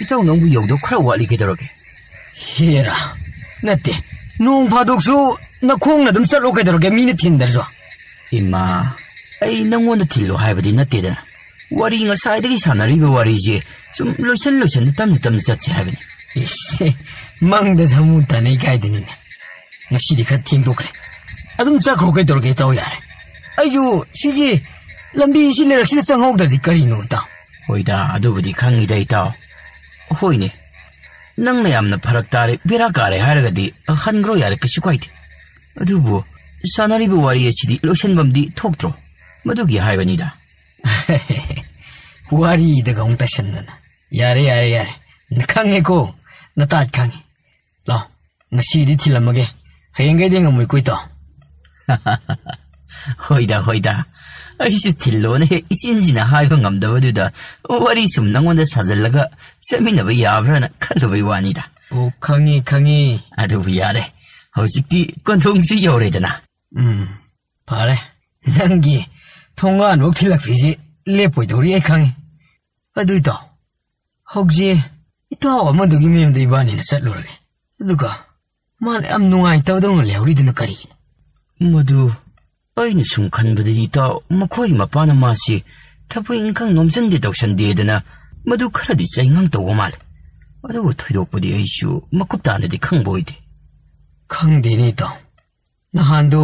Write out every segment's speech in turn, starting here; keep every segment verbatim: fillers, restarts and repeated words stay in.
ꯏꯇꯥꯎ ꯅꯪꯕꯨ ꯌꯧꯗꯧ ꯈꯔ ꯋꯥꯠꯂꯤ ꯀꯩꯗꯧꯔꯒꯦ? ꯍꯦꯔꯥ, ꯅꯠꯇꯦ, ꯅꯣꯡ ꯐꯥꯗꯣꯛꯁꯨ ꯅꯈꯣꯡꯅ ꯑꯗꯨꯝ ꯆꯠꯂꯣ ꯀꯩꯗꯧꯔꯒꯦ, ꯃꯤꯅ ꯊꯤꯟꯗ꯭ꯔꯁꯨ꯫ ꯏꯃꯥ, ꯑꯩ ꯅꯪꯉꯣꯟꯗ ꯊꯤꯜꯂꯣ ꯍꯥꯏꯕꯗꯤ ꯅꯠꯇꯦꯗꯅ꯫ ꯋꯥꯔꯤ ꯉꯁꯥꯏꯗꯒꯤ ꯁꯥꯟꯅꯔꯤꯕ ꯋꯥꯔꯤꯁꯦ ꯁꯨꯝ ꯂꯣꯏꯁꯟ ꯂꯣꯏꯁꯟꯅ ꯇꯞꯅ ꯇꯞꯅ ꯆꯠꯁꯦ ꯍꯥꯏꯕꯅꯤ꯫ ꯏꯁ, ꯃꯪꯗ ꯁꯥꯃꯨ ꯇꯥꯟꯅꯩ ꯀꯥꯏꯗꯨꯅꯤꯅꯦ꯫ ꯉꯁꯤꯗꯤ ꯈꯔ ꯊꯦꯡꯗꯣꯛꯈ꯭ꯔꯦ꯫ ꯑꯗꯨꯝ ꯆꯠꯈ꯭ꯔꯣ ꯀꯩꯗꯧꯔꯒꯦ ꯏꯇꯥꯎ, ꯌꯥꯔꯦ꯫ ꯑꯩꯁꯨ ꯁꯤꯒꯤ ꯂꯝꯕꯤ ꯁꯤ ꯂꯩꯔꯛꯁꯤꯗ ꯆꯪꯍꯧꯗ꯭ꯔꯗꯤ ꯀꯔꯤꯅꯣ ꯏꯇꯥꯎ? ꯍꯣꯏꯗ, ꯑꯗꯨꯕꯨꯗꯤ ꯈꯪꯉꯤꯗ ꯏꯇꯥꯎ꯫ ꯍꯣꯏꯅꯦ, ꯅꯪꯅ ꯌꯥꯝꯅ ꯐꯔꯛ ꯇꯥꯔꯦ, ꯕꯦꯔꯥ ꯀꯥꯔꯦ ꯍꯥꯏꯔꯒꯗꯤ ꯍꯟꯈ꯭ꯔꯣ ꯌꯥꯔꯦ, ꯀꯩꯁꯨ ꯀꯥꯏꯗꯦ꯫ ꯑꯗꯨꯕꯨ ꯁꯥꯟꯅꯔꯤꯕ ꯋꯥꯔꯤ ꯑꯁꯤꯗꯤ ꯂꯣꯏꯁꯟꯐꯝꯗꯤ ꯊꯣꯛꯇ꯭ꯔꯣ? ꯃꯗꯨꯒꯤ ꯍꯥꯏꯕꯅꯤꯗ꯫ ꯋꯥꯔꯤꯗꯒ ꯑꯃꯨꯛ ꯇꯥꯏꯁꯟꯗꯅ꯫ ꯌꯥꯔꯦ, ꯌꯥꯔꯦ, ꯌꯥꯔꯦ꯫ ꯈꯪꯉꯦꯀꯣ, ꯅꯇꯥꯠ ꯈꯪꯉꯦ꯫ ꯂꯥꯎ, ꯉꯁꯤꯗꯤ ꯊꯤꯜꯂꯝꯃꯒꯦ꯫ ꯍꯌꯦꯡꯈꯩꯗꯤ ꯉꯝꯃꯣꯏꯀꯣ ꯏꯇꯥꯎ꯫ ꯍꯣꯏꯗ, ꯍꯣꯏꯗ꯫ ꯑꯩꯁꯨ ꯊꯤꯜꯂꯣꯅ ꯍꯦꯛ ꯏꯆꯤꯟꯁꯤꯅ ꯍꯥꯏꯕ ꯉꯝꯗꯕꯗꯨꯗ ꯋꯥꯔꯤ ꯁꯨꯝ ꯅꯪꯉꯣꯟꯗ ꯁꯥꯖꯜꯂꯒ ꯆꯠꯃꯤꯟꯅꯕ ꯌꯥꯕ꯭ꯔꯥꯅ ꯈꯜꯂꯨꯕꯩ ꯋꯥꯅꯤꯗ꯫ ꯑꯣ, ꯈꯪꯉꯤ, ꯈꯪꯉꯤ꯫ ꯑꯗꯨꯕꯨ ꯌꯥꯔꯦ, ꯍꯧꯖꯤꯛꯇꯤ ꯀꯣꯟꯊꯣꯡꯁꯨ ꯌꯧꯔꯦꯗꯅ꯫ ꯎꯝ, ꯐꯔꯦ꯫ ꯅꯪꯒꯤ ꯊꯣꯡꯒꯥꯟꯐꯧ ꯊꯤꯜꯂꯛꯄꯤꯁꯤ ꯂꯦꯞꯄꯣꯏꯗꯧꯔꯤ ꯑꯩ ꯈꯪꯉꯤ꯫ ꯑꯗꯨ ꯏꯇꯥꯎ, ꯍꯧꯖꯤꯛ ꯏꯇꯥꯎ ꯑꯃꯗꯨꯒꯤ ꯃꯌꯨꯝꯗ ꯏꯕꯥꯅꯤꯅ ꯆꯠꯂꯨꯔꯒꯦ꯫ ꯑꯗꯨꯒ ꯃꯥꯅ ꯌꯥꯝ ꯅꯨꯡꯉꯥꯏꯇꯕꯗꯧꯅ ꯂꯩꯍꯧꯔꯤꯗꯨꯅ ꯀꯔꯤꯒꯤꯅꯣ? ꯃꯗꯨ ꯑꯩꯅ ꯁꯨꯝ ꯈꯟꯕꯗꯗꯤ ꯏꯇꯥꯎ, ꯃꯈꯣꯏꯒꯤ ꯃꯄꯥꯅ ꯃꯥꯁꯤ ꯊꯕꯛ ꯏꯪꯈꯥꯡ ꯅꯣꯝꯁꯤꯟꯗꯦ ꯇꯧꯁꯟꯗꯦꯗꯅ ꯃꯗꯨ ꯈꯔꯗꯤ ꯆꯩꯉꯥꯡ ꯇꯧꯕ ꯃꯥꯜꯂꯦ꯫ ꯑꯗꯨꯕꯨ ꯊꯣꯏꯗꯣꯛꯄꯗꯤ ꯑꯩꯁꯨ ꯃꯀꯨꯞ ꯇꯥꯅꯗꯤ ꯈꯪꯕ ꯑꯣꯏꯗꯦ꯫ ꯈꯪꯗꯦꯅꯦ ꯏꯇꯥꯎ꯫ ꯅꯍꯥꯟꯗꯣ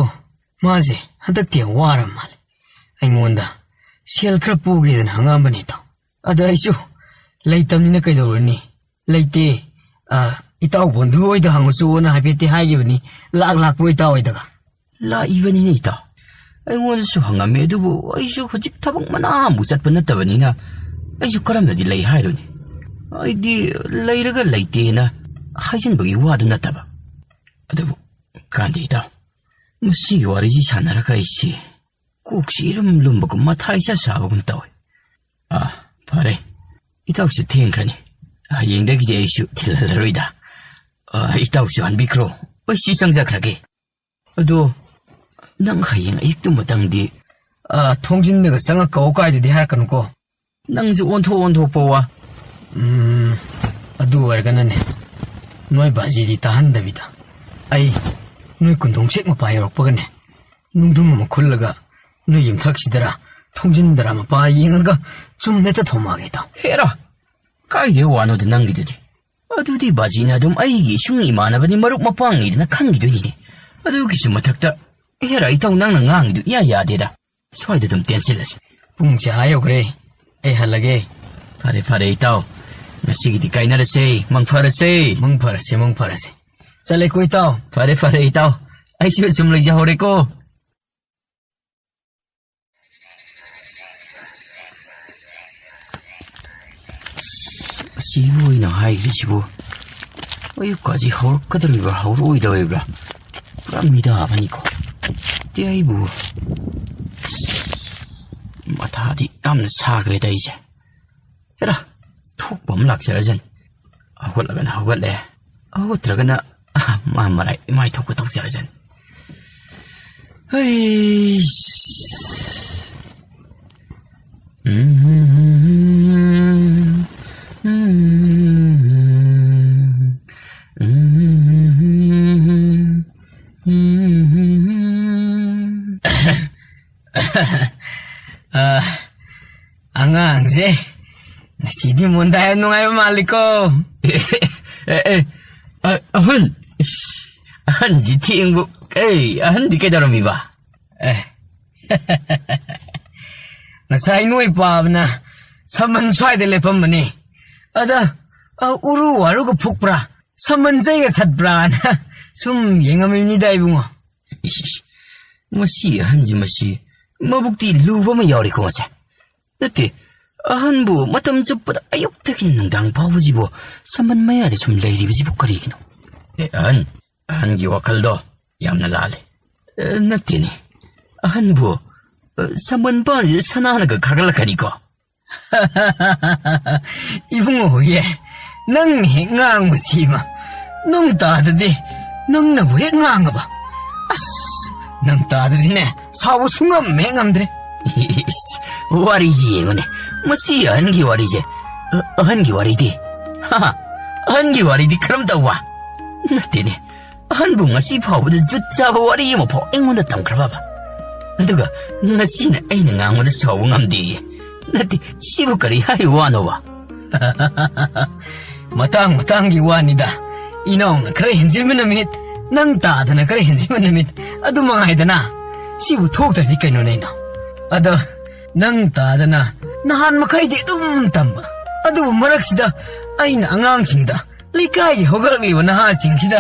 ꯃꯥꯁꯦ ꯍꯟꯗꯛꯇꯤ ꯌꯥꯝ ꯋꯥꯔ ꯃꯥꯜꯂꯦ꯫ ꯑꯩꯉꯣꯟꯗ ꯁꯦꯜ ꯈꯔ ꯄꯨꯒꯦꯗꯅ ꯍꯪꯉꯛꯑꯝꯕꯅꯦ ꯏꯇꯥꯎ꯫ ꯑꯗ ꯑꯩꯁꯨ ꯂꯩꯇꯕꯅꯤꯅ ꯀꯩꯗꯧꯔꯨꯅꯤ? ꯂꯩꯇꯦ꯫ ꯑ, ꯏꯇꯥꯎ ꯕꯣꯟꯙꯨ ꯍꯣꯏꯗ ꯍꯪꯉꯨꯆꯣꯅ ꯍꯥꯏꯐꯦꯠꯇꯤ ꯍꯥꯏꯈꯤꯕꯅꯤ꯫ ꯂꯥꯛ ꯂꯥꯛꯄ꯭ꯔꯣ ꯏꯇꯥꯎ ꯍꯣꯏꯗꯒ? ꯂꯥꯛꯏꯕꯅꯤꯅꯦ ꯏꯇꯥꯎ꯫ ꯑꯩꯉꯣꯟꯗꯁꯨ ꯍꯪꯉꯝꯃꯦ, ꯑꯗꯨꯕꯨ ꯑꯩꯁꯨ ꯍꯧꯖꯤꯛ ꯊꯕꯛ ꯃꯅꯥ ꯑꯃꯨꯛ ꯆꯠꯄ ꯅꯠꯇꯕꯅꯤꯅ ꯑꯩꯁꯨ ꯀꯔꯝꯅꯗꯤ ꯂꯩ ꯍꯥꯏꯔꯨꯅꯤ? ꯑꯩꯗꯤ ꯂꯩꯔꯒ ꯂꯩꯇꯦꯅ ꯍꯥꯏꯖꯤꯟꯕꯒꯤ ꯋꯥꯗꯨ ꯅꯠꯇꯕ꯫ ꯑꯗꯨꯕꯨ ꯀꯥꯟꯗꯦ ꯏꯇꯥꯎ, ꯃꯁꯤꯒꯤ ꯋꯥꯔꯤꯁꯤ ꯁꯥꯟꯅꯔꯒ ꯑꯩꯁꯤ ꯀꯣꯛꯁꯤ ꯏꯔꯨꯝ ꯂꯨꯝꯕꯒꯨꯝ ꯃꯊꯥ ꯏꯁꯥ ꯁꯥꯕꯒꯨꯝ ꯇꯧꯏ꯫ ꯑꯥ, ꯐꯔꯦ꯫ ꯏꯇꯥꯎꯁꯨ ꯊꯦꯡꯈ꯭ꯔꯅꯤ꯫ ꯍꯌꯦꯡꯗꯒꯤꯗꯤ ꯑꯩꯁꯨ ꯊꯤꯜꯍꯜꯂꯔꯣꯏꯗ꯫ ꯑꯥ, ꯏꯇꯥꯎꯁꯨ ꯍꯟꯕꯤꯈ꯭ꯔꯣ꯫ ꯑꯩ ꯁꯤ ꯆꯪꯖꯈ꯭ꯔꯒꯦ꯫ ꯑꯗꯣ, ꯅꯪ ꯍꯌꯦꯡ ꯑꯌꯨꯛꯇꯨꯃꯇꯪꯗꯤ, ꯑꯥ, ꯊꯣꯡꯖꯤꯟꯗꯒ ꯆꯪꯉꯛꯀꯑꯣ ꯀꯥꯏꯗꯨꯗꯤ ꯍꯥꯏꯔꯛꯀꯅꯨꯀꯣ꯫ ꯅꯪꯁꯨ ꯑꯣꯟꯊꯣꯛ ꯑꯣꯟꯊꯣꯛꯄ ꯋꯥ꯫ ꯎꯝ, ꯑꯣꯏꯔꯒꯅꯅꯦ, ꯅꯣꯏ ꯕꯥꯖꯤꯗꯤ ꯇꯥꯍꯟꯗꯕꯤꯗ, ꯑꯩ ꯅꯣꯏ ꯀꯨꯟꯗꯣꯡꯁꯦꯛ ꯃꯄꯥ ꯌꯧꯔꯛꯄꯒꯅꯦ, ꯅꯨꯡꯗꯨꯝ ꯑꯃ ꯈꯨꯜꯂꯒ ꯅꯣꯏ ꯌꯨꯝꯊꯛꯁꯤꯗꯔꯥ, ꯊꯣꯡꯖꯤꯟꯗꯔꯥ ꯃꯄꯥ ꯌꯦꯡꯉꯒ ꯆꯨꯝꯅ ꯍꯦꯛꯇ ꯊꯣꯝꯃꯛꯑꯒꯦ, ꯏꯇꯥꯎ꯫ ꯍꯦꯔꯥ, ꯀꯥꯏꯗꯩ ꯋꯥꯅꯣꯗ ꯅꯪꯒꯤꯗꯨꯗꯤ? ꯑꯗꯨꯗꯤ ꯕꯥꯖꯤꯅ ꯑꯗꯨꯝ ꯑꯩꯒꯤ ꯏꯁꯨꯡ ꯏꯃꯥꯟꯅꯕꯅꯤ, ꯃꯔꯨꯞ ꯃꯄꯥꯡꯅꯤꯗꯅ ꯈꯪꯈꯤꯗꯣꯏꯅꯤꯅꯦ꯫ ꯑꯗꯨꯒꯤꯁꯨ ꯃꯊꯛꯇ, ꯍꯦꯔꯥ, ꯏꯇꯥꯎ, ꯅꯪꯅ ꯉꯥꯡꯉꯤꯗꯨ ꯏꯌꯥ ꯌꯥꯗꯦꯗ꯫ ꯁ꯭ꯋꯥꯏꯗ ꯑꯗꯨꯝ ꯇꯦꯟꯁꯤꯜꯂꯁꯤ꯫ ꯄꯨꯡꯁꯦ ꯑꯥ ꯌꯧꯈ꯭ꯔꯦ, ꯑꯩ ꯍꯜꯂꯒꯦ꯫ ꯐꯔꯦ, ꯐꯔꯦ, ꯏꯇꯥꯎ, ꯉꯁꯤꯒꯤꯗꯤ ꯀꯥꯏꯅꯔꯁꯦ, ꯃꯪ ꯐꯔꯁꯦ꯫ ꯃꯪ ꯐꯔꯁꯦ, ꯃꯪ ꯐꯔꯁꯦ꯫ ꯆꯠꯂꯦꯀꯣ, ꯏꯇꯥꯎ꯫ ꯐꯔꯦ, ꯐꯔꯦ, ꯏꯇꯥꯎ, ꯑꯩꯁꯨ ꯁꯨꯝ ꯂꯩꯖꯍꯧꯔꯦꯀꯣ꯫ ꯑꯁ, ꯑꯁꯤꯕꯨ ꯑꯣꯏꯅ ꯍꯥꯏꯈ꯭ꯔꯤꯁꯤꯕꯨ? ꯑꯌꯨꯛꯀꯁꯤ ꯍꯧꯔꯛꯀꯗꯧꯔꯤꯕ꯭ꯔꯥ, ꯍꯧꯔꯛꯑꯣꯏꯗꯧꯔꯤꯕ꯭ꯔꯥ? ꯄꯨꯔꯥ ꯃꯤꯗꯥꯕꯅꯤꯀꯣ꯫ ꯇꯦ ꯑꯩꯕꯨ, ꯑꯁ, ꯃꯊꯥꯗꯤ ꯌꯥꯝꯅ ꯁꯥꯈ꯭ꯔꯦꯗ ꯑꯩꯁꯦ꯫ ꯍꯦꯔꯥ, ꯊꯣꯛꯄ ꯑꯃ ꯂꯥꯛꯆꯔꯖꯅꯤ꯫ ꯍꯧꯒꯠꯂꯒꯅ ꯍꯧꯒꯠꯂꯦ, ꯍꯧꯒꯠꯇ꯭ꯔꯒꯅ, ꯑ, ꯃꯥ ꯃꯔꯥꯏ ꯃꯥꯏ ꯊꯣꯛꯄ ꯇꯧꯖꯔꯖꯅꯤ꯫ ꯍꯩꯁ꯫ ꯑ, ꯑꯉꯥꯡꯁꯦ ꯉꯁꯤꯗꯤ ꯃꯣꯟꯗꯥ ꯌꯥꯝ ꯅꯨꯡꯉꯥꯏꯕ ꯃꯥꯜꯂꯤꯀꯣ꯫ ꯑꯦ, ꯑꯦ, ꯑ-, ꯑꯍꯟ, ꯏꯁ, ꯑꯍꯟꯁꯤ ꯊꯦꯡꯕꯨ, ꯑꯦ, ꯑꯍꯟꯗꯤ ꯀꯩꯗꯧꯔꯝꯃꯤꯕ? ꯑꯦ, ꯉꯁꯥꯏ ꯅꯣꯏ ꯄꯥꯕꯅ ꯁꯝꯕꯟ ꯁ꯭ꯋꯥꯏꯗ ꯂꯦꯞꯄꯝꯕꯅꯤ꯫ ꯑꯗ, ꯑ, ꯎꯔꯨ ꯋꯥꯔꯨꯒ ꯐꯨꯛꯄ꯭ꯔꯥ, ꯁꯝꯕꯟ ꯆꯩꯒ ꯁꯠꯄ꯭ꯔꯥꯅ ꯁꯨꯝ ꯌꯦꯡꯉꯝꯃꯤꯕꯅꯤꯗ, ꯏꯕꯨꯡꯉꯣ꯫ ꯏꯁ, ꯏꯁ, ꯃꯁꯤ ꯑꯍꯟꯁꯤ, ꯃꯁꯤ ꯃꯕꯨꯛꯇꯤ ꯂꯨꯕ ꯑꯃ ꯌꯥꯎꯔꯤꯀꯣ ꯃꯁꯦ꯫ ꯅꯠꯇꯦ, ꯑꯍꯟꯕꯨ ꯃꯇꯝ ꯆꯨꯞꯄꯗ ꯑꯌꯨꯛꯇꯒꯤ ꯅꯨꯡꯗꯥꯡ ꯐꯥꯎꯕꯁꯤꯕꯨ ꯁꯝꯕꯟ ꯃꯌꯥꯗ ꯁꯨꯝ ꯂꯩꯔꯤꯕꯁꯤꯕꯨ ꯀꯔꯤꯒꯤꯅꯣ? ꯑꯦ, ꯑꯍꯟ, ꯑꯍꯟꯒꯤ ꯋꯥꯈꯜꯗꯣ ꯌꯥꯝꯅ ꯂꯥꯜꯂꯦ꯫ ꯑꯦ, ꯅꯠꯇꯦꯅꯦ, ꯑꯍꯟꯕꯨ, ꯑꯦ, ꯁꯝꯕꯟ ꯄꯥꯟꯁꯤꯗ ꯁꯅꯥꯅꯒ ꯈꯥꯒꯠꯂꯛꯀꯅꯤꯀꯣ꯫ ꯏꯕꯨꯡꯉꯣ ꯍꯣꯏꯌꯦ, ꯅꯪꯅ ꯍꯦꯛ ꯉꯥꯡꯕꯁꯤꯃ ꯅꯨꯡ ꯇꯥꯗꯗꯤ ꯅꯪꯅꯕꯨ ꯍꯦꯛ ꯉꯥꯡꯉꯕ꯫ ꯑꯁ, ꯅꯪ ꯇꯥꯗꯗꯤꯅꯦ, ꯁꯥꯎꯕ ꯁꯨꯡꯉꯝ ꯍꯦꯛ ꯉꯝꯗ꯭ꯔꯦ꯫ ꯏꯁ, ꯋꯥꯔꯤꯁꯤ ꯌꯦꯡꯉꯨꯅꯦ, ꯃꯁꯤ ꯑꯍꯟꯒꯤ ꯋꯥꯔꯤꯁꯦ꯫ ꯑ-, ꯑꯍꯟꯒꯤ ꯋꯥꯔꯤꯗꯤ? ꯍꯥ, ꯑꯍꯟꯒꯤ ꯋꯥꯔꯤꯗꯤ ꯀꯔꯝ ꯇꯧꯕ? ꯅꯠꯇꯦꯅꯦ, ꯑꯍꯟꯕꯨ ꯉꯁꯤ ꯐꯥꯎꯕꯗ ꯖꯨꯠ ꯆꯥꯕ ꯋꯥꯔꯤ ꯑꯃꯐꯥꯎ ꯑꯩꯉꯣꯟꯗ ꯇꯝꯈ꯭ꯔꯕꯕ? ꯑꯗꯨꯒ ꯉꯁꯤꯅ ꯑꯩꯅ ꯉꯥꯡꯕꯗ ꯁꯥꯎꯕ ꯉꯝꯗꯦꯌꯦ꯫ ꯅꯠꯇꯦ, ꯁꯤꯕꯨ ꯀꯔꯤ ꯍꯥꯏꯔꯤꯕ ꯋꯥꯅꯣꯕ? ꯃꯇꯥꯡ ꯃꯇꯥꯡꯒꯤ ꯋꯥꯅꯤꯗ꯫ ꯏꯅꯥꯎꯅ ꯈꯔ ꯍꯦꯟꯖꯤꯟꯕ ꯅꯨꯃꯤꯠ, ꯅꯪ ꯇꯥꯗꯅ ꯈꯔ ꯍꯦꯟꯖꯤꯟꯕ ꯅꯨꯃꯤꯠ, ꯑꯗꯨ ꯃꯉꯥꯏꯗꯅ꯫ ꯁꯤꯕꯨ ꯊꯣꯛꯇ꯭ꯔꯗꯤ ꯀꯩꯅꯣꯅꯦ ꯏꯅꯥꯎ? ꯑꯗꯣ ꯅꯪ ꯇꯥꯗꯅ ꯅꯍꯥꯟ ꯃꯈꯩꯗꯤ ꯑꯗꯨꯝ ꯇꯝꯕ, ꯑꯗꯨꯕꯨ ꯃꯔꯛꯁꯤꯗ ꯑꯩꯅ ꯑꯉꯥꯡꯁꯤꯡꯗ, ꯂꯩꯀꯥꯏꯒꯤ ꯍꯧꯒꯠꯂꯛꯂꯤꯕ ꯅꯍꯥꯁꯤꯡꯁꯤꯗ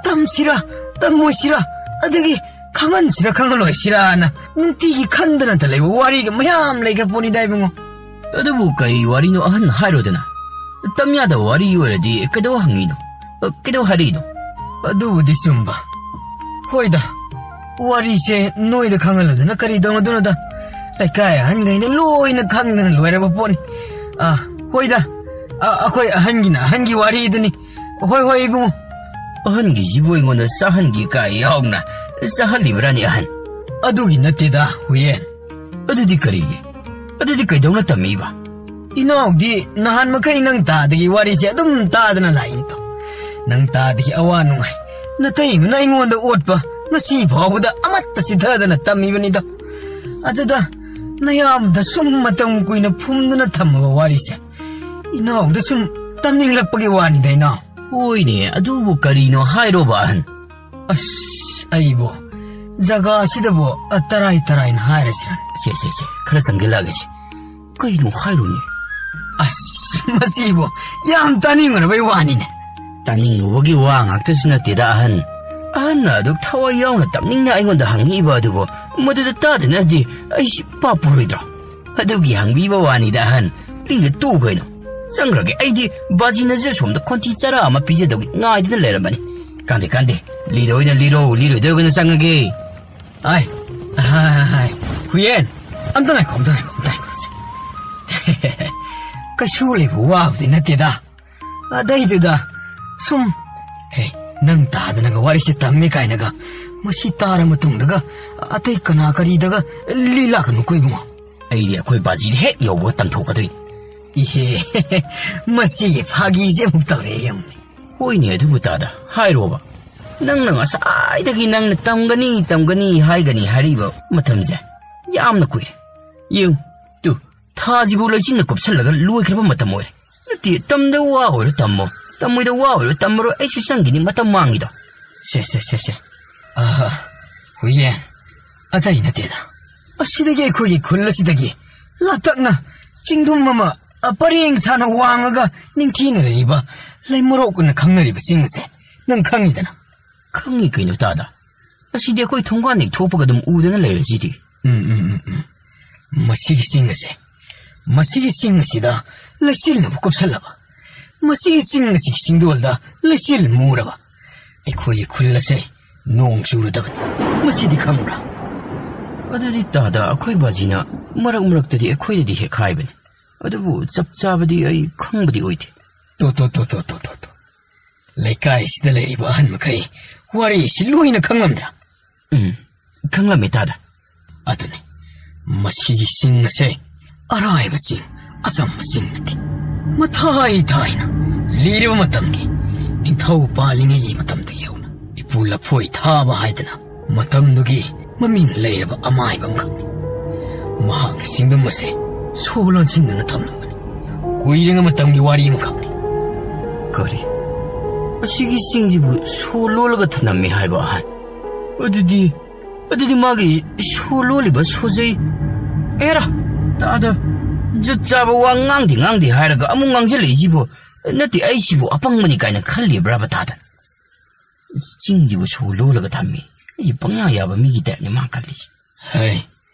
ꯇꯝꯁꯤꯔꯥ, ꯇꯝꯃꯣꯏꯁꯤꯔꯥ, ꯑꯗꯒꯤ ꯈꯪꯍꯟꯁꯤꯔꯥ, ꯈꯪꯍꯜꯂꯣꯏꯁꯤꯔꯥꯅ ꯅꯨꯡꯇꯤꯒꯤ ꯈꯟꯗꯅꯇ ꯂꯩꯕ ꯋꯥꯔꯤꯒ ꯃꯌꯥꯝ ꯂꯩꯈ꯭ꯔ ꯄꯣꯠꯅꯤꯗ ꯏꯕꯨꯡꯉꯣ꯫ ꯑꯗꯨꯕꯨ ꯀꯔꯤ ꯋꯥꯔꯤꯅꯣ ꯑꯍꯟ, ꯍꯥꯏꯔꯣꯗꯅ? ꯇꯝ ꯌꯥꯗꯕ ꯋꯥꯔꯤ ꯑꯣꯏꯔꯗꯤ ꯀꯩꯗꯧ ꯍꯪꯉꯤꯅꯣ? ꯑ, ꯀꯩꯗꯧ ꯍꯥꯏꯔꯛꯏꯅꯣ? ꯑꯗꯨꯕꯨꯗꯤ ꯆꯨꯝꯕ꯫ ꯍꯣꯏꯗ, ꯋꯥꯔꯤꯁꯦ ꯅꯣꯏꯗ ꯈꯪꯍꯜꯂꯗꯅ ꯀꯔꯤ ꯇꯧꯅꯗꯣꯏꯅꯣꯗ? ꯂꯩꯀꯥꯏ ꯑꯍꯟꯈꯩꯅ ꯂꯣꯏꯅ ꯈꯪꯗꯅ ꯂꯣꯏꯔꯕ ꯄꯣꯠꯅꯤ꯫ ꯑ, ꯍꯣꯏꯗ, ꯑ, ꯑꯩꯈꯣꯏ ꯑꯍꯟꯒꯤꯅ ꯑꯍꯟꯒꯤ ꯋꯥꯔꯤꯗꯨꯅꯤ꯫ ꯍꯣꯏ, ꯍꯣꯏ, ꯏꯕꯨꯡꯉꯣ꯫ ꯑꯍꯟꯒꯤꯁꯤꯕꯨ ꯑꯩꯉꯣꯟꯗ ꯆꯥꯍꯟꯒꯦ ꯀꯥꯏ ꯌꯥꯎꯅ ꯆꯥꯍꯜꯂꯤꯕ꯭ꯔꯥꯅꯦ, ꯑꯍꯟ? ꯑꯗꯨꯒꯤ ꯅꯠꯇꯦꯗ, ꯍꯨꯌꯦꯟ꯫ ꯑꯗꯨꯗꯤ ꯀꯔꯤꯒꯤ? ꯑꯗꯨꯗꯤ ꯀꯩꯗꯧꯅ ꯇꯝꯃꯤꯕ? ꯏꯅꯥꯎꯗꯤ ꯅꯍꯥꯟ ꯃꯈꯩ ꯅꯪ ꯇꯥꯗꯒꯤ ꯋꯥꯔꯤꯁꯦ ꯑꯗꯨꯝ ꯇꯥꯗꯅ ꯂꯥꯛꯏꯅꯤꯗꯣ꯫ ꯅꯪ ꯇꯥꯗꯒꯤ ꯑꯋꯥ ꯅꯨꯡꯉꯥꯏ ꯅꯇꯩꯃꯅ ꯑꯩꯉꯣꯟꯗ ꯑꯣꯠꯄ ꯉꯁꯤ ꯐꯥꯎꯕꯗ ꯑꯃꯠꯇ ꯆꯤꯊꯗꯅ ꯇꯝꯃꯤꯕꯅꯤꯗꯣ꯫ ꯑꯗꯨꯗ ꯅꯌꯥꯝꯕꯗ ꯁꯨꯝ ꯃꯇꯝ ꯀꯨꯏꯅ ꯐꯨꯝꯗꯨꯅ ꯊꯝꯃꯕ ꯋꯥꯔꯤꯁꯦ ꯏꯅꯥꯎꯗ ꯁꯨꯝ ꯇꯝꯅꯤꯡꯂꯛꯄꯒꯤ ꯋꯥꯅꯤꯗ, ꯏꯅꯥꯎ꯫ ꯍꯣꯏꯅꯦ, ꯑꯗꯨꯕꯨ ꯀꯔꯤꯅꯣ ꯍꯥꯏꯔꯣꯕ, ꯑꯍꯟ? ꯑꯁ, ꯑꯩꯕꯨ ꯖꯒꯥꯁꯤꯗꯕꯨ, ꯑ, ꯇꯔꯥꯏ ꯇꯔꯥꯏꯅ ꯍꯥꯏꯔꯁꯤꯔ? ꯁꯦ, ꯁꯦ, ꯁꯦ, ꯈꯔ ꯆꯪꯁꯤꯜꯂꯛꯑꯒꯦ ꯁꯦ꯫ ꯀꯩꯅꯣ ꯍꯥꯏꯔꯨꯅꯦ? ꯑꯁ, ꯃꯁꯤꯕꯨ ꯌꯥꯝ ꯇꯥꯅꯤꯡꯉꯨꯔꯕꯩ ꯋꯥꯅꯤꯅꯦ꯫ ꯇꯥꯅꯤꯡꯉꯨꯕꯒꯤ ꯋꯥ ꯉꯥꯛꯇꯁꯨ ꯅꯠꯇꯦꯗ, ꯑꯍꯟ꯫ ꯑꯍꯟꯅ ꯑꯗꯨꯛ ꯊꯋꯥꯏ ꯌꯥꯎꯅ ꯇꯝꯅꯤꯡꯅ ꯑꯩꯉꯣꯟꯗ ꯍꯪꯉꯛꯏꯕ ꯑꯗꯨꯕꯨ ꯃꯗꯨꯗ ꯇꯥꯗꯅꯗꯤ ꯑꯩꯁꯤ ꯄꯥꯞ ꯄꯨꯔꯣꯏꯗ꯭ꯔꯣ? ꯑꯗꯨꯒꯤ ꯍꯪꯕꯤꯕ ꯋꯥꯅꯤꯗ, ꯑꯍꯟ꯫ ꯂꯤꯗ ꯇꯣꯛꯎ ꯀꯩꯅꯣ꯫ ꯆꯪꯈ꯭ꯔꯒꯦ꯫ ꯑꯩꯗꯤ ꯕꯥꯖꯤꯅꯁꯨ ꯁꯣꯝꯗ ꯈꯣꯟꯊꯤ ꯆꯔꯥ ꯑꯃ ꯄꯤꯖꯗꯧꯒꯤ ꯉꯥꯏꯗꯨꯅ ꯂꯩꯔꯝꯕꯅꯤ꯫ ꯀꯥꯟꯗꯦ, ꯀꯥꯟꯗꯦ꯫ ꯂꯤꯗ ꯑꯣꯏꯅ ꯂꯤꯔꯣ, ꯂꯤꯔꯣꯏꯗꯧꯔꯒꯅ ꯆꯪꯉꯒꯦ꯫ ꯑꯥꯏ, ꯑꯥꯏ, ꯍꯨꯌꯦꯟ, ꯑꯝꯇ ꯉꯥꯏꯈꯣ, ꯑꯝꯇ ꯉꯥꯏꯈꯣ, ꯑꯝꯇ ꯉꯥꯏꯈꯣ꯫ ꯀꯩꯁꯨ ꯂꯩꯕ ꯋꯥꯕꯨꯗꯤ ꯅꯠꯇꯦꯗ꯫ ꯑꯗꯩꯗꯨꯗ ꯁꯨꯝ, ꯍꯦ, ꯅꯪ ꯇꯥꯗꯅꯒ ꯋꯥꯔꯤꯁꯦ ꯇꯝꯃꯦ ꯀꯥꯏꯅꯒ ꯃꯁꯤ ꯇꯥꯔ ꯃꯇꯨꯡꯗꯒ ꯑꯇꯩ ꯀꯅꯥ ꯀꯔꯤꯗꯒ ꯂꯤ ꯂꯥꯛꯀꯅꯨꯀꯣ ꯏꯕꯨꯡꯉꯣ꯫ ꯑꯩꯗꯤ ꯑꯩꯈꯣꯏ ꯕꯥꯖꯤꯗ ꯍꯦꯛ ꯌꯧꯕꯒ ꯇꯝꯊꯣꯛꯀꯗꯣꯏꯅꯤ꯫ ꯏꯍꯦ, ꯃꯁꯤꯒꯤ ꯐꯥꯒꯤꯁꯦ ꯑꯃꯨꯛ ꯇꯧꯔꯛꯑꯦ ꯌꯦꯡꯉꯨꯅꯦ꯫ ꯍꯣꯏꯅꯦ, ꯑꯗꯨꯕꯨ ꯇꯥꯗ, ꯍꯥꯏꯔꯣꯕ꯫ ꯅꯪꯅ ꯉꯁꯥꯏꯗꯒꯤ ꯅꯪꯅ ꯇꯝꯒꯅꯤ, ꯇꯝꯒꯅꯤ, ꯍꯥꯏꯒꯅꯤ ꯍꯥꯏꯔꯛꯏꯕ ꯃꯇꯝꯁꯦ ꯌꯥꯝꯅ ꯀꯨꯏꯔꯦ꯫ ꯌꯦꯡꯉꯨ, ꯇꯨ, ꯊꯥꯁꯤꯕꯨ ꯂꯩꯆꯤꯟꯅ ꯀꯨꯞꯁꯜꯂꯒ ꯂꯣꯏꯈ꯭ꯔꯕ ꯃꯇꯝ ꯑꯣꯏꯔꯦ꯫ ꯅꯠꯇꯦ, ꯇꯝꯗ ꯋꯥ ꯑꯣꯏꯔꯣ ꯇꯝꯃꯣ, ꯇꯝꯃꯣꯏꯗ ꯋꯥ ꯑꯣꯏꯔꯣ ꯇꯝꯃꯔꯣꯏ, ꯑꯩꯁꯨ ꯆꯪꯈꯤꯅꯤ, ꯃꯇꯝ ꯃꯥꯡꯉꯤꯗꯣ꯫ ꯁꯦ, ꯁꯦ, ꯁꯦ, ꯁꯦ꯫ ꯑꯍꯥ, ꯍꯨꯏꯌꯦ, ꯑꯇꯩ ꯅꯠꯇꯦꯗ꯫ ꯑꯁꯤꯗꯒꯤ ꯑꯩꯈꯣꯏꯒꯤ ꯈꯨꯜ ꯑꯁꯤꯗꯒꯤ ꯂꯥꯞꯇꯛꯅ ꯆꯤꯡꯗꯨꯝ ꯑꯃ, ꯑ, ꯄꯔꯦꯡ ꯁꯥꯅ ꯋꯥꯡꯉꯒ ꯅꯤꯡꯊꯤꯅ ꯂꯩꯔꯤꯕ ꯂꯩꯃꯔꯣꯛꯅ ꯈꯪꯅꯔꯤꯕ ꯆꯤꯡ ꯑꯁꯦ ꯅꯪ ꯈꯪꯉꯤꯗꯅ? ꯈꯪꯉꯤ ꯀꯩꯅꯣ ꯇꯥꯗ꯫ ꯑꯁꯤꯗꯤ ꯑꯩꯈꯣꯏ ꯊꯣꯡꯒꯥꯟꯗꯒꯤ ꯊꯣꯛꯄꯒ ꯑꯗꯨꯝ ꯎꯗꯅ ꯂꯩꯔꯁꯤꯗꯤ꯫ ꯎꯝ, ꯎꯝ, ꯎꯝ, ꯎꯝ꯫ ꯃꯁꯤꯒꯤ ꯆꯤꯡ ꯑꯁꯦ, ꯃꯁꯤꯒꯤ ꯆꯤꯡ ꯑꯁꯤꯗ ꯂꯩꯆꯤꯜꯅ ꯀꯨꯞꯁꯜꯂꯕ, ꯃꯁꯤꯒꯤ ꯆꯤꯡ ꯑꯁꯤꯒꯤ ꯆꯤꯡꯗꯣꯜꯗ ꯂꯩꯆꯤꯜ ꯃꯨꯔꯕ, ꯑꯩꯈꯣꯏꯒꯤ ꯈꯨꯜ ꯑꯁꯦ ꯅꯣꯡ ꯆꯨꯔꯗꯕꯅꯤ꯫ ꯃꯁꯤꯗꯤ ꯈꯪꯕ꯭ꯔꯥ? ꯑꯗꯨꯗꯤ ꯇꯥꯗ, ꯑꯩꯈꯣꯏ ꯕꯥꯖꯤꯅ ꯃꯔꯛ ꯃꯔꯛꯇꯗꯤ ꯑꯩꯈꯣꯏꯗꯗꯤ ꯍꯦꯛ ꯍꯥꯏꯕꯅꯤ, ꯑꯗꯨꯕꯨ ꯆꯞ ꯆꯥꯕꯗꯤ ꯑꯩ ꯈꯪꯕꯗꯤ ꯑꯣꯏꯗꯦ꯫ ꯇꯣ, ꯇꯣ, ꯇꯣ, ꯇꯣ, ꯇꯣ, ꯇꯣ, ꯇꯣ꯫ ꯂꯩꯀꯥꯏꯁꯤꯗ ꯂꯩꯔꯤꯕ ꯑꯍꯟ ꯃꯈꯩ ꯋꯥꯔꯤꯁꯤ ꯂꯣꯏꯅ ꯈꯪꯂꯝꯗ꯭ꯔꯥ? ꯎꯝ, ꯈꯪꯂꯝꯃꯤ ꯇꯥꯗ꯫ ꯑꯗꯨꯅꯤ, ꯃꯁꯤꯒꯤ ꯆꯤꯡ ꯑꯁꯦ ꯑꯔꯥꯏꯕ ꯆꯤꯡ, ꯑꯆꯝꯕ ꯆꯤꯡ ꯅꯠꯇꯦ꯫ ꯃꯊꯥꯏ ꯊꯥꯏꯅ ꯂꯤꯔꯕ ꯃꯇꯝꯒꯤ ꯅꯤꯡꯊꯧ ꯄꯥꯜꯂꯤꯉꯩꯒꯤ ꯃꯇꯝꯗꯒꯤ ꯍꯧꯅ ꯏꯄꯨ ꯂꯐꯣꯏ ꯊꯥꯕ ꯍꯥꯏꯗꯅ ꯃꯇꯝꯗꯨꯒꯤ ꯃꯃꯤꯡ ꯂꯩꯔꯕ ꯑꯃꯥꯏꯕ ꯑꯃꯈꯛꯅꯤ꯫ ꯃꯍꯥꯛꯅ ꯆꯤꯡꯗꯝ ꯑꯁꯦ ꯁꯣ ꯂꯣꯟꯁꯤꯟꯗꯨꯅ ꯊꯝꯂꯝꯕꯅꯤ꯫ ꯀꯨꯏꯔꯕ ꯃꯇꯝꯒꯤ ꯋꯥꯔꯤ ꯑꯃꯈꯛꯅꯤ꯫ ꯀꯔꯤ? ꯑꯁꯤꯒꯤ ꯆꯤꯡꯁꯤꯕꯨ ꯁꯣ ꯂꯣꯜꯂꯒ ꯊꯝꯂꯝꯃꯤ ꯍꯥꯏꯕ ꯑꯍꯟ? ꯑꯗꯨꯗꯤ, ꯑꯗꯨꯗꯤ ꯃꯥꯒꯤ ꯁꯣ ꯂꯣꯜꯂꯤꯕ ꯁꯣꯖꯩ, ꯑꯦꯔꯥ, ꯇꯥꯗ, ꯖꯨꯠ ꯆꯥꯕ ꯋꯥ ꯉꯥꯡꯗꯦ ꯉꯥꯡꯗꯦ ꯍꯥꯏꯔꯒ ꯑꯃꯨꯛ ꯉꯥꯡꯁꯤꯜꯂꯛꯏꯁꯤꯕꯨ? ꯅꯠꯇꯦ, ꯑꯩꯁꯤꯕꯨ ꯑꯄꯪꯕꯅꯤ ꯀꯥꯏꯅ ꯈꯜꯂꯤꯕ꯭ꯔꯥꯕ ꯇꯥꯗ? ꯆꯤꯡꯁꯤꯕꯨ ꯁꯣ ꯂꯣꯜꯂꯒ ꯊꯝꯃꯤ꯫ ꯑꯩꯁꯦ ꯄꯪꯌꯥ ꯌꯥꯕ ꯃꯤꯒꯤ ꯇꯥꯏꯞꯅꯤ ꯃꯥ ꯈꯜꯂꯤꯁꯦ꯫ ꯍꯩ,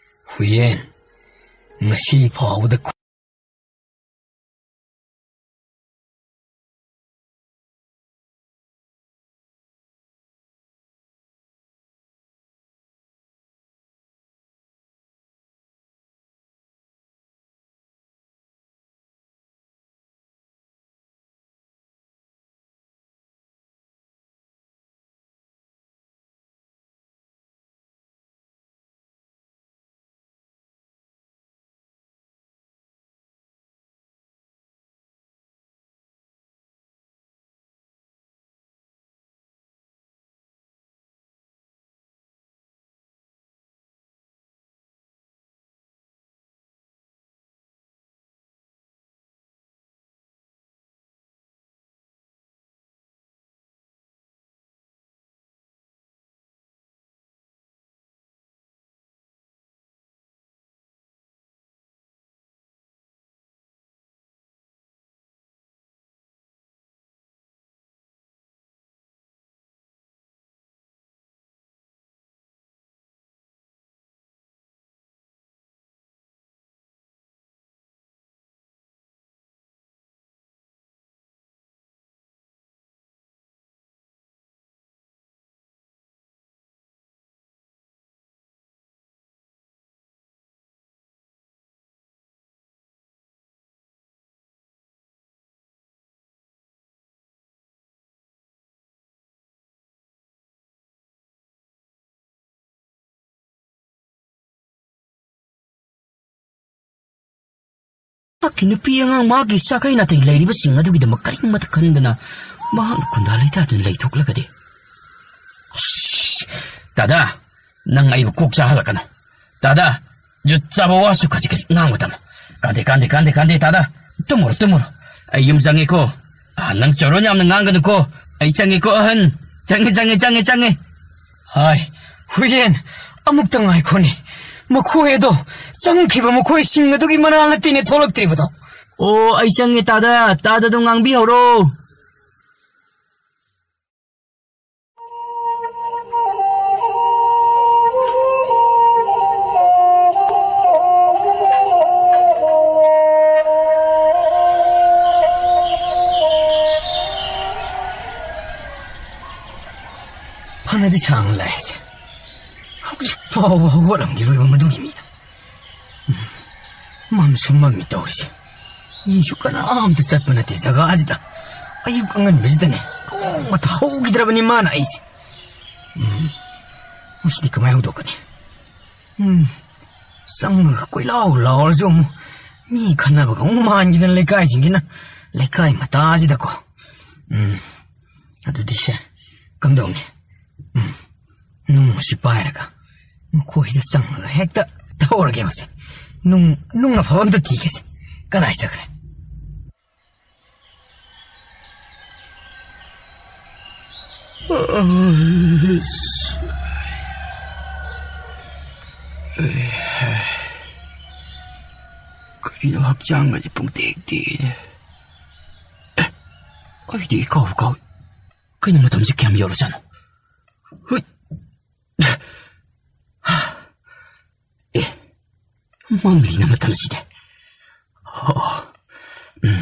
ꯍꯨꯏꯌꯦꯟ, ꯉꯁꯤ ꯐꯥꯎꯕꯗ ꯃꯍꯥꯛꯀꯤ ꯅꯨꯄꯤ ꯑꯉꯥꯡ, ꯃꯍꯥꯛꯀꯤ ꯁꯥꯒꯩ ꯅꯥꯇꯩ ꯂꯩꯔꯤꯕꯁꯤꯡ ꯑꯗꯨꯒꯤꯗꯃꯛ ꯀꯔꯤꯃꯠꯇ ꯈꯟꯗꯅ ꯃꯍꯥꯛꯅ ꯈꯨꯟꯗꯥ ꯂꯩꯇꯥꯗꯅ ꯂꯩꯊꯣꯛꯂꯒꯗꯤ? ꯑꯁ, ꯗꯥꯗꯥ, ꯅꯪ ꯑꯩꯕꯨ ꯀꯣꯛ ꯆꯥꯍꯜꯂꯛꯀꯅꯨ꯫ ꯗꯥꯗꯥ, ꯖꯨꯠ ꯆꯥꯕ ꯋꯥꯁꯨ ꯈꯖꯤꯛ ꯈꯖꯤꯛ ꯉꯥꯡꯕ ꯇꯝꯃꯨ꯫ ꯀꯥꯟꯗꯦ, ꯀꯥꯟꯗꯦ, ꯀꯥꯟꯗꯦ, ꯀꯥꯟꯗꯦ, ꯗꯥꯗꯥ꯫ ꯇꯨꯝꯃꯨꯔꯣ, ꯇꯨꯝꯃꯨꯔꯣ꯫ ꯑꯩ ꯌꯨꯝ ꯆꯪꯉꯦꯀꯣ꯫ ꯑꯥ, ꯅꯪ ꯆꯣꯔꯣꯟ ꯌꯥꯝꯅ ꯉꯥꯡꯒꯅꯨꯀꯣ꯫ ꯑꯩ ꯆꯪꯉꯦꯀꯣ, ꯑꯍꯟ꯫ ꯆꯪꯉꯦ, ꯆꯪꯉꯦ, ꯆꯪꯉꯦ, ꯆꯪꯉꯦ꯫ ꯍꯥꯏ, ꯍꯨꯏꯌꯦꯟ, ꯑꯃꯨꯛꯇ ꯉꯥꯏꯈꯣꯅꯦ꯫ ꯃꯈꯣꯏ ꯑꯗꯣ, ꯆꯪꯈꯤꯕ ꯃꯈꯣꯏꯁꯤꯡ ꯑꯗꯨꯒꯤ ꯃꯅꯥ ꯅꯠꯇꯦꯅꯦ ꯊꯣꯛꯂꯛꯇ꯭ꯔꯤꯕꯗꯣ꯫ ꯑꯣ, ꯑꯩ ꯆꯪꯉꯦ, ꯇꯥꯗ, ꯇꯥꯗ ꯑꯗꯨꯝ ꯉꯥꯡꯕꯤꯍꯧꯔꯣ꯫ ꯐꯅꯗꯤ ꯁꯥꯡꯅ ꯂꯥꯛꯑꯦꯁꯦ꯫ ꯍꯧꯖꯤꯛ ꯐꯥꯎꯕ ꯍꯧꯒꯠꯂꯝꯈꯤꯔꯣꯏꯕ ꯃꯗꯨꯒꯤ ꯃꯤꯗꯣ꯫ ꯎꯝ, ꯃꯝꯁꯨ ꯃꯝꯃꯤ ꯇꯧꯔꯤꯁꯦ꯫ ꯃꯤꯁꯨ ꯀꯅꯥꯝꯇ ꯆꯠꯄ ꯅꯠꯇꯦ ꯖꯒꯥꯁꯤꯗ꯫ ꯑꯌꯨꯛ ꯑꯉꯟꯕꯁꯤꯗꯅꯦ ꯅꯣꯡꯃꯇ ꯍꯧꯈꯤꯗ꯭ꯔꯕꯅꯤ ꯃꯥꯅ ꯑꯩꯁꯦ꯫ ꯎꯝ, ꯃꯁꯤꯗꯤ ꯀꯃꯥꯏꯅ ꯍꯧꯗꯣꯛꯀꯅꯤ? ꯎꯝ, ꯆꯪꯉꯒ ꯀꯣꯏꯂꯥꯎ ꯂꯥꯎꯔꯁꯨ ꯑꯃꯨꯛ ꯃꯤ ꯈꯟꯅꯕꯒ ꯑꯃꯨꯛ ꯃꯥꯟꯈꯤꯗꯅ ꯂꯩꯀꯥꯏꯁꯤꯡꯁꯤꯅ, ꯂꯩꯀꯥꯏ ꯃꯇꯥꯁꯤꯗꯀꯣ꯫ ꯎꯝ, ꯑꯗꯨꯗꯤ ꯁꯦ, ꯀꯝꯗꯧꯅꯤ? ꯎꯝ, ꯅꯨꯡ ꯑꯁꯤ ꯄꯥꯏꯔꯒ ꯃꯈꯣꯏꯗ ꯆꯪꯉꯒ ꯍꯦꯛꯇ ꯇꯧꯔꯒꯦ ꯃꯁꯦ꯫ ꯅꯨꯡ, ꯅꯨꯡ ꯑꯐꯕ ꯑꯝꯇ ꯊꯤꯒꯦꯁꯦ꯫ ꯀꯗꯥꯏ ꯆꯠꯈ꯭ꯔꯦ? ꯀꯔꯤꯅꯣ ꯍꯛꯆꯥꯡ ꯑꯁꯤ ꯄꯨꯡꯇꯦꯛ ꯇꯦꯛꯏ? ꯑꯦ, ꯑꯩꯗꯤ ꯏꯀꯥꯎ ꯀꯥꯎꯏ꯫ ꯀꯩꯅꯣ ꯃꯇꯝꯁꯦ ꯀꯌꯥꯝ ꯌꯧꯔꯖꯥꯠꯅꯣ? ꯍꯨꯏꯠ! ꯑꯦ, ꯃꯝꯂꯤꯅ ꯃꯇꯝꯁꯤꯗ꯫ ꯑꯣ, ꯎꯝ꯫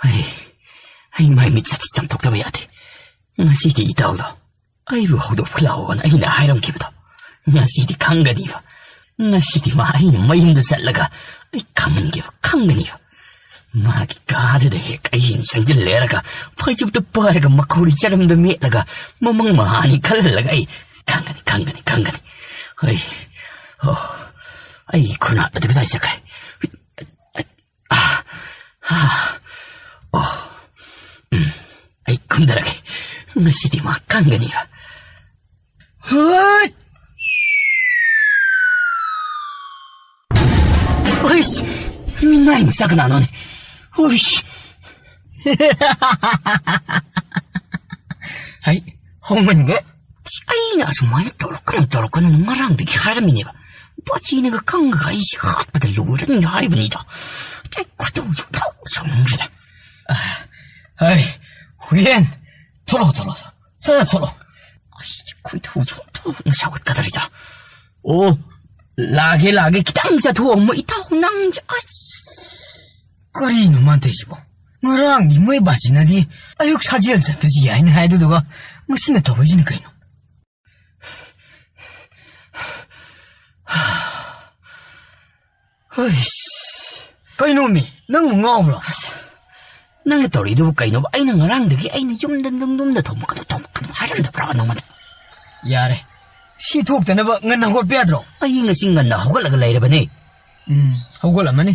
ꯑꯩ, ꯑꯩ ꯃꯥꯏ ꯃꯤꯠ ꯆꯠꯁꯤ ꯆꯥꯝꯊꯣꯛꯇꯕ ꯌꯥꯗꯦ꯫ ꯉꯁꯤꯗꯤ ꯏꯇꯥꯎꯗꯣ ꯑꯩꯕꯨ ꯍꯧꯗꯣꯛꯄ ꯂꯥꯛꯑꯣꯅ ꯑꯩꯅ ꯍꯥꯏꯔꯝꯈꯤꯕꯗꯣ꯫ ꯉꯁꯤꯗꯤ ꯈꯪꯒꯅꯤꯕ꯫ ꯉꯁꯤꯗꯤ ꯃꯥ ꯑꯩꯅ ꯃꯌꯨꯝꯗ ꯆꯠꯂꯒ ꯑꯩ ꯈꯪꯍꯟꯒꯦꯕ, ꯈꯪꯒꯅꯤꯕ꯫ ꯃꯥꯒꯤ ꯀꯥꯗꯨꯗ ꯍꯦꯛ ꯑꯩꯅ ꯆꯪꯁꯤꯜꯂꯦꯔꯒ, ꯐꯩꯖꯨꯞꯇ ꯄꯥꯏꯔꯒ, ꯃꯈꯧꯔꯤ ꯆꯔꯝꯗ ꯃꯦꯠꯂꯒ, ꯃꯃꯪ ꯃꯍꯥꯅꯤ ꯈꯜꯍꯜꯂꯒ ꯑꯩ ꯈꯪꯒꯅꯤ, ꯈꯪꯒꯅꯤ, ꯈꯪꯒꯅꯤ꯫ ꯑꯩ, ꯑꯣ, ꯑꯩ ꯈꯨꯅꯥ ꯑꯗꯨ ꯀꯗꯥꯏ ꯆꯠꯈ꯭ꯔꯦ? ꯑꯥ, ꯑꯥ, ꯑꯣ, ꯎꯝ, ꯑꯩ ꯀꯨꯝꯊꯔꯒꯦ꯫ ꯉꯁꯤꯗꯤ ꯃꯥ ꯈꯪꯒꯅꯤꯕ꯫ ꯍꯣꯏ! ꯍꯨꯏꯁ! ꯃꯤꯅꯥꯏ ꯃꯆꯥ ꯀꯅꯥꯅꯣꯅꯦ? ꯍꯨꯏꯁ! ꯍꯩ, ꯍꯧꯃꯟꯒ꯭ꯔꯦ꯫ ꯑꯁ, ꯑꯩꯅ ꯑꯁꯨꯃꯥꯏꯅ ꯇꯧꯔꯛꯀꯅꯨ, ꯇꯧꯔꯛꯀꯅꯨꯅ ꯉꯔꯥꯡꯗꯒꯤ ꯍꯥꯏꯔꯝꯃꯤꯅꯦꯕ꯫ ꯕꯥꯖꯤꯅꯒ ꯈꯪꯉꯒ ꯑꯩꯁꯦ ꯍꯥꯠꯄꯗ ꯂꯣꯏꯔꯅꯤ ꯍꯥꯏꯕꯅꯤꯗ꯫ ꯑꯩ ꯈꯣꯏꯗꯧꯁꯦ ꯊꯥꯎ ꯁꯥꯎꯅꯤꯡꯈ꯭ꯔꯦꯗ꯫ ꯍꯩ, ꯍꯨꯏꯔꯦꯟ, ꯊꯣꯛꯂꯛꯑꯣ, ꯊꯣꯛꯂꯛꯑꯣ, ꯁꯠ ꯁꯠ ꯊꯣꯛꯂꯛꯑꯣ꯫ ꯑꯩꯁꯦ ꯈꯣꯏꯗꯧꯁꯦ ꯑꯣꯟꯊꯣꯛꯅ ꯁꯥꯎꯒꯠꯀꯗꯧꯔꯤꯗ꯫ ꯑꯣ, ꯂꯥꯛꯑꯒꯦ, ꯂꯥꯛꯑꯒꯦ, ꯈꯤꯇꯪ ꯆꯠꯊꯣꯛꯑꯝꯃꯣ ꯏꯇꯥꯎ, ꯅꯪꯁꯦ, ꯑꯁ꯫ ꯀꯔꯤꯅꯣ ꯃꯥꯅ ꯇꯧꯔꯤꯁꯤꯕꯣ? ꯉꯔꯥꯡꯗꯤ ꯃꯣꯏ ꯕꯥꯖꯤꯅꯗꯤ ꯑꯌꯨꯛ ꯁꯥꯖꯦꯜ ꯆꯠꯄꯁꯤ ꯌꯥꯏꯅ ꯍꯥꯏ, ꯑꯗꯨꯗꯨꯒ ꯉꯁꯤꯅ ꯇꯧꯔꯛꯏꯁꯤꯅ ꯀꯩꯅꯣ? ꯍꯩꯁ꯫ ꯀꯩꯅꯣꯃꯤ, ꯅꯪꯕꯨ ꯉꯥꯎꯕ꯭ꯔꯣ? ꯑꯁ, ꯅꯪꯅ ꯇꯧꯔꯤꯗꯨꯕꯨ ꯀꯩꯅꯣꯕ? ꯑꯩꯅ ꯉꯔꯥꯡꯗꯒꯤ ꯑꯩꯅ ꯌꯨꯝꯗ ꯅꯨꯡ ꯂꯨꯝꯅ ꯊꯣꯡꯕ ꯀꯩꯅꯣ ꯊꯣꯡꯕ ꯀꯩꯅꯣ ꯍꯥꯏꯔꯝꯗꯕ꯭ꯔꯥ ꯅꯉꯣꯟꯗ? ꯌꯥꯔꯦ, ꯁꯤ ꯊꯣꯛꯇꯅꯕ ꯉꯟꯅ ꯍꯧꯒꯠꯄ ꯌꯥꯗ꯭ꯔꯣ? ꯑꯩ ꯉꯁꯤ ꯉꯟꯅ ꯍꯧꯒꯠꯂꯒ ꯂꯩꯔꯕꯅꯦ꯫ ꯎꯝ, ꯍꯧꯒꯠꯂꯝꯃꯅꯤ꯫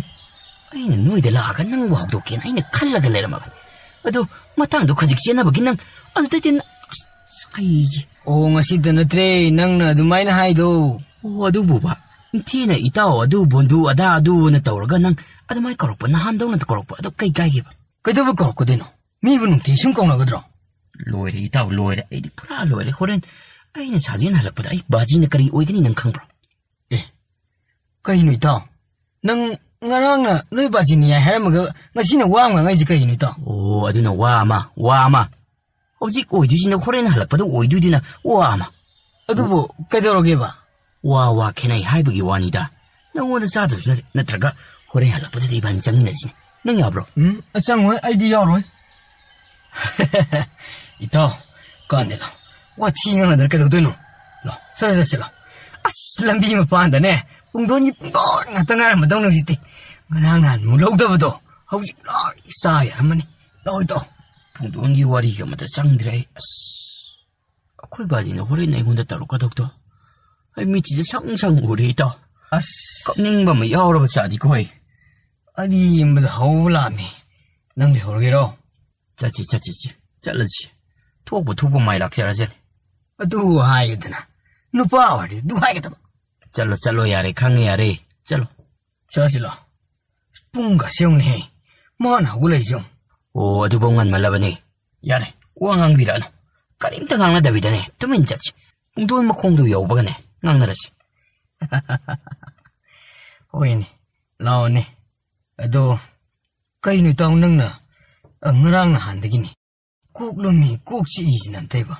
ꯑꯩꯅ ꯅꯣꯏꯗ ꯂꯥꯛꯑꯒ ꯅꯪꯕꯨ ꯍꯧꯗꯣꯛꯀꯦꯅ ꯑꯩꯅ ꯈꯜꯂꯒ ꯂꯩꯔꯝꯃꯕꯅꯤ꯫ ꯑꯗꯣ ꯃꯇꯥꯡꯗꯣ ꯈꯖꯤꯛ ꯆꯦꯟꯅꯕꯒꯤ ꯅꯪ ꯑꯗꯨꯗꯩꯗꯤ ꯅ-, ꯑꯁ, ꯑꯩꯁꯦ꯫ ꯑꯣ, ꯉꯁꯤꯗ ꯅꯠꯇ꯭ꯔꯦ ꯅꯪꯅ ꯑꯗꯨꯃꯥꯏꯅ ꯍꯥꯏꯗꯣ꯫ ꯑꯣ, ꯑꯗꯨꯕꯨꯕ, ꯏꯊꯤꯅ ꯏꯇꯥꯎ ꯑꯗꯨ ꯕꯣꯟꯗꯨ ꯑꯗꯥ ꯑꯗꯨꯅ ꯇꯧꯔꯒ ꯅꯪ ꯑꯗꯨꯃꯥꯏꯅ ꯀꯧꯔꯛꯄ, ꯅꯍꯥꯟꯗꯧꯅ ꯀꯧꯔꯛꯄ ꯑꯗꯣ ꯀꯩ ꯀꯥꯏꯒꯦꯕ? ꯀꯩꯗꯧꯕꯩ ꯀꯧꯔꯛꯀꯗꯣꯏꯅꯣ? ꯃꯤꯕꯨ ꯅꯨꯡꯇꯤꯒꯤ ꯁꯨꯝ ꯀꯧꯅꯒꯗ꯭ꯔꯣ? ꯂꯣꯏꯔꯦ ꯏꯇꯥꯎ, ꯂꯣꯏꯔꯦ꯫ ꯑꯩꯗꯤ ꯄꯨꯔꯥ ꯂꯣꯏꯔꯦ꯫ ꯍꯣꯔꯦꯟ ꯑꯩꯅ ꯁꯥꯖꯦꯟ ꯍꯜꯂꯛꯄꯗ ꯑꯩ ꯕꯥꯖꯤꯅ ꯀꯔꯤ ꯑꯣꯏꯒꯅꯤ ꯅꯪ ꯈꯪꯕ꯭ꯔꯣ? ꯑꯦ, ꯀꯩꯅꯣ ꯏꯇꯥꯎ? ꯅꯪ ꯉꯔꯥꯡꯅ ꯅꯣꯏ ꯕꯥꯖꯤꯅ ꯌꯥꯏ ꯍꯥꯏꯔꯝꯃꯒ ꯉꯁꯤꯅ ꯋꯥ ꯑꯃ ꯉꯥꯡꯉꯛꯏꯁꯦ ꯀꯩꯒꯤꯅꯣ ꯏꯇꯥꯎ? ꯑꯣ, ꯑꯗꯨꯅ ꯋꯥ ꯑꯃ, ꯋꯥ ꯑꯃ꯫ ꯍꯧꯖꯤꯛ ꯑꯣꯏꯗꯣꯏꯁꯤꯅ ꯍꯣꯔꯦꯟ ꯍꯜꯂꯛꯄꯗ ꯑꯣꯏꯗꯣꯏꯗꯨꯅ ꯋꯥ ꯑꯃ꯫ ꯑꯗꯨꯕꯨ ꯀꯩꯗꯧꯔꯒꯦꯕ? ꯋꯥ ꯋꯥ ꯈꯦꯠꯅꯩ ꯍꯥꯏꯕꯒꯤ ꯋꯥꯅꯤꯗ꯫ ꯅꯪꯉꯣꯟꯗ ꯆꯥꯗꯕꯁꯨ ꯅꯠꯇꯦ, ꯅꯠꯇ꯭ꯔꯒ ꯍꯣꯔꯦꯟ ꯍꯜꯂꯛꯄꯗꯗꯤ ꯏꯕꯥꯅꯤ ꯆꯪꯃꯤꯟꯅꯁꯤꯅꯦ꯫ ꯅꯪ ꯌꯥꯕ꯭ꯔꯣ? ꯎꯝ, ꯑ, ꯆꯪꯉꯣꯏ, ꯑꯩꯗꯤ ꯌꯥꯎꯔꯣꯏ꯫ ꯏꯇꯥꯎ, ꯀꯥꯟꯗꯦ ꯂꯥꯎ꯫ ꯋꯥꯊꯤ ꯉꯥꯡꯅꯗꯅ ꯀꯩꯗꯧꯗꯣꯏꯅꯣ? ꯂꯥꯎ, ꯆꯠꯂ ꯆꯠꯁꯤ ꯂꯥꯎ꯫ ꯑꯁ, ꯂꯝꯕꯤ ꯃꯄꯥꯟꯗꯅꯦ ꯄꯨꯡꯗꯣꯟꯒꯤ ꯄꯨꯡꯗꯣꯟ ꯉꯥꯛꯇ ꯉꯥꯏꯔꯝꯃꯗꯧꯅꯤ ꯍꯧꯖꯤꯛꯇꯤ꯫ ꯉꯔꯥꯡ ꯅꯍꯥꯟ ꯃꯨꯜꯍꯧꯗꯕꯗꯣ ꯍꯧꯖꯤꯛ ꯂꯣꯏ ꯆꯥ ꯌꯥꯔꯝꯃꯅꯤ꯫ ꯂꯥꯎ ꯏꯇꯥꯎ꯫ ꯄꯨꯡꯗꯣꯟꯒꯤ ꯋꯥꯔꯤꯒ ꯑꯃꯇ ꯆꯪꯗ꯭ꯔꯦ ꯑꯩ꯫ ꯑꯁ, ꯑꯩꯈꯣꯏ ꯕꯥꯖꯤꯅ ꯍꯣꯔꯦꯟ ꯑꯩꯉꯣꯟꯗ ꯇꯧꯔꯛꯀꯗꯧꯗꯣ ꯑꯩ ꯃꯤꯠꯁꯤꯗ ꯁꯪ ꯁꯪ ꯎꯔꯦ ꯏꯇꯥꯎ꯫ ꯑꯁ꯫ ꯀꯞꯅꯤꯡꯕ ꯑꯃ ꯌꯥꯎꯔꯕ ꯆꯥꯗꯤꯀꯣ ꯑꯩ꯫ ꯑꯔꯦꯝꯕꯗ ꯍꯧꯕ ꯂꯥꯝꯃꯤ꯫ ꯅꯪ ꯂꯩꯍꯧꯔꯒꯦꯔꯣ? ꯆꯠꯁꯤ, ꯆꯠꯁꯤ, ꯆꯠꯁꯤ꯫ ꯆꯠꯂꯁꯤ꯫ ꯊꯣꯛꯄ ꯊꯣꯛꯄ ꯃꯥꯏ ꯂꯥꯛꯆꯔꯁꯅꯤ꯫ ꯑꯗꯨ ꯍꯥꯏꯒꯗꯅ, ꯅꯨꯄꯥ ꯑꯣꯏꯔꯗꯤ ꯑꯗꯨ ꯍꯥꯏꯒꯗꯕ꯫ ꯆꯠꯂꯣ, ꯆꯠꯂꯣ, ꯌꯥꯔꯦ, ꯈꯪꯉꯦ, ꯌꯥꯔꯦ꯫ ꯆꯠꯂꯣ꯫ ꯆꯠꯂꯁꯤ ꯂꯥꯛꯑꯣ꯫ ꯄꯨꯡ ꯀꯥꯁꯦ ꯌꯦꯡꯉꯨꯅꯦꯍꯦ꯫ ꯃꯥꯅ ꯍꯧꯒꯠꯂꯛꯏꯁꯦ ꯌꯦꯡꯉꯨ꯫ ꯑꯣ, ꯑꯗꯨꯐꯥꯎ ꯉꯟꯃꯜꯂꯕꯅꯤ꯫ ꯌꯥꯔꯦ, ꯋꯥ ꯉꯥꯡꯕꯤꯔꯛꯑꯅꯨ꯫ ꯀꯔꯤꯝꯇ ꯉꯥꯡꯅꯗꯕꯤꯗꯅꯦ, ꯇꯨꯃꯤꯟ ꯆꯠꯁꯤ꯫ ꯄꯨꯡꯗꯣꯟ ꯃꯈꯣꯡꯗꯨ ꯌꯧꯕꯒꯅꯦ, ꯉꯥꯡꯅꯔꯁꯤ꯫ ꯍꯣꯏꯅꯦ, ꯂꯥꯛꯑꯣꯅꯦ꯫ ꯑꯗꯣ, ꯀꯩꯅꯣ ꯏꯇꯥꯎ ꯅꯪꯅ, ꯑ, ꯉꯔꯥꯡ ꯅꯍꯥꯟꯗꯒꯤꯅꯤ꯫ ꯀꯣꯛ ꯂꯨꯝꯃꯤ, ꯀꯣꯛ ꯆꯤꯛꯏꯁꯤꯅ ꯑꯝꯇꯩꯕ꯫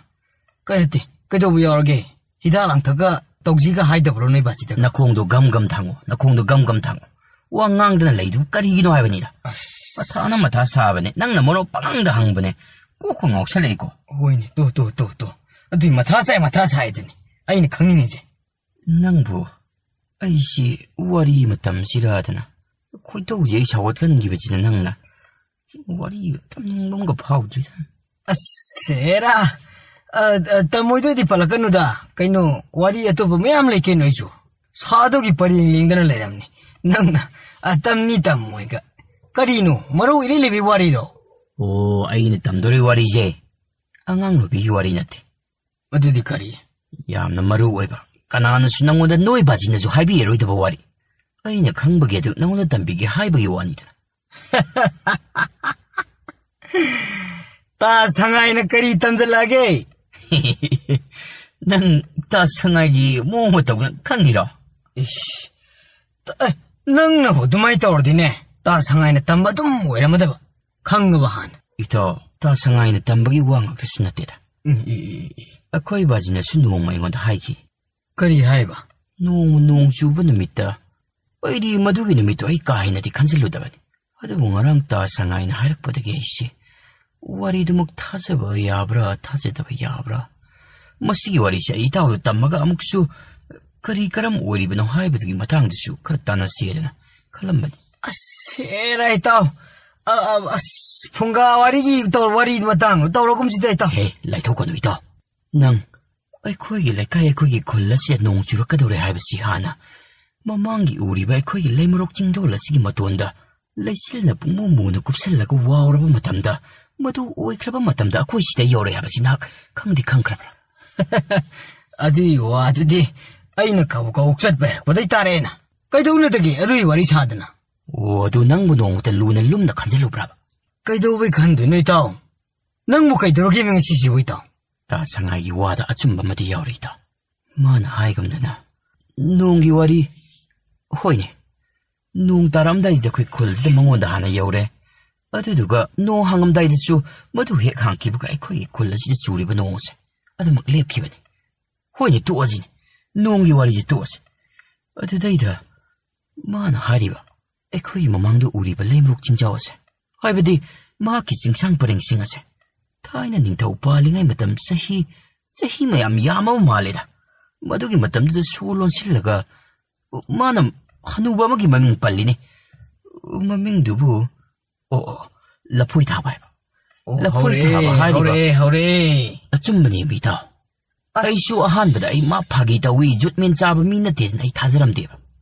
ꯀꯔꯤ ꯅꯠꯇꯦ, ꯀꯩꯗꯧꯕ ꯌꯥꯎꯔꯒꯦ? ꯍꯤꯗꯥꯛ ꯂꯥꯡꯊꯛꯀ ꯇꯧꯁꯤꯒ ꯍꯥꯏꯗꯕ꯭ꯔꯣ ꯅꯣꯏ ꯕꯥꯁꯤꯗꯒ? ꯅꯈꯣꯡꯗꯣ ꯒꯝ ꯒꯝ ꯊꯥꯡꯉꯣ, ꯅꯈꯣꯡꯗꯣ ꯒꯝ ꯒꯝ ꯊꯥꯡꯉꯣ꯫ ꯋꯥ ꯉꯥꯡꯗꯅ ꯂꯩꯗꯨ ꯀꯔꯤꯒꯤꯅꯣ ꯍꯥꯏꯕꯅꯤꯗ꯫ ꯑꯁ꯫ ꯃꯊꯥꯅ ꯃꯊꯥ ꯁꯥꯕꯅꯦ, ꯅꯪꯅ ꯃꯔꯣꯟ ꯄꯉꯥꯡꯗ ꯍꯪꯕꯅꯦ, ꯀꯣꯛꯀ ꯉꯥꯎꯁꯜꯂꯛꯏꯀꯣ꯫ ꯍꯣꯏꯅꯦ, ꯇꯣ, ꯇꯣ, ꯇꯣ, ꯇꯣ꯫ ꯑꯗꯨꯏ ꯃꯊꯥ ꯁꯥꯏ, ꯃꯊꯥ ꯁꯥꯏꯗꯨꯅꯤ ꯑꯩꯅ ꯈꯪꯅꯤꯡꯉꯤꯁꯦ꯫ ꯅꯪꯕꯨ ꯑꯩꯁꯤ ꯋꯥꯔꯤ ꯑꯃ ꯇꯝꯁꯤꯔꯥꯗꯅ ꯈꯣꯏꯗꯧꯁꯦ ꯑꯩ ꯁꯥꯎꯒꯠꯍꯟꯈꯤꯕꯁꯤꯗ ꯅꯪꯅ ꯋꯥꯔꯤ ꯇꯝꯅꯤꯡꯕ ꯑꯃꯒ ꯐꯥꯎꯗ꯭ꯔꯤꯗ꯫ ꯑꯁ, ꯍꯦꯔꯥ, ꯑ, ꯑ, ꯇꯝꯃꯣꯏꯗꯣꯏꯗꯤ ꯄꯜꯂꯛꯀꯅꯨꯗ꯫ ꯀꯩꯅꯣ, ꯋꯥꯔꯤ ꯑꯇꯣꯞꯄ ꯃꯌꯥꯝ ꯂꯩ ꯀꯩꯅꯣ, ꯑꯩꯁꯨ ꯁꯥꯗꯨꯒꯤ ꯄꯔꯦꯡ ꯂꯦꯡꯗꯅ ꯂꯩꯔꯝꯅꯤ꯫ ꯅꯪꯅ, ꯑ, ꯇꯝꯅꯤ ꯇꯝꯃꯣꯏꯒ꯫ ꯀꯔꯤꯅꯣ, ꯃꯔꯧ ꯏꯔꯩ ꯂꯩꯕꯤ ꯋꯥꯔꯤꯔꯣ? ꯑꯣ, ꯑꯩꯅ ꯇꯝꯗꯣꯔꯤ ꯋꯥꯔꯤꯁꯦ ꯑꯉꯥꯡ ꯅꯨꯄꯤꯒꯤ ꯋꯥꯔꯤ ꯅꯠꯇꯦ꯫ ꯑꯗꯨꯗꯤ ꯀꯔꯤ? ꯌꯥꯝꯅ ꯃꯔꯨ ꯑꯣꯏꯕ, ꯀꯅꯥꯅꯁꯨ ꯅꯪꯉꯣꯟꯗ ꯅꯣꯏ ꯕꯥꯖꯤꯅꯁꯨ ꯍꯥꯏꯕꯤꯔꯔꯣꯏꯗꯕ ꯋꯥꯔꯤ꯫ ꯑꯩꯅ ꯈꯪꯕꯒꯤ ꯑꯗꯨ ꯅꯪꯉꯣꯟꯗ ꯇꯝꯕꯤꯒꯦ ꯍꯥꯏꯕꯒꯤ ꯋꯥꯅꯤꯗꯅ꯫ ꯇꯥ ꯁꯉꯥꯏꯅ ꯀꯔꯤ ꯇꯝꯖꯜꯂꯛꯑꯒꯦ? ꯅꯪ ꯇꯥ ꯁꯉꯥꯏꯒꯤ ꯃꯑꯣꯡ ꯃꯇꯧꯒ ꯈꯪꯉꯤꯔꯣ? ꯏꯁ, ꯇ-, ꯑꯦ, ꯅꯪꯅꯕꯨ ꯑꯗꯨꯃꯥꯏꯅ ꯇꯧꯔꯗꯤꯅꯦ, ꯇꯥ ꯁꯉꯥꯏꯅ ꯇꯝꯕ ꯑꯗꯨꯝ ꯑꯣꯏꯔꯝꯃꯗꯕ꯫ ꯈꯪꯉꯕ ꯍꯥꯟꯅ? ꯏꯇꯥꯎ, ꯇꯥ ꯁꯉꯥꯏꯅ ꯇꯝꯕꯒꯤ ꯋꯥ ꯉꯥꯛꯇꯁꯨ ꯅꯠꯇꯦꯗ꯫ ꯎꯝ, ꯏ, ꯏ, ꯏ꯫ ꯑꯩꯈꯣꯏ ꯕꯥꯖꯤꯅꯁꯨ ꯅꯣꯡꯃ ꯑꯩꯉꯣꯟꯗ ꯍꯥꯏꯈꯤ꯫ ꯀꯔꯤ ꯍꯥꯏꯕ? ꯅꯣꯡꯃ ꯅꯣꯡ ꯆꯨꯕ ꯅꯨꯃꯤꯠꯇ, ꯑꯩꯗꯤ ꯃꯗꯨꯒꯤ ꯅꯨꯃꯤꯠꯇꯨ ꯑꯩ ꯀꯥ ꯍꯦꯟꯅꯗꯤ ꯈꯟꯖꯤꯜꯂꯨꯗꯕꯅꯤ꯫ ꯑꯗꯨꯕꯨ ꯉꯔꯥꯡ ꯇꯥ ꯁꯉꯥꯏꯅ ꯍꯥꯏꯔꯛꯄꯗꯒꯤ ꯑꯩꯁꯦ ꯋꯥꯔꯤꯗꯨꯃꯛ ꯊꯥꯖꯕ ꯌꯥꯕ꯭ꯔꯥ, ꯊꯥꯖꯗꯕ ꯌꯥꯕ꯭ꯔꯥ? ꯃꯁꯤꯒꯤ ꯋꯥꯔꯤꯁꯦ ꯑꯩ ꯏꯇꯥꯎꯗ ꯇꯝꯃꯒ ꯑꯃꯨꯛꯁꯨ ꯀꯔꯤ ꯀꯔꯝ ꯑꯣꯏꯔꯤꯕꯅꯣ ꯍꯥꯏꯕꯗꯨꯒꯤ ꯃꯇꯥꯡꯗꯁꯨ ꯈꯔ ꯇꯥꯟꯅꯁꯦꯗꯅ ꯈꯜꯂꯝꯕꯅꯤ꯫ ꯑꯁ, ꯍꯦꯔꯥ ꯏꯇꯥꯎ, ꯑ, ꯑ, ꯑꯁ, ꯐꯨꯡꯒꯥ ꯋꯥꯔꯤꯒꯤ ꯇꯧ-, ꯋꯥꯔꯤ ꯃꯇꯥꯡꯗꯣ ꯇꯧꯔꯒꯨꯝꯁꯤꯗ ꯏꯇꯥꯎ꯫ ꯍꯦ, ꯂꯥꯏꯊꯣꯛꯀꯅꯨ ꯏꯇꯥꯎ꯫ ꯅꯪ ꯑꯩꯈꯣꯏꯒꯤ ꯂꯩꯀꯥꯏ, ꯑꯩꯈꯣꯏꯒꯤ ꯈꯨꯜ ꯑꯁꯤꯗ ꯅꯣꯡ ꯆꯨꯔꯛꯀꯗꯧꯔꯦ ꯍꯥꯏꯕꯁꯤ ꯍꯥꯟꯅ ꯃꯃꯥꯡꯒꯤ ꯎꯔꯤꯕ ꯑꯩꯈꯣꯏꯒꯤ ꯂꯩꯃꯔꯣꯛ ꯆꯤꯡꯗꯣꯜ ꯑꯁꯤꯒꯤ ꯃꯇꯣꯟꯗ ꯂꯩꯆꯤꯜꯅ ꯄꯨꯡꯃꯨ ꯃꯨꯅ ꯀꯨꯞꯁꯜꯂꯒ ꯋꯥꯎꯔꯕ ꯃꯇꯝꯗ, ꯃꯗꯨ ꯑꯣꯏꯈ꯭ꯔꯕ ꯃꯇꯝꯗ ꯑꯩꯈꯣꯏ ꯁꯤꯗ ꯌꯧꯔꯦ ꯍꯥꯏꯕꯁꯤ ꯅꯍꯥꯛ ꯈꯪꯗꯤ ꯈꯪꯈ꯭ꯔꯕ꯭ꯔꯥ? ꯑꯗꯨꯒꯤ ꯋꯥꯗꯨꯗꯤ ꯑꯩꯅ ꯀꯕꯛ ꯀꯕꯛ ꯆꯠꯄ ꯍꯩꯔꯛꯄꯗꯩ ꯇꯥꯔꯛꯑꯦꯅ꯫ ꯀꯩꯗꯧꯅꯗꯒꯦ ꯑꯗꯨꯒꯤ ꯋꯥꯔꯤ ꯁꯥꯗꯅ? ꯑꯣ, ꯑꯗꯨ ꯅꯪꯕꯨ ꯅꯣꯡꯃꯇ ꯂꯨꯅ ꯂꯨꯝꯅ ꯈꯟꯖꯜꯂꯨꯕ꯭ꯔꯥꯕ? ꯀꯩꯗꯧꯕꯩ ꯈꯟꯗꯣꯏꯅꯣ, ꯏꯇꯥꯎ? ꯅꯪꯕꯨ ꯀꯩꯗꯧꯔꯒꯦ ꯉꯁꯤꯁꯤꯕꯨ, ꯏꯇꯥꯎ? ꯇꯥ ꯁꯉꯥꯏꯒꯤ ꯋꯥꯗ ꯑꯆꯨꯝꯕ ꯑꯃꯗꯤ ꯌꯥꯎꯔꯤ, ꯏꯇꯥꯎ꯫ ꯃꯥꯅ ꯍꯥꯏꯒꯨꯝꯗꯅ, ꯅꯣꯡꯒꯤ ꯋꯥꯔꯤ, ꯍꯣꯏꯅꯦ, ꯅꯣꯡ ꯇꯥꯔꯝꯗꯥꯏꯗ ꯑꯩꯈꯣꯏ ꯈꯨꯜꯁꯤꯗ ꯃꯉꯣꯟꯗ ꯍꯥꯟꯅ ꯌꯧꯔꯦ꯫ ꯑꯗꯨꯗꯨꯒ ꯅꯣꯡ ꯍꯥꯡꯉꯝꯗꯥꯏꯗꯁꯨ ꯃꯗꯨ ꯍꯦꯛ ꯍꯥꯡꯈꯤꯕꯒ ꯑꯩꯈꯣꯏꯒꯤ ꯈꯨꯜ ꯑꯁꯤꯗ ꯆꯨꯔꯤꯕ ꯅꯣꯡ ꯑꯁꯦ ꯑꯗꯨꯃꯛ ꯂꯦꯞꯈꯤꯕꯅꯤ꯫ ꯍꯣꯏꯅꯦ, ꯇꯣꯛꯑꯁꯤꯅꯦ, ꯅꯣꯡꯒꯤ ꯋꯥꯔꯤꯁꯤ ꯇꯣꯛꯑꯁꯤ꯫ ꯑꯗꯨꯗꯩꯗ ꯃꯥꯅ ꯍꯥꯏꯔꯤꯕ, ꯑꯩꯈꯣꯏꯒꯤ ꯃꯃꯥꯡꯗ ꯎꯔꯤꯕ ꯂꯩꯃꯔꯨꯛ ꯆꯤꯡꯖꯥꯎ ꯑꯁꯦ, ꯍꯥꯏꯕꯗꯤ ꯃꯍꯥꯛꯀꯤ ꯆꯤꯡꯁꯥꯡ ꯄꯔꯦꯡꯁꯤꯡ ꯑꯁꯦ, ꯊꯥꯏꯅ ꯅꯤꯡꯊꯧ ꯄꯥꯜꯂꯤꯉꯩ ꯃꯇꯝ, ꯆꯍꯤ, ꯆꯍꯤ ꯃꯌꯥꯝ ꯌꯥꯝꯃꯕ ꯃꯥꯜꯂꯦꯗ꯫ ꯃꯗꯨꯒꯤ ꯃꯇꯝꯗꯨꯗ ꯁꯨ ꯂꯣꯟꯁꯤꯜꯂꯒ ꯃꯥꯅ ꯍꯅꯨꯕ ꯑꯃꯒꯤ ꯃꯃꯤꯡ ꯄꯜꯂꯤꯅꯦ꯫ ꯃꯃꯤꯡꯗꯨꯕꯨ, ꯑꯣ, ꯑꯣ, ꯂꯐꯣꯏ ꯊꯥꯕ ꯍꯥꯏꯕ꯫ ꯑꯣ, ꯂꯐꯣꯏ ꯍꯧꯔꯛꯑꯦ, ꯊꯥꯕ ꯍꯥꯏꯔꯤꯕ꯫ ꯍꯧꯔꯛꯑꯦ, ꯍꯧꯔꯛꯑꯦ꯫ ꯑꯆꯨꯝꯕꯅꯦ, ꯏꯇꯥꯎ꯫ ꯑꯁ꯫ ꯑꯩꯁꯨ ꯑꯍꯥꯟꯕꯗ ꯑꯩ ꯃꯥ ꯐꯥꯒꯤ ꯇꯧꯏ, ꯖꯨꯠ ꯃꯦꯟ ꯆꯥꯕ ꯃꯤ ꯅꯠꯇꯦꯗꯅ ꯑꯩ ꯊꯥꯖꯔꯝꯗꯦꯕ꯫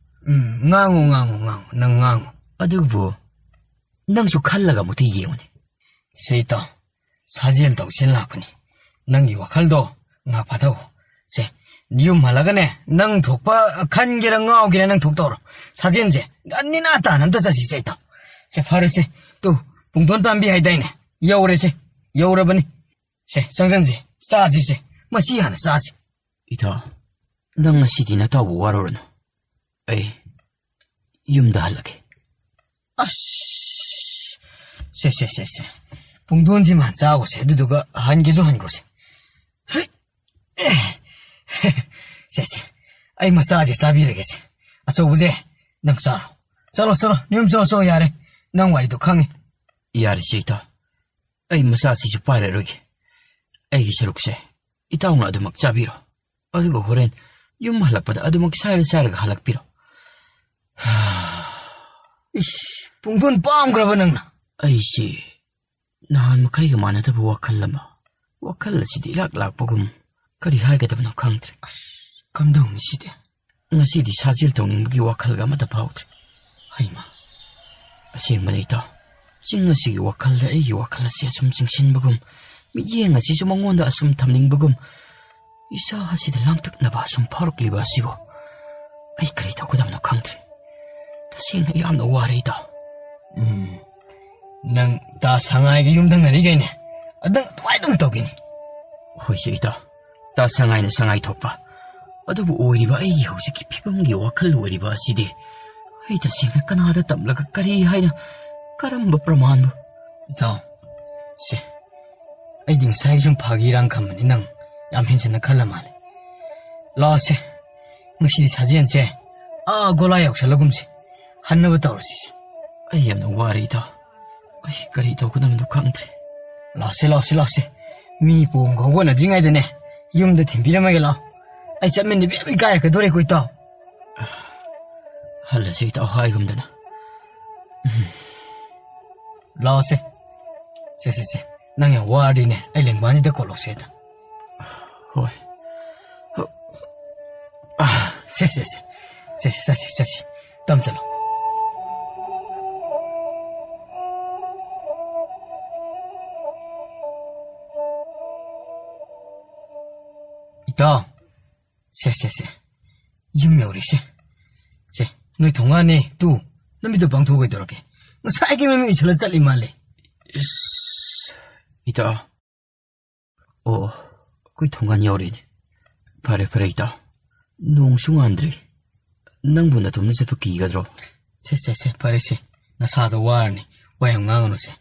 ꯎꯝ, ꯉꯥꯡꯉꯨ, ꯉꯥꯡꯉꯨ, ꯉꯥꯡꯉꯨ, ꯅꯪ ꯉꯥꯡꯉꯨ꯫ ꯑꯗꯨꯕꯨ ꯅꯪꯁꯨ ꯈꯜꯂꯒ ꯑꯃꯨꯛꯇ ꯌꯦꯡꯉꯨꯅꯦ꯫ ꯁꯦ ꯏꯇꯥꯎ, ꯁꯥꯖꯦꯜ ꯇꯧꯁꯦꯅ ꯂꯥꯛꯄꯅꯤ꯫ ꯅꯪꯒꯤ ꯋꯥꯈꯜꯗꯣ ꯉꯥꯏꯍꯥꯛ ꯐꯥꯊꯧ꯫ ꯁꯦ, ꯌꯨꯝ ꯍꯜꯂꯒꯅꯦ, ꯅꯪ ꯊꯣꯛꯄ ꯈꯟꯒꯦꯔꯥ ꯉꯥꯎꯒꯦꯔꯥ ꯅꯪ ꯊꯣꯛꯇꯧꯔꯣ꯫ ꯁꯥꯖꯦꯜꯁꯦ ꯅꯤꯅꯥ ꯇꯥꯅ ꯑꯝꯇ ꯆꯠꯁꯤꯁꯦ ꯏꯇꯥꯎ꯫ ꯁꯦ, ꯐꯔꯦꯁꯦ꯫ ꯇꯨ, ꯄꯨꯡꯗꯣꯟ ꯄꯥꯝꯕꯤ ꯍꯥꯏꯗꯥꯏꯅꯦ? ꯌꯧꯔꯦꯁꯦ, ꯌꯧꯔꯕꯅꯤ꯫ ꯁꯦ, ꯆꯪꯁꯟꯁꯦ, ꯆꯥꯁꯤꯁꯦ꯫ ꯃꯁꯤ ꯍꯥꯟꯅ ꯆꯥꯁꯤ꯫ ꯏꯇꯥꯎ, ꯅꯪ ꯉꯁꯤꯗꯤ ꯅꯇꯥꯎꯕꯨ ꯋꯥꯔꯧꯔꯅꯨ꯫ ꯑꯩ ꯌꯨꯝꯗ ꯍꯜꯂꯒꯦ꯫ ꯑꯁ! ꯁꯦ, ꯁꯦ, ꯁꯦ, ꯁꯦ꯫ ꯄꯨꯡꯗꯣꯟꯁꯤꯃ ꯆꯥꯎꯁꯦ, ꯑꯗꯨꯗꯨꯒ ꯍꯟꯒꯦꯁꯨ ꯍꯟꯈ꯭ꯔꯣꯁꯦ꯫ ꯍꯩ! ꯑꯦ! ꯁꯦ, ꯁꯦ꯫ ꯑꯩ ꯃꯆꯥꯁꯦ ꯆꯥꯕꯤꯔꯒꯦꯁꯦ꯫ ꯑꯆꯧꯕꯁꯦ, ꯅꯪ ꯆꯥꯔꯣ꯫ ꯆꯠꯂꯣ, ꯆꯠꯂꯣ꯫ ꯅꯌꯨꯝ ꯆꯠꯂꯣ, ꯆꯠꯂꯣ, ꯌꯥꯔꯦ꯫ ꯅꯪ ꯋꯥꯔꯤꯗꯣ ꯈꯪꯉꯦ꯫ ꯌꯥꯔꯦꯁꯦ, ꯏꯇꯥꯎ꯫ ꯑꯩ ꯃꯆꯥꯁꯤꯁꯨ ꯄꯥꯏꯔꯔꯣꯏꯒꯦ꯫ ꯑꯩꯒꯤ ꯁꯔꯨꯛꯁꯦ ꯏꯇꯥꯎꯅ ꯑꯗꯨꯃꯛ ꯆꯥꯕꯤꯔꯣ꯫ ꯑꯗꯨꯒ ꯍꯣꯔꯦꯟ ꯌꯨꯝ ꯍꯜꯂꯛꯄꯗ ꯑꯗꯨꯃꯛ ꯁꯥꯏꯔ ꯁꯥꯏꯔꯒ ꯍꯜꯂꯛꯄꯤꯔꯣ꯫ ꯏꯁ, ꯄꯨꯡꯗꯣꯟ ꯄꯥꯝꯈ꯭ꯔꯕ ꯅꯪꯅ? ꯑꯩꯁꯤ ꯅꯍꯥꯟ ꯃꯈꯩꯒ ꯃꯥꯟꯅꯗꯕ ꯋꯥꯈꯜ ꯑꯃ, ꯋꯥꯈꯜ ꯑꯁꯤꯗꯤ ꯏꯂꯥꯛ ꯂꯥꯛꯄꯒꯨꯝ, ꯀꯔꯤ ꯍꯥꯏꯒꯗꯕꯅꯣ ꯈꯪꯗ꯭ꯔꯦ꯫ ꯑꯁ, ꯀꯝꯗꯧꯅꯤ ꯁꯤꯗꯤ? ꯉꯁꯤꯗꯤ ꯁꯥꯖꯦꯜ ꯇꯧꯅꯤꯡꯕꯒꯤ ꯋꯥꯈꯜꯒ ꯑꯃꯠꯇ ꯐꯥꯎꯗ꯭ꯔꯦ꯫ ꯍꯩꯃꯥ, ꯑꯁꯦꯡꯕꯅꯤ, ꯏꯇꯥꯎ꯫ ꯆꯤꯡ ꯑꯁꯤꯒꯤ ꯋꯥꯈꯜꯗ ꯑꯩꯒꯤ ꯋꯥꯈꯜ ꯑꯁꯤ ꯑꯁꯨꯝ ꯆꯤꯡꯁꯤꯟꯕꯒꯨꯝ, ꯃꯤꯠꯌꯦꯡ ꯑꯁꯤꯁꯨ ꯃꯉꯣꯟꯗ ꯑꯁꯨꯝ ꯊꯝꯅꯤꯡꯕꯒꯨꯝ, ꯏꯁꯥ ꯑꯁꯤꯗ ꯂꯥꯡꯇꯛꯅꯕ ꯑꯁꯨꯝ ꯐꯥꯎꯔꯛꯂꯤꯕ ꯑꯁꯤꯕꯨ ꯑꯩ ꯀꯔꯤ ꯇꯧꯒꯗꯕꯅꯣ ꯈꯪꯗ꯭ꯔꯦ꯫ ꯇꯁꯦꯡꯅ ꯌꯥꯝꯅ ꯋꯥꯔꯦ, ꯏꯇꯥꯎ꯫ ꯎꯝ, ꯅꯪ ꯇꯥ ꯁꯉꯥꯏꯒ ꯌꯨꯝꯊꯪꯅꯔꯤꯈꯩꯅꯦ, ꯑꯗꯪ ꯑꯗꯨꯃꯥꯏꯅ ꯑꯗꯨꯝ ꯇꯧꯈꯤꯅꯤ꯫ ꯍꯣꯏꯁꯦ, ꯏꯇꯥꯎ꯫ ꯇꯥ ꯁꯉꯥꯏꯅ ꯁꯉꯥꯏ ꯊꯣꯛꯄ꯫ ꯑꯗꯨꯕꯨ ꯑꯣꯏꯔꯤꯕ ꯑꯩꯒꯤ ꯍꯧꯖꯤꯛꯀꯤ ꯐꯤꯕꯝꯒꯤ ꯋꯥꯈꯜ ꯑꯣꯏꯔꯤꯕ ꯑꯁꯤꯗꯤ ꯑꯩ ꯇꯁꯦꯡꯅ ꯀꯅꯥꯗ ꯇꯝꯂꯒ ꯀꯔꯤ ꯍꯥꯏꯅ, ꯀꯔꯝꯕ ꯄ꯭ꯔꯃꯥꯟꯕꯨ? ꯏꯇꯥꯎ, ꯁꯦ, ꯑꯩꯗꯤ ꯉꯁꯥꯏ ꯁꯨꯝ ꯐꯥꯒꯤꯔꯥꯡ ꯈꯟꯕꯅꯤ, ꯅꯪ ꯌꯥꯝ ꯍꯦꯟꯖꯟꯅ ꯈꯜꯂ ꯃꯥꯜꯂꯦ꯫ ꯂꯥꯛꯑꯣꯁꯦ, ꯉꯁꯤꯗꯤ ꯁꯥꯖꯦꯜꯁꯦ ꯑꯥ ꯒꯣꯂꯥ ꯌꯧꯁꯜꯂꯒꯨꯝꯁꯦ, ꯍꯟꯅꯕ ꯇꯧꯔꯁꯤꯁꯦ꯫ ꯑꯩ ꯌꯥꯝꯅ ꯋꯥꯔꯦ, ꯏꯇꯥꯎ꯫ ꯑꯩ ꯀꯔꯤ ꯇꯧꯒꯗꯕꯅꯣ ꯈꯪꯗ꯭ꯔꯦ꯫ ꯂꯥꯛꯑꯣꯁꯦ, ꯂꯥꯛꯑꯣꯁꯦ, ꯂꯥꯛꯑꯣꯁꯦ꯫ ꯃꯤ ꯄꯣꯡꯒ ꯍꯧꯒꯠꯅꯗ꯭ꯔꯤꯉꯩꯗꯅꯦ, ꯌꯨꯝꯗ ꯊꯤꯟꯕꯤꯔꯝꯃꯒꯦ ꯂꯥꯛꯑꯣ꯫ ꯑꯩ ꯆꯠꯃꯤꯟꯅꯕ ꯌꯥꯝ ꯏꯀꯥꯏꯔꯛꯀꯗꯣꯔꯦꯀꯣ, ꯏꯇꯥꯎ꯫ ꯍꯜꯂꯁꯤ, ꯏꯇꯥꯎ, ꯍꯥꯏꯒꯨꯝꯗꯅ꯫ ꯎꯝ꯫ ꯂꯥꯛꯑꯣꯁꯦ꯫ ꯁꯦ, ꯁꯦ, ꯁꯦ꯫ ꯅꯪ ꯌꯥꯝ ꯋꯥꯔꯗꯤꯅꯦ, ꯑꯩ ꯂꯦꯡꯕꯥꯟꯁꯤꯗ ꯀꯣꯠꯂꯣꯁꯦ ꯑꯗ꯫ ꯍꯣꯏ꯫ ꯁꯦ, ꯁꯦ, ꯁꯦ꯫ ꯁꯦ, ꯁꯦ, ꯆꯠꯁꯤ, ꯆꯠꯁꯤ꯫ ꯇꯞ ꯆꯠꯂꯣ꯫ ꯏꯇꯥꯎ꯫ ꯁꯦ, ꯁꯦ, ꯁꯦ꯫ ꯌꯨꯝ ꯌꯧꯔꯦꯁꯦ꯫ ꯁꯦ, ꯅꯣꯏ ꯊꯣꯡꯒꯥꯟꯅꯦ꯫ ꯇꯨ, ꯅꯨꯃꯤꯠꯇꯨ ꯄꯥꯡꯊꯣꯛꯑ ꯀꯩꯗꯧꯔꯒꯦ? ꯉꯁꯥꯏꯒꯤ ꯃꯃꯤꯡ ꯏꯁꯜꯂ ꯆꯠꯂꯤ ꯃꯥꯜꯂꯦ꯫ ꯏꯁ, ꯏꯇꯥꯎ꯫ ꯑꯣ, ꯑꯩꯈꯣꯏ ꯊꯣꯡꯒꯥꯟ ꯌꯧꯔꯦꯅꯦ꯫ ꯐꯔꯦ, ꯐꯔꯦ, ꯏꯇꯥꯎ꯫ ꯅꯣꯡꯁꯨ ꯉꯥꯟꯗ꯭ꯔꯤ꯫ ꯅꯪꯕꯨ ꯅꯇꯣꯝꯇ ꯆꯠꯄ ꯀꯤꯒꯗ꯭ꯔꯣ? ꯁꯦ, ꯁꯦ, ꯁꯦ, ꯐꯔꯦꯁꯦ꯫ ꯅꯁꯥꯗꯣ ꯋꯥꯔꯅꯤ꯫ ꯋꯥ ꯌꯥꯝ ꯉꯥꯡꯒꯅꯨꯁꯦ꯫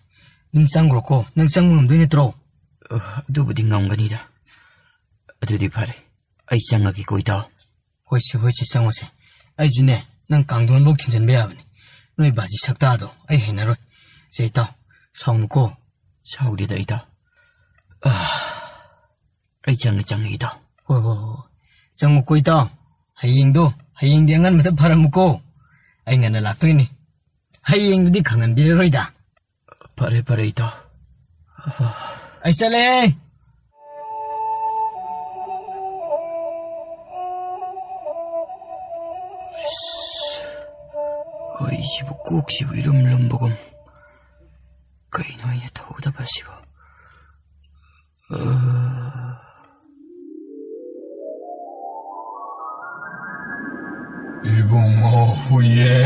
ꯑꯗꯨꯝ ꯆꯪꯈ꯭ꯔꯣꯀꯣ꯫ ꯅꯪ ꯆꯪꯕ ꯉꯝꯗꯣꯏ ꯅꯠꯇ꯭ꯔꯣ? ꯑ, ꯑꯗꯨꯕꯨꯗꯤ ꯉꯝꯒꯅꯤꯗ꯫ ꯑꯗꯨꯗꯤ ꯐꯔꯦ꯫ ꯑꯩ ꯆꯪꯉꯒꯦꯀꯣ, ꯏꯇꯥꯎ꯫ ꯍꯣꯏꯁꯦ, ꯍꯣꯏꯁꯦ, ꯆꯪꯉꯣꯁꯦ꯫ ꯑꯩꯁꯨꯅꯦ, ꯅꯪ ꯀꯥꯡꯊꯣꯟꯐꯧ ꯊꯤꯟꯖꯤꯟꯕ ꯌꯥꯕꯅꯤ꯫ ꯅꯣꯏ ꯕꯥꯖꯤ ꯁꯛꯇꯥꯗꯣ ꯑꯩ ꯍꯩꯅꯔꯣꯏ꯫ ꯁꯦ, ꯏꯇꯥꯎ, ꯁꯥꯎꯅꯨꯀꯣ꯫ ꯁꯥꯎꯗꯦꯗ, ꯏꯇꯥꯎ꯫ ꯑ, ꯑꯩ ꯆꯪꯉꯦ, ꯆꯪꯉꯦ, ꯏꯇꯥꯎ꯫ ꯍꯣꯏ, ꯍꯣꯏ, ꯍꯣꯏ꯫ ꯆꯪꯉꯨꯀꯣ, ꯏꯇꯥꯎ꯫ ꯍꯌꯦꯡꯗꯣ, ꯍꯌꯦꯡꯗꯤ ꯑꯉꯟꯕꯗ ꯐꯔꯝꯃꯨꯀꯣ꯫ ꯑꯩ ꯉꯟꯅ ꯂꯥꯛꯇꯣꯏꯅꯤ꯫ ꯍꯌꯦꯡꯗꯨꯗꯤ ꯈꯪꯍꯟꯕꯤꯔꯔꯣꯏꯗ꯫ ꯐꯔꯦ, ꯐꯔꯦ, ꯏꯇꯥꯎ꯫ ꯑꯩ ꯆꯠꯂꯦ꯫ ꯑꯁ, ꯍꯣꯏ, ꯑꯩꯁꯤꯕꯨ ꯀꯣꯛꯁꯤꯕꯨ ꯏꯔꯨꯝ ꯂꯨꯝꯕꯒꯨꯝ꯫ ꯀꯩꯅꯣ ꯑꯩꯅ ꯇꯧꯒꯗꯕꯁꯤꯕꯣ? ꯑ, ꯏꯕꯨꯡꯉꯣ ꯍꯨꯏꯌꯦ,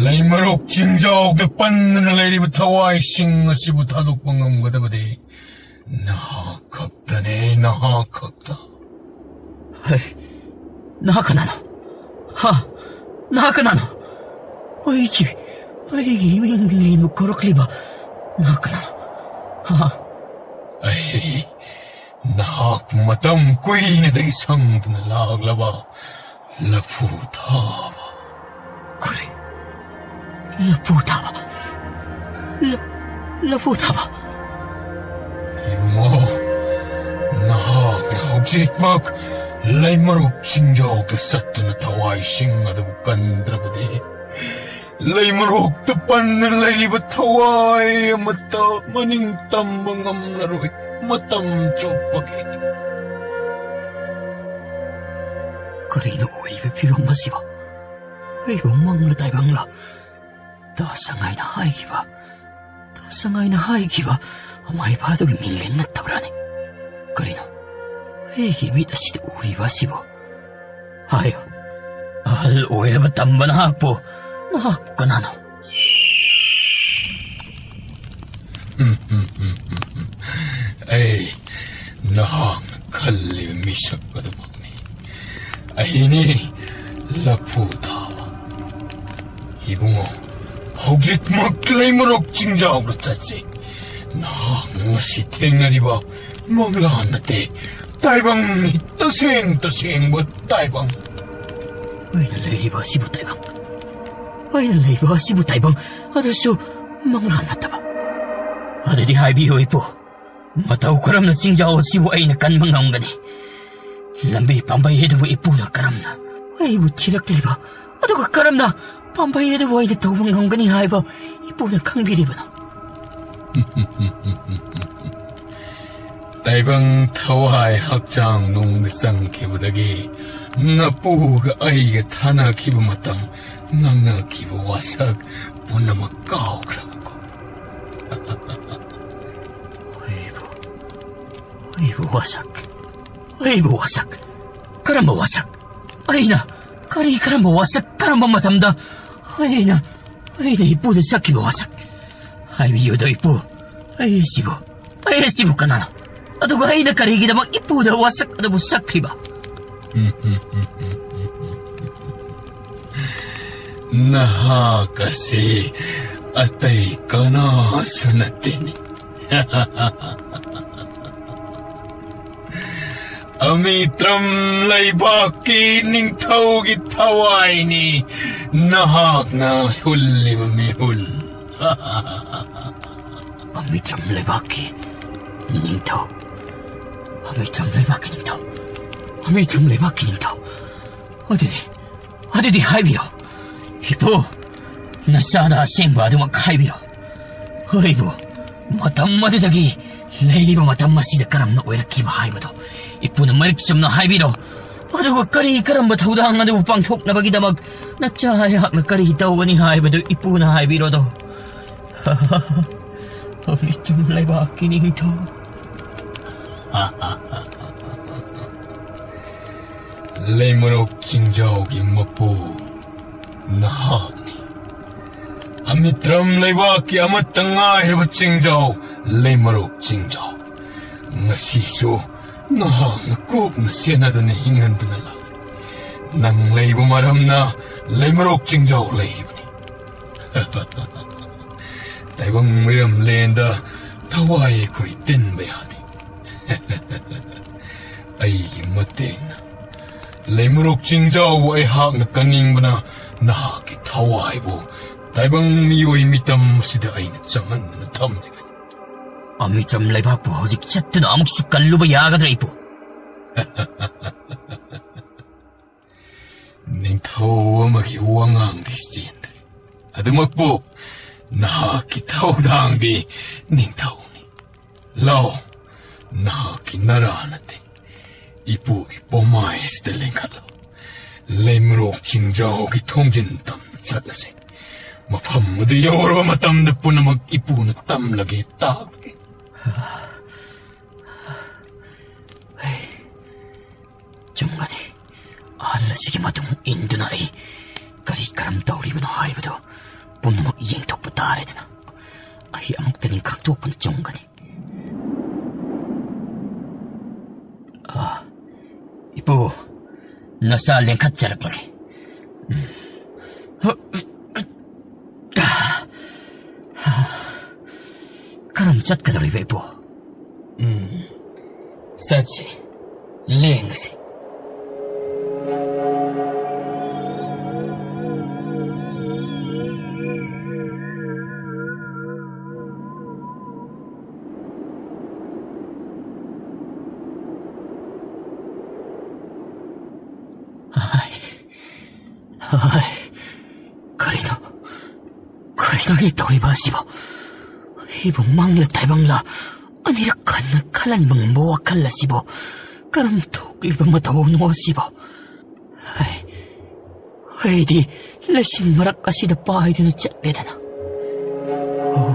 ꯂꯩꯃꯔꯣꯛ ꯆꯤꯡꯖꯥꯎꯗ ꯄꯟꯗꯨꯅ ꯂꯩꯔꯤꯕ ꯊꯋꯥꯏꯁꯤꯡ ꯑꯁꯤꯕꯨ ꯊꯥꯗꯣꯛꯄ ꯉꯝꯒꯗꯕꯗꯤ ꯅꯍꯥꯛ ꯈꯛꯇꯅꯦ, ꯅꯍꯥꯛ ꯈꯛꯇ꯫ ꯍꯩ, ꯅꯍꯥꯛ ꯀꯅꯥꯅꯣ? ꯍꯥ? ꯅꯍꯥꯛ ꯀꯅꯥꯅꯣ? ꯑꯩꯒꯤ, ꯑꯩꯒꯤ ꯏꯃꯤꯡ ꯃꯤꯡꯂꯦꯟꯕꯨ ꯀꯧꯔꯛꯂꯤꯕ ꯅꯍꯥꯛ ꯀꯅꯥꯅꯣ? ꯍꯥ? ꯑꯩ ꯅꯍꯥꯛ ꯃꯇꯝ ꯀꯨꯏꯅꯗꯒꯤ ꯁꯪꯗꯨꯅ ꯂꯥꯛꯂꯕ ꯂꯐꯨ ꯊꯥꯕ꯫ ꯀꯔꯤ? ꯂꯐꯨ ꯊꯥꯕ? ꯂ-, ꯂꯐꯨ ꯊꯥꯕ? ꯏꯕꯨꯡꯉꯣ, ꯅꯍꯥꯛꯅ ꯍꯧꯖꯤꯛꯃꯛ ꯂꯩꯃꯔꯣꯛ ꯆꯤꯡꯖꯥꯎꯗ ꯆꯠꯇꯨꯅ ꯊꯋꯥꯏꯁꯤꯡ ꯑꯗꯨꯕꯨ ꯀꯟꯗ꯭ꯔꯕꯗꯤ, ꯂꯩꯃꯔꯣꯛꯇ ꯄꯟꯗꯨꯅ ꯂꯩꯔꯤꯕ ꯊꯋꯥꯏ ꯑꯃꯠꯇ ꯃꯅꯤꯡ ꯇꯝꯕ ꯉꯝꯂꯔꯣꯏ꯫ ꯃꯇꯝ ꯆꯨꯞꯄꯒꯤ꯫ ꯀꯔꯤꯅꯣ ꯑꯣꯏꯔꯤꯕ ꯐꯤꯕꯝ ꯑꯁꯤꯕꯣ? ꯑꯩꯕꯨ ꯃꯪꯂ ꯇꯥꯏꯕꯪꯂ? ꯇꯥ ꯁꯉꯥꯏꯅ ꯍꯥꯏꯈꯤꯕ, ꯇꯥ ꯁꯉꯥꯏꯅ ꯍꯥꯏꯈꯤꯕ ꯑꯃꯥꯏꯕ ꯑꯗꯨꯒꯤ ꯃꯤꯡꯂꯦꯟ ꯅꯠꯇꯕ꯭ꯔꯥꯅꯦ? ꯀꯔꯤꯅꯣ ꯑꯩꯒꯤ ꯃꯤꯠ ꯑꯁꯤꯗ ꯎꯔꯤꯕ ꯑꯁꯤꯕꯣ? ꯍꯥꯏꯌꯨ, ꯑꯍꯜ ꯑꯣꯏꯔꯕ ꯇꯝꯕ ꯅꯍꯥꯛꯄꯨ, ꯅꯍꯥꯛꯄꯨ ꯀꯅꯥꯅꯣ? ꯑꯩ ꯅꯍꯥꯛꯅ ꯈꯜꯂꯤꯕ ꯃꯤꯁꯛ ꯑꯗꯨꯃꯛꯅꯤ꯫ ꯑꯩꯅꯤ ꯂꯐꯨ ꯊꯥꯕ꯫ ꯏꯕꯨꯡꯉꯣ, ꯍꯧꯖꯤꯛꯃꯛ ꯂꯩꯃꯔꯣꯛ ꯆꯤꯡꯖꯥꯎꯗ ꯆꯠꯁꯤ꯫ ꯅꯍꯥꯛꯅ ꯉꯁꯤ ꯊꯦꯡꯅꯔꯤꯕ ꯃꯪꯂꯥꯟ ꯅꯠꯇꯦ, ꯇꯥꯏꯕꯪꯅꯤ, ꯇꯁꯦꯡ ꯇꯁꯦꯡꯕ ꯇꯥꯏꯕꯪ꯫ ꯑꯩꯅ ꯂꯩꯔꯤꯕ ꯑꯁꯤꯕꯨ ꯇꯥꯏꯕꯪ, ꯑꯩꯅ ꯂꯩꯕ ꯑꯁꯤꯕꯨ ꯇꯥꯏꯕꯪ, ꯑꯗꯨꯁꯨ ꯃꯪꯂꯥꯟ ꯅꯠꯇꯕ꯫ ꯑꯗꯨꯗꯤ ꯍꯥꯏꯕꯤꯌꯨ ꯏꯄꯨ, ꯃꯇꯧ ꯀꯔꯝꯅ ꯆꯤꯡꯖꯥꯎ ꯑꯁꯤꯕꯨ ꯑꯩꯅ ꯀꯟꯕ ꯉꯝꯒꯅꯤ? ꯂꯝꯕꯤ ꯄꯥꯝꯕꯩ ꯑꯗꯨꯕꯨ ꯏꯄꯨꯅ ꯀꯔꯝꯅ ꯑꯩꯕꯨ ꯊꯤꯔꯛꯂꯤꯕ, ꯑꯗꯨꯒ ꯀꯔꯝꯅ ꯄꯥꯝꯕꯩ ꯑꯗꯨꯕꯨ ꯑꯩꯅ ꯇꯧꯕ ꯉꯝꯒꯅꯤ ꯍꯥꯏꯕ ꯏꯄꯨꯅ ꯈꯪꯕꯤꯔꯤꯕꯅꯣ? ꯇꯥꯏꯕꯪ ꯊꯋꯥꯏ ꯍꯛꯆꯥꯡ ꯅꯨꯡꯗ ꯆꯪꯈꯤꯕꯗꯒꯤ ꯅꯄꯨꯒ ꯑꯩꯒ ꯊꯥꯅꯈꯤꯕ ꯃꯇꯝ, ꯉꯥꯡꯅꯈꯤꯕ ꯋꯥꯁꯛ ꯄꯨꯝꯅꯃꯛ ꯀꯥꯎꯈ꯭ꯔꯕꯀꯣ? ꯑꯩꯕꯨ, ꯑꯩꯕꯨ ꯋꯥꯁꯛ, ꯑꯩꯕꯨ ꯋꯥꯁꯛ, ꯀꯔꯝꯕ ꯋꯥꯁꯛ? ꯑꯩꯅ ꯀꯔꯤ, ꯀꯔꯝꯕ ꯋꯥꯁꯛ, ꯀꯔꯝꯕ ꯃꯇꯝꯗ? ꯑꯩꯅ, ꯑꯩꯅ ꯏꯄꯨꯗ ꯁꯛꯈꯤꯕ ꯋꯥꯁꯛ? ꯍꯥꯏꯕꯤꯌꯨꯗ, ꯏꯄꯨ, ꯑꯩ ꯑꯁꯤꯕꯨ, ꯑꯩ ꯑꯁꯤꯕꯨ ꯀꯅꯥꯅꯣ? ꯑꯗꯨꯒ ꯑꯩꯅ ꯀꯔꯤꯒꯤꯗꯃꯛ ꯏꯄꯨꯗ ꯋꯥꯁꯛ ꯑꯗꯨꯕꯨ ꯁꯛꯈ꯭ꯔꯤꯕ? ꯅꯍꯥꯛ ꯑꯁꯤ ꯑꯇꯩ ꯀꯅꯥꯁꯨ ꯅꯠꯇꯦꯅꯦ꯫ ꯑꯃꯤꯇ꯭ꯔꯝ ꯂꯩꯕꯥꯛꯀꯤ ꯅꯤꯡꯊꯧꯒꯤ ꯊꯋꯥꯏꯅꯤ ꯅꯍꯥꯛꯅ ꯍꯨꯜꯂꯤꯕ ꯃꯤꯍꯨꯜ꯫ ꯑꯃꯤꯇ꯭ꯔꯝ ꯂꯩꯕꯥꯛꯀꯤ ꯅꯤꯡꯊꯧ꯫ ꯑꯃꯤꯇ꯭ꯔꯝ ꯂꯩꯕꯥꯛꯀꯤ ꯅꯤꯡꯊꯧ꯫ ꯑꯃꯤꯇ꯭ꯔꯝ ꯂꯩꯕꯥꯛꯀꯤ ꯅꯤꯡꯊꯧ꯫ ꯑꯗꯨꯗꯤ, ꯑꯗꯨꯗꯤ ꯍꯥꯏꯕꯤꯔꯣ꯫ ꯏꯄꯨ, ꯅꯆꯥꯗ ꯑꯁꯦꯡꯕ ꯑꯗꯨꯃꯛ ꯍꯥꯏꯕꯤꯔꯣ꯫ ꯑꯩꯕꯨ ꯃꯇꯝ ꯑꯗꯨꯗꯒꯤ ꯂꯩꯔꯤꯕ ꯃꯇꯝ ꯑꯁꯤꯗ ꯀꯔꯝꯅ ꯑꯣꯏꯔꯛꯈꯤꯕ ꯍꯥꯏꯕꯗꯣ ꯏꯄꯨꯅ ꯃꯔꯤꯛ ꯆꯨꯝꯅ ꯍꯥꯏꯕꯤꯔꯣ꯫ ꯑꯗꯨꯒ ꯀꯔꯤ ꯀꯔꯝꯕ ꯊꯧꯗꯥꯡ ꯑꯗꯨꯕꯨ ꯄꯥꯡꯊꯣꯛꯅꯕꯒꯤꯗꯃꯛ ꯅꯆꯥ ꯑꯩꯍꯥꯛꯅ ꯀꯔꯤ ꯇꯧꯒꯅꯤ ꯍꯥꯏꯕꯗꯨ ꯏꯄꯨꯅ ꯍꯥꯏꯕꯤꯔꯣꯗꯣ꯫ ꯑꯃꯤꯇ꯭ꯔꯝ ꯂꯩꯕꯥꯛꯀꯤ ꯅꯤꯡꯊꯧ꯫ ꯂꯩꯃꯔꯣꯛ ꯆꯤꯡꯖꯥꯎꯒꯤ ꯃꯄꯨ ꯅꯍꯥꯛꯅꯤ꯫ ꯑꯃꯤꯇ꯭ꯔꯝ ꯂꯩꯕꯥꯛꯀꯤ ꯑꯃꯠꯇ ꯉꯥꯏꯔꯕ ꯆꯤꯡꯖꯥꯎ, ꯂꯩꯃꯔꯣꯛ ꯆꯤꯡꯖꯥꯎ꯫ ꯉꯁꯤꯁꯨ ꯅꯍꯥꯛꯅ ꯀꯨꯞꯅ ꯁꯦꯟꯅꯗꯨꯅ ꯍꯤꯡꯍꯟꯗꯨꯅ ꯂꯥꯛꯂꯤ꯫ ꯅꯪ ꯂꯩꯕ ꯃꯔꯝꯅ ꯂꯩꯃꯔꯣꯛ ꯆꯤꯡꯖꯥꯎ ꯂꯩꯔꯤꯕꯅꯤ꯫ ꯇꯥꯏꯕꯪ ꯃꯤꯔꯝꯂꯦꯟꯗ ꯊꯋꯥꯏ ꯑꯩꯈꯣꯏ ꯇꯤꯟꯕ ꯌꯥꯗꯦ꯫ ꯑꯩꯒꯤ ꯃꯇꯦꯡꯅ ꯂꯩꯃꯔꯣꯛ ꯆꯤꯡꯖꯥꯎꯕꯨ ꯑꯩꯍꯥꯛꯅ ꯀꯟꯅꯤꯡꯕꯅ ꯅꯍꯥꯛꯀꯤ ꯊꯋꯥꯏꯕꯨ ꯇꯥꯏꯕꯪ ꯃꯤꯑꯣꯏ ꯃꯤꯇꯝ ꯑꯁꯤꯗ ꯑꯩꯅ ꯆꯪꯍꯟꯗꯨꯅ ꯊꯝꯂꯤꯕꯅꯤ꯫ ꯑꯃꯤꯇ꯭ꯔꯝ ꯂꯩꯕꯥꯛꯄꯨ ꯍꯧꯖꯤꯛ ꯆꯠꯇꯨꯅ ꯑꯃꯨꯛꯁꯨ ꯀꯜꯂꯨꯕ ꯌꯥꯒꯗ꯭ꯔꯥ, ꯏꯄꯨ? ꯅꯤꯡꯊꯧ ꯑꯃꯒꯤ ꯋꯥꯉꯥꯡꯗꯤ ꯆꯦꯟꯗ꯭ꯔꯦ꯫ ꯑꯗꯨꯃꯛꯄꯨ ꯅꯍꯥꯛꯀꯤ ꯊꯧꯗꯥꯡꯗꯤ ꯅꯤꯡꯊꯧꯅꯤ꯫ ꯂꯥꯎ, ꯅꯍꯥꯛꯀꯤ ꯅꯔꯥ ꯅꯠꯇꯦ, ꯏꯄꯨꯒꯤ ꯄꯣꯃꯥꯏ ꯑꯁꯤꯗ ꯂꯦꯡꯈꯠꯂꯣ꯫ ꯂꯩꯃꯔꯣꯛ ꯆꯤꯡꯖꯥꯎꯒꯤ ꯊꯣꯡꯖꯤꯟ ꯇꯝꯅ ꯆꯠꯂꯁꯤ꯫ ꯃꯐꯝ ꯑꯗꯨ ꯌꯧꯔꯕ ꯃꯇꯝꯗ ꯄꯨꯝꯅꯃꯛ ꯏꯄꯨꯅ ꯇꯝꯂꯒꯦ, ꯇꯥꯛꯂꯒꯦ꯫ ꯆꯨꯝꯒꯅꯤ꯫ ꯑꯍꯜ ꯑꯁꯤꯒꯤ ꯃꯇꯨꯡ ꯏꯟꯗꯨꯅ ꯑꯩ ꯀꯔꯤ ꯀꯔꯝ ꯇꯧꯔꯤꯕꯅꯣ ꯍꯥꯏꯕꯗꯨ ꯄꯨꯝꯅꯃꯛ ꯌꯦꯡꯊꯣꯛꯄ ꯇꯥꯔꯦꯗꯅ꯫ ꯑꯩ ꯑꯃꯨꯛꯇꯅꯤ ꯈꯪꯗꯣꯛꯄꯅ ꯆꯨꯝꯒꯅꯤ꯫ ꯑꯥ, ꯏꯄꯨ, ꯅꯆꯥ ꯂꯦꯡꯈꯠꯆꯔꯛꯂꯒꯦ꯫ ꯎꯝ꯫ ꯀꯔꯝ ꯆꯠꯀꯗꯧꯔꯤꯕ, ꯏꯄꯨ? ꯎꯝ, ꯆꯠꯁꯤ, ꯂꯦꯡꯉꯁꯤ꯫ ꯍꯥꯏ, ꯍꯥꯏ, ꯀꯔꯤꯅꯣ? ꯀꯔꯤꯅꯣ ꯑꯩ ꯇꯧꯔꯤꯕ ꯑꯁꯤꯕꯣ? ꯑꯩꯕꯨ ꯃꯪꯂ ꯇꯥꯏꯕꯪꯂ ꯑꯅꯤꯔꯛ ꯍꯟꯅ ꯈꯜꯍꯟꯕ ꯉꯝꯕ ꯋꯥꯈꯜ ꯑꯁꯤꯕꯣ? ꯀꯔꯝ ꯊꯣꯛꯂꯤꯕ ꯃꯇꯧꯅꯣ ꯑꯁꯤꯕꯣ? ꯍꯩ, ꯑꯩꯗꯤ ꯂꯩꯁꯤꯡ ꯃꯔꯛ ꯑꯁꯤꯗ ꯄꯥꯏꯗꯨꯅ ꯆꯠꯂꯦꯗꯅ꯫ ꯑꯣ,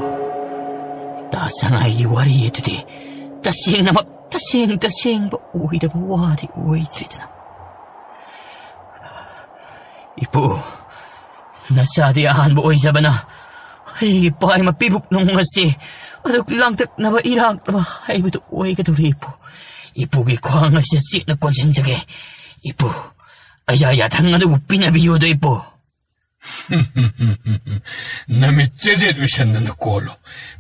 ꯇꯥ ꯁꯉꯥꯏꯒꯤ ꯋꯥꯔꯤ ꯑꯗꯨꯗꯤ ꯇꯁꯦꯡꯅꯃꯛ, ꯇꯁꯦꯡ ꯇꯁꯦꯡꯕ ꯑꯣꯏꯗꯕ ꯋꯥꯗꯤ ꯑꯣꯏꯗ꯭ꯔꯤꯗꯅ꯫ ꯏꯄꯨ, ꯅꯆꯥꯗꯤ ꯑꯍꯥꯟꯕ ꯑꯣꯏꯖꯕꯅ ꯑꯩꯒꯤ ꯄꯥꯏ ꯃꯄꯤꯕꯨꯛ ꯅꯨꯡ ꯑꯁꯤ ꯑꯗꯨꯛ ꯂꯥꯡꯇꯛꯅꯕ ꯏꯔꯥꯛꯅꯕ ꯍꯥꯏꯕꯗꯨ ꯑꯣꯏꯒꯗꯧꯔꯤ, ꯏꯄꯨ꯫ ꯏꯄꯨꯒꯤ ꯈ꯭ꯋꯥꯡ ꯑꯁꯤ ꯆꯦꯠꯅ ꯀꯣꯟꯁꯤꯟꯖꯒꯦ꯫ ꯏꯄꯨ, ꯑꯌꯥ ꯌꯥꯊꯪ ꯑꯗꯨꯕꯨ ꯄꯤꯅꯕꯤꯌꯨꯗ, ꯏꯄꯨ꯫ ꯅꯃꯤꯠ ꯆꯦꯖꯦꯠ ꯎꯏꯁꯟꯗꯅ ꯀꯣꯜꯂꯨ꯫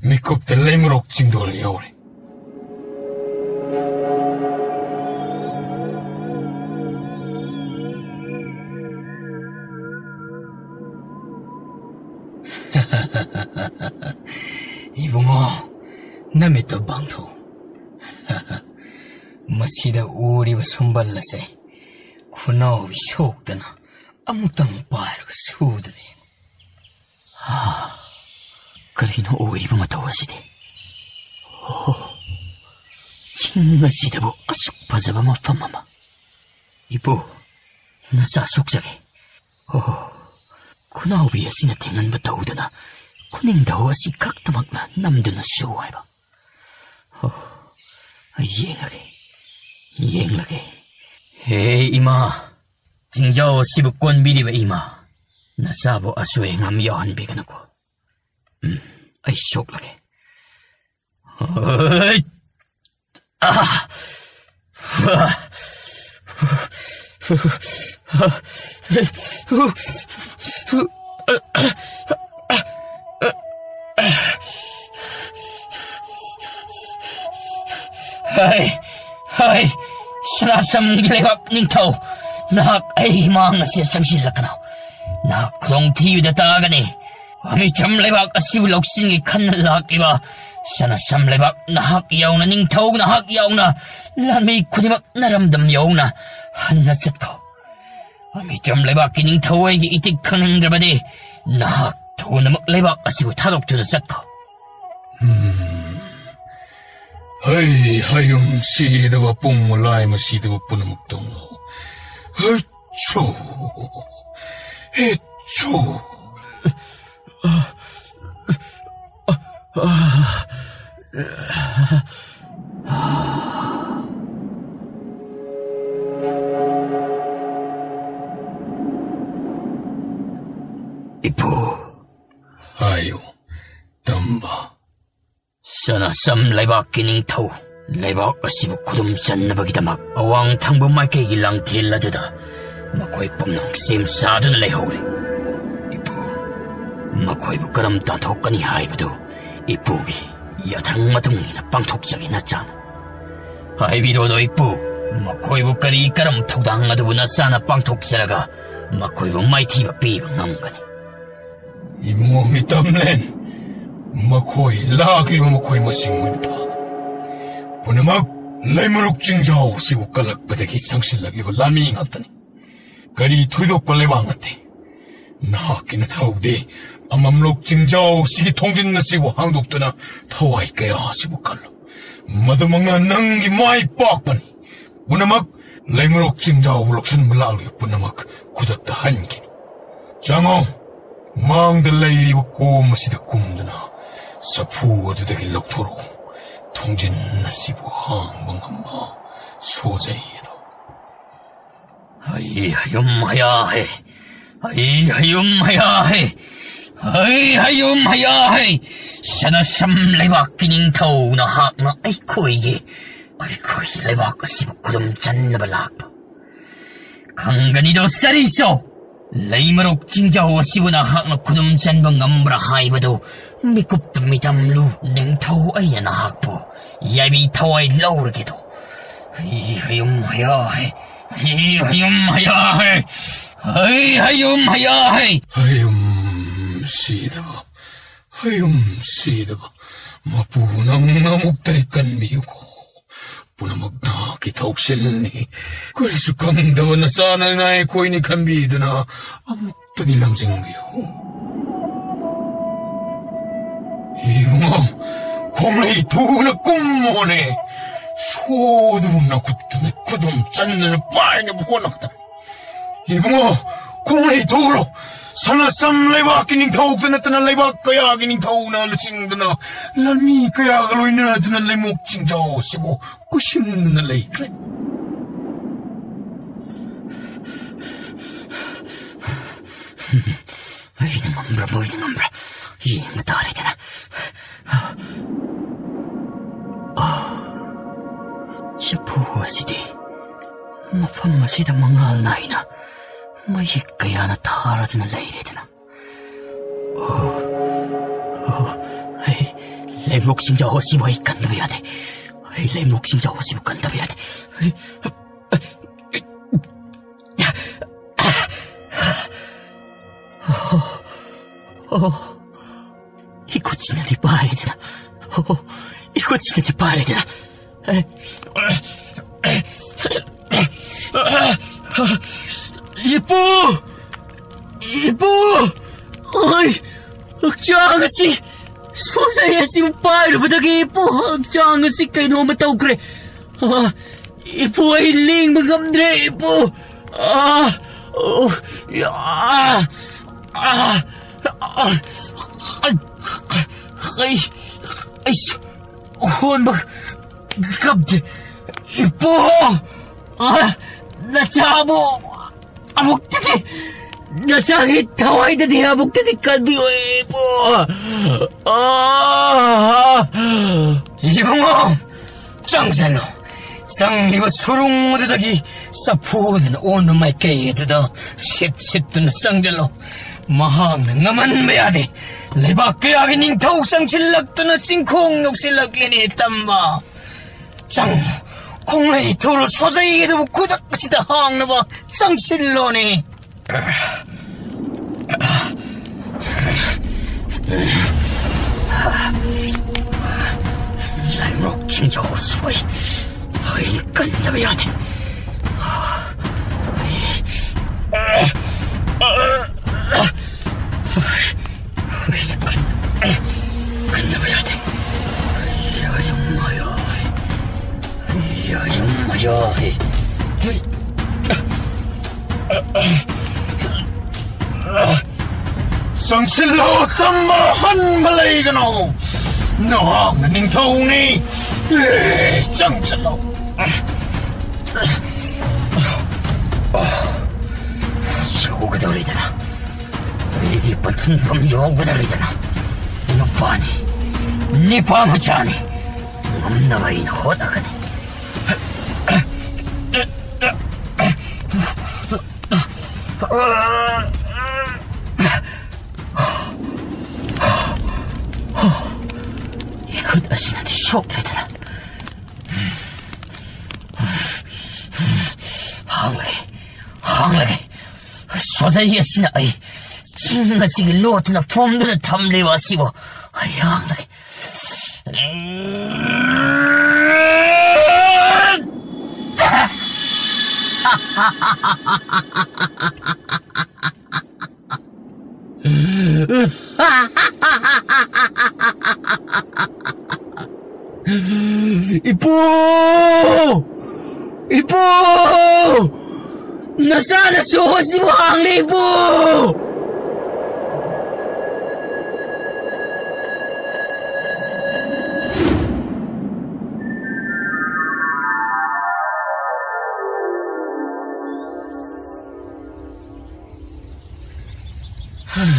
ꯃꯤꯀꯨꯞꯇ ꯂꯩꯃꯔꯣꯛ ꯆꯤꯡꯗꯣꯜ ꯌꯧꯔꯦ꯫ ꯏꯕꯨꯡꯉꯣ, ꯅꯃꯤꯠꯇꯣ ꯄꯥꯡꯊꯣꯛꯎ꯫ ꯃꯁꯤꯗ ꯎꯔꯤꯕ ꯁꯨꯝꯕꯜ ꯑꯁꯦ ꯈꯨꯅꯥꯎꯕꯤ ꯁꯣꯛꯇꯅ ꯑꯃꯨꯛꯇꯪ ꯄꯥꯏꯔꯒ ꯁꯨꯗꯨꯅ ꯌꯦꯡꯉꯨ꯫ ꯍꯥ, ꯀꯔꯤꯅꯣ ꯑꯣꯏꯔꯤꯕ ꯃꯇꯧ ꯑꯁꯤꯗꯤ? ꯑꯣ, ꯉꯁꯤꯗꯕꯨ ꯑꯁꯨꯛ ꯐꯖꯕ ꯃꯐꯝ ꯑꯃ꯫ ꯏꯄꯨ, ꯅꯆꯥ ꯁꯣꯛꯆꯒꯦ꯫ ꯑꯣ, ꯈꯨꯅꯥꯎꯕꯤ ꯑꯁꯤꯅ ꯊꯦꯡꯍꯟꯕ ꯇꯧꯗꯅ ꯈꯨꯅꯤꯡꯊꯧ ꯑꯁꯤ ꯈꯛꯇꯃꯛꯅ ꯅꯝꯗꯨꯅ ꯁꯨ ꯍꯥꯏꯕ꯫ ꯑꯣ, ꯑꯩ ꯌꯦꯡꯂꯒꯦ, ꯌꯦꯡꯂꯒꯦ꯫ ꯍꯦ ꯏꯃꯥ, ꯆꯤꯡꯖꯥꯎ ꯑꯁꯤꯕꯨ ꯀꯣꯟꯕꯤꯔꯤꯕ ꯏꯃꯥ, ꯅꯆꯥꯕꯨ ꯑꯁꯣꯏ ꯑꯉꯥꯝ ꯌꯥꯎꯍꯟꯕꯤꯒꯅꯨꯀꯣ꯫ ꯎꯝ, ꯑꯩ ꯁꯣꯛꯂꯒꯦ꯫ ꯍꯣꯏ! ꯑꯥ! ꯍꯩ! ꯍꯩ! ꯁꯅꯥꯁꯝꯒꯤ ꯂꯩꯕꯥꯛ ꯅꯤꯡꯊꯧ, ꯅꯍꯥꯛ ꯑꯩꯒꯤ ꯃꯥꯡ ꯑꯁꯤꯗ ꯆꯪꯁꯤꯜꯂꯛꯀꯅꯨ꯫ ꯅꯍꯥꯛ ꯈꯨꯗꯣꯡꯊꯤꯕꯗ ꯇꯥꯒꯅꯤ꯫ ꯑꯃꯤꯆꯝ ꯂꯩꯕꯥꯛ ꯑꯁꯤꯕꯨ ꯂꯧꯁꯤꯟꯒꯦ ꯈꯟꯅ ꯂꯥꯛꯂꯤꯕ ꯁꯅꯥꯁꯝ ꯂꯩꯕꯥꯛ ꯅꯍꯥꯛ ꯌꯥꯎꯅ, ꯅꯤꯡꯊꯧ ꯅꯍꯥꯛ ꯌꯥꯎꯅ, ꯂꯥꯟꯃꯤ ꯈꯨꯗꯤꯡꯃꯛ ꯅꯔꯝꯗꯝ ꯌꯧꯅ ꯍꯟꯅ ꯆꯠꯈꯣ꯫ ꯑꯃꯤꯆꯝ ꯂꯩꯕꯥꯛꯀꯤ ꯅꯤꯡꯊꯧ ꯑꯩꯒꯤ ꯏꯇꯤꯛ ꯈꯪꯅꯤꯡꯗ꯭ꯔꯕꯗꯤ ꯅꯍꯥꯛ ꯊꯨꯅꯃꯛ ꯂꯩꯕꯥꯛ ꯑꯁꯤꯕꯨ ꯊꯥꯗꯣꯛꯇꯨꯅ ꯆꯠꯈꯣ꯫ ꯍꯝ꯫ ꯍꯩ, ꯍꯌꯨꯝ ꯁꯤꯗꯕ ꯄꯨꯡ ꯃꯂꯥꯏ ꯃꯁꯤꯗꯕ ꯄꯨꯝꯅꯃꯛ ꯇꯣꯡꯂꯣ꯫ ꯍꯩꯆꯨ! ꯍꯩꯆꯨ! ꯏꯄꯨ꯫ ꯍꯥꯏꯌꯨ, ꯇꯝꯕ꯫ ꯁꯅꯥꯁꯝ ꯂꯩꯕꯥꯛꯀꯤ ꯅꯤꯡꯊꯧ, ꯂꯩꯕꯥꯛ ꯑꯁꯤꯕꯨ ꯈꯨꯗꯨꯝ ꯆꯟꯅꯕꯒꯤꯗꯃꯛ ꯑꯋꯥꯡ ꯊꯪꯕ ꯃꯥꯏꯀꯩꯒꯤ ꯂꯥꯡꯊꯦꯜ ꯑꯗꯨꯗ ꯃꯈꯣꯏ ꯄꯨꯝꯅꯃꯛ ꯁꯦꯝ ꯁꯥꯗꯨꯅ ꯂꯩꯍꯧꯔꯦ꯫ ꯏꯄꯨ, ꯃꯈꯣꯏꯕꯨ ꯀꯔꯝ ꯇꯥꯟꯊꯣꯛꯀꯅꯤ ꯍꯥꯏꯕꯗꯨ ꯏꯄꯨꯒꯤ ꯌꯥꯊꯪ ꯃꯇꯨꯡ ꯏꯟꯅ ꯄꯥꯡꯊꯣꯛꯆꯒꯦ ꯅꯆꯥꯅ꯫ ꯍꯥꯏꯕꯤꯔꯣꯗꯣ ꯏꯄꯨ, ꯃꯈꯣꯏꯕꯨ ꯀꯔꯤ ꯀꯔꯝ ꯊꯧꯗꯥꯡ ꯑꯗꯨꯕꯨ ꯅꯆꯥꯅ ꯄꯥꯡꯊꯣꯛꯆꯔꯒ ꯃꯈꯣꯏꯕꯨ ꯃꯥꯏꯊꯤꯕ ꯄꯤꯕ ꯉꯝꯒꯅꯤ? ꯏꯕꯨꯡꯉꯣ ꯃꯤꯇꯝꯂꯦꯟ, ꯃꯈꯣꯏ ꯂꯥꯛꯂꯤꯕ ꯃꯈꯣꯏ ꯃꯁꯤꯡ ꯃꯣꯏꯅ ꯊꯥ ꯄꯨꯝꯅꯃꯛ ꯂꯩꯃꯔꯨꯛ ꯆꯤꯡꯖꯥꯎ ꯑꯁꯤꯕꯨ ꯀꯜꯂꯛꯄꯗꯒꯤ ꯆꯪꯁꯤꯜꯂꯛꯂꯤꯕ ꯂꯥꯟꯃꯤ ꯉꯥꯛꯇꯅꯤ꯫ ꯀꯔꯤ ꯊꯣꯏꯗꯣꯛꯄ ꯂꯩꯕꯥꯛ ꯅꯠꯇꯦ꯫ ꯅꯍꯥꯛꯀꯤ ꯅꯊꯧꯗꯤ ꯑꯃꯝꯂꯣꯛ ꯆꯤꯡꯖꯥꯎ ꯑꯁꯤꯒꯤ ꯊꯣꯡꯖꯤꯟ ꯑꯁꯤꯕꯨ ꯍꯥꯡꯗꯣꯛꯇꯨꯅ ꯊꯋꯥꯏ ꯀꯌꯥ ꯑꯁꯤꯕꯨ ꯀꯜꯂꯨ꯫ ꯃꯗꯨꯃꯛꯅ ꯅꯪꯒꯤ ꯃꯥꯏ ꯄꯥꯛꯄꯅꯤ꯫ ꯄꯨꯝꯅꯃꯛ, ꯂꯩꯃꯔꯣꯛ ꯆꯤꯡꯖꯥꯎꯕꯨ ꯂꯧꯁꯤꯟꯕ ꯂꯥꯛꯂꯤꯕ ꯄꯨꯝꯅꯃꯛ ꯈꯨꯗꯛꯇ ꯍꯟꯈꯤꯅꯤ꯫ ꯆꯪꯉꯣ, ꯃꯥꯡꯗ ꯂꯩꯔꯤꯕ ꯀꯣꯝ ꯑꯁꯤꯗ ꯀꯨꯝꯗꯨꯅ ꯆꯐꯨ ꯑꯗꯨꯗꯒꯤ ꯂꯧꯊꯣꯔꯛꯎ꯫ ꯊꯣꯡꯖꯤꯟ ꯑꯁꯤꯕꯨ ꯍꯥꯡꯕ ꯉꯝꯕ ꯁꯣꯖꯩ ꯑꯗꯣ꯫ ꯍꯩ ꯍꯌꯨꯝ ꯍꯌꯥ ꯍꯩ꯫ ꯍꯩ ꯍꯌꯨꯝ ꯍꯌꯥ ꯍꯩ꯫ ꯍꯩ ꯍꯌꯨꯝ ꯍꯌꯥ ꯍꯩ꯫ ꯁꯅꯥꯁꯝ ꯂꯩꯕꯥꯛꯀꯤ ꯅꯤꯡꯊꯧ ꯅꯍꯥꯛꯅ ꯑꯩꯈꯣꯏꯒꯤ, ꯑꯩꯈꯣꯏꯒꯤ ꯂꯩꯕꯥꯛ ꯑꯁꯤꯕꯨ ꯈꯨꯗꯨꯝ ꯆꯟꯅꯕ ꯂꯥꯛꯄ꯫ ꯈꯪꯒꯅꯤꯗꯣ ꯁꯔꯤꯁꯣ꯫ ꯂꯩꯃꯔꯣꯛ ꯆꯤꯡꯖꯥꯎ ꯑꯁꯤꯕꯨ ꯅꯍꯥꯛꯅ ꯈꯨꯗꯨꯝ ꯆꯟꯕ ꯉꯝꯕ꯭ꯔꯥ ꯍꯥꯏꯕꯗꯨ ꯃꯤꯀꯨꯞꯇ ꯃꯤꯇꯝꯂꯨ꯫ ꯅꯤꯡꯊꯧ ꯑꯩꯅ ꯅꯍꯥꯛꯄꯨ ꯌꯥꯏꯕꯤ ꯊꯋꯥꯏ ꯂꯧꯔꯒꯦꯗꯣ꯫ ꯍꯩ ꯍꯌꯨꯝ ꯍꯌꯥ ꯍꯩ꯫ ꯍꯩ ꯍꯌꯨꯝ ꯍꯌꯥ ꯍꯩ꯫ ꯍꯩ ꯍꯌꯨꯝ ꯍꯌꯥ ꯍꯩ꯫ ꯍꯌꯨꯝ ꯁꯤꯗꯕ, ꯍꯌꯨꯝ ꯁꯤꯗꯕ꯫ ꯃꯄꯨ ꯅꯪꯅ ꯑꯃꯨꯛꯇꯗꯤ ꯀꯟꯕꯤꯌꯨꯀꯣ꯫ ꯄꯨꯝꯅꯃꯛ ꯅꯍꯥꯛꯀꯤ ꯊꯧꯁꯤꯜꯅꯤ꯫ ꯀꯔꯤꯁꯨ ꯈꯪꯗꯕ ꯅꯆꯥꯅ ꯑꯩꯈꯣꯏꯅꯤ ꯈꯟꯕꯤꯗꯨꯅ ꯑꯃꯨꯛꯇꯗꯤ ꯂꯝꯖꯤꯡꯕꯤꯌꯨ꯫ ꯏꯕꯨꯡꯉꯣ, ꯈꯣꯡꯂꯩ ꯊꯨꯅ ꯀꯨꯝꯃꯣꯅꯦ꯫ ꯁꯣꯗꯨꯕꯨ ꯅꯈꯨꯠꯇꯨꯅ ꯈꯨꯗꯨꯝ ꯆꯟꯗꯅ ꯄꯥꯏꯅꯕ ꯍꯣꯠꯅꯒꯗꯕꯅꯤ꯫ ꯏꯕꯨꯡꯉꯣ, ꯈꯣꯡꯂꯩ ꯊꯨꯔꯣ꯫ ꯁꯅꯥꯁꯝ ꯂꯩꯕꯥꯛꯀꯤ ꯅꯤꯡꯊꯧꯇ ꯅꯠꯇꯅ ꯂꯩꯕꯥꯛ ꯀꯌꯥꯒꯤ ꯅꯤꯡꯊꯧꯅ ꯂꯨꯆꯤꯡꯗꯨꯅ ꯂꯥꯟꯃꯤ ꯀꯌꯥꯒ ꯂꯣꯏꯅꯗꯨꯅ ꯂꯩꯃꯣꯛ ꯆꯤꯡꯖꯥꯎ ꯑꯁꯤꯕꯨ ꯀꯣꯏꯁꯤꯟꯗꯨꯅ ꯂꯩꯈ꯭ꯔꯦ꯫ ꯑꯩꯅ ꯉꯝꯕ꯭ꯔꯥ, ꯃꯣꯏꯅ ꯉꯝꯕ꯭ꯔꯥ? ꯌꯦꯡꯕ ꯇꯥꯔꯦꯗꯅ꯫ ꯆꯐꯨ ꯑꯁꯤꯗꯤ ꯃꯐꯝ ꯑꯁꯤꯗ ꯃꯉꯥꯜ ꯅꯥꯏꯅ ꯃꯌꯦꯛ ꯀꯌꯥꯅ ꯊꯥꯔꯗꯨꯅ ꯂꯩꯔꯦꯗꯅ꯫ ꯑꯣ, ꯑꯣ, ꯑꯩ ꯂꯩꯃꯣꯛ ꯆꯤꯡꯖꯥꯎ ꯑꯁꯤꯕꯨ ꯑꯩ ꯀꯟꯗꯕ ꯌꯥꯗꯦ꯫ ꯑꯩ ꯂꯩꯃꯣꯛ ꯆꯤꯡꯖꯥꯎ ꯑꯁꯤꯕꯨ ꯀꯟꯗꯕ ꯌꯥꯗꯦ꯫ ꯑꯩ, ꯑꯣ, ꯑꯣ, ꯏꯈꯨꯠꯁꯤꯅꯗꯤ ꯄꯥꯏꯔꯦꯗꯅ꯫ ꯑꯣ, ꯏꯈꯨꯠꯁꯤꯅꯗꯤ ꯄꯥꯏꯔꯦꯗꯅ꯫ ꯏꯄꯨ! ꯏꯄꯨ! ꯑꯩ ꯍꯛꯆꯥꯡ ꯑꯁꯤ ꯁꯣꯖꯩ ꯑꯁꯤꯕꯨ ꯄꯥꯏꯔꯨꯕꯗꯒꯤ ꯏꯄꯨ ꯍꯛꯆꯥꯡ ꯑꯁꯤ ꯀꯩꯅꯣꯝꯃ ꯇꯧꯈ꯭ꯔꯦ꯫ ꯑꯥ, ꯏꯄꯨ, ꯑꯩ ꯂꯦꯡꯕ ꯉꯝꯗ꯭ꯔꯦ, ꯏꯄꯨ꯫ ꯑꯥ, ꯑꯣ, ꯑꯥ, ꯑꯥ, ꯑꯥ, ꯑꯩ, ꯑꯩ ꯍꯣꯟꯕ ꯉꯝꯗꯦ꯫ ꯏꯄꯨ! ꯑꯥ, ꯅꯆꯥꯕꯨ ꯑꯃꯨꯛꯇꯗꯤ, ꯅꯆꯥꯒꯤ ꯊꯋꯥꯏꯗꯗꯤ ꯑꯃꯨꯛꯇꯗꯤ ꯀꯟꯕꯤꯌꯨ, ꯏꯄꯨ꯫ ꯑꯥ! ꯏꯕꯨꯡꯉꯣ, ꯆꯪꯁꯤꯜꯂꯣ꯫ ꯆꯪꯂꯤꯕ ꯁꯨꯔꯨꯡ ꯑꯗꯨꯗꯒꯤ ꯆꯐꯨꯗꯨꯅ ꯑꯣꯟꯕ ꯃꯥꯏꯀꯩ ꯑꯗꯨꯗ ꯁꯤꯠ ꯁꯤꯠꯇꯨꯅ ꯆꯪꯁꯤꯜꯂꯣ꯫ ꯃꯍꯥꯛꯅ ꯉꯝꯍꯟꯕ ꯌꯥꯗꯦ꯫ ꯂꯩꯕꯥꯛ ꯀꯌꯥꯒꯤ ꯅꯤꯡꯊꯧ ꯆꯪꯁꯤꯜꯂꯛꯇꯨꯅ ꯆꯤꯡꯈꯣꯡ ꯌꯧꯁꯤꯜꯂꯛꯂꯦꯅꯦ, ꯇꯝꯕ꯫ ꯆꯪꯉꯨ꯫ ꯈꯣꯡꯂꯩ ꯊꯨꯔꯨ ꯁꯣꯖꯩ ꯑꯗꯨꯕꯨ ꯈꯨꯗꯛ ꯑꯁꯤꯗ ꯍꯥꯡꯅꯕ ꯆꯪꯁꯤꯜꯂꯣꯅꯦ꯫ ꯂꯥꯏꯃꯣꯛ ꯆꯤꯡꯖꯥꯎ ꯁꯣꯏ꯫ ꯑꯩ ꯀꯟꯗꯕ ꯌꯥꯗꯦ꯫ ꯑꯩ ꯀꯟ-, ꯀꯟꯗꯕ ꯌꯥꯗꯦ꯫ ꯑꯩ ꯑꯌꯨꯝ ꯃꯌꯥꯏ꯫ ꯑꯩ ꯑꯌꯨꯝ ꯃꯌꯥꯏ꯫ ꯆꯪꯁꯤꯜꯂꯣ, ꯇꯝꯕ, ꯍꯟꯕ ꯂꯩꯒꯅꯣ꯫ ꯅꯍꯥꯛꯅ ꯅꯤꯡꯊꯧꯅꯤ꯫ ꯑꯦ, ꯆꯪꯁꯤꯜꯂꯣ꯫ ꯌꯧꯒꯗꯧꯔꯤꯗꯅ, ꯑꯩꯒꯤ ꯄꯟꯊꯨꯡꯐꯝ ꯌꯧꯒꯗꯧꯔꯤꯗꯅ꯫ ꯅꯨꯄꯥꯅꯤ, ꯅꯤꯄꯥ ꯃꯆꯥꯅꯤ꯫ ꯉꯝꯅꯕ ꯑꯩꯅ ꯍꯣꯠꯅꯒꯅꯤ꯫ ꯏꯈꯨꯠ ꯑꯁꯤꯅꯗꯤ ꯁꯣꯛꯂꯦꯗꯅ꯫ ꯍꯥꯡꯂꯒꯦ, ꯍꯥꯡꯂꯒꯦ꯫ ꯁꯣꯖꯩ ꯑꯁꯤꯅ ꯑꯩ ꯆꯤꯡ ꯑꯁꯤꯒꯤ ꯂꯣꯠꯇꯨꯅ ꯐꯨꯝꯗꯨꯅ ꯊꯝꯂꯤꯕ ꯑꯁꯤꯕꯨ ꯑꯩ ꯍꯥꯡꯂꯒꯦ꯫ ꯏꯄꯨ! ꯏꯄꯨ! ꯅꯆꯥꯅꯁꯨ ꯁꯤꯕꯨ ꯍꯥꯡꯂꯤ, ꯏꯄꯨ!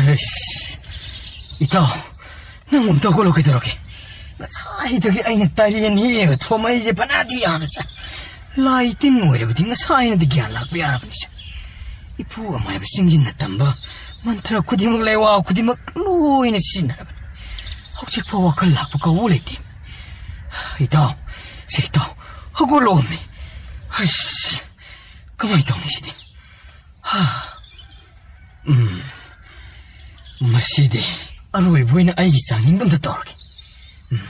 ꯍꯩꯁ, ꯏꯇꯥꯎ, ꯅꯪ ꯑꯝꯇ ꯍꯧꯒꯠꯂꯣ, ꯀꯩꯗꯧꯔꯒꯦ? ꯉꯁꯥꯏꯗꯒꯤ ꯑꯩꯅ ꯇꯥꯏꯔꯦꯟ ꯍꯦꯛꯑꯒ ꯊꯣꯝꯃꯛꯏꯁꯦ ꯐꯅꯗꯤ ꯌꯥꯝꯅ ꯆꯥꯏ꯫ ꯂꯥꯏ ꯇꯤꯟ ꯑꯣꯏꯔꯕꯗꯤ ꯉꯁꯥꯏꯅꯗꯤ ꯒ꯭ꯌꯥꯟ ꯂꯥꯛꯄ ꯌꯥꯔꯕꯅꯤꯁꯦ꯫ ꯏꯄꯨ ꯑꯃꯥꯏꯕ ꯆꯤꯡꯁꯤꯟꯅ ꯇꯝꯕ ꯃꯟꯇ꯭ꯔ ꯈꯨꯗꯤꯡꯃꯛ, ꯂꯩꯋꯥ ꯈꯨꯗꯤꯡꯃꯛ ꯂꯣꯏꯅ ꯁꯤꯖꯤꯟꯅꯔꯕꯅꯤ꯫ ꯍꯧꯖꯤꯛꯐꯥꯎ ꯋꯥꯈꯜ ꯂꯥꯛꯄ ꯀꯧꯕ ꯂꯩꯇꯦ꯫ ꯏꯇꯥꯎ, ꯁꯦ ꯏꯇꯥꯎ, ꯍꯧꯒꯠꯂꯛꯑꯣꯃꯤ꯫ ꯍꯩꯁ, ꯀꯃꯥꯏꯅ ꯇꯧꯅꯤ ꯁꯤꯗꯤ? ꯍꯥ꯫ ꯎꯝ꯫ ꯃꯁꯤꯗꯤ ꯑꯔꯣꯏꯕ ꯑꯣꯏꯅ ꯑꯩꯒꯤ ꯆꯥꯡꯌꯦꯡꯗ ꯑꯝꯇ ꯇꯧꯔꯒꯦ꯫ ꯎꯝ꯫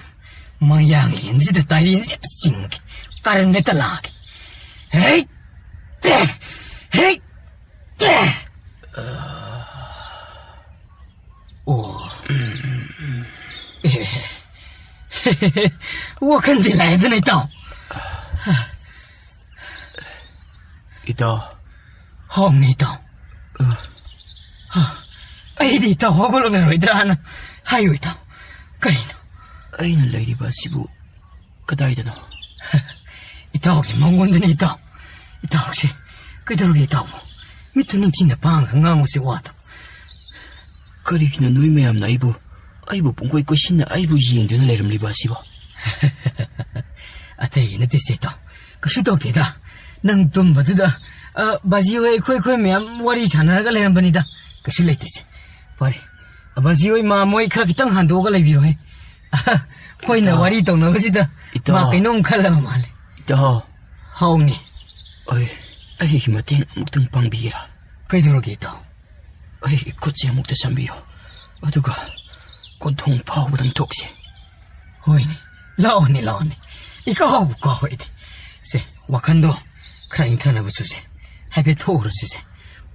ꯃꯌꯥꯡꯂꯦꯟꯁꯤꯗ ꯇꯥꯏꯔꯦꯟꯁꯤꯗ ꯍꯦꯛꯇ ꯆꯤꯡꯉꯒꯦ꯫ ꯀꯔꯟ ꯍꯦꯛꯇ ꯂꯥꯛꯑꯒꯦ꯫ ꯍꯦꯛ! ꯍꯦꯛ! ꯑꯣ꯫ ꯑꯦ꯫ ꯋꯥꯈꯜꯗꯤ ꯂꯥꯛꯑꯦꯗꯅ, ꯏꯇꯥꯎ꯫ ꯏꯇꯥꯎ꯫ ꯍꯥꯎꯅꯦ, ꯏꯇꯥꯎ꯫ ꯑ꯫ ꯍꯥ꯫ ꯑꯩꯗꯤ ꯏꯇꯥꯎ ꯍꯧꯒꯠꯂꯛꯂꯔꯣꯏꯗ꯭ꯔꯥꯅ꯫ ꯍꯥꯏꯌꯨ, ꯏꯇꯥꯎ꯫ ꯀꯔꯤꯅꯣ? ꯑꯩꯅ ꯂꯩꯔꯤꯕ ꯑꯁꯤꯕꯨ ꯀꯗꯥꯏꯗꯅꯣ? ꯏꯇꯥꯎꯒꯤ ꯃꯉꯣꯟꯗꯅꯤ, ꯏꯇꯥꯎ꯫ ꯏꯇꯥꯎꯁꯦ ꯀꯩꯗꯧꯔꯒꯦ, ꯏꯇꯥꯎꯕꯨ? ꯃꯤꯠꯇꯨ ꯅꯤꯡꯊꯤꯅ ꯄꯥꯡꯉꯒ ꯉꯥꯡꯉꯨꯁꯦ, ꯋꯥꯗꯣ꯫ ꯀꯔꯤꯒꯤꯅꯣ ꯅꯣꯏ ꯃꯌꯥꯝꯅ ꯑꯩꯕꯨ, ꯑꯩꯕꯨ ꯄꯨꯡꯀꯣꯏ ꯀꯣꯏꯁꯤꯟꯅ ꯑꯩꯕꯨ ꯌꯦꯡꯗꯨꯅ ꯂꯩꯔꯝꯂꯤꯕ ꯑꯁꯤꯕꯣ? ꯑꯇꯩꯒꯤ ꯅꯠꯇꯦꯁꯦ, ꯏꯇꯥꯎ꯫ ꯀꯩꯁꯨ ꯇꯧꯗꯦꯗ꯫ ꯅꯪ ꯇꯨꯝꯕꯗꯨꯗ, ꯑ, ꯕꯥꯖꯤ ꯍꯣꯏ, ꯑꯩꯈꯣꯏ, ꯑꯩꯈꯣꯏ ꯃꯌꯥꯝ ꯋꯥꯔꯤ ꯁꯥꯟꯅꯔꯒ ꯂꯩꯔꯝꯕꯅꯤꯗ꯫ ꯀꯩꯁꯨ ꯂꯩꯇꯦꯁꯦ꯫ ꯐꯔꯦ꯫ ꯑ, ꯕꯥꯖꯤ ꯍꯣꯏ, ꯃꯥꯝ ꯍꯣꯏ ꯈꯔ ꯈꯤꯇꯪ ꯍꯟꯗꯣꯛꯑꯒ ꯂꯩꯕꯤꯌꯨꯍꯦ꯫ ꯑꯩꯈꯣꯏꯅ ꯏꯇꯥꯎ꯫ ꯋꯥꯔꯤ ꯇꯧꯅꯕꯁꯤꯗ ꯏꯇꯥꯎ꯫ ꯃꯥ ꯀꯩꯅꯣꯝ ꯈꯜꯂꯕ ꯃꯥꯜꯂꯦ꯫ ꯏꯇꯥꯎ꯫ ꯍꯥꯎꯅꯦ꯫ ꯑꯩ, ꯑꯩꯒꯤ ꯃꯇꯦꯡ ꯑꯃꯨꯛꯇꯪ ꯄꯥꯡꯕꯤꯒꯦꯔꯥ? ꯀꯩꯗꯧꯔꯒꯦ, ꯏꯇꯥꯎ? ꯑꯩꯒꯤ ꯈꯨꯠꯁꯦ ꯑꯃꯨꯛꯇ ꯆꯥꯝꯕꯤꯌꯨ꯫ ꯑꯗꯨꯒ ꯀꯣꯟꯊꯣꯡ ꯐꯥꯎꯕꯗꯪ ꯊꯣꯛꯁꯤ꯫ ꯍꯣꯏꯅꯦ, ꯂꯥꯛꯑꯣꯅꯦ, ꯂꯥꯛꯑꯣꯅꯦ꯫ ꯏꯀꯥꯎꯕꯨ ꯀꯥꯎꯏꯗꯤ꯫ ꯁꯦ, ꯋꯥꯈꯟꯗꯣ ꯈꯔ ꯏꯪꯊꯅꯕ ꯁꯨꯁꯦ꯫ ꯍꯥꯏꯐꯦꯠ ꯊꯣꯛꯎꯔꯁꯤꯁꯦ꯫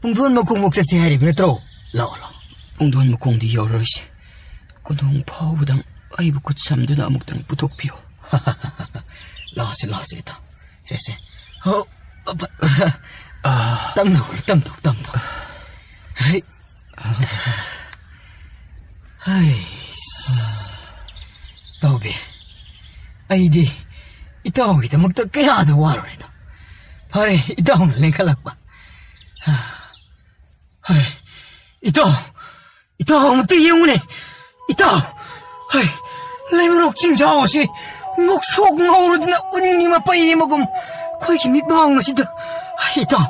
ꯄꯨꯡꯗꯣꯟ ꯃꯈꯣꯡꯕꯣꯛ ꯆꯠꯁꯦ ꯍꯥꯏꯔꯤꯕ ꯅꯠꯇ꯭ꯔꯣ? ꯂꯥꯛꯑꯣ, ꯂꯥꯛꯑꯣ꯫ ꯄꯨꯡꯗꯣꯟ ꯃꯈꯣꯡꯗꯤ ꯌꯧꯔꯔꯣꯏꯁꯦ꯫ ꯀꯣꯟꯊꯣꯡ ꯐꯥꯎꯕꯗꯪ ꯑꯩꯕꯨ ꯈꯨꯠ ꯁꯝꯗꯨꯅ ꯑꯃꯨꯛꯇꯪ ꯄꯨꯊꯣꯛꯄꯤꯌꯨ꯫ ꯂꯥꯛꯑꯣꯁꯦ, ꯂꯥꯛꯑꯣꯁꯦ, ꯏꯇꯥꯎ꯫ ꯁꯦ, ꯁꯦ꯫ ꯍꯣ, ꯑꯕ-, ꯑꯥ꯫ ꯇꯝꯅ ꯍꯧꯔꯣ, ꯇꯝ ꯇꯧ, ꯇꯝ ꯇꯧ꯫ ꯍꯩ꯫ ꯍꯩ꯫ ꯏꯇꯥꯎꯕꯤ, ꯑꯩꯗꯤ ꯏꯇꯥꯎꯒꯤꯗꯃꯛꯇ ꯀꯌꯥꯗ ꯋꯥꯔꯨꯔꯦꯗꯣ꯫ ꯐꯔꯦ, ꯏꯇꯥꯎꯅ ꯂꯦꯡꯈꯠꯂꯛꯄ꯫ ꯍꯩ, ꯏꯇꯥꯎ, ꯏꯇꯥꯎ, ꯑꯃꯨꯛꯇ ꯌꯦꯡꯉꯨꯅꯦ꯫ ꯏꯇꯥꯎ, ꯍꯩ, ꯂꯩꯃꯔꯣꯛ ꯆꯤꯡꯖꯥꯎ ꯑꯁꯤ ꯉꯧꯁꯣꯛ ꯉꯧꯔꯗꯨꯅ ꯎꯟꯒꯤ ꯃꯄꯩ ꯑꯃꯒꯨꯝ ꯑꯩꯈꯣꯏꯒꯤ ꯃꯤꯠꯃꯥꯡ ꯑꯁꯤꯗ, ꯍꯩ, ꯏꯇꯥꯎ,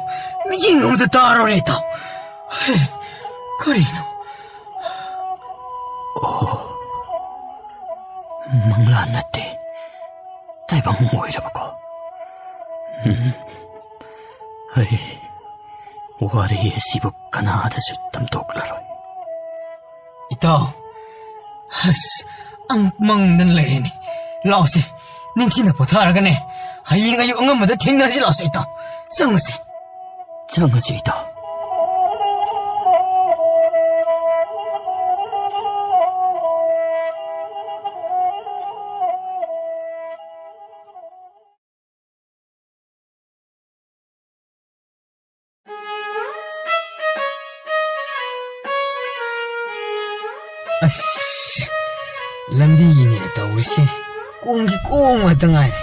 ꯃꯤꯠꯌꯦꯡ ꯑꯃꯗ ꯇꯥꯔꯨꯔꯦ, ꯏꯇꯥꯎ꯫ ꯍꯩ, ꯀꯔꯤꯅꯣ? ꯑꯣ, ꯃꯪꯂꯥꯟ ꯅꯠꯇꯦ, ꯇꯥꯏꯕꯪ ꯑꯣꯏꯔꯕꯀꯣ꯫ ꯎꯝ, ꯑꯩ ꯋꯥꯔꯤ ꯑꯁꯤꯕꯨ ꯀꯅꯥꯗꯁꯨ ꯇꯝꯊꯣꯛꯂꯔꯣꯏ꯫ ꯏꯇꯥꯎ, ꯑꯁ, ꯑꯃꯨꯛ ꯃꯪꯗꯅ ꯂꯩꯔꯦꯅꯦ꯫ ꯂꯥꯛꯑꯣꯁꯦ, ꯅꯤꯡꯊꯤꯅ ꯄꯣꯊꯥꯔꯒꯅꯦ, ꯍꯌꯦꯡ ꯑꯌꯨꯛ ꯑꯉꯟꯕꯗ ꯊꯦꯡꯅꯔꯁꯤ꯫ ꯂꯥꯛꯑꯣꯁꯦ, ꯏꯇꯥꯎ, ꯆꯪꯉꯁꯦ꯫ ꯆꯪꯉꯁꯤ, ꯏꯇꯥꯎ꯫ ꯑꯁ, ꯂꯝꯕꯤꯒꯤꯅꯦ ꯇꯧꯔꯤꯁꯦ꯫ ꯀꯣꯡꯒꯤ ꯀꯣꯡ ꯉꯥꯛꯇ ꯉꯥꯏꯔꯦ꯫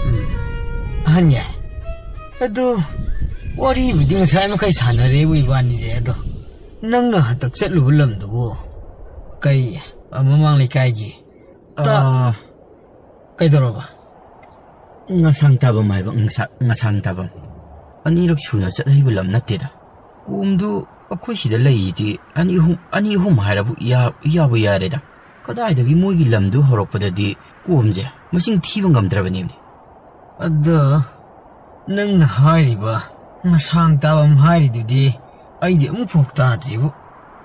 ꯎꯝ, ꯑꯍꯟ ꯌꯥꯏ꯫ ꯑꯗꯨ ꯋꯥꯔꯤꯕꯨꯗꯤ ꯉꯁꯥꯏ ꯃꯈꯩ ꯁꯥꯟꯅꯔꯦꯕꯨ ꯏꯕꯥꯅꯤꯁꯦ, ꯑꯗꯣ ꯅꯪꯅ ꯍꯟꯗꯛ ꯆꯠꯂꯨꯕ ꯂꯝꯗꯨꯕꯨ ꯀꯩ, ꯑ, ꯃꯃꯥꯡ ꯂꯩꯀꯥꯏꯒꯤ ꯇ-, ꯑꯥ꯫ ꯀꯩꯗꯧꯔꯕ? ꯉꯁꯥꯡ ꯇꯥꯐꯝ ꯍꯥꯏꯕ, ꯉꯁꯥ-, ꯉꯁꯥꯡ ꯇꯥꯐꯝ꯫ ꯑꯅꯤꯔꯛ ꯁꯨꯅ ꯆꯠꯍꯩꯕ ꯂꯝ ꯅꯠꯇꯦꯗ꯫ ꯀꯣꯝꯗꯨ ꯑꯩꯈꯣꯏ ꯁꯤꯗ ꯂꯩꯁꯤꯗꯤ ꯑꯅꯤ ꯑꯍꯨꯝ, ꯑꯅꯤ ꯑꯍꯨꯝ ꯍꯥꯏꯔꯕꯨ ꯏꯌꯥ-, ꯏꯌꯥꯕꯨ ꯌꯥꯔꯦꯗ꯫ ꯀꯗꯥꯏꯗꯒꯤ ꯃꯣꯏꯒꯤ ꯂꯝꯗꯨ ꯍꯧꯔꯛꯄꯗꯗꯤ ꯀꯣꯝꯁꯦ ꯃꯁꯤꯡ ꯊꯤꯕ ꯉꯝꯗ꯭ꯔꯕꯅꯤꯅꯦ꯫ ꯑꯗꯣ ꯅꯪꯅ ꯍꯥꯏꯔꯤꯕ ꯉꯁꯥꯡ ꯇꯥꯐꯝ ꯍꯥꯏꯔꯤꯗꯨꯗꯤ ꯑꯩꯗꯤ ꯑꯃꯨꯛꯐꯥꯎ ꯇꯥꯗ꯭ꯔꯤꯕꯨ꯫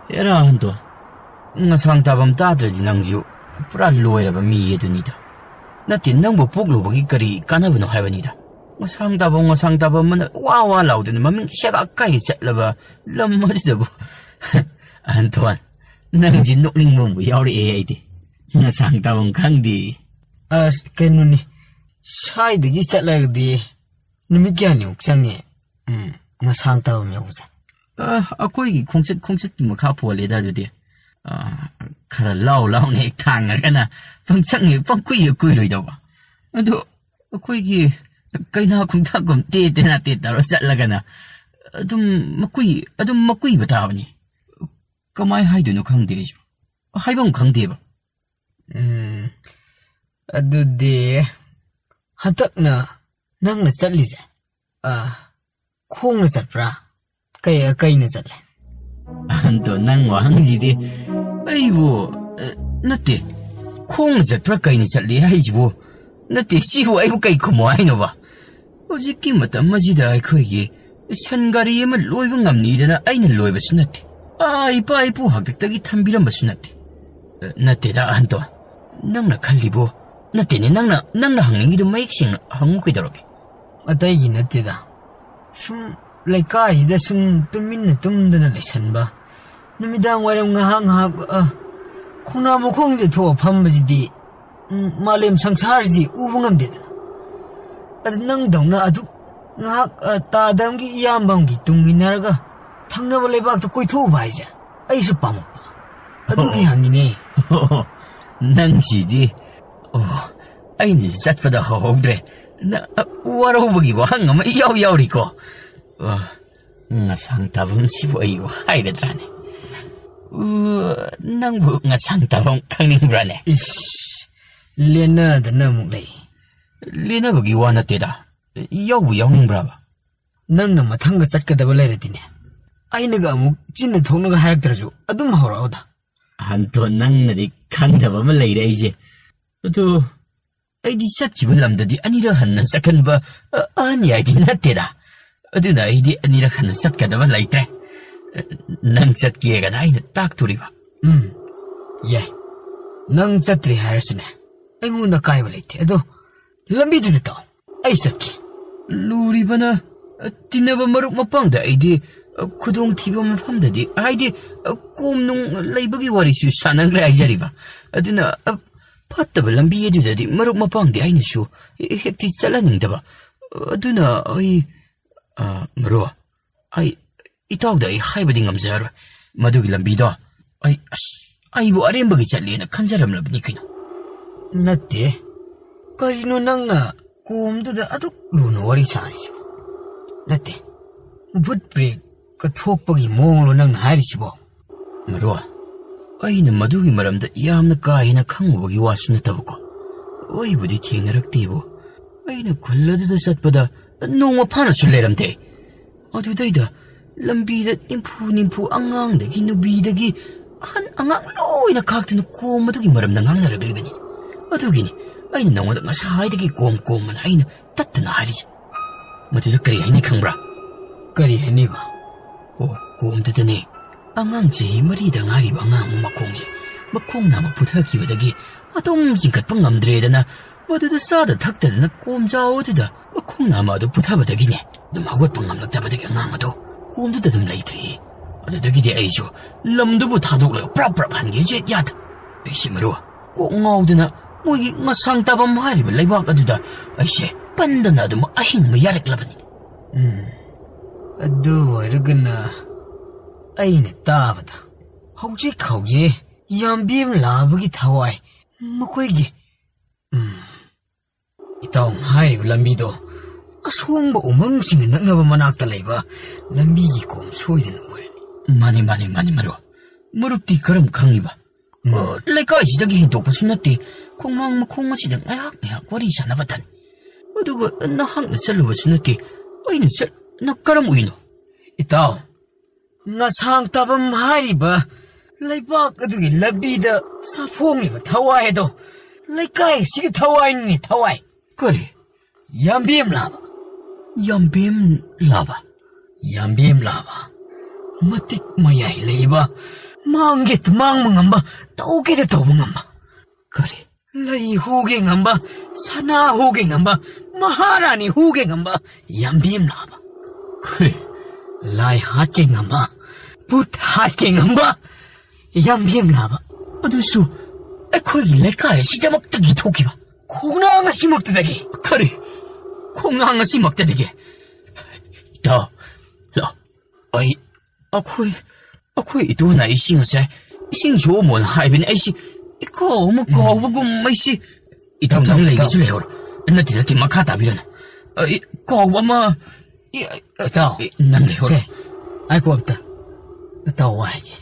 ꯍꯦꯔꯥ, ꯑꯟꯇꯣ, ꯉꯁꯥꯡ ꯇꯥꯐꯝ ꯇꯥꯗ꯭ꯔꯗꯤ ꯅꯪꯁꯨ ꯄꯨꯔꯥ ꯂꯣꯏꯔꯕ ꯃꯤ ꯑꯗꯨꯅꯤꯗ꯫ ꯅꯠꯇꯦ, ꯅꯪꯕꯨ ꯄꯣꯛꯂꯨꯕꯒꯤ ꯀꯔꯤ ꯀꯥꯟꯅꯕꯅꯣ ꯍꯥꯏꯕꯅꯤꯗ꯫ ꯉꯁꯥꯡ ꯇꯥꯐꯝ, ꯉꯁꯥꯡ ꯇꯥꯐꯝ ꯑꯃꯅ ꯋꯥ ꯋꯥ ꯂꯥꯎꯗꯅ ꯃꯃꯤꯡ ꯁꯦꯒꯥꯛ ꯀꯥꯏ ꯆꯠꯂꯕ ꯂꯝ ꯑꯗꯨꯗꯕꯨ꯫ ꯑꯟꯇꯣꯟ, ꯅꯪꯁꯤ ꯅꯣꯛꯅꯤꯡꯕ ꯑꯃꯕꯨ ꯌꯥꯎꯔꯛꯑꯦ ꯑꯩꯗꯤ꯫ ꯉꯁꯥꯡ ꯇꯥꯐꯝ ꯈꯪꯗꯦ꯫ ꯑꯁ, ꯀꯩꯅꯣꯅꯤ, ꯁ꯭ꯋꯥꯏꯗꯒꯤ ꯆꯠꯂꯒꯗꯤ ꯅꯨꯃꯤꯠ ꯀꯌꯥꯅꯤꯃꯨꯛ ꯆꯪꯉꯦ? ꯎꯝ, ꯉꯁꯥꯡ ꯇꯥꯕꯝ ꯌꯧꯕꯁꯦ? ꯑ, ꯑꯩꯈꯣꯏꯒꯤ ꯈꯣꯡꯆꯠ, ꯈꯣꯡꯆꯠꯀꯤ ꯃꯈꯥ ꯄꯣꯜꯂꯦꯗ ꯑꯗꯨꯗꯤ꯫ ꯑ, ꯈꯔ ꯂꯥꯎ ꯂꯥꯎꯅ ꯍꯦꯛ ꯊꯥꯡꯉꯒꯅ ꯄꯪꯆꯪ ꯍꯦꯛ ꯄꯪꯀꯨꯏ ꯍꯦꯛ ꯀꯨꯏꯔꯣꯏꯗꯧꯕ꯫ ꯑꯗꯣ ꯑꯩꯈꯣꯏꯒꯤ ꯀꯩꯅꯥ ꯈꯣꯡꯊꯥꯛꯀꯨꯝ ꯇꯦ ꯇꯦ ꯅꯥ ꯇꯦ ꯇꯧꯔ ꯆꯠꯂꯒꯅ ꯑꯗꯨꯝ ꯃꯀꯨꯏ, ꯑꯗꯨꯝ ꯃꯀꯨꯏꯕ ꯇꯥꯕꯅꯤ꯫ ꯀꯃꯥꯏ ꯍꯥꯏꯗꯣꯏꯅꯣ ꯈꯪꯗꯦ ꯑꯩꯁꯨ꯫ ꯍꯥꯏꯐꯝ ꯈꯪꯗꯦꯕ꯫ ꯎꯝ, ꯑꯗꯨꯗꯤ ꯍꯟꯗꯛꯅ ꯅꯪꯅ ꯆꯠꯂꯤꯁꯦ, ꯑ, ꯈꯣꯡꯅ ꯆꯠꯄ꯭ꯔꯥ? ꯀꯩ, ꯀꯩꯅ ꯆꯠꯂꯦ? ꯑꯗꯣ ꯅꯪ ꯋꯥꯍꯪꯁꯤꯗꯤ ꯑꯩꯕꯨ, ꯑ, ꯅꯠꯇꯦ, ꯈꯣꯡꯅ ꯆꯠꯄ꯭ꯔꯥ ꯀꯩꯅ ꯆꯠꯂꯤ ꯍꯥꯏꯁꯤꯕꯨ? ꯅꯠꯇꯦ, ꯁꯤꯕꯨ ꯑꯩꯕꯨ ꯀꯩ ꯈꯨꯝꯃꯣ ꯍꯥꯏꯅꯣꯕ? ꯍꯧꯖꯤꯛꯀꯤ ꯃꯇꯝ ꯑꯁꯤꯗ ꯑꯩꯈꯣꯏꯒꯤ ꯁꯟ ꯒꯥꯔꯤ ꯑꯃ ꯂꯣꯏꯕ ꯉꯝꯅꯤꯗꯅ ꯑꯩꯅ ꯂꯣꯏꯕꯁꯨ ꯅꯠꯇꯦ꯫ ꯑꯥ, ꯏꯄꯥ ꯏꯄꯨ ꯍꯥꯛꯇꯛꯇꯒꯤ ꯊꯝꯕꯤꯔꯝꯕꯁꯨ ꯅꯠꯇꯦ꯫ ꯑ, ꯅꯠꯇꯦꯗ, ꯑꯍꯟꯇꯣꯟ꯫ ꯅꯪꯅ ꯈꯜꯂꯤꯕꯨ, ꯅꯠꯇꯦꯅꯦ, ꯅꯪꯅ, ꯅꯪꯅ ꯍꯪꯅꯤꯡꯉꯤꯗꯨ ꯃꯌꯦꯛ ꯁꯦꯡꯅ ꯍꯪꯉꯨ ꯀꯩꯗꯧꯔꯒꯦ? ꯑꯇꯩꯒꯤ ꯅꯠꯇꯦꯗ꯫ ꯁꯨꯝ ꯂꯩꯀꯥꯏꯁꯤꯗ ꯁꯨꯝ ꯇꯨꯃꯤꯟꯅ ꯇꯨꯝꯗꯅ ꯂꯩꯁꯟꯕ, ꯅꯨꯃꯤꯗꯥꯡ ꯋꯥꯏꯔꯝ ꯉꯥꯏꯍꯥꯛ ꯉꯥꯏꯍꯥꯛ, ꯑ, ꯈꯣꯡꯅꯥꯡ ꯃꯈꯣꯡꯁꯦ ꯊꯣꯛꯑ ꯐꯝꯕꯁꯤꯗꯤ, ꯎꯝ, ꯃꯥꯂꯦꯝ ꯁꯪꯁꯥꯔꯁꯤꯗꯤ ꯎꯕ ꯉꯝꯗꯦꯗꯅ꯫ ꯑꯗꯨ ꯅꯪꯗꯧꯅ ꯑꯗꯨꯛ ꯉꯥꯏꯍꯥꯛ, ꯑ, ꯇꯥꯗꯝꯒꯤ ꯏꯌꯥꯝꯕꯝꯒꯤ ꯇꯨꯡ ꯏꯟꯅꯔꯒ ꯊꯪꯅꯕ ꯂꯩꯕꯥꯛꯇ ꯀꯣꯏꯊꯣꯛꯎꯕ ꯍꯥꯏꯁꯦ ꯑꯩꯁꯨ ꯄꯥꯝꯃꯛꯄ꯫ ꯑꯗꯨꯒꯤ ꯍꯪꯉꯤꯅꯦ꯫ ꯑꯣ, ꯅꯪꯁꯤꯗꯤ, ꯑꯣ, ꯑꯩꯅ ꯆꯠꯄꯗ ꯍꯧꯍꯧꯗ꯭ꯔꯦ꯫ ꯅ-, ꯋꯥꯔꯧꯕꯒꯤ ꯋꯥꯍꯪ ꯑꯃ ꯏꯌꯥꯎ ꯌꯥꯎꯔꯤꯀꯣ꯫ ꯑ, ꯉꯁꯥꯡ ꯇꯥꯐꯝꯁꯤꯕꯨ ꯑꯩꯕꯨ ꯍꯥꯏꯒꯗ꯭ꯔꯥꯅꯦ? ꯎ, ꯅꯪꯕꯨ ꯉꯁꯥꯡ ꯇꯥꯐꯝ ꯈꯪꯅꯤꯡꯕ꯭ꯔꯥꯅꯦ? ꯏꯁ, ꯂꯦꯟꯅꯗꯅ ꯑꯃꯨꯛ ꯂꯩ꯫ ꯂꯦꯟꯅꯕꯒꯤ ꯋꯥ ꯅꯠꯇꯦꯗ, ꯌꯥꯎꯕꯨ ꯌꯥꯎꯅꯤꯡꯕ꯭ꯔꯕ? ꯅꯪꯅ ꯃꯊꯪꯒ ꯆꯠꯀꯗꯕ ꯂꯩꯔꯗꯤꯅꯦ, ꯑꯩꯅꯒ ꯑꯃꯨꯛ ꯆꯤꯟꯅ ꯊꯣꯛꯅꯒ ꯍꯥꯏꯔꯛꯇ꯭ꯔꯁꯨ ꯑꯗꯨꯝ ꯍꯧꯔꯛꯑꯣꯗ꯫ ꯑꯟꯇꯣ, ꯅꯪꯅꯗꯤ ꯈꯪꯗꯕ ꯑꯃ ꯂꯩꯔꯦ ꯑꯩꯁꯦ꯫ ꯑꯗꯨ ꯑꯩꯗꯤ ꯆꯠꯈꯤꯕ ꯂꯝꯗꯗꯤ ꯑꯅꯤꯔꯛ ꯍꯟꯅ ꯆꯠꯀꯟꯕ, ꯑ, ꯑꯍꯟ ꯌꯥꯏꯗꯤ ꯅꯠꯇꯦꯗ꯫ ꯑꯗꯨꯅ ꯑꯩꯗꯤ ꯑꯅꯤꯔꯛ ꯍꯟꯅ ꯆꯠꯀꯗꯕ ꯂꯩꯇ꯭ꯔꯦ꯫ ꯅꯪ ꯆꯠꯀꯦꯒꯅ ꯑꯩꯅ ꯇꯥꯛꯇꯣꯔꯤꯕ꯫ ꯎꯝ, ꯌꯥꯏ꯫ ꯅꯪ ꯆꯠꯇ꯭ꯔꯤ ꯍꯥꯏꯔꯁꯨꯅꯦ, ꯑꯩꯉꯣꯟꯗ ꯀꯥꯏꯕ ꯂꯩꯇꯦ꯫ ꯑꯗꯣ ꯂꯝꯕꯤꯗꯨꯗ ꯇꯧ, ꯑꯩ ꯆꯠꯀꯦ꯫ ꯂꯨꯔꯤꯕꯅ, ꯑ, ꯇꯤꯟꯅꯕ ꯃꯔꯨꯞ ꯃꯄꯥꯡꯗ ꯑꯩꯗꯤ, ꯑ, ꯈꯨꯗꯣꯡꯊꯤꯕ ꯃꯐꯝꯗꯗꯤ, ꯍꯥꯏꯗꯤ, ꯑ, ꯀꯣꯝ ꯅꯨꯡ ꯂꯩꯕꯒꯤ ꯋꯥꯔꯤꯁꯨ ꯁꯥꯟꯅꯈ꯭ꯔꯦ ꯍꯥꯏꯖꯔꯤꯕ꯫ ꯑꯗꯨꯅ, ꯑ, ꯐꯠꯇꯕ ꯂꯝꯕꯤ ꯑꯗꯨꯗꯗꯤ ꯃꯔꯨꯞ ꯃꯄꯥꯡꯗꯤ ꯑꯩꯅꯁꯨ ꯍꯦꯛꯇꯤ ꯆꯠꯍꯟꯅꯤꯡꯗꯕ꯫ ꯑꯗꯨꯅ ꯑꯩ, ꯑ, ꯃꯔꯨꯞ, ꯑꯩ, ꯏꯇꯥꯎꯗ ꯑꯩ ꯍꯥꯏꯕꯗꯤ ꯉꯝꯖꯔꯔꯣꯏ꯫ ꯃꯗꯨꯒꯤ ꯂꯝꯕꯤꯗꯣ ꯑꯩ, ꯑꯁ, ꯑꯩꯕꯨ ꯑꯔꯦꯝꯕꯒꯤ ꯆꯠꯂꯦꯅ ꯈꯟꯖꯔꯝꯂꯕꯅꯤ ꯀꯩꯅꯣ꯫ ꯅꯠꯇꯦ꯫ ꯀꯔꯤꯅꯣ ꯅꯪꯅ ꯀꯣꯝꯗꯨꯗ ꯑꯗꯨꯛ ꯂꯨꯅ ꯋꯥꯔꯤ ꯁꯥꯔꯤꯁꯤꯕꯣ? ꯅꯠꯇꯦ꯫ ꯕꯨꯠ ꯄ꯭ꯔꯦꯛꯀ ꯊꯣꯛꯄꯒꯤ ꯃꯑꯣꯡꯂꯣ ꯅꯪꯅ ꯍꯥꯏꯔꯤꯁꯤꯕꯣ? ꯃꯔꯨꯞ, ꯑꯩꯅ ꯃꯗꯨꯒꯤ ꯃꯔꯝꯗ ꯌꯥꯝꯅ ꯀꯥ ꯍꯦꯟꯅ ꯈꯪꯉꯨꯕꯒꯤ ꯋꯥꯁꯨ ꯅꯠꯇꯕꯀꯣ꯫ ꯑꯩꯕꯨꯗꯤ ꯊꯦꯡꯅꯔꯛꯇꯦꯕꯨ꯫ ꯑꯩꯅ ꯈꯨꯜ ꯑꯗꯨꯗ ꯆꯠꯄꯗ ꯅꯣꯡꯃ ꯐꯥꯅꯁꯨ ꯂꯩꯔꯝꯗꯦ꯫ ꯑꯗꯨꯗꯩꯗ ꯂꯝꯕꯤꯗ ꯅꯤꯝꯐꯨ ꯅꯤꯝꯐꯨ ꯑꯉꯥꯡꯗꯒꯤ ꯅꯨꯄꯤꯗꯒꯤ ꯑꯍꯟ ꯑꯉꯥꯡ ꯂꯣꯏꯅ ꯈꯥꯛꯇꯅ ꯀꯣꯝ ꯑꯗꯨꯒꯤ ꯃꯔꯝꯗ ꯉꯥꯡꯅꯔꯛꯂꯤꯕꯅꯤ꯫ ꯑꯗꯨꯒꯤꯅꯤ ꯑꯩꯅ ꯅꯉꯣꯟꯗ ꯉꯁꯥꯏꯗꯒꯤ ꯀꯣꯝ ꯀꯣꯝ ꯑꯅ ꯑꯩꯅ ꯇꯠꯇꯅ ꯍꯥꯏꯔꯤꯁꯦ꯫ ꯃꯗꯨꯗ ꯀꯔꯤ ꯍꯥꯏꯅꯤ ꯈꯪꯕ꯭ꯔꯥ? ꯀꯔꯤ ꯍꯥꯏꯅꯤꯕ? ꯑꯣ, ꯀꯣꯝꯗꯨꯗꯅꯦ, ꯑꯉꯥꯡ ꯆꯍꯤ ꯃꯔꯤꯗ ꯉꯥꯏꯔꯤꯕ ꯑꯉꯥꯡ ꯑꯃ ꯃꯈꯣꯡꯁꯦ, ꯃꯈꯣꯡ ꯅꯥꯝꯃ ꯄꯨꯊꯈꯤꯕꯗꯒꯤ ꯑꯗꯨꯝ ꯆꯤꯡꯈꯠꯄ ꯉꯝꯗ꯭ꯔꯦꯗꯅ, ꯃꯗꯨꯗ ꯆꯥꯗ ꯊꯛꯇꯗꯅ ꯀꯣꯝꯖꯥꯎ ꯑꯗꯨꯗ ꯃꯈꯣꯡ ꯅꯥꯝꯃ ꯑꯗꯨ ꯄꯨꯊꯕꯗꯒꯤꯅꯦ, ꯑꯗꯨꯝ ꯍꯧꯒꯠꯄ ꯉꯝꯂꯛꯇꯕꯗꯒꯤ ꯑꯉꯥꯡ ꯑꯗꯨ ꯀꯣꯝꯗꯨꯗ ꯑꯗꯨꯝ ꯂꯩꯇ꯭ꯔꯦ꯫ ꯑꯗꯨꯗꯒꯤꯗꯤ ꯑꯩꯁꯨ ꯂꯝꯗꯨꯕꯨ ꯊꯥꯗꯣꯛꯂꯒ ꯄ꯭ꯔꯞ ꯄ꯭ꯔꯞ ꯍꯟꯒꯦꯁꯨ ꯍꯦꯛ ꯌꯥꯗ꯫ ꯑꯩꯁꯦ ꯃꯔꯨꯞ, ꯀꯣꯛ ꯉꯥꯎꯗꯅ ꯃꯣꯏꯒꯤ ꯉꯁꯥꯡ ꯇꯥꯐꯝ ꯍꯥꯏꯔꯤꯕ ꯂꯩꯕꯥꯛ ꯑꯗꯨꯗ ꯑꯩꯁꯦ ꯄꯟꯗꯅ ꯑꯗꯨꯝ ꯑꯍꯤꯡ ꯑꯃ ꯌꯥꯔꯛꯂꯕꯅꯤ꯫ ꯎꯝ, ꯑꯗꯨ ꯑꯣꯏꯔꯒꯅ ꯑꯩꯅ ꯇꯥꯕꯗ ꯍꯧꯖꯤꯛ ꯍꯧꯖꯤꯛ ꯌꯥꯝꯕꯦꯝ ꯂꯥꯕꯒꯤ ꯊꯋꯥꯏ ꯃꯈꯣꯏꯒꯤ, ꯎꯝ, ꯏꯇꯥꯎꯅ ꯍꯥꯏꯔꯤꯕ ꯂꯝꯕꯤꯗꯣ ꯑꯁꯣꯡꯕ ꯎꯃꯪꯁꯤꯡꯅ ꯅꯛꯅꯕ ꯃꯅꯥꯛꯇ ꯂꯩꯕ ꯂꯝꯕꯤꯒꯤ ꯀꯣꯝ ꯁꯣꯏꯗꯅ ꯑꯣꯏꯔꯅꯤ꯫ ꯃꯥꯅꯤ, ꯃꯥꯅꯤ, ꯃꯥꯅꯤ, ꯃꯔꯨꯞ꯫ ꯃꯔꯨꯞꯇꯤ ꯀꯔꯝ ꯈꯪꯉꯤꯕ? ꯎꯝ꯫ ꯑ, ꯂꯩꯀꯥꯏꯁꯤꯗꯒꯤ ꯍꯦꯟꯗꯣꯛꯄꯁꯨ ꯅꯠꯇꯦ꯫ ꯈꯣꯡꯃꯥꯡ ꯃꯈꯣꯡ ꯑꯁꯤꯗ ꯉꯥꯏꯍꯥꯛ ꯉꯥꯏꯍꯥꯛ ꯋꯥꯔꯤ ꯁꯥꯟꯅꯕ ꯇꯅꯤ꯫ ꯑꯗꯨꯒ ꯅꯍꯥꯛꯅ ꯆꯠꯂꯨꯕꯁꯨ ꯅꯠꯇꯦ꯫ ꯑꯩꯅ ꯆꯠ-, ꯅꯪ ꯀꯔꯝ ꯎꯏꯅꯣ? ꯏꯇꯥꯎ, ꯉꯁꯥꯡ ꯇꯥꯐꯝ ꯍꯥꯏꯔꯤꯕ ꯂꯩꯕꯥꯛ ꯑꯗꯨꯒꯤ ꯂꯝꯕꯤꯗ ꯁꯥꯐꯣꯡꯂꯤꯕ ꯊꯋꯥꯏ ꯑꯗꯣ ꯂꯩꯀꯥꯏ ꯑꯁꯤꯒꯤ ꯊꯋꯥꯏꯅꯤꯅꯦ, ꯊꯋꯥꯏ꯫ ꯀꯔꯤ? ꯌꯥꯝꯕꯦꯝ ꯂꯥꯕ꯫ ꯌꯥꯝꯕꯦꯝ ꯂꯥꯕ? ꯌꯥꯝꯕꯦꯝ ꯂꯥꯕ꯫ ꯃꯇꯤꯛ ꯃꯌꯥꯏ ꯂꯩꯕ, ꯃꯥꯡꯒꯦ ꯃꯥꯡꯕ ꯉꯝꯕ, ꯇꯧꯒꯦꯗ ꯇꯧꯕ ꯉꯝꯕ꯫ ꯀꯔꯤ? ꯂꯩ ꯍꯨꯒꯦ ꯉꯝꯕ, ꯁꯅꯥ ꯍꯨꯒꯦ ꯉꯝꯕ, ꯃꯍꯥꯔꯥꯅꯤ ꯍꯨꯒꯦ ꯉꯝꯕ ꯌꯥꯝꯕꯦꯝ ꯂꯥꯕ꯫ ꯀꯔꯤ? ꯂꯥꯏ ꯍꯥꯠꯀꯦ ꯉꯝꯕ, ꯚꯨꯠ ꯍꯥꯠꯀꯦ ꯉꯝꯕ ꯌꯥꯝꯕꯦꯝ ꯂꯥꯕ꯫ ꯑꯗꯨꯁꯨ ꯑꯩꯈꯣꯏꯒꯤ ꯂꯩꯀꯥꯏ ꯑꯁꯤꯗꯃꯛꯇꯒꯤ ꯊꯣꯛꯈꯤꯕ ꯈꯣꯡꯅꯥꯡ ꯑꯁꯤꯃꯛꯇꯗꯒꯤ꯫ ꯀꯔꯤ? ꯈꯣꯡꯅꯥꯡ ꯑꯁꯤꯃꯛꯇꯗꯒꯤ? ꯏꯇꯥꯎ, ꯂꯥꯎ꯫ ꯑꯩ, ꯑꯩꯈꯣꯏ, ꯑꯩꯈꯣꯏ ꯏꯇꯨꯅ ꯑꯩꯁꯤ ꯉꯁꯥꯏ ꯏꯁꯤꯡ ꯁꯣꯛꯑꯝꯃꯣꯅ ꯍꯥꯏꯕꯅꯤ꯫ ꯑꯩꯁꯤ ꯏꯀꯥꯎ ꯑꯃ ꯀꯥꯎꯕꯒꯨꯝ ꯑꯩꯁꯤ꯫ ꯏꯇꯥꯎ, ꯏꯇꯥꯎ, ꯅꯪ ꯏꯇꯥꯎ꯫ ꯂꯩꯒꯦꯁꯨ ꯂꯩꯍꯧꯔꯣ꯫ ꯅꯠꯇꯦ, ꯅꯠꯇꯦ, ꯃꯈꯥ ꯇꯥꯕꯤꯔꯅꯨ꯫ ꯑꯩ ꯀꯥꯎꯕ ꯑꯃ꯫ ꯏ-, ꯏꯇꯥꯎ꯫ ꯏ-, ꯅꯪ ꯂꯩꯍꯧꯔꯣ꯫ ꯁꯦ, ꯉꯥꯏꯈꯣ ꯑꯝꯇ꯫ ꯏꯇꯥꯎ ꯋꯥ ꯍꯥꯏꯒꯦ꯫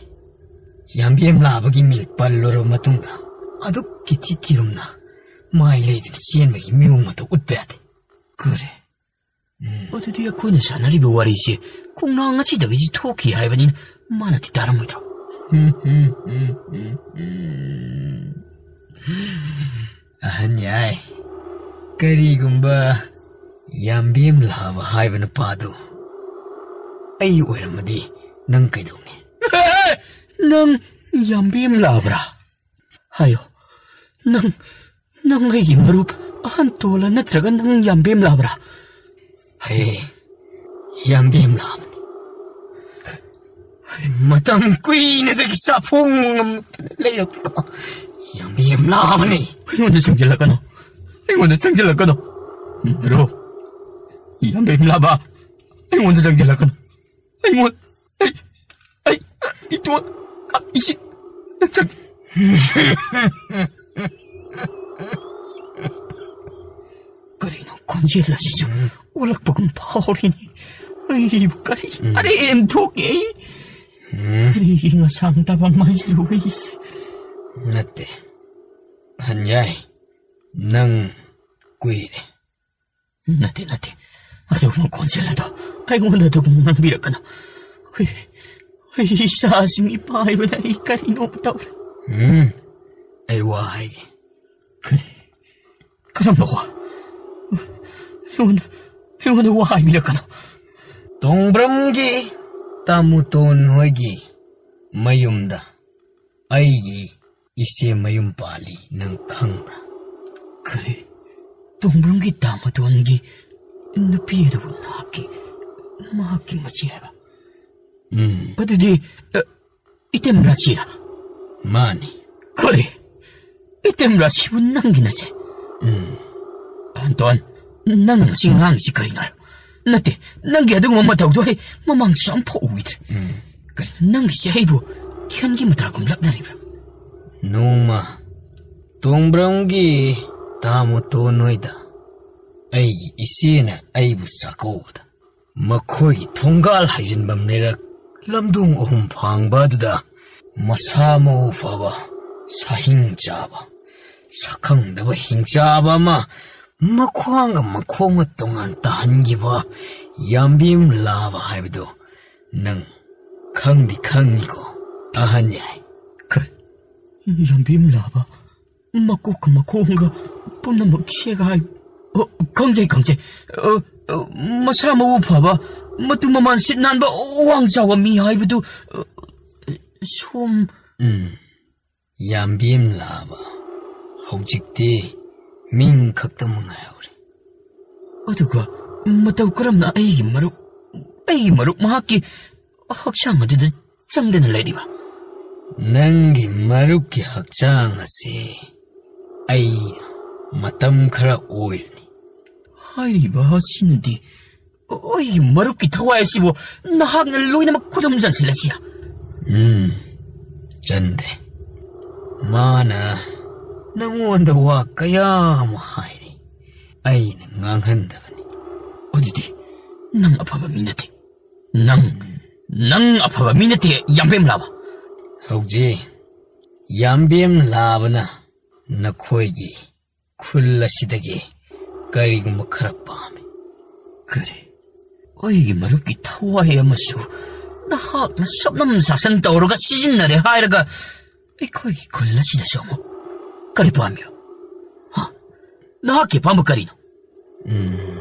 ꯌꯥꯝꯕꯦꯝ ꯂꯥꯕꯒꯤ ꯃꯤꯡ ꯄꯜꯂꯨꯔꯕ ꯃꯇꯨꯡꯗ ꯑꯗꯨꯛꯀꯤ ꯊꯤ ꯀꯤꯔꯨꯝꯅ ꯃꯥꯏ ꯂꯩꯗꯨꯅ ꯆꯦꯟꯕꯒꯤ ꯃꯑꯣꯡ ꯃꯇꯧ ꯎꯠꯄ ꯌꯥꯗꯦ꯫ ꯀꯔꯤ? ꯎꯝ꯫ ꯑꯗꯨꯗꯤ ꯑꯩꯈꯣꯏꯅ ꯁꯥꯟꯅꯔꯤꯕ ꯋꯥꯔꯤꯁꯦ ꯈꯣꯡꯅꯥꯡ ꯑꯁꯤꯗꯒꯤꯁꯤ ꯊꯣꯛꯈꯤ ꯍꯥꯏꯕꯅꯤꯅ ꯃꯥꯅꯗꯤ ꯇꯥꯔꯝꯃꯣꯏꯗ꯭ꯔꯣ? ꯎꯝ, ꯎꯝ, ꯎꯝ, ꯎꯝ, ꯎꯝ꯫ ꯑꯍꯟ ꯌꯥꯏ, ꯀꯔꯤꯒꯨꯝꯕ ꯌꯥꯝꯕꯦꯝ ꯂꯥꯕ ꯍꯥꯏꯕ ꯅꯨꯄꯥꯗꯨ ꯑꯩ ꯑꯣꯏꯔꯝꯃꯗꯤ ꯅꯪ ꯀꯩꯗꯧꯅꯤ? ꯅꯪ ꯌꯥꯝꯕꯦꯝ ꯂꯥꯕ꯭ꯔꯥ? ꯍꯥꯏꯌꯣ, ꯅꯪ, ꯅꯪ ꯑꯩꯒꯤ ꯃꯔꯨꯞ ꯑꯍꯟ ꯇꯣꯜꯂ ꯅꯠꯇ꯭ꯔꯒ ꯅꯪ ꯌꯥꯝꯕꯦꯝ ꯂꯥꯕ꯭ꯔꯥ? ꯍꯦ, ꯌꯥꯝꯕꯦꯝ ꯂꯥꯕꯅꯤ꯫ ꯃꯇꯝ ꯀꯨꯏꯅꯗꯒꯤ ꯆꯥꯐꯣꯡ ꯉꯝꯗꯅ ꯂꯩꯔꯛꯄ ꯌꯥꯝꯕꯦꯝ ꯂꯥꯕꯅꯤ꯫ ꯑꯩꯉꯣꯟꯗ ꯆꯪꯁꯤꯜꯂꯛꯀꯅꯨ, ꯑꯩꯉꯣꯟꯗ ꯆꯪꯁꯤꯜꯂꯛꯀꯅꯨ꯫ ꯃꯔꯨꯞ, ꯌꯥꯝꯕꯦꯝ ꯂꯥꯕ, ꯑꯩꯉꯣꯟꯗ ꯆꯪꯁꯤꯜꯂꯛꯀꯅꯨ꯫ ꯑꯩꯉꯣꯟ-, ꯑꯩ, ꯑꯩ, ꯏꯇꯣꯟ, ꯏꯁꯤꯡ, ꯆꯪ-, ꯀꯔꯤꯅꯣ ꯈꯣꯟꯖꯦꯜ ꯑꯁꯤꯁꯨ ꯑꯣꯜꯂꯛꯄꯒꯨꯝ ꯐꯥꯎꯔꯤꯅꯤ? ꯑꯩꯕꯨ ꯀꯔꯤ ꯎꯝ꯫ ꯑꯔꯦꯝ ꯊꯣꯛꯀꯦ ꯑꯩ? ꯎꯝ꯫ ꯀꯔꯤꯒꯤ ꯉꯁꯥꯡ ꯇꯥꯕ ꯃꯥꯏꯁꯤꯔꯨ ꯑꯩꯁꯦ? ꯅꯠꯇꯦ꯫ ꯑꯍꯟ ꯌꯥꯏ, ꯅꯪ ꯀꯨꯏꯔꯦ꯫ ꯅꯠꯇꯦ, ꯅꯠꯇꯦ꯫ ꯑꯗꯨꯒꯨꯝꯕ ꯈꯣꯟꯖꯦꯜ ꯑꯗꯣ ꯑꯩꯉꯣꯟꯗ ꯑꯗꯨꯒꯨꯝꯕ ꯉꯥꯡꯕꯤꯔꯛꯀꯅꯨ꯫ ꯑꯩ, ꯑꯩ ꯏꯆꯥꯁꯤꯡ ꯏꯄꯥ ꯍꯥꯏꯕꯗ ꯑꯩ ꯀꯔꯤꯅꯣ ꯇꯧꯔꯦ꯫ ꯎꯝ, ꯑꯩ ꯋꯥ ꯍꯥꯏꯒꯦ꯫ ꯀꯔꯤ? ꯀꯔꯝꯕ ꯋꯥ? ꯑꯩꯉꯣꯟꯗ, ꯑꯩꯉꯣꯟꯗ ꯋꯥ ꯍꯥꯏꯕꯤꯔꯛꯀꯅꯨ꯫ ꯇꯣꯡꯕ꯭ꯔꯝꯒꯤ ꯇꯥꯃꯨꯇꯣꯟ ꯍꯣꯏꯒꯤ ꯃꯌꯨꯝꯗ ꯑꯩꯒꯤ ꯏꯆꯦ ꯃꯌꯨꯝ ꯄꯥꯜꯂꯤ, ꯅꯪ ꯈꯪꯕ꯭ꯔꯥ? ꯀꯔꯤ? ꯇꯣꯡꯕ꯭ꯔꯝꯒꯤ ꯇꯥꯃꯨꯇꯣꯟꯒꯤ ꯅꯨꯄꯤ ꯑꯗꯨꯕꯨ ꯅꯍꯥꯛꯀꯤ, ꯃꯍꯥꯛꯀꯤ ꯃꯆꯦ ꯍꯥꯏꯕ? ꯎꯝ꯫ ꯑꯗꯨꯗꯤ, ꯑ, ꯏꯇꯩꯃ ꯔꯥꯁꯤꯔꯥ? ꯃꯥꯅꯤ꯫ ꯀꯔꯤ? ꯑꯦꯇꯦꯝ ꯔꯥꯁꯤꯕꯨ ꯅꯪꯒꯤ ꯅꯠꯁꯦ? ꯎꯝ꯫ ꯑꯟꯇꯣꯟ, ꯅꯪꯅ ꯉꯁꯤ ꯉꯥꯡꯉꯤꯁꯤ ꯀꯔꯤꯅꯣ ꯍꯥꯏꯌꯨ? ꯅꯠꯇꯦ, ꯅꯪꯒꯤ ꯑꯗꯨꯒꯨꯝꯕ ꯃꯇꯧꯗꯣ ꯑꯩ ꯃꯃꯥꯡꯗꯁꯨ ꯑꯝꯐꯥꯎ ꯎꯈꯤꯗ꯭ꯔꯤ꯫ ꯎꯝ꯫ ꯀꯔꯤꯅꯣ, ꯅꯪꯒꯤꯁꯦ ꯑꯩꯕꯨ ꯈꯦꯟꯒꯤ ꯃꯇꯥꯒꯨꯝ ꯂꯛꯅꯔꯤꯕ꯭ꯔꯥ? ꯅꯣꯡꯃ ꯇꯣꯡꯕ꯭ꯔꯝꯒꯤ ꯇꯥꯃꯣꯇꯣꯟ ꯍꯣꯏꯗ ꯑꯩꯒꯤ ꯏꯆꯦꯅ ꯑꯩꯕꯨ ꯆꯥꯛꯀꯧꯕꯗ ꯃꯈꯣꯏꯒꯤ ꯊꯣꯡꯒꯥꯜ ꯍꯥꯏꯖꯤꯟꯐꯝ ꯂꯩꯔꯛ ꯂꯝꯗꯣꯡ ꯑꯍꯨꯝ ꯐꯥꯡꯕ ꯑꯗꯨꯗ ꯃꯁꯥ ꯃꯎ ꯐꯕ, ꯁꯥꯍꯤꯡ ꯆꯥꯕ, ꯁꯛꯈꯪꯗꯕ ꯍꯤꯡꯆꯥꯕ ꯑꯃ ꯃꯈ꯭ꯋꯥꯡꯒ ꯃꯈꯣꯡꯒ ꯇꯣꯉꯥꯟ ꯇꯥꯍꯟꯈꯤꯕ ꯌꯥꯝꯕꯦꯝ ꯂꯥꯕ ꯍꯥꯏꯕꯗꯨ ꯅꯪ ꯈꯪꯗꯤ ꯈꯪꯉꯤꯀꯣ, ꯑꯍꯟ ꯌꯥꯏ? ꯀꯔꯤ? ꯌꯥꯝꯕꯦꯝ ꯂꯥꯕ? ꯃꯀꯣꯛꯀ ꯃꯈꯣꯡꯒ ꯄꯨꯝꯅꯃꯛ ꯁꯦꯒꯥꯏ꯫ ꯑꯣ, ꯈꯪꯖꯩ, ꯈꯪꯖꯩ꯫ ꯑ, ꯑ, ꯃꯁꯥ ꯃꯎ ꯐꯕ, ꯃꯇꯨ ꯃꯃꯥꯟ ꯁꯤꯠ ꯅꯥꯟꯕ, ꯋꯥꯡ ꯆꯥꯎꯕ ꯃꯤ ꯍꯥꯏꯕꯗꯨ, ꯑ, ꯁꯣꯝ ꯎꯝ, ꯌꯥꯝꯕꯦꯝ ꯂꯥꯕ꯫ ꯍꯧꯖꯤꯛꯇꯤ ꯃꯤꯡ ꯈꯛꯇꯃꯛ ꯉꯥꯏꯍꯧꯔꯦ꯫ ꯑꯗꯨꯒ ꯃꯇꯧ ꯀꯔꯝꯅ ꯑꯩꯒꯤ ꯃꯔꯨꯞ, ꯑꯩꯒꯤ ꯃꯔꯨꯞ ꯃꯍꯥꯛꯀꯤ ꯍꯛꯆꯥꯡ ꯑꯗꯨꯗ ꯆꯪꯗꯅ ꯂꯩꯔꯤꯕ? ꯅꯪꯒꯤ ꯃꯔꯨꯞꯀꯤ ꯍꯛꯆꯥꯡ ꯑꯁꯤ ꯑꯩꯅ ꯃꯇꯝ ꯈꯔ ꯑꯣꯏꯔꯅꯤ꯫ ꯍꯥꯏꯔꯤꯕ ꯑꯁꯤꯅꯗꯤ ꯑꯩꯒꯤ ꯃꯔꯨꯞꯀꯤ ꯊꯋꯥꯏ ꯑꯁꯤꯕꯨ ꯅꯍꯥꯛꯅ ꯂꯣꯏꯅꯃꯛ ꯈꯨꯗꯨꯝ ꯆꯟꯁꯤꯜꯂꯁꯤꯔꯥ? ꯎꯝ, ꯆꯟꯗꯦ꯫ ꯃꯥꯅ ꯅꯉꯣꯟꯗ ꯋꯥ ꯀꯌꯥ ꯑꯃ ꯍꯥꯏꯔꯤ, ꯑꯩꯅ ꯉꯥꯡꯍꯟꯗꯕꯅꯤ꯫ ꯑꯗꯨꯗꯤ ꯅꯪ ꯑꯐꯕ ꯃꯤ ꯅꯠꯇꯦ꯫ ꯅꯪ, ꯅꯪ ꯑꯐꯕ ꯃꯤ ꯅꯠꯇꯦ, ꯌꯥꯝꯕꯦꯝ ꯂꯥꯕ꯫ ꯍꯧꯖꯤꯛ ꯌꯥꯝꯕꯦꯝ ꯂꯥꯕꯅ ꯅꯈꯣꯏꯒꯤ ꯈꯨꯜ ꯑꯁꯤꯗꯒꯤ ꯀꯔꯤꯒꯨꯝꯕ ꯈꯔ ꯄꯥꯝꯃꯤ꯫ ꯀꯔꯤ? ꯑꯩꯒꯤ ꯃꯔꯨꯞꯀꯤ ꯊꯋꯥꯏ ꯑꯃꯁꯨ ꯅꯍꯥꯛꯅ ꯁꯨꯞꯅꯝ ꯁꯥꯁꯟ ꯇꯧꯔꯒ ꯁꯤꯖꯤꯟꯅꯔꯦ ꯍꯥꯏꯔꯒ ꯑꯩꯈꯣꯏꯒꯤ ꯈꯨꯜ ꯑꯁꯤꯗꯁꯨ ꯑꯃꯨꯛ ꯀꯔꯤ ꯄꯥꯝꯃꯤꯕ? ꯍꯥ? ꯅꯍꯥꯛꯀꯤ ꯑꯄꯥꯝꯕ ꯀꯔꯤꯅꯣ? ꯎꯝ,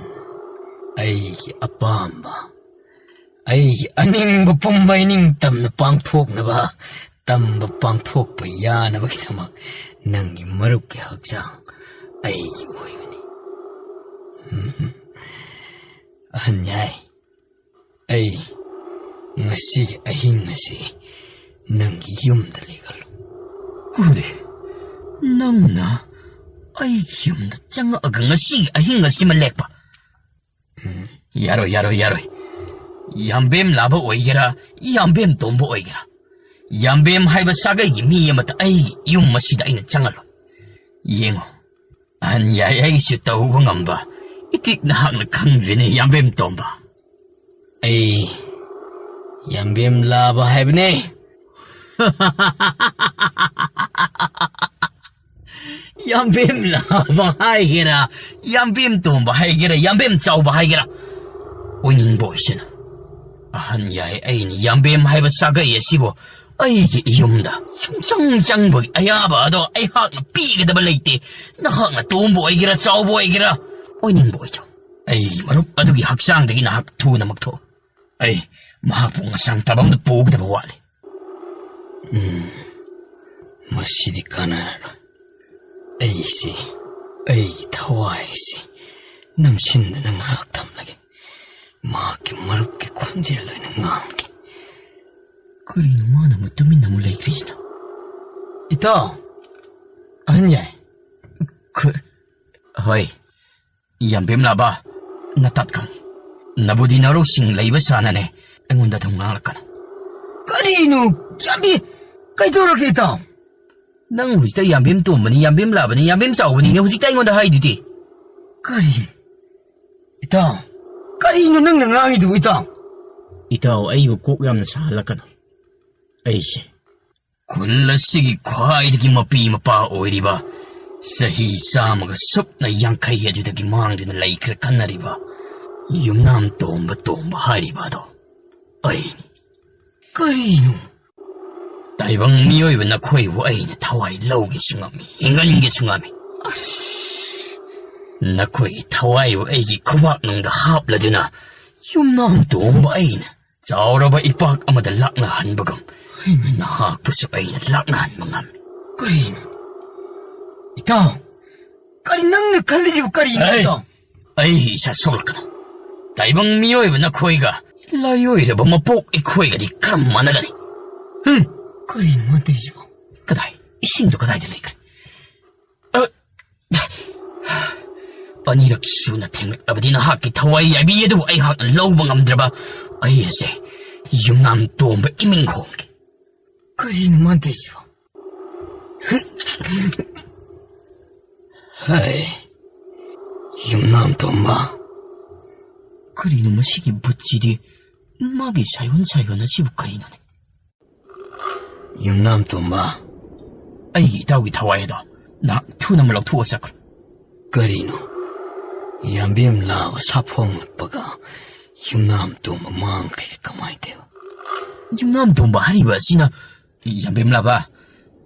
ꯑꯩꯒꯤ ꯑꯄꯥꯝꯕ, ꯑꯩꯒꯤ ꯑꯅꯤꯡꯕ ꯄꯨꯝꯕ ꯏꯅꯤꯡꯇꯝꯅ ꯄꯥꯡꯊꯣꯛꯅꯕ, ꯇꯝꯕ ꯄꯥꯡꯊꯣꯛꯄ ꯌꯥꯅꯕꯒꯤꯗꯃꯛ ꯅꯪꯒꯤ ꯃꯔꯨꯞꯀꯤ ꯍꯛꯆꯥꯡ ꯑꯩꯒꯤ ꯑꯣꯏꯕꯅꯤ꯫ ꯎꯝ꯫ ꯑꯍꯟ ꯌꯥꯏ, ꯑꯩ ꯉꯁꯤꯒꯤ ꯑꯍꯤꯡ ꯑꯁꯤ ꯅꯪꯒꯤ ꯌꯨꯝꯗ ꯂꯦꯛꯍꯜꯂꯨ꯫ ꯀꯔꯤ? ꯅꯪꯅ ꯑꯩꯒꯤ ꯌꯨꯝꯗ ꯆꯪꯉꯛꯑꯒ ꯉꯁꯤꯒꯤ ꯑꯍꯤꯡ ꯑꯁꯤꯃ ꯂꯦꯛꯄ? ꯎꯝ, ꯌꯥꯔꯣꯏ, ꯌꯥꯔꯣꯏ, ꯌꯥꯔꯣꯏ꯫ ꯌꯥꯝꯕꯦꯝ ꯂꯥꯕ ꯑꯣꯏꯒꯦꯔꯥ, ꯌꯥꯝꯕꯦꯝ ꯇꯣꯝꯕ ꯑꯣꯏꯒꯦꯔꯥ, ꯌꯥꯝꯕꯦꯝ ꯍꯥꯏꯕ ꯁꯥꯒꯩꯒꯤ ꯃꯤ ꯑꯃꯠꯇ ꯑꯩꯒꯤ ꯌꯨꯝ ꯑꯁꯤꯗ ꯑꯩꯅ ꯆꯪꯍꯜꯂꯣꯏ꯫ ꯌꯦꯡꯉꯣ, ꯑꯍꯟ ꯌꯥꯏ ꯑꯩꯒꯤꯁꯨ ꯇꯧꯕ ꯉꯝꯕ ꯏꯇꯤꯛ ꯅꯍꯥꯛꯅ ꯈꯪꯗ꯭ꯔꯤꯅꯦ, ꯌꯥꯝꯕꯦꯝ ꯇꯣꯝꯕ꯫ ꯑꯩ ꯌꯥꯝꯕꯦꯝ ꯂꯥꯕ ꯍꯥꯏꯕꯅꯦ꯫ ꯌꯥꯝꯕꯦꯝ ꯂꯥꯕ ꯍꯥꯏꯒꯦꯔꯥ, ꯌꯥꯝꯕꯦꯝ ꯇꯣꯝꯕ ꯍꯥꯏꯒꯦꯔꯥ, ꯌꯥꯝꯕꯦꯝ ꯆꯥꯎꯕ ꯍꯥꯏꯒꯦꯔꯥ, ꯑꯣꯏꯅꯤꯡꯕ ꯑꯣꯏꯁꯅꯨ꯫ ꯑꯍꯟ ꯌꯥꯏ ꯑꯩꯅ ꯌꯥꯝꯕꯦꯝ ꯍꯥꯏꯕ ꯁꯥꯒꯩ ꯑꯁꯤꯕꯨ ꯑꯩꯒꯤ ꯏꯌꯨꯝꯗ ꯁꯨꯡꯆꯪ ꯆꯪꯕꯒꯤ ꯑꯌꯥꯕ ꯑꯗꯣ ꯑꯩꯍꯥꯛꯅ ꯄꯤꯒꯗꯕ ꯂꯩꯇꯦ꯫ ꯅꯍꯥꯛꯅ ꯇꯣꯝꯕ ꯑꯣꯏꯒꯦꯔꯥ, ꯆꯥꯎꯕ ꯑꯣꯏꯒꯦꯔꯥ, ꯑꯣꯏꯅꯤꯡꯕ ꯑꯣꯏꯖꯧ꯫ ꯑꯩ ꯃꯔꯨꯞ ꯑꯗꯨꯒꯤ ꯍꯛꯆꯥꯡꯗꯒꯤ ꯅꯍꯥꯛ ꯊꯨꯅꯃꯛ ꯊꯣꯛꯎ꯫ ꯑꯩ ꯃꯍꯥꯛꯄꯨ ꯉꯁꯥꯡ ꯇꯥꯕꯝꯗ ꯄꯨꯒꯗꯕ ꯋꯥꯠꯂꯤ꯫ ꯎꯝ, ꯃꯁꯤꯗꯤ ꯀꯥꯟꯅꯔꯔꯣꯏ꯫ ꯑꯩꯁꯤ, ꯑꯩꯒꯤ ꯊꯋꯥꯏꯁꯤ ꯅꯝꯁꯤꯟꯗꯨꯅ ꯉꯥꯏꯍꯥꯛ ꯊꯝꯂꯒꯦ꯫ ꯃꯍꯥꯛꯀꯤ ꯃꯔꯨꯞꯀꯤ ꯈꯣꯟꯖꯦꯜꯗ ꯑꯣꯏꯅ ꯉꯥꯡꯒꯦ꯫ ꯀꯔꯤꯅꯣ ꯃꯥꯅ ꯑꯃꯨꯛ ꯇꯨꯃꯤꯟꯅ ꯑꯃꯨꯛ ꯂꯩꯈ꯭ꯔꯤꯁꯤꯅ? ꯏꯇꯥꯎ, ꯑꯍꯟ ꯌꯥꯏ꯫ ꯈ-, ꯍꯣꯏ, ꯌꯥꯝꯕꯦꯝ ꯂꯥꯕ, ꯅꯇꯠ ꯈꯪꯉꯤ꯫ ꯅꯕꯨꯗꯤ ꯅꯔꯧꯁꯤꯡ ꯂꯩꯕ ꯁꯥꯅꯅꯦ ꯑꯩꯉꯣꯟꯗ ꯑꯗꯨꯝ ꯉꯥꯡꯂꯛꯀꯅꯨ꯫ ꯀꯔꯤꯅꯣ, ꯌꯥꯝꯕꯤ? ꯀꯩꯗꯧꯔꯒꯦ, ꯏꯇꯥꯎ? ꯅꯪ ꯍꯧꯖꯤꯛꯇ ꯌꯥꯝꯕꯦꯝ ꯇꯣꯝꯕꯅꯤ, ꯌꯥꯝꯕꯦꯝ ꯂꯥꯕꯅꯤ, ꯌꯥꯝꯕꯦꯝ ꯆꯥꯎꯕꯅꯤꯅꯦ ꯍꯧꯖꯤꯛꯇ ꯑꯩꯉꯣꯟꯗ ꯍꯥꯏꯗꯨꯗꯤ꯫ ꯀꯔꯤ? ꯏꯇꯥꯎ, ꯀꯔꯤꯅꯣ ꯅꯪꯅ ꯉꯥꯡꯉꯤꯗꯨꯕꯨ, ꯏꯇꯥꯎ? ꯏꯇꯥꯎ, ꯑꯩꯕꯨ ꯀꯣꯛ ꯌꯥꯝꯅ ꯁꯥꯍꯜꯂꯛꯀꯅꯨ꯫ ꯑꯩꯁꯦ ꯈꯨꯜ ꯑꯁꯤꯒꯤ ꯈ꯭ꯋꯥꯏꯗꯒꯤ ꯃꯄꯤ ꯃꯄꯥ ꯑꯣꯏꯔꯤꯕ, ꯆꯍꯤ ꯆꯥꯝꯃꯒ ꯁꯨꯞꯅ ꯌꯥꯡꯈꯩ ꯑꯗꯨꯗꯒꯤ ꯃꯥꯡꯗꯨꯅ ꯂꯩꯈ꯭ꯔꯦ ꯈꯟꯅꯔꯤꯕ ꯌꯨꯝꯅꯥꯝ ꯇꯣꯝꯕ ꯇꯣꯝꯕ ꯍꯥꯏꯔꯤꯕ ꯑꯗꯣ ꯑꯩꯅꯤ꯫ ꯀꯔꯤꯅꯣ? ꯇꯥꯏꯕꯪ ꯃꯤꯑꯣꯏꯕ ꯅꯈꯣꯏꯕꯨ ꯑꯩꯅ ꯊꯋꯥꯏ ꯂꯧꯒꯦꯁꯨ ꯉꯝꯃꯤ, ꯍꯤꯡꯍꯟꯒꯦꯁꯨ ꯉꯝꯃꯤ꯫ ꯑꯁ! ꯅꯈꯣꯏꯒꯤ ꯊꯋꯥꯏꯕꯨ ꯑꯩꯒꯤ ꯈꯨꯕꯥꯛꯅꯨꯡꯗ ꯍꯥꯞꯂꯗꯨꯅ ꯌꯨꯝꯅꯥꯝ ꯇꯣꯝꯕ ꯑꯩꯅ ꯆꯥꯎꯔꯕ ꯏꯄꯥꯛ ꯑꯃꯗ ꯂꯥꯛꯅꯍꯟꯕꯒꯨꯝ, ꯅꯍꯥꯛꯄꯨꯁꯨ ꯑꯩꯅ ꯂꯥꯛꯅꯍꯟꯕ ꯉꯝꯃꯤ꯫ ꯀꯔꯤꯅꯣ? ꯏꯇꯥꯎ, ꯀꯔꯤ ꯅꯪꯅ ꯈꯜꯂꯤꯁꯤꯕꯨ ꯀꯔꯤꯅꯣ, ꯑꯩ, ꯏꯇꯥꯎ? ꯑꯩꯒꯤ ꯏꯁꯥ ꯁꯣꯛꯂꯛꯀꯅꯨ꯫ ꯇꯥꯏꯕꯪ ꯃꯤꯑꯣꯏꯕ ꯅꯈꯣꯏꯒ ꯂꯥꯏꯑꯣꯏꯔꯕ ꯃꯄꯣꯛ ꯑꯩꯈꯣꯏꯒꯗꯤ ꯀꯔꯝ ꯃꯥꯟꯅꯒꯅꯤ? ꯍꯨꯝ! ꯀꯔꯤꯅꯣ ꯃꯥ ꯇꯧꯔꯤꯁꯤꯕꯣ? ꯀꯗꯥꯏ? ꯏꯁꯤꯡꯗꯣ ꯀꯗꯥꯏꯗ ꯂꯩꯈ꯭ꯔꯦ? ꯑꯅꯤꯔꯛ ꯁꯨꯅ ꯊꯦꯡꯂꯛꯂꯕꯗꯤ ꯅꯍꯥꯛꯀꯤ ꯊꯋꯥꯏ ꯌꯥꯏꯕꯤ ꯑꯗꯨꯕꯨ ꯑꯩꯍꯥꯛꯅ ꯂꯧꯕ ꯉꯝꯗ꯭ꯔꯕ ꯑꯩ ꯑꯁꯦ ꯌꯨꯝꯅꯥꯝ ꯇꯣꯝꯕ ꯏꯃꯤꯡ ꯈꯣꯡꯒꯦ꯫ ꯀꯔꯤꯅꯣ ꯃꯥꯅ ꯇꯧꯔꯤꯁꯤꯕꯣ? ꯍꯩ, ꯌꯨꯝꯅꯥꯝ ꯇꯣꯝꯕ꯫ ꯀꯔꯤꯅꯣ ꯃꯁꯤꯒꯤ ꯕꯨꯠꯁꯤꯗꯤ? ꯃꯥꯒꯤ ꯁꯥꯏꯑꯣꯟ ꯁꯥꯏꯑꯣꯟ ꯑꯁꯤꯕꯨ ꯀꯔꯤꯅꯣꯅꯦ? ꯌꯨꯝꯅꯥꯝ ꯇꯣꯝꯕ꯫ ꯑꯩꯒꯤ ꯏꯇꯥꯎꯒꯤ ꯊꯋꯥꯏ ꯑꯗꯣ ꯅꯍꯥꯛ ꯊꯨꯅ ꯑꯃ ꯂꯧꯊꯣꯛꯑ ꯆꯠꯈ꯭ꯔꯣ꯫ ꯀꯔꯤꯅꯣ? ꯌꯥꯝꯕꯦꯝ ꯂꯥꯕ ꯁꯥꯐꯣꯡꯂꯛꯄꯒ ꯌꯨꯝꯅꯥꯝ ꯇꯣꯝꯕ ꯃꯥꯡꯈ꯭ꯔꯤꯁꯦ ꯀꯃꯥꯏꯅ ꯇꯧꯕ? ꯌꯨꯝꯅꯥꯝ ꯇꯣꯝꯕ ꯍꯥꯏꯔꯤꯕ ꯑꯁꯤꯅ, ꯌꯥꯝꯕꯦꯝ ꯂꯥꯕ,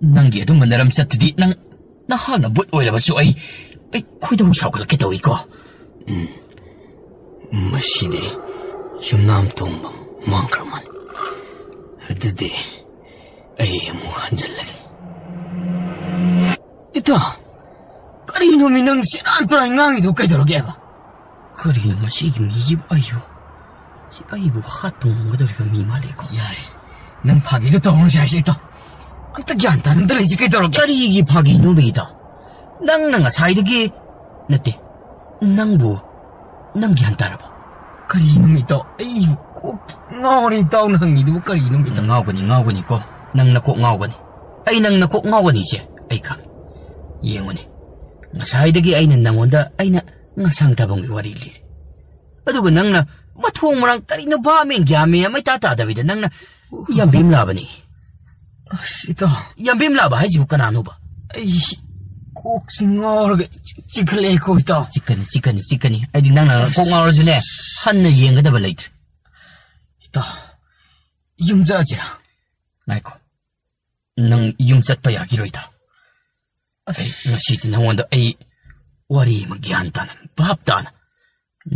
ꯅꯪꯒꯤ ꯑꯗꯨꯝꯕ ꯅꯔꯝ ꯆꯠꯇꯨꯗꯤ ꯅꯪ, ꯅꯍꯥꯛꯅ ꯕꯨꯠ ꯑꯣꯏꯔꯕꯁꯨ ꯑꯩ, ꯑꯩ ꯈꯣꯏꯗꯧ ꯁꯥꯎꯒꯠꯂꯛꯀꯦ ꯇꯧꯏꯀꯣ꯫ ꯎꯝ, ꯃꯁꯤꯗꯤ ꯌꯨꯝꯅꯥꯝ ꯇꯣꯝꯕ ꯃꯥꯡꯈ꯭ꯔ ꯃꯥꯜꯂꯦ꯫ ꯑꯗꯨꯗꯤ ꯑꯩ ꯑꯃꯨꯛ ꯍꯟꯖꯜꯂꯒꯦ꯫ ꯏꯇꯥꯎ, ꯀꯔꯤꯅꯣꯃꯤ ꯅꯪ ꯁꯦꯔꯥꯟ ꯇꯨꯔꯥꯟ ꯉꯥꯡꯉꯤꯗꯨ ꯀꯩꯗꯧꯔꯒꯦꯕ? ꯀꯔꯤꯅꯣ ꯃꯁꯤꯒꯤ ꯃꯤꯁꯤꯕꯨ? ꯑꯩꯕꯨ, ꯁꯤ ꯑꯩꯕꯨ ꯍꯥꯠꯄ ꯉꯝꯒꯗꯧꯔꯤꯕ ꯃꯤ ꯃꯥꯜꯂꯦꯀꯣ꯫ ꯌꯥꯔꯦ, ꯅꯪ ꯐꯥꯒꯤꯒ ꯇꯧꯔꯅꯨꯁꯦ ꯍꯥꯏꯁꯦ ꯏꯇꯥꯎ꯫ ꯑꯝꯇ ꯒ꯭ꯌꯥꯟ ꯇꯥꯅ ꯑꯝꯇ ꯂꯩꯁꯤ ꯀꯩꯗꯧꯔꯒꯦ? ꯀꯔꯤꯒꯤ ꯐꯥꯒꯤꯅꯣꯕ ꯏꯇꯥꯎ? ꯅꯪꯅ ꯉꯁꯥꯏꯗꯒꯤ, ꯅꯠꯇꯦ, ꯅꯪꯕꯨ, ꯅꯪ ꯒ꯭ꯌꯥꯟ ꯇꯥꯔꯕꯣ? ꯀꯔꯤꯅꯣꯃꯤ ꯏꯇꯥꯎ? ꯑꯩꯕꯨ ꯀꯣꯛ ꯉꯥꯎꯔꯦ ꯏꯇꯥꯎꯅ ꯍꯪꯉꯤꯗꯨꯕꯨ ꯀꯔꯤꯅꯣꯃꯤ ꯏꯇꯥꯎ? ꯉꯥꯎꯒꯅꯤ, ꯉꯥꯎꯒꯅꯤꯀꯣ꯫ ꯅꯪ ꯅꯀꯣꯛ ꯉꯥꯎꯒꯅꯤ꯫ ꯑꯩ ꯅꯪ ꯅꯀꯣꯛ ꯉꯥꯎꯒꯅꯤꯁꯦ ꯑꯩ ꯈꯪꯉꯤ꯫ ꯌꯦꯡꯉꯨꯅꯦ, ꯉꯁꯥꯏꯗꯒꯤ ꯑꯩꯅ ꯅꯪꯉꯣꯟꯗ ꯑꯩꯅ ꯉꯁꯥꯡ ꯊꯥꯕꯝꯒꯤ ꯋꯥꯔꯤ ꯂꯤꯔꯦ꯫ ꯑꯗꯨꯒ ꯅꯪꯅ ꯃꯊꯣꯡ ꯃꯔꯥꯡ ꯀꯔꯤꯅꯣ ꯚꯥꯞ ꯃꯦꯟ ꯒ꯭ꯌꯥꯟ ꯃꯦꯟ ꯑꯃ ꯏꯇꯥ ꯇꯥꯗꯕꯤꯗ ꯅꯪꯅ ꯌꯥꯝꯕꯦꯝ ꯂꯥꯕꯅꯤ꯫ ꯑꯁ, ꯏꯇꯥꯎ꯫ ꯌꯥꯝꯕꯦꯝ ꯂꯥꯕ ꯍꯥꯏꯁꯤꯕꯨ ꯀꯅꯥꯅꯣꯕ? ꯑꯩ ꯀꯣꯛꯁꯤ ꯉꯥꯎꯔꯒ ꯆꯤꯛ-, ꯆꯤꯛꯈꯠꯂꯛꯑꯦꯀꯣ ꯏꯇꯥꯎ꯫ ꯆꯤꯛꯀꯅꯤ, ꯆꯤꯛꯀꯅꯤ, ꯆꯤꯛꯀꯅꯤ꯫ ꯑꯩꯗꯤ ꯅꯪꯅ ꯀꯣꯛ ꯉꯥꯎꯔꯁꯨꯅꯦ, ꯍꯟꯅ ꯌꯦꯡꯒꯗꯕ ꯂꯩꯇ꯭ꯔꯦ꯫ ꯏꯇꯥꯎ, ꯌꯨꯝ ꯆꯠꯂꯁꯤꯔꯥ? ꯉꯥꯏꯈꯣ꯫ ꯅꯪ ꯌꯨꯝ ꯆꯠꯄ ꯌꯥꯈꯤꯔꯣꯏꯗ꯫ ꯑꯩ ꯉꯁꯤꯗꯤ ꯅꯉꯣꯟꯗ ꯑꯩ ꯋꯥꯔꯤ ꯑꯃ ꯒ꯭ꯌꯥꯟ ꯇꯥꯅ, ꯚꯥꯞ ꯇꯥꯅ,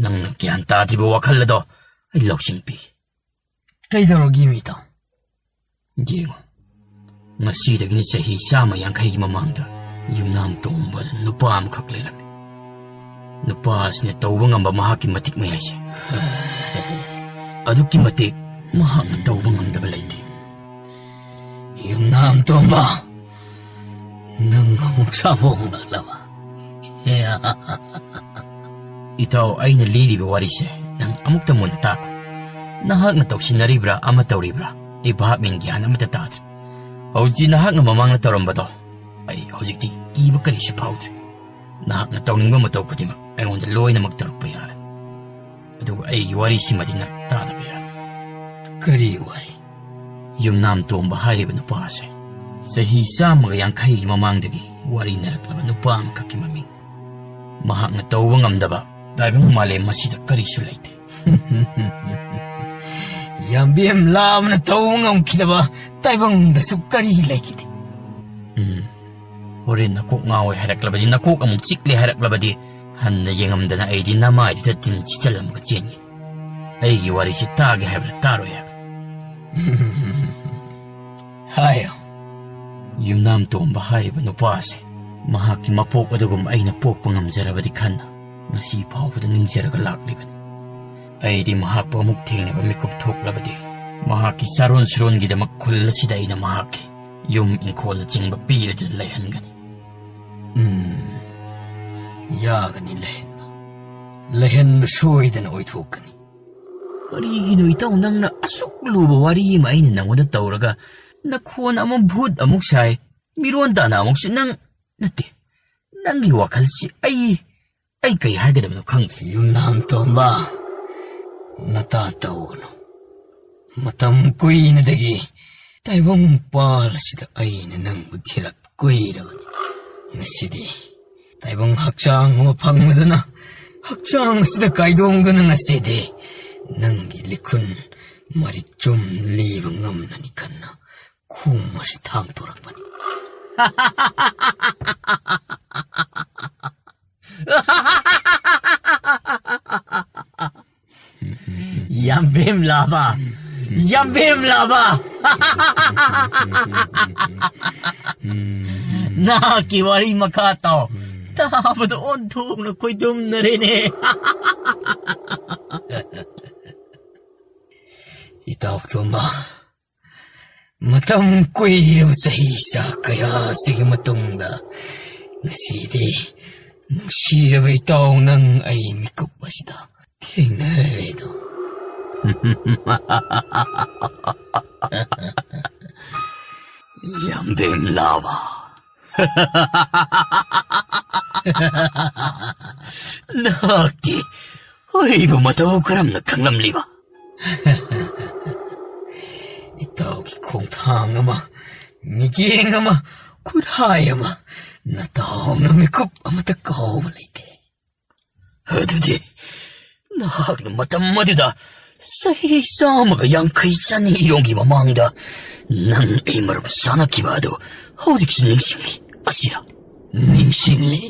ꯅꯪꯅ ꯒ꯭ꯌꯥꯟ ꯇꯥꯗ꯭ꯔꯤꯕ ꯋꯥꯈꯜ ꯑꯗꯣ ꯑꯩ ꯂꯧꯁꯤꯡ ꯄꯤ꯫ ꯀꯩꯗꯧꯔꯒꯦ ꯏꯇꯥꯎ? ꯌꯦꯡꯉꯨ, ꯉꯁꯤꯗꯒꯤꯅ ꯆꯍꯤ ꯆꯥꯝꯃ ꯌꯥꯡꯈꯩꯒꯤ ꯃꯃꯥꯡꯗ ꯌꯨꯝꯅꯥꯝ ꯇꯣꯝꯕꯗ ꯅꯨꯄꯥ ꯑꯃꯈꯛ ꯂꯩꯔꯝꯃꯤ꯫ ꯅꯨꯄꯥ ꯑꯁꯤꯅ ꯇꯧꯕ ꯉꯝꯕ ꯃꯍꯥꯛꯀꯤ ꯃꯇꯤꯛ ꯃꯌꯥꯏꯁꯦ ꯑꯗꯨꯛꯀꯤ ꯃꯇꯤꯛ ꯃꯍꯥꯛꯅ ꯇꯧꯕ ꯉꯝꯗꯕ ꯂꯩꯇꯦ꯫ ꯌꯨꯝꯅꯥꯝ ꯇꯣꯝꯕ, ꯅꯪ ꯑꯃꯨꯛ ꯁꯥꯐꯣꯡꯂꯛꯂꯕ? ꯏꯇꯥꯎ, ꯑꯩꯅ ꯂꯤꯔꯤꯕ ꯋꯥꯔꯤꯁꯦ ꯅꯪ ꯑꯃꯨꯛꯇ ꯃꯨꯟꯅ ꯇꯥꯈꯣ꯫ ꯅꯍꯥꯛꯅ ꯇꯧꯁꯤꯟꯅꯔꯤꯕ꯭ꯔꯥ ꯑꯃ ꯇꯧꯔꯤꯕ꯭ꯔꯥ, ꯑꯩ ꯚꯥꯞ ꯃꯦꯟ ꯒ꯭ꯌꯥꯟ ꯑꯃꯠꯇ ꯇꯥꯗ꯭ꯔꯦ꯫ ꯍꯧꯖꯤꯛ ꯅꯍꯥꯛꯅ ꯃꯃꯥꯡꯗ ꯇꯧꯔꯝꯕꯗꯣ ꯑꯩ ꯍꯧꯖꯤꯛꯇꯤ ꯀꯤꯕ ꯀꯔꯤꯁꯨ ꯐꯥꯎꯗ꯭ꯔꯦ꯫ ꯅꯍꯥꯛꯅ ꯇꯧꯅꯤꯡꯕ ꯃꯇꯧ ꯈꯨꯗꯤꯡꯃꯛ ꯑꯩꯉꯣꯟꯗ ꯂꯣꯏꯅꯃꯛ ꯇꯧꯔꯛꯄ ꯌꯥꯔꯦ꯫ ꯑꯗꯨꯒ ꯑꯩꯒꯤ ꯋꯥꯔꯤꯁꯤꯃꯗꯤ ꯅꯪ ꯇꯥꯗꯕ ꯌꯥꯔꯦ꯫ ꯀꯔꯤ ꯋꯥꯔꯤ? ꯌꯨꯝꯅꯥꯝ ꯇꯣꯝꯕ ꯍꯥꯏꯔꯤꯕ ꯅꯨꯄꯥ ꯑꯁꯦ ꯆꯍꯤ ꯆꯥꯝꯃꯒ ꯌꯥꯡꯈꯩꯒꯤ ꯃꯃꯥꯡꯗꯒꯤ ꯋꯥꯔꯤꯅꯔꯛꯂꯕ ꯅꯨꯄꯥ ꯑꯃꯈꯛꯀꯤ ꯃꯃꯤꯡ꯫ ꯃꯍꯥꯛꯅ ꯇꯧꯕ ꯉꯝꯗꯕ ꯇꯥꯏꯕꯪ ꯃꯥꯂꯦꯝ ꯑꯁꯤꯗ ꯀꯔꯤꯁꯨ ꯂꯩꯇꯦ꯫ ꯌꯥꯝꯕꯦꯝ ꯂꯥꯕꯅ ꯇꯧꯕ ꯉꯝꯈꯤꯗꯕ ꯇꯥꯏꯕꯪꯗꯁꯨ ꯀꯔꯤ ꯂꯩꯈꯤꯗꯦ? ꯎꯝ꯫ ꯍꯣꯔꯦꯟ ꯅꯀꯣꯛ ꯉꯥꯎꯋꯦ ꯍꯥꯏꯔꯛꯂꯕꯗꯤ, ꯅꯀꯣꯛ ꯑꯃꯨꯛ ꯆꯤꯛꯂꯦ ꯍꯥꯏꯔꯛꯂꯕꯗꯤ, ꯍꯟꯅ ꯌꯦꯡꯉꯝꯗꯅ ꯑꯩꯗꯤ ꯅꯃꯥꯏꯗꯨꯗ ꯇꯤꯟ ꯁꯤꯠꯆꯜꯂꯝꯃꯒ ꯆꯦꯟꯒꯅꯤ꯫ ꯑꯩꯒꯤ ꯋꯥꯔꯤꯁꯤ ꯇꯥꯒꯦ ꯍꯥꯏꯕ꯭ꯔꯥ, ꯇꯥꯔꯣꯏ ꯍꯥꯏꯕ꯭ꯔꯥ? ꯍꯥꯏꯌꯣ꯫ ꯌꯨꯝꯅꯥꯝ ꯇꯣꯝꯕ ꯍꯥꯏꯔꯤꯕ ꯅꯨꯄꯥ ꯑꯁꯦ ꯃꯍꯥꯛꯀꯤ ꯃꯄꯣꯛ ꯑꯗꯨꯒꯨꯝ ꯑꯩꯅ ꯄꯣꯛꯄ ꯉꯝꯖꯔꯕꯗꯤ ꯈꯟꯅ ꯉꯁꯤ ꯐꯥꯎꯕꯗ ꯅꯤꯡꯖꯔꯒ ꯂꯥꯛꯂꯤꯕꯅꯤ꯫ ꯑꯩꯗꯤ ꯃꯍꯥꯛꯄꯨ ꯑꯃꯨꯛ ꯊꯦꯡꯅꯕ ꯃꯤꯀꯨꯞ ꯊꯣꯛꯂꯕꯗꯤ, ꯃꯍꯥꯛꯀꯤ ꯆꯥꯔꯣꯟ ꯁꯨꯔꯣꯟꯒꯤꯗꯃꯛ ꯈꯨꯜ ꯑꯁꯤꯗ ꯑꯩꯅ ꯃꯍꯥꯛꯀꯤ ꯌꯨꯝ ꯏꯪꯈꯣꯜꯅꯆꯤꯡꯕ ꯄꯤꯔꯗꯨꯅ ꯂꯩꯍꯟꯒꯅꯤ꯫ ꯎꯝ, ꯌꯥꯒꯅꯤ ꯂꯩꯍꯟꯕ꯫ ꯂꯩꯍꯟꯕ ꯁꯣꯏꯗꯅ ꯑꯣꯏꯊꯣꯛꯀꯅꯤ꯫ ꯀꯔꯤꯒꯤꯅꯣ ꯏꯇꯥꯎ, ꯅꯪꯅ ꯑꯁꯨꯛ ꯂꯨꯕ ꯋꯥꯔꯤ ꯑꯃ ꯑꯩꯅ ꯅꯪꯉꯣꯟꯗ ꯇꯧꯔꯒ, ꯅꯈꯣꯟ ꯑꯃꯨꯛ ꯚꯨꯠ ꯑꯃꯨꯛ ꯁꯥꯏ, ꯃꯤꯔꯣꯟ ꯇꯥꯅ ꯑꯃꯨꯛꯁꯨ ꯅꯪ, ꯅꯠꯇꯦ, ꯅꯪꯒꯤ ꯋꯥꯈꯜꯁꯤ ꯑꯩ, ꯑꯩ ꯀꯩ ꯍꯥꯏꯒꯗꯕꯅꯣ ꯈꯪꯗ꯭ꯔꯦ꯫ ꯌꯨꯝꯅꯥꯝ ꯇꯣꯝꯕ, ꯅꯇꯥ ꯇꯧꯒꯅꯨ꯫ ꯃꯇꯝ ꯀꯨꯏꯅꯗꯒꯤ ꯇꯥꯏꯕꯪ ꯄꯥꯜ ꯑꯁꯤꯗ ꯑꯩꯅ ꯅꯪꯕꯨ ꯊꯤꯔꯛ ꯀꯨꯏꯔꯕꯅꯤ꯫ ꯉꯁꯤꯗꯤ ꯇꯥꯏꯕꯪ ꯍꯛꯆꯥꯡ ꯑꯃ ꯐꯪꯂꯗꯨꯅ, ꯍꯛꯆꯥꯡ ꯑꯁꯤꯗ ꯀꯥꯏꯗꯣꯡꯗꯨꯅ ꯉꯁꯤꯗꯤ ꯅꯪꯒꯤ ꯂꯤꯈꯨꯟ ꯃꯔꯤꯛ ꯆꯨꯝ ꯂꯤꯕ ꯉꯝꯂꯅꯤ ꯈꯟꯅ ꯈꯣꯡ ꯑꯁꯤ ꯊꯥꯡꯗꯣꯔꯛꯄꯅꯤ꯫ ꯌꯥꯝꯕꯦꯝ ꯂꯥꯕ! ꯌꯥꯝꯕꯦꯝ ꯂꯥꯕ! ꯅꯍꯥꯛꯀꯤ ꯋꯥꯔꯤ ꯃꯈꯥ ꯇꯥꯎ꯫ ꯇꯥꯕꯗ ꯑꯣꯟꯊꯣꯛꯅ ꯈꯣꯏꯗꯨꯝꯅꯔꯦꯅꯦ꯫ ꯏꯇꯥꯎ ꯇꯣꯝꯕ, ꯃꯇꯝ ꯀꯨꯏꯔꯕ ꯆꯍꯤ ꯆꯥ ꯀꯌꯥꯁꯤꯒꯤ ꯃꯇꯨꯡꯗ ꯉꯁꯤꯗꯤ ꯅꯨꯡꯁꯤꯔꯕ ꯏꯇꯥꯎ, ꯅꯪ ꯑꯩ ꯃꯤꯀꯨꯞ ꯑꯁꯤꯗ ꯊꯦꯡꯅꯔꯦꯗꯣ꯫ ꯌꯥꯝꯕꯦꯝ ꯂꯥꯕ꯫ ꯅꯍꯥꯛꯇꯤ ꯑꯩꯕꯨ ꯃꯇꯧ ꯀꯔꯝꯅ ꯈꯪꯂꯝꯂꯤꯕ? ꯏꯇꯥꯎꯒꯤ ꯈꯣꯡꯊꯥꯡ ꯑꯃ, ꯃꯤꯠꯌꯦꯡ ꯑꯃ, ꯈꯨꯠꯍꯥꯏ ꯑꯃ, ꯅꯇꯥꯎꯅ ꯃꯤꯀꯨꯞ ꯑꯃꯠꯇ ꯀꯥꯎꯕ ꯂꯩꯇꯦ꯫ ꯑꯗꯨꯗꯤ ꯅꯍꯥꯛꯅ ꯃꯇꯝ ꯑꯗꯨꯗ ꯆꯍꯤ ꯆꯥꯝꯃꯒ ꯌꯥꯡꯈꯩ ꯆꯅꯤꯔꯣꯝꯒꯤ ꯃꯃꯥꯡꯗ ꯅꯪ ꯑꯩ ꯃꯔꯨꯞ ꯁꯥꯟꯅꯈꯤꯕ ꯑꯗꯨ ꯍꯧꯖꯤꯛꯁꯨ ꯅꯤꯡꯁꯤꯡꯂꯤ ꯑꯁꯤꯔ? ꯅꯤꯡꯁꯤꯡꯂꯤ꯫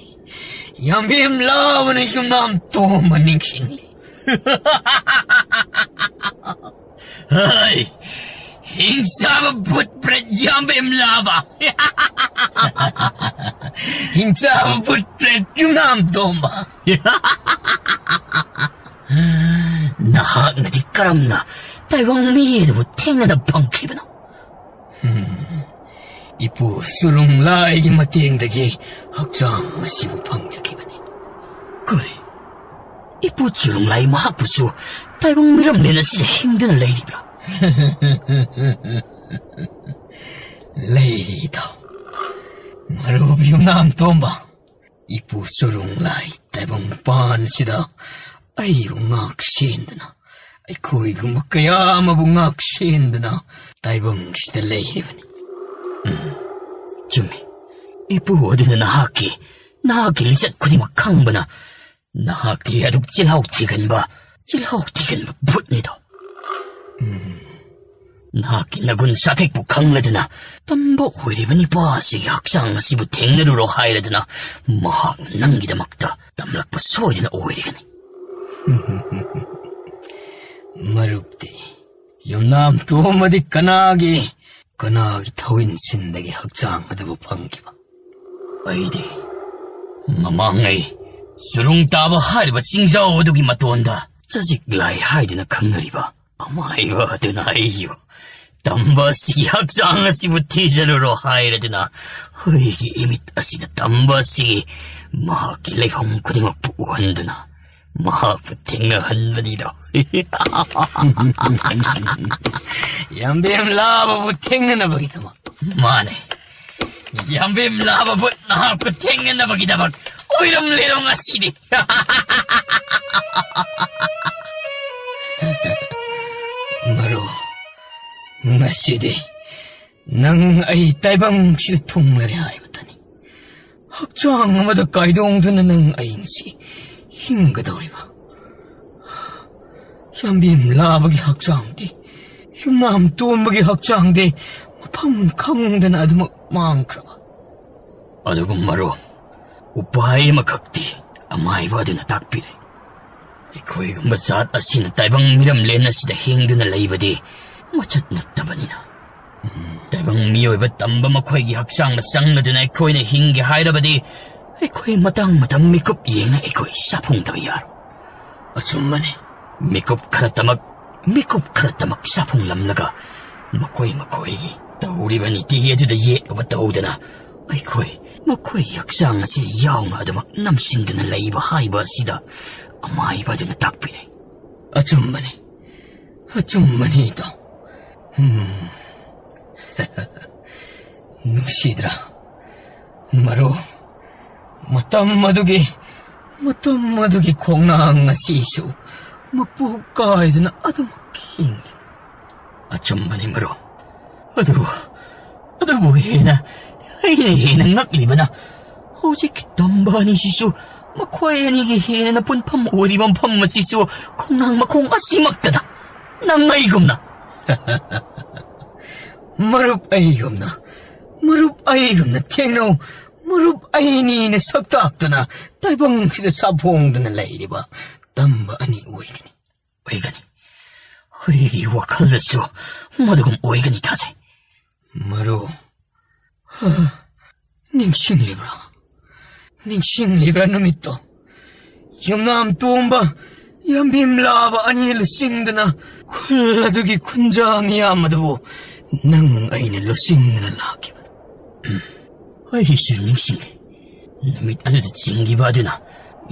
ꯌꯥꯝꯕꯦꯝ ꯂꯥꯕꯅ ꯌꯨꯝꯅꯥꯝ ꯇꯣꯝꯕ ꯅꯤꯡꯁꯤꯡꯂꯤ꯫ ꯍꯩ! ꯍꯤꯡꯆꯥꯕ ꯚꯨꯠ ꯄ꯭ꯔꯦꯠ ꯌꯥꯝꯕꯦꯝ ꯂꯥꯕ! ꯍꯤꯡꯆꯥꯕ ꯚꯨꯠ ꯄ꯭ꯔꯦꯠ ꯌꯨꯝꯅꯥꯝ ꯇꯣꯝꯕ! ꯅꯍꯥꯛꯅꯗꯤ ꯀꯔꯝꯅ ꯇꯥꯏꯕꯪ ꯃꯤ ꯑꯗꯨꯕꯨ ꯊꯦꯡꯅꯅ ꯐꯪꯈ꯭ꯔꯤꯕꯅꯣ? ꯏꯄꯨ ꯆꯨꯔꯨꯡꯂꯥꯏꯒꯤ ꯃꯇꯦꯡꯗꯒꯤ ꯍꯛꯆꯥꯡ ꯑꯁꯤꯕꯨ ꯐꯪꯖꯈꯤꯕꯅꯤ꯫ ꯀꯔꯤ? ꯏꯄꯨ ꯆꯨꯔꯨꯡꯂꯥꯏ ꯃꯍꯥꯛꯄꯨꯁꯨ ꯇꯥꯏꯕꯪ ꯃꯤꯔꯝꯂꯦꯟ ꯑꯁꯤꯗ ꯍꯤꯡꯗꯨꯅ ꯂꯩꯔꯤꯕ꯭ꯔꯥ? ꯂꯩꯔꯤ, ꯏꯇꯥꯎ꯫ ꯃꯔꯨꯞ ꯌꯨꯝꯅꯥꯝ ꯇꯣꯝꯕ, ꯏꯄꯨ ꯆꯨꯔꯨꯡꯂꯥꯏ ꯇꯥꯏꯕꯪ ꯄꯥꯟꯁꯤꯗ ꯑꯩꯕꯨ ꯉꯥꯛ ꯁꯦꯟꯗꯨꯅ, ꯑꯩꯈꯣꯏꯒꯨꯝꯕ ꯀꯌꯥ ꯑꯃꯕꯨ ꯉꯥꯛ ꯁꯦꯟꯗꯨꯅ ꯇꯥꯏꯕꯪꯁꯤꯗ ꯂꯩꯔꯤꯕꯅꯤ꯫ ꯎꯝ, ꯆꯨꯝꯃꯤ꯫ ꯏꯄꯨ ꯑꯗꯨꯅ ꯅꯍꯥꯛꯀꯤ, ꯅꯍꯥꯛꯀꯤ ꯂꯤꯆꯠ ꯈꯨꯗꯤꯡꯃꯛ ꯈꯪꯕꯅ, ꯅꯍꯥꯛꯇꯤ ꯑꯗꯨꯛ ꯆꯤꯜꯍꯥꯎ ꯊꯤꯒꯟꯕ, ꯆꯤꯜꯍꯥꯎ ꯊꯤꯒꯟꯕ ꯚꯨꯠꯅꯤꯗꯣ꯫ ꯎꯝ꯫ ꯅꯍꯥꯛꯀꯤ ꯅꯒꯨꯟ ꯁꯥꯊꯦꯛꯄꯨ ꯈꯪꯂꯗꯨꯅ, ꯇꯝꯕ ꯑꯣꯏꯔꯤꯕ ꯅꯤꯄꯥ ꯑꯁꯤꯒꯤ ꯍꯛꯆꯥꯡ ꯑꯁꯤꯕꯨ ꯊꯦꯡꯅꯔꯨꯔꯣ ꯍꯥꯏꯔꯗꯨꯅ, ꯃꯍꯥꯛꯅ ꯅꯪꯒꯤꯗꯃꯛꯇ ꯇꯝꯂꯛꯄ ꯁꯣꯏꯗꯅ ꯑꯣꯏꯔꯒꯅꯤ꯫ ꯃꯔꯨꯞꯇꯤ ꯌꯨꯝꯅꯥꯝ ꯇꯣꯝꯕꯗꯤ ꯀꯅꯥꯒꯤ, ꯀꯅꯥꯒꯤ ꯊꯧꯏꯟ ꯁꯤꯟꯗꯒꯤ ꯍꯛꯆꯥꯡ ꯑꯗꯨꯕꯨ ꯐꯪꯈꯤꯕ? ꯑꯩꯗꯤ ꯃꯃꯥꯡꯉꯩ ꯆꯨꯔꯨꯡ ꯇꯥꯕ ꯍꯥꯏꯔꯤꯕ ꯆꯤꯡꯖꯥꯎ ꯑꯗꯨꯒꯤ ꯃꯇꯣꯟꯗ ꯆꯖꯤꯛ ꯂꯥꯏ ꯍꯥꯏꯗꯨꯅ ꯈꯪꯅꯔꯤꯕ ꯑꯃꯥꯏꯕ ꯑꯗꯨꯅ ꯑꯩꯕꯨ ꯇꯝꯕ ꯑꯁꯤꯒꯤ ꯍꯛꯆꯥꯡ ꯑꯁꯤꯕꯨ ꯊꯤꯖꯔꯨꯔꯣ ꯍꯥꯏꯔꯗꯨꯅ, ꯑꯩꯒꯤ ꯏꯃꯤꯠ ꯑꯁꯤꯅ ꯇꯝꯕ ꯑꯁꯤꯒꯤ ꯃꯍꯥꯛꯀꯤ ꯂꯩꯐꯝ ꯈꯨꯗꯤꯡꯃꯛꯄꯨ ꯎꯍꯟꯗꯨꯅ ꯃꯍꯥꯛꯄꯨ ꯊꯦꯡꯅꯍꯟꯕꯅꯤꯗꯣ꯫ ꯌꯥꯝꯕꯦꯝ ꯂꯥꯕꯕꯨ ꯊꯦꯡꯅꯅꯕꯒꯤꯗꯃꯛ꯫ ꯃꯥꯅꯦ, ꯌꯥꯝꯕꯦꯝ ꯂꯥꯕꯕꯨ ꯅꯍꯥꯛꯄꯨ ꯊꯦꯡꯅꯅꯕꯒꯤꯗꯃꯛ ꯑꯣꯏꯔꯝꯂꯦꯗꯣ ꯉꯁꯤꯗꯤ꯫ ꯃꯔꯨ, ꯉꯁꯤꯗꯤ ꯅꯪ ꯑꯩ ꯇꯥꯏꯕꯪꯁꯤꯗ ꯊꯨꯡꯂꯔꯦ ꯍꯥꯏꯕꯇꯅꯤ꯫ ꯍꯛꯆꯥꯡ ꯑꯃꯗ ꯀꯥꯏꯗꯣꯡꯗꯨꯅ ꯅꯪ ꯑꯩ ꯉꯁꯤ ꯍꯤꯡꯒꯗꯧꯔꯤꯕ꯫ ꯌꯥꯝꯕꯦꯝ ꯂꯥꯕꯒꯤ ꯍꯛꯆꯥꯡꯗꯤ, ꯌꯨꯝꯅꯥꯝ ꯇꯣꯝꯕꯒꯤ ꯍꯛꯆꯥꯡꯗꯤ ꯃꯐꯝ ꯈꯪꯗꯅ ꯑꯗꯨꯃꯛ ꯃꯥꯡꯈ꯭ꯔꯕ꯫ ꯑꯗꯨꯒꯨꯝꯕꯔꯣ? ꯎꯄꯥꯏ ꯑꯃꯈꯛꯇꯤ ꯑꯃꯥꯏꯕ ꯑꯗꯨꯅ ꯇꯥꯛꯄꯤꯔꯦ꯫ ꯑꯩꯈꯣꯏꯒꯨꯝꯕ ꯖꯥꯠ ꯑꯁꯤꯅ ꯇꯥꯏꯕꯪ ꯃꯤꯔꯝꯂꯦꯟ ꯑꯁꯤꯗ ꯍꯤꯡꯗꯨꯅ ꯂꯩꯕꯗꯤ ꯃꯆꯠ ꯅꯠꯇꯕꯅꯤꯅ꯫ ꯇꯥꯏꯕꯪ ꯃꯤꯑꯣꯏꯕ ꯇꯝꯕ ꯃꯈꯣꯏꯒꯤ ꯍꯛꯆꯥꯡꯗ ꯆꯪꯂꯗꯨꯅ ꯑꯩꯈꯣꯏꯅ ꯍꯤꯡꯒꯦ ꯍꯥꯏꯔꯕꯗꯤ ꯑꯩꯈꯣꯏ ꯃꯇꯥꯡ ꯃꯇꯝ ꯃꯤꯀꯨꯞ ꯌꯦꯡꯅ ꯑꯩꯈꯣꯏ ꯁꯥꯐꯨꯡꯗꯕ ꯌꯥꯔꯣꯏ꯫ ꯑꯆꯨꯝꯕꯅꯤ꯫ ꯃꯤꯀꯨꯞ ꯈꯔꯇꯃꯛ, ꯃꯤꯀꯨꯞ ꯈꯔꯇꯃꯛ ꯁꯥꯐꯨꯡꯂꯝꯂꯒ ꯃꯈꯣꯏ ꯃꯈꯣꯏꯒꯤ ꯇꯧꯔꯤꯕ ꯅꯤꯇꯤ ꯑꯗꯨꯗ ꯌꯦꯠꯂꯨꯕ ꯇꯧꯗꯅ ꯑꯩꯈꯣꯏ ꯃꯈꯣꯏ ꯍꯛꯆꯥꯡ ꯑꯁꯤ ꯌꯥꯎꯅ ꯑꯗꯨꯃꯛ ꯅꯝꯁꯤꯟꯗꯨꯅ ꯂꯩꯕ ꯍꯥꯏꯕ ꯑꯁꯤꯗ ꯑꯃꯥꯏꯕ ꯑꯗꯨꯅ ꯇꯥꯛꯄꯤꯔꯦ꯫ ꯑꯆꯨꯝꯕꯅꯤ, ꯑꯆꯨꯝꯕꯅꯤ ꯏꯇꯥꯎ꯫ ꯎꯝ꯫ ꯅꯨꯡꯁꯤꯗ꯭ꯔꯥ? ꯃꯔꯨ, ꯃꯇꯝ ꯑꯗꯨꯒꯤ, ꯃꯇꯝ ꯑꯗꯨꯒꯤ ꯈꯣꯡꯅꯥꯡ ꯑꯁꯤꯁꯨ ꯃꯄꯨ ꯀꯥꯏꯗꯅ ꯑꯗꯨꯃꯛ ꯍꯤꯡꯂꯤ꯫ ꯑꯆꯨꯝꯕꯅꯤ ꯃꯔꯨ꯫ ꯑꯗꯨꯕꯨ, ꯑꯗꯨꯕꯨ ꯍꯦꯟꯅ, ꯑꯩꯅ ꯍꯦꯟꯅ ꯉꯛꯂꯤꯕꯅ, ꯍꯧꯖꯤꯛꯀꯤ ꯇꯝꯕ ꯑꯅꯤꯁꯤꯁꯨ, ꯃꯈꯣꯏ ꯑꯅꯤꯒꯤ ꯍꯦꯟꯅ ꯄꯨꯟꯐꯝ ꯑꯣꯏꯔꯤꯕ ꯃꯐꯝ ꯑꯁꯤꯁꯨ ꯈꯣꯡꯅꯥꯡ ꯃꯈꯣꯡ ꯑꯁꯤꯃꯛꯇꯗ ꯅꯪ ꯑꯩꯒꯨꯝꯅ꯫ ꯃꯔꯨꯞ ꯑꯩꯒꯨꯝꯅ, ꯃꯔꯨꯞ ꯑꯩꯒꯨꯝꯅ ꯊꯦꯡꯅꯧ, ꯃꯔꯨꯞ ꯑꯩꯅꯤꯅ ꯁꯛꯇꯥꯛꯇꯅ ꯇꯥꯏꯕꯪꯁꯤꯗ ꯁꯥꯐꯣꯡꯗꯨꯅ ꯂꯩꯔꯤꯕ ꯇꯝꯕ ꯑꯅꯤ ꯑꯣꯏꯒꯅꯤ꯫ ꯑꯣꯏꯒꯅꯤ꯫ ꯑꯩꯒꯤ ꯋꯥꯈꯜꯗꯁꯨ ꯃꯗꯨꯒꯨꯝ ꯑꯣꯏꯒꯅꯤ ꯊꯥꯖꯩ꯫ ꯃꯔꯨ, ꯍ, ꯅꯤꯡꯁꯤꯡꯂꯤꯕ꯭ꯔꯥ? ꯅꯤꯡꯁꯤꯡꯂꯤꯕ꯭ꯔꯥ ꯅꯨꯃꯤꯠꯇꯣ? ꯌꯨꯝꯅꯥꯝ ꯇꯣꯝꯕ, ꯌꯥꯝꯕꯦꯝ ꯂꯥꯕ ꯑꯅꯤ ꯂꯨꯆꯤꯡꯗꯨꯅ ꯈꯨꯜ ꯑꯗꯨꯒꯤ ꯈꯨꯟꯖꯥ ꯃꯤꯌꯥꯝ ꯑꯗꯨꯕꯨ ꯅꯪ ꯑꯩꯅ ꯂꯨꯆꯤꯡꯗꯨꯅ ꯂꯥꯛꯈꯤꯕꯗꯣ꯫ ꯎꯝ, ꯑꯩꯁꯨ ꯅꯤꯡꯁꯤꯡꯂꯤ꯫ ꯅꯨꯃꯤꯠ ꯑꯗꯨꯗ ꯆꯤꯡꯈꯤꯕ ꯑꯗꯨꯅ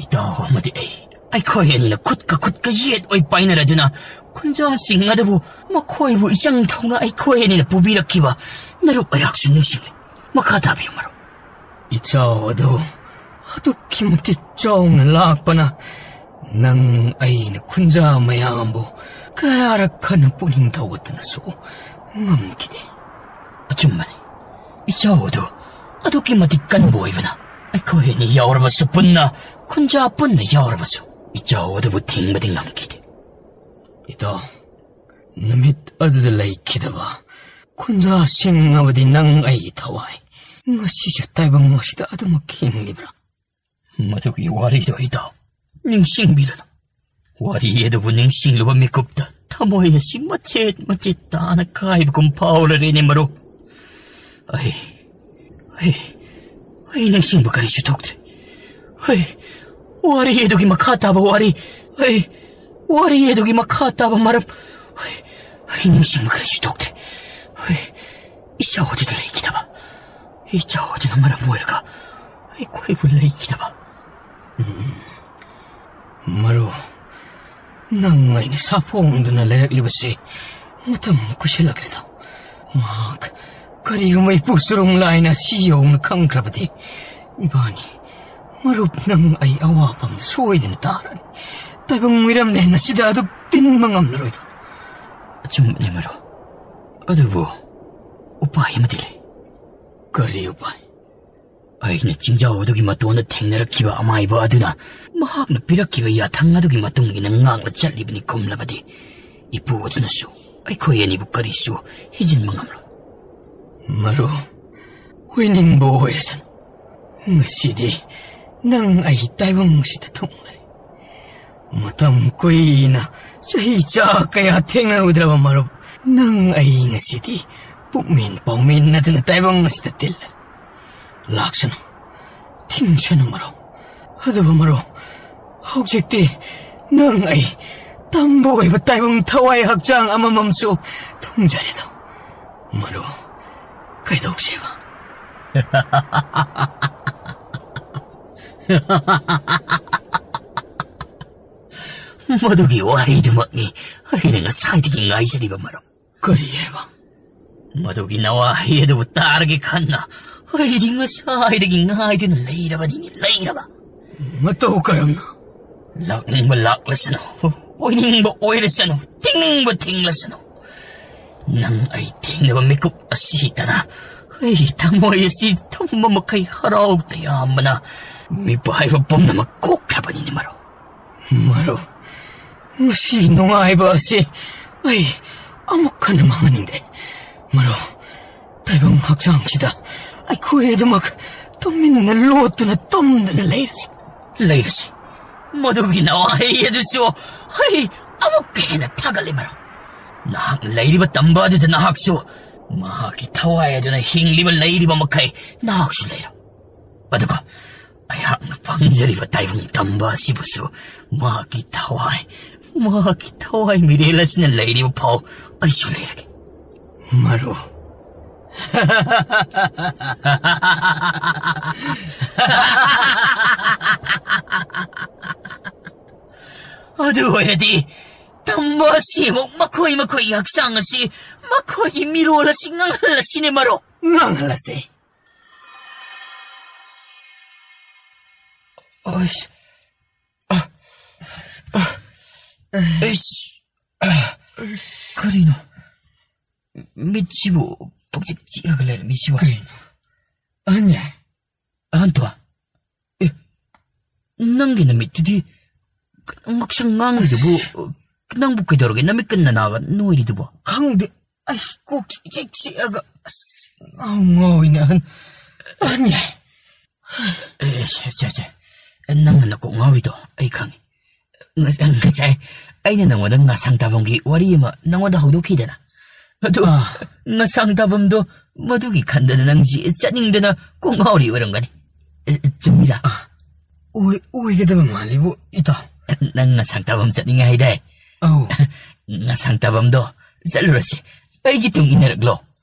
ꯏꯇꯥꯎ ꯑꯃꯗꯤ ꯑꯩ, ꯑꯩꯈꯣꯏ ꯑꯅꯤꯅ ꯈꯨꯠꯀ ꯈꯨꯠꯀ ꯌꯦꯠ ꯑꯣꯏ ꯄꯥꯏꯅꯔꯗꯨꯅ ꯈꯨꯟꯖꯥꯁꯤꯡ ꯑꯗꯨꯕꯨ ꯃꯈꯣꯏꯕꯨ ꯏꯆꯪ ꯊꯧꯅ ꯑꯩꯈꯣꯏ ꯑꯅꯤꯅ ꯄꯨꯕꯤꯔꯛꯈꯤꯕ ꯅꯔꯨꯞ ꯑꯩꯍꯥꯛꯁꯨ ꯅꯤꯡꯁꯤꯡꯂꯦ꯫ ꯃꯈꯥ ꯇꯥꯕꯤꯌꯨ ꯃꯔꯨꯞ꯫ ꯏꯆꯥꯎ ꯑꯗꯨ ꯑꯗꯨꯛꯀꯤ ꯃꯇꯤꯛ ꯆꯥꯎꯅ ꯂꯥꯛꯄꯅ ꯅꯪ ꯑꯩꯅ ꯈꯨꯟꯖꯥ ꯃꯌꯥꯝꯕꯨ ꯀꯌꯥꯔꯛ ꯍꯟꯅ ꯄꯨꯛꯅꯤꯡ ꯊꯧꯒꯠꯇꯨꯅꯁꯨ ꯉꯝꯈꯤꯗꯦ꯫ ꯑꯆꯨꯝꯕꯅꯤ, ꯏꯆꯥꯎ ꯑꯗꯨ ꯑꯗꯨꯛꯀꯤ ꯃꯇꯤꯛ ꯀꯟꯕ ꯑꯣꯏꯕꯅ ꯑꯩꯈꯣꯏ ꯑꯅꯤ ꯌꯥꯎꯔꯕꯁꯨ ꯄꯨꯟꯅ, ꯈꯨꯟꯖꯥ ꯄꯨꯟꯅ ꯌꯥꯎꯔꯕꯁꯨ ꯏꯆꯥꯎ ꯑꯗꯨꯕꯨ ꯊꯤꯡꯕꯗꯤ ꯉꯝꯈꯤꯗꯦ꯫ ꯏꯇꯥꯎ, ꯅꯨꯃꯤꯠ ꯑꯗꯨꯗ ꯂꯩꯈꯤꯗꯕ ꯈꯨꯟꯖꯥꯁꯤꯡ ꯑꯃꯗꯤ ꯅꯪ ꯑꯩꯒꯤ ꯊꯋꯥꯏ ꯉꯁꯤꯁꯨ ꯇꯥꯏꯕꯪ ꯑꯁꯤꯗ ꯑꯗꯨꯃꯛ ꯍꯤꯡꯂꯤꯕ꯭ꯔꯥ? ꯃꯗꯨꯒꯤ ꯋꯥꯔꯤꯗꯣ ꯏꯇꯥꯎ ꯅꯤꯡꯁꯤꯡꯕꯤꯔꯅꯨ꯫ ꯋꯥꯔꯤ ꯑꯗꯨꯕꯨ ꯅꯤꯡꯁꯤꯡꯂꯨꯕ ꯃꯤꯀꯨꯞꯇ ꯊꯃꯣꯏ ꯑꯁꯤ ꯃꯆꯦꯠ ꯃꯆꯦꯠ ꯇꯥꯅ ꯀꯥꯏꯕꯒꯨꯝ ꯐꯥꯎꯔꯔꯦꯅꯦ ꯃꯔꯨꯞ꯫ ꯑꯩ, ꯑꯩ, ꯑꯩ ꯅꯤꯡꯁꯤꯡꯕ ꯀꯔꯤꯁꯨ ꯊꯣꯛꯇ꯭ꯔꯦ꯫ ꯑꯩ, ꯋꯥꯔꯤ ꯑꯗꯨꯒꯤ ꯃꯈꯥ ꯇꯥꯕ ꯋꯥꯔꯤ, ꯑꯩ, ꯋꯥꯔꯤ ꯑꯗꯨꯒꯤ ꯃꯈꯥ ꯇꯥꯕ ꯃꯔꯝ, ꯑꯩ, ꯑꯩ ꯅꯤꯡꯁꯤꯡꯕ ꯀꯔꯤꯁꯨ ꯊꯣꯛꯇ꯭ꯔꯦ꯫ ꯑꯩ, ꯏꯆꯥꯎ ꯑꯗꯨꯗ ꯂꯩꯈꯤꯗꯕ, ꯏꯆꯥꯎ ꯑꯗꯨꯅ ꯃꯔꯝ ꯑꯣꯏꯔꯒ ꯑꯩꯈꯣꯏꯕꯨ ꯂꯩꯈꯤꯗꯕ꯫ ꯎꯝ, ꯃꯔꯨꯞ, ꯅꯪ ꯑꯩꯅ ꯁꯥꯐꯣꯡꯗꯨꯅ ꯂꯩꯔꯛꯂꯤꯕꯁꯤ ꯃꯇꯝ ꯀꯨꯏꯁꯤꯜꯂꯛꯂꯦꯗꯣ꯫ ꯃꯍꯥꯛ ꯀꯔꯤꯒꯨꯝꯕ ꯏꯄꯨ ꯆꯨꯔꯨꯡ ꯂꯥꯏꯅ ꯑꯁꯤ ꯌꯧꯅ ꯈꯪꯈ꯭ꯔꯕꯗꯤ ꯏꯕꯥꯅꯤ, ꯃꯔꯨꯞ, ꯅꯪ ꯑꯩ ꯑꯋꯥꯐꯝꯗ ꯁꯣꯏꯗꯅ ꯇꯥꯔꯅꯤ꯫ ꯇꯥꯏꯕꯪ ꯃꯤꯔꯝꯂꯦꯟ ꯑꯁꯤꯗ ꯑꯗꯨꯛ ꯇꯤꯟꯕ ꯉꯝꯂꯔꯣꯏꯗꯣ꯫ ꯑꯆꯨꯝꯕꯅꯤ ꯃꯔꯨꯞ, ꯑꯗꯨꯕꯨ ꯎꯄꯥꯏ ꯑꯃꯗꯤ ꯂꯩ꯫ ꯀꯔꯤ ꯎꯄꯥꯏ? ꯑꯩꯅ ꯆꯤꯡꯖꯥꯎ ꯑꯗꯨꯒꯤ ꯃꯇꯣꯟꯗ ꯊꯦꯡꯅꯔꯛꯈꯤꯕ ꯑꯃꯥꯏꯕ ꯑꯗꯨꯅ ꯃꯍꯥꯛꯅ ꯄꯤꯔꯛꯈꯤꯕ ꯌꯥꯊꯪ ꯑꯗꯨꯒꯤ ꯃꯇꯨꯡ ꯏꯟꯅ ꯉꯥꯛꯅ ꯆꯠꯂꯤꯕꯅꯤ ꯈꯨꯝꯂꯕꯗꯤ, ꯏꯄꯨ ꯑꯗꯨꯅꯁꯨ ꯑꯩꯈꯣꯏ ꯑꯅꯤꯕꯨ ꯀꯔꯤꯁꯨ ꯍꯤꯖꯤꯟꯕ ꯉꯝꯂꯣꯏ꯫ ꯃꯔꯨꯞ, ꯑꯣꯏꯅꯤꯡꯕ ꯑꯣꯏꯔꯁꯅꯨ, ꯉꯁꯤꯗꯤ ꯅꯪ ꯑꯩ ꯇꯥꯏꯕꯪ ꯑꯁꯤꯗ ꯊꯨꯡꯂꯔꯦ꯫ ꯃꯇꯝ ꯀꯨꯏꯅ, ꯆꯍꯤ ꯆꯥ ꯀꯌꯥ ꯊꯦꯡꯅꯔꯨꯗ꯭ꯔꯕ ꯃꯔꯨꯞ, ꯅꯪ ꯑꯩ ꯉꯁꯤꯗꯤ ꯄꯨꯛꯃꯦꯟ ꯄꯥꯎꯃꯦꯟꯅꯗꯨꯅ ꯇꯥꯏꯕꯪ ꯑꯁꯤꯗ ꯇꯤꯜꯂꯦ꯫ ꯂꯥꯛꯁꯅꯨ, ꯊꯤꯡꯁꯅꯨ ꯃꯔꯨꯞ꯫ ꯑꯗꯨꯕꯨ ꯃꯔꯨꯞ, ꯍꯧꯖꯤꯛꯇꯤ ꯅꯪ ꯑꯩ ꯇꯝꯕ ꯑꯣꯏꯕ ꯇꯥꯏꯕꯪ ꯊꯋꯥꯏ ꯍꯛꯆꯥꯡ ꯑꯃꯃꯝꯁꯨ ꯊꯨꯡꯖꯔꯦꯗꯣ꯫ ꯃꯔꯨꯞ, ꯀꯩꯗꯧꯁꯦꯕ? ꯃꯗꯨꯒꯤ ꯋꯥꯍꯩꯗꯨꯃꯛꯅꯤ ꯑꯩꯅ ꯉꯁꯥꯏꯗꯒꯤ ꯉꯥꯏꯖꯔꯤꯕ, ꯃꯔꯨꯞ꯫ ꯀꯔꯤ ꯍꯥꯏꯕ? ꯃꯗꯨꯒꯤ ꯅꯋꯥꯍꯩ ꯑꯗꯨꯕꯨ ꯇꯥꯔꯒꯦ ꯈꯟꯅ ꯑꯩꯗꯤ ꯉꯁꯥꯏꯗꯒꯤ ꯉꯥꯏꯗꯨꯅ ꯂꯩꯔꯕꯅꯤꯅꯦ, ꯂꯩꯔꯕ꯫ ꯃꯇꯧ ꯀꯔꯝꯅ? ꯂꯥꯛꯅꯤꯡꯕ ꯂꯥꯛꯂꯁꯅꯨ, ꯑꯣꯏꯅꯤꯡꯕ ꯑꯣꯏꯔꯁꯅꯨ, ꯊꯤꯡꯅꯤꯡꯕ ꯊꯤꯡꯂꯁꯅꯨ, ꯅꯪ ꯑꯩ ꯊꯦꯡꯅꯕ ꯃꯤꯀꯨꯞ ꯑꯁꯤꯇꯅ ꯑꯩꯒꯤ ꯊꯃꯣꯏ ꯑꯁꯤ ꯊꯨꯝꯕ ꯃꯈꯩ ꯍꯔꯥꯎ ꯇꯌꯥꯝꯕꯅ ꯃꯤꯄꯥꯏꯕ ꯄꯨꯝꯅꯃꯛ ꯀꯣꯛꯈ꯭ꯔꯕꯅꯤꯅꯦ, ꯃꯔꯨꯞ꯫ ꯃꯔꯨꯞ, ꯉꯁꯤ ꯅꯨꯡꯉꯥꯏꯕ ꯑꯁꯤ ꯑꯩ ꯑꯃꯨꯛ ꯍꯟꯅ ꯃꯥꯡꯍꯟꯅꯤꯡꯗ꯭ꯔꯦ꯫ ꯃꯔꯨꯞ, ꯇꯥꯏꯕꯪ ꯍꯛꯆꯥꯡꯁꯤꯗ ꯑꯩꯈꯣꯏ ꯑꯗꯨꯃꯛ ꯇꯨꯃꯤꯟꯅ ꯂꯣꯠꯇꯨꯅ ꯇꯨꯝꯗꯨꯅ ꯂꯩꯔꯁꯤ꯫ ꯂꯩꯔꯁꯤ꯫ ꯃꯗꯨꯒꯤ ꯅꯋꯥꯍꯩ ꯑꯗꯨꯁꯨ ꯑꯩ ꯑꯃꯨꯛꯀ ꯍꯦꯟꯅ ꯊꯥꯒꯠꯂꯤ, ꯃꯔꯨꯞ꯫ ꯅꯍꯥꯛꯅ ꯂꯩꯔꯤꯕ ꯇꯝꯕ ꯑꯗꯨꯗ ꯅꯍꯥꯛꯁꯨ ꯃꯍꯥꯛꯀꯤ ꯊꯋꯥꯏ ꯑꯗꯨꯅ ꯍꯤꯡꯂꯤꯕ ꯂꯩꯔꯤꯕ ꯃꯈꯩ ꯅꯍꯥꯛꯁꯨ ꯂꯩꯔꯣ꯫ ꯑꯗꯨꯒ ꯑꯩꯍꯥꯛꯅ ꯄꯥꯝꯖꯔꯤꯕ ꯇꯥꯏꯕꯪ ꯇꯝꯕ ꯑꯁꯤꯕꯨꯁꯨ ꯃꯍꯥꯛꯀꯤ ꯊꯋꯥꯏ, ꯃꯍꯥꯛꯀꯤ ꯊꯋꯥꯏ ꯃꯤꯔꯦꯜ ꯑꯁꯤꯅ ꯂꯩꯔꯤꯕ ꯐꯥꯎ ꯑꯩꯁꯨ ꯂꯩꯔꯒꯦ꯫ ꯃꯔꯨꯞ꯫ ꯑꯗꯨ ꯑꯣꯏꯔꯗꯤ ꯇꯝꯕ ꯑꯁꯤꯃꯨꯛ ꯃꯈꯣꯏ ꯃꯈꯣꯏꯒꯤ ꯍꯛꯆꯥꯡ ꯑꯁꯤ ꯃꯈꯣꯏꯒꯤ ꯃꯤꯔꯣꯜ ꯑꯁꯤ ꯉꯥꯡꯍꯜꯂꯁꯤꯅꯦ, ꯃꯔꯨꯞ꯫ ꯉꯥꯡꯍꯜꯂꯁꯦ꯫ ꯑꯩꯁ, ꯑ, ꯑ, ꯑꯩꯁ, ꯑ, ꯀꯔꯤꯅꯣ? ꯃꯤꯠꯁꯤꯕꯨ ꯄꯪꯆꯤꯛ ꯆꯤꯛꯑꯒ ꯂꯩꯔꯝꯃꯤꯁꯤꯕꯨ? ꯀꯔꯤꯅꯣ? ꯑꯍꯟ ꯌꯥꯏ꯫ ꯑꯍꯟꯗꯣ? ꯑꯦ, ꯅꯪꯒꯤ ꯅꯃꯤꯠꯇꯨꯗꯤ ꯉꯛꯁꯪ ꯉꯥꯡꯂꯤꯗꯨꯕꯨ, ꯑꯁ꯫ ꯅꯪꯕꯨ ꯀꯩꯗꯧꯔꯒꯦ? ꯅꯃꯤꯠꯀ ꯅꯅꯥꯒ ꯅꯣꯏꯔꯤꯗꯨꯕꯣ? ꯈꯪꯗꯦ꯫ ꯑꯩ ꯀꯣꯛ ꯏꯆꯤꯛ ꯆꯤꯛꯑꯒ ꯑꯁ ꯉꯥꯎ ꯉꯥꯎꯋꯤꯅꯦ, ꯑꯍꯟ꯫ ꯑꯍꯟ ꯌꯥꯏ꯫ ꯑꯦ, ꯁꯦ, ꯁꯦ, ꯁꯦ꯫ ꯅꯪꯅ ꯅꯀꯣꯛ ꯉꯥꯎꯔꯤꯗꯣ ꯑꯩ ꯈꯪꯉꯤ꯫ ꯉ-, ꯉꯁꯥꯏ ꯑꯩꯅ ꯅꯉꯣꯟꯗ ꯉꯥꯁꯥꯡ ꯇꯥꯐꯝꯒꯤ ꯋꯥꯔꯤ ꯑꯃ ꯅꯉꯣꯟꯗ ꯍꯧꯗꯣꯛꯈꯤꯗꯅ꯫ ꯑꯗꯨ ꯑꯥ꯫ ꯉꯥꯁꯥꯡ ꯇꯥꯐꯝꯗꯣ ꯃꯗꯨꯒꯤ ꯈꯟꯗꯅ ꯅꯪꯁꯤ ꯆꯠꯅꯤꯡꯗꯅ ꯀꯣꯛ ꯉꯥꯎꯔꯤ ꯑꯣꯏꯔꯝꯒꯅꯤ꯫ ꯑꯦ, ꯆꯨꯝꯃꯤꯔꯥ? ꯑꯥ꯫ ꯑꯣꯏ-, ꯑꯣꯏꯒꯗꯕ ꯃꯥꯜꯂꯤꯕꯨ, ꯏꯇꯥꯎ꯫ ꯅꯪ ꯉꯥꯁꯥꯡ ꯇꯥꯐꯝ ꯆꯠꯅꯤꯡꯉꯦ ꯍꯥꯏꯗꯥꯏ? ꯑꯧ꯫ ꯉꯥꯁꯥꯡ ꯇꯥꯐꯝꯗꯣ ꯆꯠꯂꯨꯔꯁꯤ꯫ ꯑꯩꯒꯤ ꯇꯨꯡ ꯏꯟꯅꯔꯛꯂꯣ꯫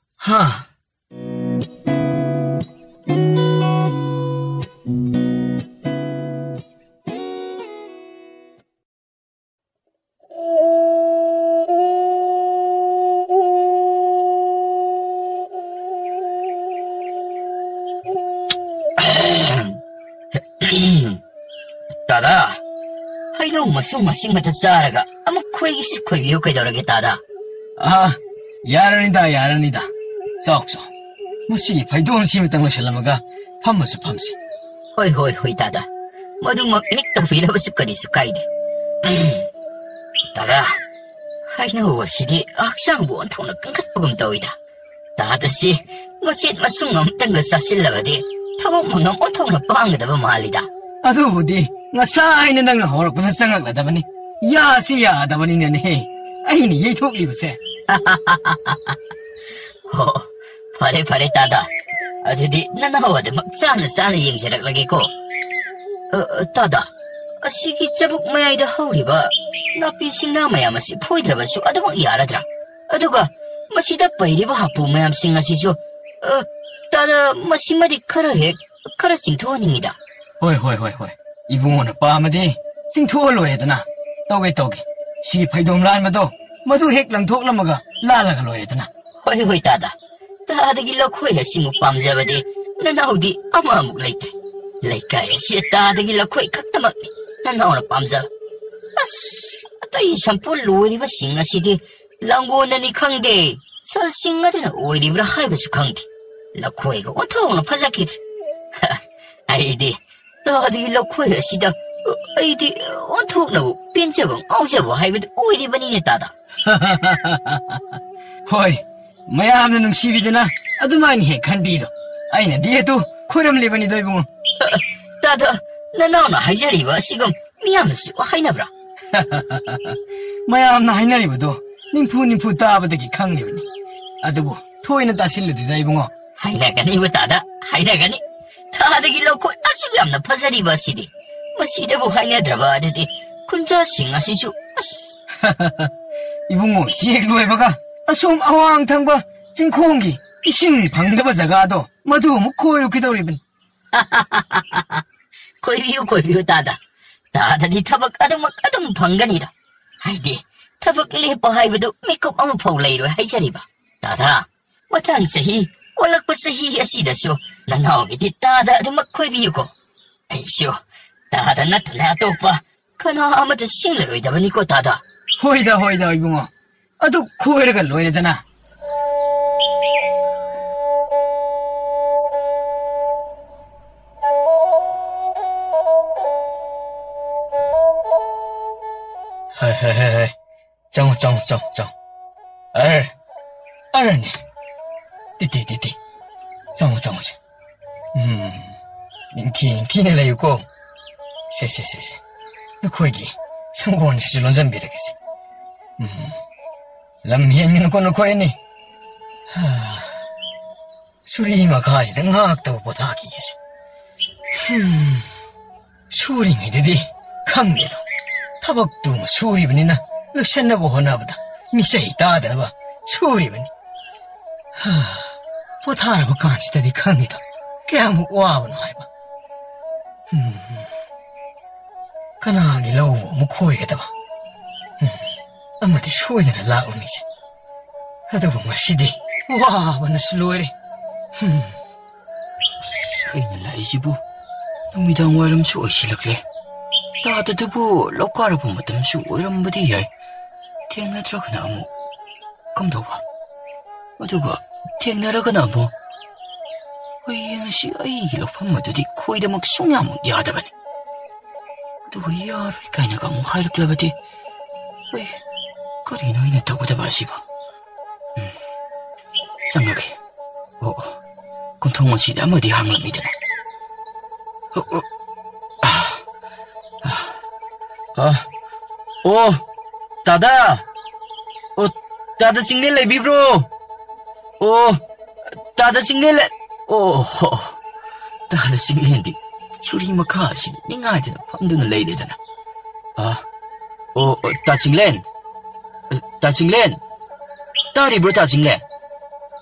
ꯍꯥ? ꯇꯥꯗꯥ, ꯍꯩꯅꯧ ꯃꯁꯨꯡ ꯃꯁꯤꯡ ꯃꯇ ꯆꯥꯔꯒ ꯑꯃꯨꯛ ꯈꯣꯏꯒꯤꯁꯨ ꯈꯣꯏꯕꯤꯌꯨ ꯀꯩꯗꯧꯔꯒꯦ ꯇꯥꯗꯥ? ꯑꯥ, ꯌꯥꯔꯅꯤꯗ, ꯌꯥꯔꯅꯤꯗ꯫ ꯆꯥꯎ, ꯆꯥꯎ꯫ ꯃꯁꯤꯒꯤ ꯐꯩꯗꯣꯝꯁꯤꯃꯇꯪ ꯂꯣꯏꯁꯤꯜꯂꯝꯃꯒ ꯐꯝꯃꯁꯨ ꯐꯝꯁꯤ꯫ ꯍꯣꯏ, ꯍꯣꯏ, ꯍꯣꯏ, ꯇꯥꯗꯥ꯫ ꯃꯗꯨꯃꯛ ꯍꯦꯛ ꯇꯧꯕꯤꯔꯕꯁꯨ ꯀꯔꯤꯁꯨ ꯀꯥꯏꯗꯦ꯫ ꯎꯝ꯫ ꯇꯥꯗꯥ, ꯍꯩꯅꯧ ꯑꯁꯤꯗꯤ ꯍꯛꯆꯥꯡꯕꯨ ꯑꯣꯟꯊꯣꯛꯅ ꯀꯟꯈꯠꯄꯒꯨꯝ ꯇꯧꯏꯗ꯫ ꯇꯥꯗꯁꯤ ꯃꯆꯦꯠ ꯃꯁꯨꯡ ꯑꯃꯇꯪꯒ ꯆꯥꯁꯤꯜꯂꯕꯗꯤ ꯊꯕꯛ ꯃꯉꯝ ꯑꯣꯟꯊꯣꯛꯅ ꯄꯥꯡꯒꯗꯕ ꯃꯥꯜꯂꯤꯗ꯫ ꯑꯗꯨꯕꯨꯗꯤ ꯉꯁꯥꯏꯅ ꯅꯪꯅ ꯍꯧꯔꯛꯄꯗ ꯆꯪꯉꯛꯂꯗꯕꯅꯤ꯫ ꯌꯥꯁꯤ ꯌꯥꯗꯕꯅꯤꯅꯅꯦ ꯑꯩꯅ ꯌꯩꯊꯣꯛꯂꯤꯕꯁꯦ꯫ ꯍꯣ, ꯐꯔꯦ, ꯐꯔꯦ, ꯇꯥꯗꯥ꯫ ꯑꯗꯨꯗꯤ ꯅꯅꯥꯎ ꯑꯗꯨꯃꯛ ꯆꯥꯅ ꯆꯥꯅ ꯌꯦꯡꯖꯔꯛꯂꯒꯦꯀꯣ꯫ ꯑ, ꯇꯥꯗꯥ, ꯑꯁꯤꯒꯤ ꯆꯕꯨꯛ ꯃꯌꯥꯏꯗ ꯍꯧꯔꯤꯕ ꯅꯥꯄꯤ ꯁꯤꯡꯅꯥ ꯃꯌꯥꯝ ꯑꯁꯤ ꯐꯣꯏꯗ꯭ꯔꯕꯁꯨ ꯑꯗꯨꯃꯛ ꯌꯥꯔꯗ꯭ꯔꯥ? ꯑꯗꯨꯒ ꯃꯁꯤꯗ ꯄꯩꯔꯤꯕ ꯍꯥꯄꯨ ꯃꯌꯥꯝꯁꯤꯡ ꯑꯁꯤꯁꯨ, ꯑ, ꯇꯥꯗꯥ, ꯃꯁꯤꯃꯗꯤ ꯈꯔ ꯍꯦꯛ, ꯈꯔ ꯆꯤꯡꯊꯣꯛꯍꯟꯅꯤꯡꯉꯤꯗ꯫ ꯍꯣꯏ, ꯍꯣꯏ, ꯍꯣꯏ, ꯍꯣꯏ꯫ ꯏꯕꯨꯡꯉꯣꯅ ꯄꯥꯝꯃꯗꯤ ꯆꯤꯡꯊꯣꯛꯑ ꯂꯣꯏꯔꯦꯗꯅ꯫ ꯇꯧꯒꯦ, ꯇꯧꯒꯦ꯫ ꯁꯤꯒꯤ ꯐꯩꯗꯣꯝ ꯂꯥꯟꯕꯗꯣ, ꯃꯗꯨ ꯍꯦꯛ ꯂꯪꯊꯣꯛꯂꯝꯃꯒ ꯂꯥꯜꯂꯒ ꯂꯣꯏꯔꯦꯗꯅ꯫ ꯍꯣꯏ, ꯍꯣꯏ, ꯇꯥꯗꯥ꯫ ꯇꯥꯗꯒꯤ ꯂꯧꯈꯣꯏ ꯑꯁꯤꯃꯨꯛ ꯄꯥꯝꯖꯕꯗꯤ ꯅꯅꯥꯎꯗꯤ ꯑꯃꯃꯨꯛ ꯂꯩꯇ꯭ꯔꯦ꯫ ꯂꯩꯀꯥꯏ ꯑꯁꯤꯗ ꯇꯥꯗꯒꯤ ꯂꯧꯈꯣꯏ ꯈꯛꯇꯃꯛꯅꯤ ꯅꯅꯥꯎꯅ ꯄꯥꯝꯖꯕ꯫ ꯑꯁ, ꯑꯇꯩ ꯁꯝꯄꯣꯠ ꯂꯣꯏꯔꯤꯕꯁꯤꯡ ꯑꯁꯤꯗꯤ ꯂꯥꯡꯒꯣꯜꯅꯅꯤ ꯈꯪꯗꯦ, ꯁꯜꯁꯤꯡ ꯑꯗꯨꯅ ꯑꯣꯏꯔꯤꯕ꯭ꯔꯥ ꯍꯥꯏꯕꯁꯨ ꯈꯪꯗꯦ꯫ ꯂꯧꯈꯣꯏꯒ ꯑꯣꯟꯊꯣꯛꯅ ꯐꯖꯈꯤꯗ꯭ꯔꯦ꯫ ꯑꯩꯗꯤ ꯇꯥꯗꯒꯤ ꯂꯧꯈꯣꯏ ꯑꯁꯤꯗ ꯑꯩꯗꯤ ꯑꯣꯟꯊꯣꯛꯅꯕꯨ ꯄꯦꯟꯖꯕ ꯉꯥꯎꯖꯕ ꯍꯥꯏꯕꯗꯨ ꯑꯣꯏꯔꯤꯕꯅꯤꯅꯦ, ꯇꯥꯗꯥ꯫ ꯍꯣꯏ, ꯃꯌꯥꯝꯅ ꯅꯨꯡꯁꯤꯕꯤꯗꯅ ꯑꯗꯨꯃꯥꯏꯅ ꯍꯦꯛ ꯈꯟꯕꯤꯗꯣ꯫ ꯑꯩꯅꯗꯤ ꯑꯗꯨ ꯈꯣꯏꯔꯝꯂꯤꯕꯅꯤꯗꯣ, ꯏꯕꯨꯡꯉꯣ꯫ ꯇꯥꯗꯥ, ꯅꯅꯥꯎꯅ ꯍꯥꯏꯖꯔꯤꯕ ꯑꯁꯤꯒꯨꯝ ꯃꯤꯌꯥꯝꯅꯁꯨ ꯍꯥꯏꯅꯕ꯭ꯔꯥ? ꯃꯌꯥꯝꯅ ꯍꯥꯏꯅꯔꯤꯕꯗꯣ ꯅꯤꯝꯐꯨ ꯅꯤꯝꯐꯨ ꯇꯥꯕꯗꯒꯤ ꯈꯪꯂꯤꯕꯅꯤ꯫ ꯑꯗꯨꯕꯨ ꯊꯣꯏꯅ ꯇꯥꯁꯤꯜꯂꯨꯗꯦꯗ, ꯏꯕꯨꯡꯉꯣ꯫ ꯍꯥꯏꯅꯒꯅꯤꯕꯨ ꯇꯥꯗꯥ, ꯍꯥꯏꯅꯒꯅꯤ꯫ ꯇꯥꯗꯒꯤ ꯂꯧꯈꯣꯏ ꯑꯁꯨꯛ ꯌꯥꯝꯅ ꯐꯖꯔꯤꯕ ꯑꯁꯤꯗꯤ ꯃꯁꯤꯗꯕꯨ ꯍꯥꯏꯅꯗ꯭ꯔꯕ ꯑꯗꯨꯗꯤ ꯈꯨꯟꯖꯥꯁꯤꯡ ꯑꯁꯤꯁꯨ, ꯑꯁ꯫ ꯏꯕꯨꯡꯉꯣ, ꯁꯤ ꯍꯦꯛ ꯂꯣꯏꯕꯒ ꯑꯁꯣꯝ ꯑꯋꯥꯡ ꯊꯪꯕ ꯆꯤꯡꯈꯣꯡꯒꯤ ꯏꯁꯤꯡ ꯐꯪꯗꯕ ꯖꯒꯥꯗꯣ ꯃꯗꯨ ꯑꯃꯨꯛ ꯈꯣꯏꯔꯨꯈꯤꯗꯧꯔꯤꯕꯅꯤ꯫ ꯈꯣꯏꯕꯤꯌꯨ, ꯈꯣꯏꯕꯤꯌꯨ, ꯇꯥꯗꯥ꯫ ꯇꯥꯗꯗꯤ ꯊꯕꯛ ꯑꯗꯨꯃꯛ ꯑꯗꯨꯝ ꯐꯪꯒꯅꯤꯗ꯫ ꯍꯥꯏꯗꯤ, ꯊꯕꯛ ꯂꯦꯞꯄ ꯍꯥꯏꯕꯗꯨ ꯃꯤꯀꯨꯞ ꯑꯃꯐꯥꯎ ꯂꯩꯔꯣꯏ ꯍꯥꯏꯖꯔꯤꯕ꯫ ꯇꯥꯗꯥ, ꯃꯊꯪ ꯆꯍꯤ, ꯑꯣꯜꯂꯛꯄ ꯆꯍꯤ ꯑꯁꯤꯗꯁꯨ ꯅꯅꯥꯎꯒꯤꯗꯤ ꯇꯥꯗ ꯑꯗꯨꯃꯛ ꯈꯣꯏꯕꯤꯌꯨꯀꯣ꯫ ꯑꯩꯁꯨ ꯇꯥꯗ ꯅꯠꯇꯅ ꯑꯇꯣꯞꯄ ꯀꯅꯥ ꯑꯃꯠꯇ ꯁꯤꯡꯂꯔꯣꯏꯗꯕꯅꯤꯀꯣ, ꯇꯥꯗ꯫ ꯍꯣꯏꯗ, ꯍꯣꯏꯗ, ꯏꯕꯨꯡꯉꯣ꯫ ꯑꯗꯨ ꯈꯣꯏꯔꯒ ꯂꯣꯏꯔꯦꯗꯅ꯫ ꯍꯣꯏ, ꯍꯣꯏ, ꯍꯣꯏ, ꯍꯣꯏ꯫ ꯆꯪꯉꯣ, ꯆꯪꯉꯣ, ꯆꯪꯉꯣ, ꯆꯪꯉꯣ꯫ ꯑꯔ, ꯑꯔꯅꯦ꯫ ꯇꯤꯇꯤ, ꯇꯤꯇꯤ꯫ ꯆꯪꯉꯣ, ꯆꯪꯉꯣꯁꯦ꯫ ꯎꯝ, ꯅꯤꯡꯊꯤ ꯅꯤꯡꯊꯤꯅ ꯂꯩꯌꯨꯀꯣ꯫ ꯁꯦ, ꯁꯦ, ꯁꯦ, ꯁꯦ꯫ ꯅꯈꯣꯏꯒꯤ ꯁꯪꯒꯣꯜꯁꯤꯁꯨ ꯂꯣꯟꯁꯤꯟꯕꯤꯔꯒꯦꯁꯦ꯫ ꯎꯝ, ꯂꯝ ꯍꯦꯟꯒꯅꯨꯀꯣ ꯅꯈꯣꯏ ꯑꯅꯤ꯫ ꯍꯥ, ꯁꯨꯔꯤ ꯃꯈꯥꯁꯤꯗ ꯉꯥꯏꯍꯥꯛꯇꯕꯨ ꯄꯣꯊꯥꯈꯤꯒꯦꯁꯦ꯫ ꯍꯝ꯫ ꯁꯨꯔꯤꯉꯩꯗꯗꯤ ꯈꯪꯗꯦꯗꯣ꯫ ꯊꯕꯛꯇꯨꯃ ꯁꯨꯔꯤꯕꯅꯤꯅ ꯂꯣꯏꯁꯟꯅꯕ ꯍꯣꯠꯅꯕꯗ ꯃꯤꯆꯩ ꯇꯥꯗꯅꯕ ꯁꯨꯔꯤꯕꯅꯤ꯫ ꯍꯥ, ꯄꯣꯊꯥꯔꯕ ꯀꯥꯟꯁꯤꯗꯗꯤ ꯈꯪꯉꯤꯗꯣ ꯀꯌꯥꯃꯨꯛ ꯋꯥꯕꯅꯣ ꯍꯥꯏꯕ꯫ ꯎꯝ, ꯀꯅꯥꯒꯤ ꯂꯧꯕꯨ ꯑꯃꯨꯛ ꯈꯣꯏꯒꯗꯕ? ꯎꯝ, ꯑꯃꯗꯤ ꯁꯣꯏꯗꯅ ꯂꯥꯛꯂꯝꯃꯤꯁꯦ꯫ ꯑꯗꯨꯕꯨ ꯉꯁꯤꯗꯤ ꯋꯥꯕꯅꯁꯨ ꯂꯣꯏꯔꯦ꯫ ꯍꯝ꯫ ꯑꯁ, ꯑꯩꯅ ꯂꯥꯛꯏꯁꯤꯕꯨ ꯅꯨꯃꯤꯗꯥꯡ ꯋꯥꯏꯔꯝꯁꯨ ꯑꯣꯏꯁꯤꯜꯂꯛꯂꯦ꯫ ꯇꯥꯗꯗꯨꯕꯨ ꯂꯧꯀꯥꯔꯕ ꯃꯇꯝꯁꯨ ꯑꯣꯏꯔꯝꯕꯗꯤ ꯌꯥꯏ꯫ ꯊꯦꯡꯅꯗ꯭ꯔꯒꯅ ꯑꯃꯨꯛ ꯀꯝꯗꯧꯕ? ꯑꯗꯨꯒ ꯊꯦꯡꯅꯔꯒꯅ ꯑꯃꯨꯛ, ꯍꯌꯦꯡ ꯑꯁꯤ ꯑꯩꯒꯤ ꯂꯧꯐꯝ ꯑꯗꯨꯗꯤ ꯈꯣꯏꯗꯃꯛ ꯁꯨꯡꯌꯥꯃꯛ ꯌꯥꯗꯕꯅꯤ꯫ ꯑꯗꯨꯒ ꯌꯥꯔꯣꯏ ꯀꯥꯏꯅꯒ ꯑꯃꯨꯛ ꯍꯥꯏꯔꯛꯂꯕꯗꯤ, ꯑꯩ ꯀꯔꯤꯅꯣ ꯑꯩꯅ ꯇꯧꯒꯗꯕ ꯑꯁꯤꯕꯣ? ꯎꯝ, ꯆꯪꯉꯒꯦ꯫ ꯑꯣ, ꯑꯣ, ꯀꯣꯟꯊꯣꯡ ꯑꯁꯤꯗ ꯑꯃꯗꯤ ꯍꯥꯡꯂꯝꯃꯤꯗꯅ꯫ ꯑꯣ, ꯑꯣ, ꯑꯥ, ꯑꯥ, ꯑꯥ, ꯑꯣ, ꯇꯥꯗꯥ! ꯑꯣ, ꯇꯥꯗꯥ ꯆꯤꯡꯂꯦꯟ ꯂꯩꯕꯤꯕ꯭ꯔꯣ? ꯑꯣ, ꯇꯥꯗꯥ ꯆꯤꯡꯂꯦꯟ ꯂꯩ-, ꯑꯣ, ꯍꯣ, ꯇꯥꯗꯥ ꯆꯤꯡꯂꯦꯟꯗꯤ ꯁꯨꯔꯤ ꯃꯈꯥ ꯑꯁꯤꯗ ꯅꯤꯡꯉꯥꯏꯗꯅ ꯐꯝꯗꯨꯅ ꯂꯩꯔꯦꯗꯅ꯫ ꯑꯥ, ꯑꯣ, ꯑꯣ, ꯇꯥ ꯆꯤꯡꯂꯦꯟ! ꯇꯥ ꯆꯤꯡꯂꯦꯟ! ꯇꯥꯔꯤꯕ꯭ꯔꯣ, ꯇꯥ ꯆꯤꯡꯂꯦꯟ?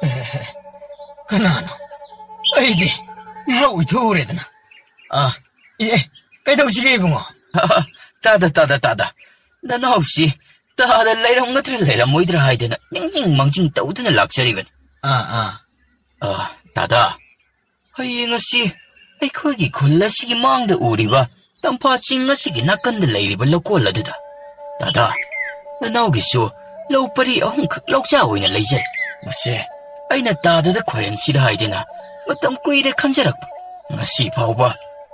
ꯑꯦ, ꯀꯅꯥꯅꯣ? ꯑꯩꯗꯤ ꯉꯥꯏꯍꯥꯛ ꯎꯏꯊꯣꯛꯎꯔꯦꯗꯅ꯫ ꯑꯥ, ꯑꯦ, ꯑꯦ, ꯀꯩꯗꯧꯁꯤꯒꯦ, ꯏꯕꯨꯡꯉꯣ? ꯇꯥꯗꯥ, ꯇꯥꯗꯥ, ꯇꯥꯗꯥ꯫ ꯅꯅꯥꯎꯁꯤ ꯇꯥꯗꯥ ꯂꯩꯔꯝꯒꯗ꯭ꯔꯥ ꯂꯩꯔꯝꯃꯣꯏꯗ꯭ꯔꯥ ꯍꯥꯏꯗꯅ ꯅꯤꯡꯁꯤꯡ ꯃꯥꯡꯖꯤꯡ ꯇꯧꯗꯨꯅ ꯂꯥꯛꯆꯔꯤꯕꯅꯤ꯫ ꯑꯥ, ꯑꯥ꯫ ꯑꯥ, ꯇꯥꯗꯥ, ꯍꯌꯦꯡ ꯑꯁꯤ ꯑꯩꯈꯣꯏꯒꯤ ꯈꯨꯜ ꯑꯁꯤꯒꯤ ꯃꯥꯡꯗ ꯎꯔꯤꯕ ꯇꯝꯐꯥ ꯆꯤꯡ ꯑꯁꯤꯒꯤ ꯅꯥꯀꯟꯗ ꯂꯩꯔꯤꯕ ꯂꯧꯀꯣꯜ ꯑꯗꯨꯗ꯫ "ꯇꯥꯗꯥ, ꯅꯅꯥꯎꯒꯤꯁꯨ ꯂꯧ ꯄꯔꯤ ꯑꯍꯨꯝꯈꯛ ꯂꯧꯆꯥ ꯑꯣꯏꯅ ꯂꯩꯖꯔꯦ꯫ ꯃꯁꯦ ꯑꯩꯅ ꯇꯥꯗꯗ ꯈꯣꯏꯍꯟꯁꯤꯔ ꯍꯥꯏꯗꯅ ꯃꯇꯝ ꯀꯨꯏꯔꯦ ꯈꯟꯖꯔꯛꯄ꯫ ꯉꯁꯤ ꯐꯥꯎꯕ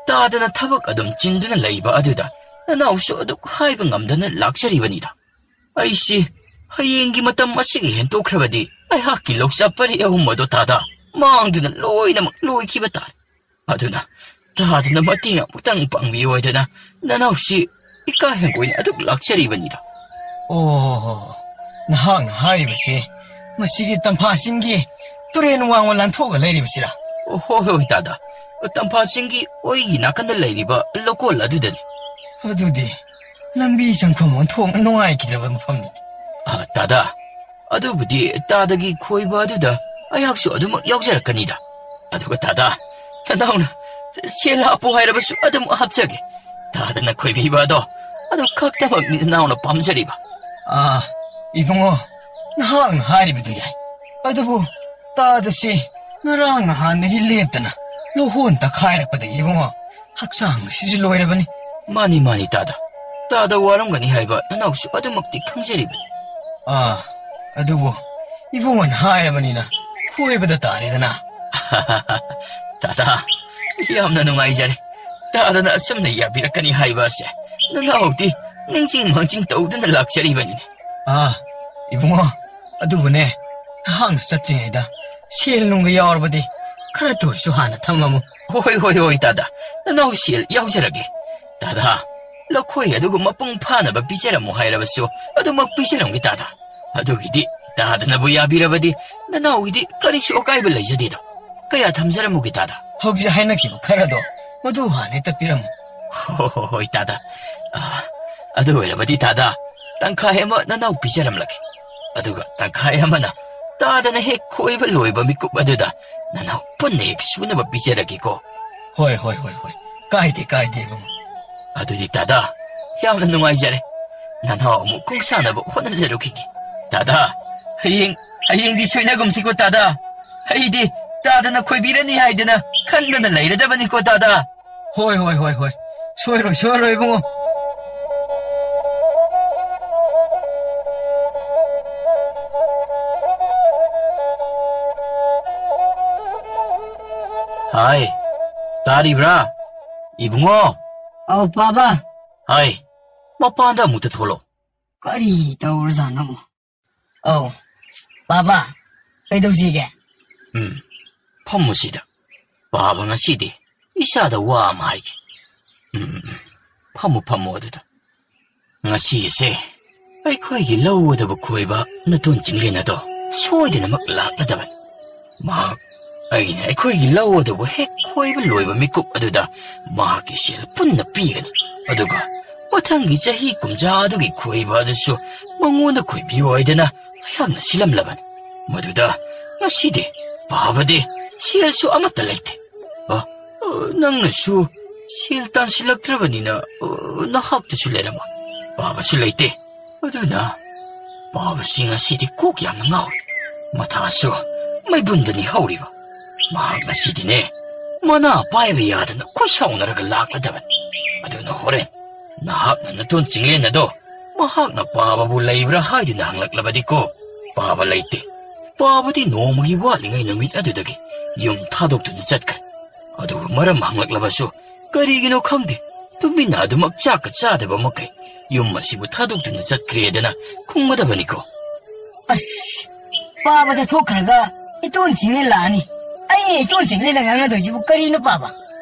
ꯇꯥꯗꯅ ꯊꯕꯛ ꯑꯗꯨꯝ ꯆꯤꯟꯗꯨꯅ ꯂꯩꯕ ꯑꯗꯨꯗ ꯅꯅꯥꯎꯁꯨ ꯑꯗꯨꯛ ꯍꯥꯏꯕ ꯉꯝꯗꯅ ꯂꯥꯛꯆꯔꯤꯕꯅꯤꯗ꯫ ꯑꯩꯁꯤ ꯍꯌꯦꯡꯒꯤ ꯃꯇꯝ ꯑꯁꯤꯒ ꯍꯦꯟꯇꯣꯛꯈ꯭ꯔꯕꯗꯤ ꯑꯩꯍꯥꯛꯀꯤ ꯂꯧꯆꯥ ꯄꯔꯤ ꯑꯍꯨꯝ ꯑꯗꯣ ꯇꯥꯗꯥ ꯃꯥꯡꯗꯨꯅ ꯂꯣꯏꯅꯃꯛ ꯂꯣꯏꯈꯤꯕ ꯇꯥꯔꯦ꯫ ꯑꯗꯨꯅ ꯇꯥꯗꯅ ꯃꯇꯦꯡ ꯑꯃꯨꯛꯇꯪ ꯄꯥꯡꯕꯤꯌꯨ ꯍꯥꯏꯗꯅ ꯅꯅꯥꯎꯁꯤ ꯏꯀꯥꯏ ꯍꯪꯒꯣꯏꯅ ꯑꯗꯨꯛ ꯂꯥꯛꯆꯔꯤꯕꯅꯤꯗ꯫" "ꯑꯣ, ꯅꯍꯥꯛꯅ ꯍꯥꯏꯔꯤꯕꯁꯤ ꯃꯁꯤꯒꯤ ꯇꯝꯐꯥꯁꯤꯡꯒꯤ ꯇꯨꯔꯦꯟ ꯋꯥꯡꯃ ꯂꯥꯟꯊꯣꯛꯑꯒ ꯂꯩꯔꯤꯕꯁꯤꯔꯥ?" "ꯑꯣ, ꯍꯣꯏ, ꯍꯣꯏ, ꯇꯥꯗꯥ꯫ ꯇꯝꯐꯥꯁꯤꯡꯒꯤ ꯑꯣꯏꯒꯤ ꯅꯥꯀꯟꯗ ꯂꯩꯔꯤꯕ ꯂꯧꯀꯣꯜ ꯑꯗꯨꯗꯅꯤ꯫" "ꯑꯗꯨꯗꯤ ꯂꯝꯕꯤ ꯆꯪꯐꯝ ꯑꯣꯟꯊꯣꯛꯅ ꯅꯨꯡꯉꯥꯏꯈꯤꯗ꯭ꯔꯕ ꯃꯐꯝꯅꯤ꯫" "ꯑ, ꯇꯥꯗꯥ, ꯑꯗꯨꯕꯨꯗꯤ ꯇꯥꯗꯒꯤ ꯈꯣꯏꯕ ꯑꯗꯨꯗ ꯑꯩꯍꯥꯛꯁꯨ ꯑꯗꯨꯃꯛ ꯌꯥꯎꯖꯔꯛꯀꯅꯤꯗ꯫ ꯑꯗꯨꯒ ꯇꯥꯗꯥ, ꯅꯅꯥꯎꯅ ꯁꯦꯜ ꯍꯥꯞꯄꯨ ꯍꯥꯏꯔꯕꯁꯨ ꯑꯗꯨꯝ ꯍꯥꯞꯆꯒꯦ꯫ ꯇꯥꯗꯅ ꯈꯣꯏꯕꯤꯕ ꯑꯗꯣ ꯑꯗꯨ ꯈꯛꯇꯃꯛꯅꯤ ꯅꯅꯥꯎꯅ ꯄꯥꯝꯖꯔꯤꯕ꯫" "ꯑꯥ, ꯏꯕꯨꯡꯉꯣ, ꯅꯍꯥꯛꯅ ꯍꯥꯏꯔꯤꯕꯗꯨ ꯌꯥꯏ꯫ ꯑꯗꯨꯕꯨ ꯇꯥꯗꯁꯤ ꯉꯔꯥꯡ ꯅꯍꯥꯟꯗꯒꯤ ꯂꯦꯞꯇꯅ ꯂꯧꯍꯣꯟ ꯇꯛꯈꯥꯏꯔꯛꯄꯗꯒꯤ ꯏꯕꯨꯡꯉꯣ, ꯍꯛꯆꯥꯡ ꯑꯁꯤꯁꯨ ꯂꯣꯏꯔꯕꯅꯤ꯫" "ꯃꯥꯅꯤ, ꯃꯥꯅꯤ, ꯇꯥꯗ꯫ ꯇꯥꯗ ꯋꯥꯔꯝꯒꯅꯤ ꯍꯥꯏꯕ ꯅꯅꯥꯎꯁꯨ ꯑꯗꯨꯃꯛꯇꯤ ꯈꯪꯖꯔꯤꯕꯅꯤ꯫" "ꯑꯥ, ꯑꯗꯨꯕꯨ ꯏꯕꯨꯡꯉꯣꯅ ꯍꯥꯏꯔꯕꯅꯤꯅ ꯈꯣꯏꯕꯗ ꯇꯥꯔꯦꯗꯅ꯫" "ꯇꯥꯗ, ꯌꯥꯝꯅ ꯅꯨꯡꯉꯥꯏꯖꯔꯦ꯫ ꯇꯥꯗꯅ ꯑꯁꯨꯝꯅ ꯌꯥꯕꯤꯔꯛꯀꯅꯤ ꯍꯥꯏꯕ ꯑꯁꯦ ꯅꯅꯥꯎꯗꯤ ꯅꯤꯡꯁꯤꯡ ꯃꯥꯡꯖꯤꯡ ꯇꯧꯗꯨꯅ ꯂꯥꯛꯆꯔꯤꯕꯅꯤꯅꯦ꯫" "ꯑꯥ, ꯏꯕꯨꯡꯉꯣ, ꯑꯗꯨꯕꯨꯅꯦ, ꯅꯍꯥꯛꯅ ꯆꯠꯇ꯭ꯔꯤꯉꯩꯗ ꯁꯦꯜ ꯅꯨꯡꯒ ꯌꯥꯎꯔꯕꯗꯤ ꯈꯔꯇ ꯑꯣꯏꯔꯁꯨ ꯍꯥꯟꯅ ꯊꯝꯂꯝꯃꯨ꯫" "ꯍꯣꯏ, ꯍꯣꯏ, ꯍꯣꯏ, ꯇꯥꯗ꯫ ꯅꯅꯥꯎ ꯁꯦꯜ ꯌꯥꯎꯖꯔꯛꯂꯦ꯫ ꯇꯥꯗ, ꯂꯈꯣꯏ ꯑꯗꯨꯒ ꯃꯄꯨꯡ ꯐꯥꯅꯕ ꯄꯤꯖꯔꯝꯃꯨ ꯍꯥꯏꯔꯕꯁꯨ ꯑꯗꯨꯃꯛ ꯄꯤꯖꯔꯝꯒꯦ ꯇꯥꯗ꯫ ꯑꯗꯨꯒꯤꯗꯤ ꯇꯥꯗꯅꯕꯨ ꯌꯥꯕꯤꯔꯕꯗꯤ ꯅꯅꯥꯎꯒꯤꯗꯤ ꯀꯔꯤꯁꯨ ꯑꯀꯥꯏꯕ ꯂꯩꯖꯗꯦꯗꯣ꯫ ꯀꯌꯥ ꯊꯝꯖꯔꯝꯃꯨꯒꯦ ꯇꯥꯗ?" "ꯍꯧꯖꯤꯛ ꯍꯥꯏꯅꯈꯤꯕ ꯈꯔꯗꯣ ꯃꯗꯨ ꯍꯥꯟꯅ ꯍꯦꯛꯇ ꯄꯤꯔꯝꯃꯨ꯫" "ꯍꯣ, ꯍꯣ, ꯍꯣꯏ, ꯇꯥꯗ꯫ ꯑ, ꯑꯗꯨ ꯑꯣꯏꯔꯕꯗꯤ ꯇꯥꯗ, ꯇꯪꯈꯥꯏ ꯑꯃ ꯅꯅꯥꯎ ꯄꯤꯖꯔꯝꯂꯒꯦ꯫ ꯑꯗꯨꯒ ꯇꯪꯈꯥꯏ ꯑꯃꯅ ꯇꯥꯗꯅ ꯍꯦꯛ ꯈꯣꯏꯕ ꯂꯣꯏꯕ ꯃꯤꯀꯨꯞ ꯑꯗꯨꯗ ꯅꯅꯥꯎ ꯄꯨꯟꯅ ꯍꯦꯛ ꯁꯨꯅꯕ ꯄꯤꯖꯔꯒꯦꯀꯣ꯫" "ꯍꯣꯏ, ꯍꯣꯏ, ꯍꯣꯏ, ꯍꯣꯏ꯫ ꯀꯥꯏꯗꯦ, ꯀꯥꯏꯗꯦ, ꯏꯕꯨꯡꯉꯣ꯫" "ꯑꯗꯨꯗꯤ ꯇꯥꯗ, ꯌꯥꯝꯅ ꯅꯨꯡꯉꯥꯏꯖꯔꯦ꯫ ꯅꯅꯥꯎ ꯑꯃꯨꯛ ꯈꯣꯡꯁꯥꯟꯅꯕ ꯍꯣꯠꯅꯖꯔꯨꯈꯤꯒꯦ꯫ ꯇꯥꯗ, ꯍꯌꯦꯡ, ꯍꯌꯦꯡꯗꯤ ꯁꯣꯏꯅꯒꯨꯝꯁꯤꯀꯣ ꯇꯥꯗ꯫ ꯑꯩꯗꯤ ꯇꯥꯗꯅ ꯈꯣꯏꯕꯤꯔꯅꯤ ꯍꯥꯏꯗꯅ ꯈꯟꯗꯅ ꯂꯩꯔꯗꯕꯅꯤꯀꯣ ꯇꯥꯗ꯫" "ꯍꯣꯏ, ꯍꯣꯏ, ꯍꯣꯏ, ꯍꯣꯏ꯫ ꯁꯣꯏꯔꯣꯏ, ꯁꯣꯏꯔꯣꯏ, ꯏꯕꯨꯡꯉꯣ꯫ ꯍꯥꯏ, ꯇꯥꯔꯤꯕ꯭ꯔꯥ? ꯏꯕꯨꯡꯉꯣ꯫ ꯑꯧ, ꯄꯥꯕ꯫ ꯍꯥꯏ, ꯃꯄꯥꯟꯗ ꯑꯃꯨꯛꯇ ꯊꯣꯛꯂꯛꯑꯣ꯫ ꯀꯔꯤ ꯇꯧꯔꯖꯥꯠꯅꯣ? ꯑꯧ, ꯄꯥꯕ, ꯀꯩꯗꯧꯁꯤꯒꯦ? ꯎꯝ, ꯐꯝꯃꯨ ꯁꯤꯗ꯫ ꯄꯥꯕ ꯉꯁꯤꯗꯤ ꯏꯆꯥꯗ ꯋꯥ ꯑꯃ ꯍꯥꯏꯒꯦ꯫ ꯎꯝ, ꯎꯝ, ꯎꯝ꯫ ꯐꯝꯃꯨ, ꯐꯝꯃꯨ ꯑꯗꯨꯗ꯫ ꯉꯁꯤ ꯑꯁꯦ ꯑꯩꯈꯣꯏꯒꯤ ꯂꯧꯒꯗꯕ ꯈꯣꯏꯕ ꯅꯇꯣꯟ ꯆꯤꯡꯂꯦꯟ ꯑꯗꯣ ꯁꯣꯏꯗꯅꯃꯛ ꯂꯥꯛꯂꯗꯕꯅꯤ꯫ ꯃꯍꯥꯛ ꯑꯩꯅ ꯑꯩꯈꯣꯏꯒꯤ ꯂꯧ ꯑꯗꯨꯕꯨ ꯍꯦꯛ ꯈꯣꯏꯕ ꯂꯣꯏꯕ ꯃꯤꯀꯨꯞ ꯑꯗꯨꯗ ꯃꯍꯥꯛꯀꯤ ꯁꯦꯜ ꯄꯨꯟꯅ ꯄꯤꯒꯅꯤ꯫ ꯑꯗꯨꯒ ꯃꯊꯪꯒꯤ ꯆꯍꯤ ꯀꯨꯝꯖꯥ ꯑꯗꯨꯒꯤ ꯈꯣꯏꯕ ꯑꯗꯨꯁꯨ ꯃꯉꯣꯟꯗ ꯈꯣꯏꯕꯤꯌꯨ ꯍꯥꯏꯗꯅ ꯑꯩꯍꯥꯛꯅ ꯁꯤꯜꯂꯝꯂꯕꯅꯤ꯫ ꯃꯗꯨꯗ ꯉꯁꯤꯗꯤ ꯄꯥꯕꯗꯤ ꯁꯦꯜꯁꯨ ꯑꯃꯠꯇ ꯂꯩꯇꯦ꯫ ꯑ, ꯑ, ꯅꯪꯅꯁꯨ ꯁꯦꯜ ꯇꯥꯟꯁꯤꯜꯂꯛꯇ꯭ꯔꯕꯅꯤꯅ, ꯑ, ꯅꯍꯥꯛꯇꯁꯨ ꯂꯩꯔꯝꯃꯣꯏ꯫ ꯄꯥꯕꯁꯨ ꯂꯩꯇꯦ꯫ ꯑꯗꯨꯅ ꯄꯥꯕꯁꯤ ꯉꯁꯤꯗꯤ ꯀꯣꯛ ꯌꯥꯝꯅ ꯉꯥꯎꯏ꯫ ꯃꯊꯥꯁꯨ ꯃꯩꯕꯨꯟꯗꯅꯤ ꯍꯧꯔꯤꯕ꯫ ꯃꯍꯥꯛ ꯉꯁꯤꯗꯤꯅꯦ, ꯃꯅꯥ ꯄꯥꯏꯕ ꯌꯥꯗꯅ ꯈꯣꯏꯁꯥꯎꯅꯔꯒ ꯂꯥꯛꯂꯗꯕꯅꯤ꯫ ꯑꯗꯨꯅ ꯍꯣꯔꯦꯟ ꯅꯍꯥꯛꯅ ꯅꯇꯣꯟ ꯆꯤꯡꯂꯦꯟ ꯑꯗꯣ ꯃꯍꯥꯛꯅ ꯄꯥꯕꯕꯨ ꯂꯩꯕ꯭ꯔꯥ ꯍꯥꯏꯗꯨꯅ ꯍꯪꯂꯛꯂꯕꯗꯤꯀꯣ, ꯄꯥꯕ ꯂꯩꯇꯦ꯫ ꯄꯥꯕꯗꯤ ꯅꯣꯡꯃꯒꯤ ꯋꯥꯠꯂꯤꯉꯩ ꯅꯨꯃꯤꯠ ꯑꯗꯨꯗꯒꯤ ꯌꯨꯝ ꯊꯥꯗꯣꯛꯇꯨꯅ ꯆꯠꯈ꯭ꯔꯦ꯫ ꯑꯗꯨꯒ ꯃꯔꯝ ꯍꯪꯂꯛꯂꯕꯁꯨ ꯀꯔꯤꯒꯤꯅꯣ ꯈꯪꯗꯦ, ꯇꯨꯃꯤꯟꯅ ꯑꯗꯨꯃꯛ ꯆꯥꯛꯀ ꯆꯥꯗꯕ ꯃꯈꯩ ꯌꯨꯝ ꯑꯁꯤꯕꯨ ꯊꯥꯗꯣꯛꯇꯨꯅ ꯆꯠꯈ꯭ꯔꯦꯗꯅ ꯈꯨꯝꯒꯗꯕꯅꯤꯀꯣ꯫ ꯑꯁ, ꯄꯥꯕ ꯆꯠꯊꯣꯛꯈ꯭ꯔꯒ ꯏꯇꯣꯟ ꯆꯤꯡꯅ ꯂꯥꯛꯑꯅꯤ꯫ ꯑꯩꯅ ꯏꯇꯣꯟ ꯆꯤꯡꯅ ꯉꯥꯡꯅꯗꯣꯏꯁꯤꯕꯨ ꯀꯔꯤꯅꯣ, ꯄꯥꯕ?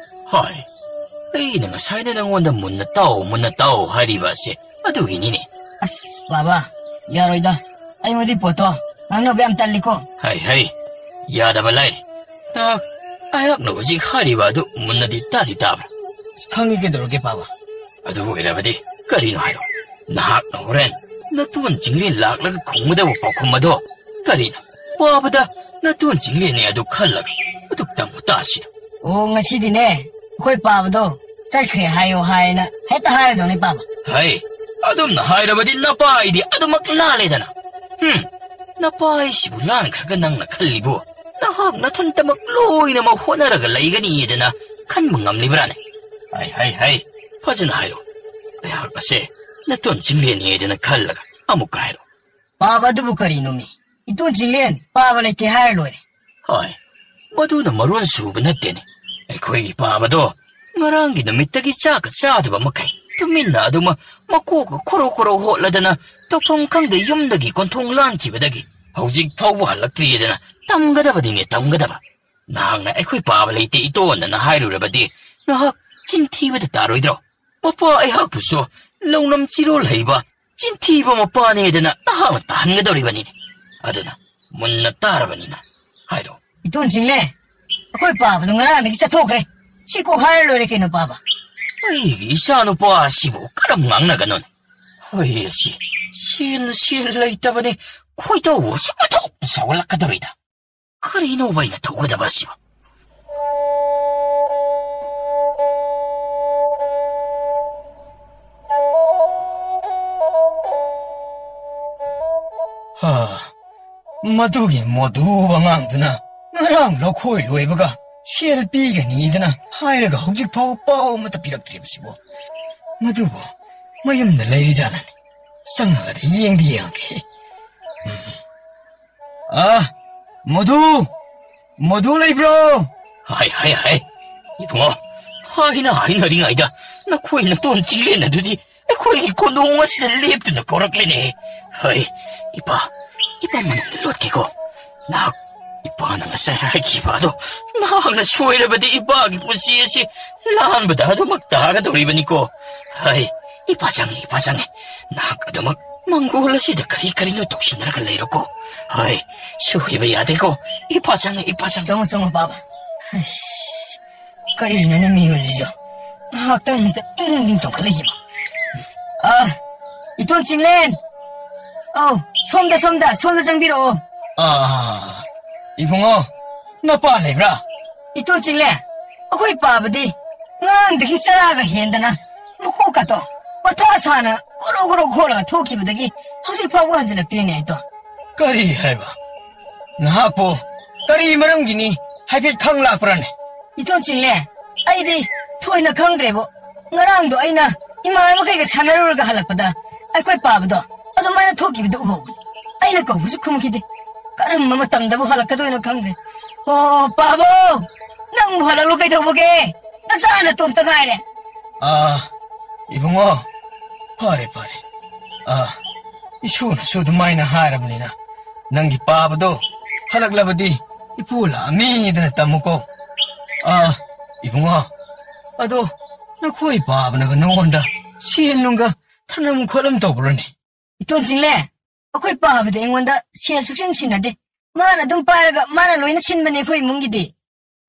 ꯍꯥꯏ, ꯑꯩꯅ ꯉꯁꯥꯏꯅ ꯅꯉꯣꯟꯗ ꯃꯨꯟꯅ ꯇꯥꯎ, ꯃꯨꯟꯅ ꯇꯥꯎ ꯍꯥꯏꯔꯤꯕ ꯑꯁꯦ ꯑꯗꯨꯒꯤꯅꯤꯅꯦ꯫ ꯑꯁ, ꯄꯥꯕ, ꯌꯥꯔꯣꯏꯗ꯫ ꯑꯩ ꯃꯗꯨꯏ ꯄꯣꯠꯇꯣ ꯉꯥꯡꯅꯕ ꯌꯥꯝ ꯇꯜꯂꯤꯀꯣ꯫ ꯍꯩ, ꯍꯩ, ꯌꯥꯗꯕ ꯂꯥꯏꯔꯤ꯫ ꯅꯍꯥꯛ ꯑꯩꯍꯥꯛꯅ ꯍꯧꯖꯤꯛ ꯍꯥꯏꯔꯤꯕ ꯑꯗꯨ ꯃꯨꯟꯅꯗꯤ ꯇꯥꯗꯤ ꯇꯥꯕ꯭ꯔꯥ? ꯑꯁ, ꯈꯪꯉꯤ ꯀꯩꯗꯧꯔꯒꯦ, ꯄꯥꯕ? ꯑꯗꯨ ꯑꯣꯏꯔꯕꯗꯤ ꯀꯔꯤꯅꯣ ꯍꯥꯏꯔꯣ? ꯅꯍꯥꯛꯅ ꯍꯣꯔꯦꯟ ꯅꯇꯣꯟ ꯆꯤꯡꯂꯦꯟ ꯂꯥꯛꯂꯒ ꯈꯨꯝꯒꯗꯕ ꯄꯥꯎꯈꯨꯝ ꯑꯗꯣ ꯀꯔꯤꯅꯣ? ꯄꯥꯕꯗ ꯅꯇꯣꯟ ꯆꯤꯡꯂꯦꯟꯅꯦ ꯑꯗꯨ ꯈꯜꯂꯒ ꯑꯗꯨꯛꯇꯪ ꯇꯥꯁꯤꯗ꯫ ꯑꯣ, ꯉꯁꯤꯗꯤꯅꯦ, ꯑꯩꯈꯣꯏ ꯄꯥꯕꯗꯣ ꯆꯠꯈ꯭ꯔꯦ ꯍꯥꯏꯌꯣ ꯍꯥꯏꯅ ꯍꯦꯛꯇ ꯍꯥꯏꯔꯗꯧꯅꯤ, ꯄꯥꯕ꯫ ꯍꯩ, ꯑꯗꯨꯝꯅ ꯍꯥꯏꯔꯕꯗꯤ ꯅꯄꯥꯏꯗꯤ ꯑꯗꯨꯃꯛ ꯂꯥꯜꯂꯦꯗꯅ꯫ ꯍꯨꯝ, ꯅꯄꯥꯏꯁꯤꯕꯨ ꯂꯥꯟꯈ꯭ꯔꯒ ꯅꯪꯅ ꯈꯜꯂꯤꯕꯨ ꯅꯍꯥꯛ ꯅꯊꯟꯇꯃꯛ ꯂꯣꯏꯅꯃꯛ ꯍꯣꯠꯅꯔꯒ ꯂꯩꯒꯅꯤꯗꯅ ꯈꯟꯕ ꯉꯝꯂꯤꯕ꯭ꯔꯥꯅꯦ? ꯍꯩ, ꯍꯩ, ꯍꯩ, ꯐꯖꯅ ꯍꯥꯏꯔꯣ꯫ ꯑꯩꯍꯥꯛ ꯑꯁꯦ ꯅꯇꯣꯟ ꯆꯤꯡꯂꯦꯟꯅꯦꯗꯅ ꯈꯜꯂꯒ ꯑꯃꯨꯛꯀ ꯍꯥꯏꯔꯣ꯫ ꯄꯥꯕ ꯑꯗꯨꯕꯨ ꯀꯔꯤꯅꯣꯃꯤ? ꯏꯇꯣꯟ ꯆꯤꯡꯂꯦꯟ ꯄꯥꯕ ꯂꯩꯇꯦ ꯍꯥꯏꯔ ꯂꯣꯏꯔꯦ꯫ ꯍꯣꯏ, ꯃꯗꯨꯅ ꯃꯔꯣꯟ ꯁꯨꯕ ꯅꯠꯇꯦꯅꯦ꯫ ꯑꯩꯈꯣꯏꯒꯤ ꯄꯥꯕꯗꯣ ꯉꯔꯥꯡꯒꯤ ꯅꯨꯃꯤꯠꯇꯒꯤ ꯆꯥꯛꯀ ꯆꯥꯗꯕ ꯃꯈꯩ ꯇꯨꯃꯤꯟꯅ ꯑꯗꯨꯃꯛ ꯃꯀꯣꯛꯀ ꯈꯣꯔꯧ ꯈꯣꯔꯧ ꯍꯣꯠꯂꯗꯅ ꯇꯧꯐꯝ ꯈꯪꯗꯦ ꯌꯨꯝꯗꯒꯤ ꯀꯣꯟꯊꯣꯡ ꯂꯥꯟꯈꯤꯕꯗꯒꯤ ꯍꯧꯖꯤꯛ ꯐꯥꯎꯕ ꯍꯜꯂꯛꯇ꯭ꯔꯤꯗꯅ ꯇꯝꯒꯗꯕꯅꯤꯅꯦ, ꯇꯝꯒꯗꯕ꯫ ꯅꯍꯥꯛꯅ ꯑꯩꯈꯣꯏ ꯄꯥꯕ ꯂꯩꯇꯦ ꯏꯇꯣꯟꯗꯅ ꯍꯥꯏꯔꯨꯔꯕꯗꯤ ꯉꯥꯏꯍꯥꯛ ꯆꯤꯟꯊꯤꯕꯗ ꯇꯥꯔꯣꯏꯗ꯭ꯔꯣ? ꯃꯄꯥ ꯑꯩꯍꯥꯛꯄꯨꯁꯨ ꯂꯧꯅꯝ ꯆꯤꯔꯣꯜ ꯍꯩꯕ ꯆꯤꯟꯊꯤꯕ ꯃꯄꯥꯅꯦꯗꯅ ꯅꯍꯥꯛꯅ ꯇꯥꯍꯟꯒꯗꯧꯔꯤꯕꯅꯤꯅꯦ꯫ ꯑꯗꯨꯅ ꯃꯨꯟꯅ ꯇꯥꯔꯕꯅꯤꯅ ꯍꯥꯏꯔꯣ꯫ ꯏꯇꯣꯟ ꯆꯤꯡꯂꯦ, ꯑꯩꯈꯣꯏ ꯄꯥꯕꯗꯣ ꯉꯔꯥꯡꯗꯒꯤ ꯆꯠꯊꯣꯛꯈ꯭ꯔꯦ꯫ ꯁꯤ ꯀꯣꯛ ꯍꯥꯏꯔ ꯂꯣꯏꯔꯦ ꯀꯩꯅꯣ ꯄꯥꯕ꯫ ꯑꯩꯒꯤ ꯏꯆꯥꯅꯨꯄꯥ ꯑꯁꯤꯕꯨ ꯀꯔꯝ ꯉꯥꯡꯅꯒꯅꯣꯅꯦ? ꯍꯣꯏ, ꯑꯁꯤ ꯁꯦꯟꯅ ꯁꯦꯟ ꯂꯩꯇꯕꯅꯦ꯫ ꯈꯣꯏꯗꯧ ꯑꯁꯨꯛ ꯃꯊꯧ ꯁꯥꯎꯒꯠꯂꯛꯀꯗꯧꯔꯤꯗ꯫ ꯀꯔꯤꯅꯣꯕ ꯑꯩꯅ ꯇꯧꯒꯗꯕ ꯑꯁꯤꯕꯣ? ꯍꯥ, ꯃꯗꯨꯒꯤ ꯃꯣꯗꯨ ꯑꯉꯥꯡꯗꯨꯅ ꯉꯔꯥꯡ ꯂꯧꯈꯣꯏ ꯂꯣꯏꯕꯒ ꯁꯦꯜ ꯄꯤꯒꯅꯤꯗꯅ ꯍꯥꯏꯔꯒ ꯍꯧꯖꯤꯛ ꯐꯥꯎꯕ ꯄꯥꯎ ꯑꯃꯠꯇ ꯄꯤꯔꯛꯇ꯭ꯔꯤꯕꯁꯤꯕꯣ? ꯃꯗꯨꯕꯨ ꯃꯌꯨꯝꯗ ꯂꯩꯔꯤꯖꯥꯠꯂꯅꯦ? ꯆꯪꯉꯒꯗꯤ ꯌꯦꯡꯗꯤ ꯌꯦꯡꯉꯒꯦ꯫ ꯎꯝ꯫ ꯑ, ꯃꯣꯗꯨ! ꯃꯣꯗꯨ ꯂꯩꯕ꯭ꯔꯣ? ꯍꯥꯏ, ꯍꯥꯏ, ꯍꯥꯏ꯫ ꯏꯕꯨꯡꯉꯣ, ꯍꯥꯏꯅ ꯍꯥꯏꯅꯔꯤꯉꯩꯗ ꯅꯈꯣꯏ ꯅꯇꯣꯟ ꯆꯤꯡꯂꯦꯟ ꯑꯗꯨꯗꯤ ꯑꯩꯈꯣꯏꯒꯤ ꯀꯣꯟꯗꯣꯡ ꯑꯁꯤꯗ ꯂꯦꯞꯇꯨꯅ ꯀꯧꯔꯛꯂꯦꯅꯦ꯫ ꯍꯩ, ꯏꯄꯥ, ꯏꯄꯥ ꯃꯅꯨꯡꯗ ꯂꯣꯠꯀꯦꯀꯣ꯫ ꯅꯍꯥꯛ ꯏꯄꯥꯅ ꯉꯁꯥꯏ ꯍꯥꯏꯈꯤꯕ ꯑꯗꯣ ꯅꯍꯥꯛꯅ ꯁꯣꯏꯔꯕꯗꯤ ꯏꯄꯥꯒꯤ ꯄꯨꯟꯁꯤ ꯑꯁꯤ ꯂꯥꯟꯕꯗ ꯑꯗꯨꯃꯛ ꯇꯥꯒꯗꯧꯔꯤꯕꯅꯤꯀꯣ꯫ ꯍꯩ, ꯏꯄꯥ ꯆꯪꯉꯦ, ꯏꯄꯥ ꯆꯪꯉꯦ꯫ ꯅꯍꯥꯛ ꯑꯗꯨꯃꯛ ꯃꯪꯒꯣꯜ ꯑꯁꯤꯗ ꯀꯔꯤ ꯀꯔꯤꯅꯣ ꯇꯧꯁꯤꯟꯅꯔꯒ ꯂꯩꯔꯣꯀꯣ꯫ ꯍꯩ, ꯁꯣꯏꯕ ꯌꯥꯗꯦꯀꯣ꯫ ꯏꯄꯥ ꯆꯪꯉꯦ, ꯏꯄꯥ ꯆꯪꯉꯦ꯫ ꯆꯪꯉꯣ, ꯆꯪꯉꯣ, ꯕꯥꯕꯥ꯫ ꯑꯁ, ꯀꯔꯤꯅꯣꯅꯦ ꯃꯤꯑꯣꯏꯁꯤꯁꯨ? ꯉꯥꯏꯍꯥꯛꯇꯪꯁꯤꯗ ꯏꯪ ꯏꯪ ꯇꯧꯈꯠꯂꯛꯏꯁꯤꯕꯣ? ꯑꯥ, ꯏꯇꯣꯟ ꯆꯤꯡꯂꯦꯟ! ꯑꯧ, ꯁꯣꯝꯗ, ꯁꯣꯝꯗ, ꯁꯣꯝꯗ ꯆꯪꯕꯤꯔꯛꯑꯣ꯫ ꯑꯥ, ꯏꯕꯨꯡꯉꯣ, ꯅꯄꯥ ꯂꯩꯕ꯭ꯔꯥ? ꯏꯇꯣꯟ ꯆꯤꯡꯂꯦꯟ, ꯑꯩꯈꯣꯏ ꯄꯥꯕꯗꯤ ꯉꯔꯥꯡꯗꯒꯤ ꯆꯔꯥꯒ ꯍꯦꯟꯗꯅ ꯃꯀꯣꯛꯀꯇꯣ ꯃꯊꯥ ꯁꯥꯅ ꯒꯣꯔꯣ ꯒꯣꯔꯣ ꯈꯣꯠꯂꯒ ꯊꯣꯛꯈꯤꯕꯗꯒꯤ ꯍꯧꯖꯤꯛ ꯐꯥꯎꯕ ꯍꯟꯖꯤꯜꯂꯛꯇ꯭ꯔꯤꯅꯦ, ꯏꯇꯣꯟ꯫ ꯀꯔꯤ ꯍꯥꯏꯕ? ꯅꯍꯥꯛꯄꯨ ꯀꯔꯤ ꯃꯔꯝꯒꯤꯅꯤ ꯍꯥꯏꯐꯦꯠ ꯈꯪ ꯂꯥꯛꯄ꯭ꯔꯥꯅꯦ? ꯏꯇꯣꯟ ꯆꯤꯡꯂꯦꯟ, ꯑꯩꯗꯤ ꯊꯣꯏꯅ ꯈꯪꯗ꯭ꯔꯦꯕꯣ꯫ ꯉꯔꯥꯡꯗꯣ ꯑꯩꯅ ꯏꯃꯥꯟꯅꯕ ꯀꯩꯒ ꯁꯥꯟꯅꯔꯨꯔꯒ ꯍꯜꯂꯛꯄꯗ ꯑꯩꯈꯣꯏ ꯄꯥꯕꯗꯣ ꯑꯗꯨꯃꯥꯏꯅ ꯊꯣꯛꯈꯤꯕꯗꯣ ꯎꯍꯧꯕꯅꯤ꯫ ꯑꯩꯅ ꯀꯧꯕꯁꯨ ꯈꯨꯝꯈꯤꯗꯦ꯫ ꯀꯔꯝꯕ ꯃꯇꯝꯗꯕꯨ ꯍꯜꯂꯛꯀꯗꯣꯏꯅꯣ ꯈꯪꯗ꯭ꯔꯦ꯫ ꯑꯣ, ꯄꯥꯕꯣ! ꯅꯪꯕꯨ ꯍꯜꯂꯛꯂꯣ ꯀꯩꯗꯧꯕꯒꯦ? ꯅꯆꯥ ꯅꯇꯣꯝꯇ ꯉꯥꯏꯔꯦ꯫ ꯑꯥ, ꯏꯕꯨꯡꯉꯣ, ꯐꯔꯦ, ꯐꯔꯦ꯫ ꯑꯥ, ꯏꯁꯣꯔꯅꯁꯨ ꯑꯗꯨꯃꯥꯏꯅ ꯍꯥꯏꯔꯕꯅꯤꯅ, ꯅꯪꯒꯤ ꯄꯥꯕꯗꯣ ꯍꯜꯂꯛꯂꯕꯗꯤ ꯏꯄꯨ ꯂꯥꯛꯑꯝꯃꯤꯗꯅ ꯇꯝꯃꯨꯀꯣ꯫ ꯑꯥ, ꯏꯕꯨꯡꯉꯣ, ꯑꯗꯣ ꯅꯈꯣꯏ ꯄꯥꯕꯅꯒ ꯅꯉꯣꯟꯗ ꯁꯦꯟ ꯅꯨꯡꯒ ꯊꯅꯝ ꯈꯣꯠꯂꯝ ꯇꯧꯕ꯭ꯔꯅꯦ? ꯏꯇꯣꯟ ꯆꯤꯡꯂꯦ, ꯑꯩꯈꯣꯏ ꯄꯥꯕꯗꯤ ꯑꯩꯉꯣꯟꯗ ꯁꯦꯜ ꯁꯨꯛꯁꯤꯟ ꯁꯤꯟꯅꯗꯦ꯫ ꯃꯥꯅ ꯑꯗꯨꯝ ꯄꯥꯏꯔꯒ ꯃꯥꯅ ꯂꯣꯏꯅ ꯁꯤꯟꯕꯅꯦ ꯑꯩꯈꯣꯏ ꯏꯃꯨꯡꯒꯤꯗꯤ꯫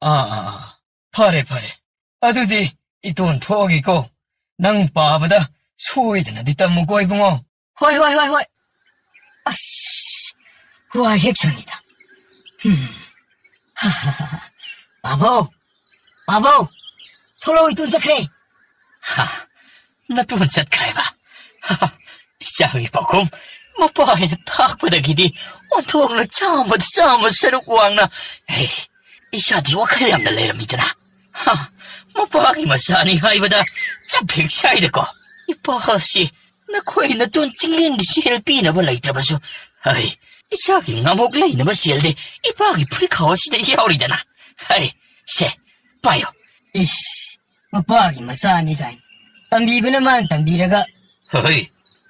ꯑꯥ, ꯑꯥ, ꯑꯥ꯫ ꯐꯔꯦ, ꯐꯔꯦ꯫ ꯑꯗꯨꯗꯤ ꯏꯇꯣꯟ ꯊꯣꯛꯑꯒꯦꯀꯣ꯫ ꯅꯪ ꯄꯥꯕꯗ ꯁꯣꯏꯗꯅꯗꯤ ꯇꯝꯃꯨꯀꯣ, ꯏꯕꯨꯡꯉꯣ꯫ ꯍꯣꯏ, ꯍꯣꯏ, ꯍꯣꯏ, ꯍꯣꯏ꯫ ꯑꯁ, ꯋꯥ ꯍꯦꯛ ꯁꯪꯉꯤꯗ꯫ ꯍꯝ꯫ ꯄꯥꯕꯧ, ꯄꯥꯕꯧ, ꯊꯣꯛꯂꯛꯑꯣ, ꯏꯇꯣꯟ ꯆꯠꯈ꯭ꯔꯦ꯫ ꯍꯥ, ꯅꯇꯣꯟ ꯆꯠꯈ꯭ꯔꯦꯕ? ꯍꯥ, ꯏꯆꯥꯒꯤ ꯄꯥꯎꯈꯨꯝ ꯃꯄꯥ ꯍꯥꯏꯅ ꯇꯥꯛꯄꯗꯒꯤꯗꯤ ꯑꯣꯟꯊꯣꯛꯅ ꯆꯥꯝꯃꯗ ꯆꯥꯝꯃ ꯁꯔꯨꯛ ꯋꯥꯡꯅ, ꯍꯦ, ꯏꯆꯥꯗꯤ ꯋꯥꯈꯜ ꯌꯥꯝꯅ ꯂꯩꯔꯝꯃꯤꯗꯅ꯫ ꯍꯥ, ꯃꯄꯥꯒꯤ ꯃꯆꯥꯅꯤ ꯍꯥꯏꯕꯗ ꯆꯞ ꯍꯦꯛ ꯁꯥꯏꯗꯀꯣ꯫ ꯏꯄꯥ ꯑꯁꯤ ꯅꯈꯣꯏ ꯅꯇꯣꯟ ꯆꯤꯡꯂꯦꯟꯒꯤ ꯁꯦꯜ ꯄꯤꯅꯕ ꯂꯩꯇ꯭ꯔꯕꯁꯨ, ꯍꯩ, ꯏꯆꯥꯒꯤ ꯉꯥꯃꯣꯛ ꯂꯩꯅꯕ ꯁꯦꯜꯗꯤ ꯏꯄꯥꯒꯤ ꯐꯨꯔꯤꯠꯈꯥꯎ ꯑꯁꯤꯗ ꯌꯥꯎꯔꯤꯗꯅ꯫ ꯍꯩ, ꯁꯦ, ꯄꯥꯏꯌꯣ꯫ ꯏꯁ, ꯃꯄꯥꯒꯤ ꯃꯆꯥꯅꯤ ꯀꯥꯏꯅ꯫ ꯇꯝꯕꯤꯕꯅ ꯃꯥꯅ ꯇꯝꯕꯤꯔꯒ꯫ ꯍꯩ,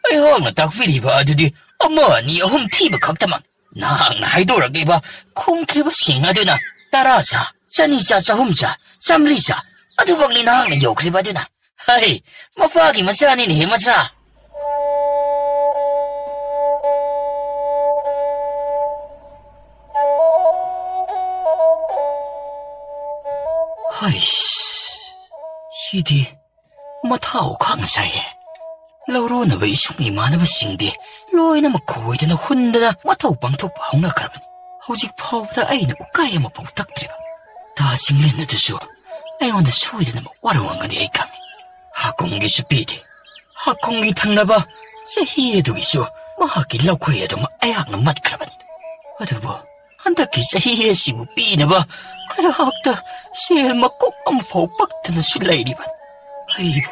ꯑꯩꯍꯥꯛꯅ ꯇꯥꯛꯄꯤꯔꯤꯕ ꯑꯗꯨꯗꯤ ꯑꯃ, ꯑꯅꯤ, ꯑꯍꯨꯝ ꯊꯤꯕ ꯈꯛꯇꯃꯛ꯫ ꯅꯍꯥꯛꯅ ꯍꯥꯏꯗꯣꯔꯛꯂꯤꯕ ꯈꯣꯡꯈ꯭ꯔꯤꯕꯁꯤꯡ ꯑꯗꯨꯅ ꯇꯔꯥ ꯆꯥ, ꯆꯅꯤ ꯆꯥ, ꯆꯍꯨꯝ ꯆꯥ, ꯆꯥꯝꯃꯔꯤ ꯆꯥ, ꯑꯗꯨꯃꯛꯅꯤ ꯅꯍꯥꯛꯅ ꯌꯧꯈ꯭ꯔꯤꯕ ꯑꯗꯨꯅ꯫ ꯍꯩ, ꯃꯄꯥꯒꯤ ꯃꯆꯥꯅꯤꯅꯦꯍꯦ, ꯃꯆꯥ꯫ ꯍꯩꯁ, ꯁꯤꯗꯤ ꯃꯊꯥ ꯈꯥꯡ ꯁꯥꯏꯍꯦ꯫ ꯂꯧꯔꯣꯟꯅꯕ ꯏꯁꯨꯡ ꯏꯃꯥꯟꯅꯕꯁꯤꯡꯗꯤ ꯂꯣꯏꯅꯃꯛ ꯈꯣꯏꯗꯅ ꯍꯨꯟꯗꯅ ꯃꯊꯧ ꯄꯥꯡꯊꯣꯛꯄ ꯍꯧꯅꯈ꯭ꯔꯕꯅꯤ꯫ ꯍꯧꯖꯤꯛ ꯐꯥꯎꯕꯗ ꯑꯩꯅ ꯎꯀꯥꯏ ꯑꯃꯐꯥꯎ ꯇꯛꯇ꯭ꯔꯤꯕ꯫ ꯇꯥ ꯆꯤꯡꯂꯦꯟ ꯑꯗꯨꯁꯨ ꯑꯩꯉꯣꯟꯗ ꯁꯣꯏꯗꯅꯃꯛ ꯋꯥꯔꯧꯔꯝꯒꯅꯤ ꯑꯩ ꯈꯪꯏ꯫ ꯍꯥꯀꯨꯝꯒꯤꯁꯨ ꯄꯤꯗꯦ꯫ ꯍꯥꯀꯨꯝꯒꯤ ꯊꯪꯅꯕ ꯆꯍꯤ ꯑꯗꯨꯒꯤꯁꯨ ꯃꯍꯥꯛꯀꯤ ꯂꯧꯈꯣꯏ ꯑꯗꯨꯃꯛ ꯑꯩꯍꯥꯛꯅ ꯃꯠꯈ꯭ꯔꯕꯅꯤ꯫ ꯑꯗꯨꯕꯨ ꯍꯟꯗꯛꯀꯤ ꯆꯍꯤ ꯑꯁꯤꯕꯨ ꯄꯤꯅꯕ ꯑꯩꯍꯥꯛꯇ ꯁꯦꯜ ꯃꯀꯨꯞ ꯑꯃꯐꯥꯎ ꯄꯛꯇꯅꯁꯨ ꯂꯩꯔꯤꯕꯅꯤ꯫ ꯑꯩꯕꯨ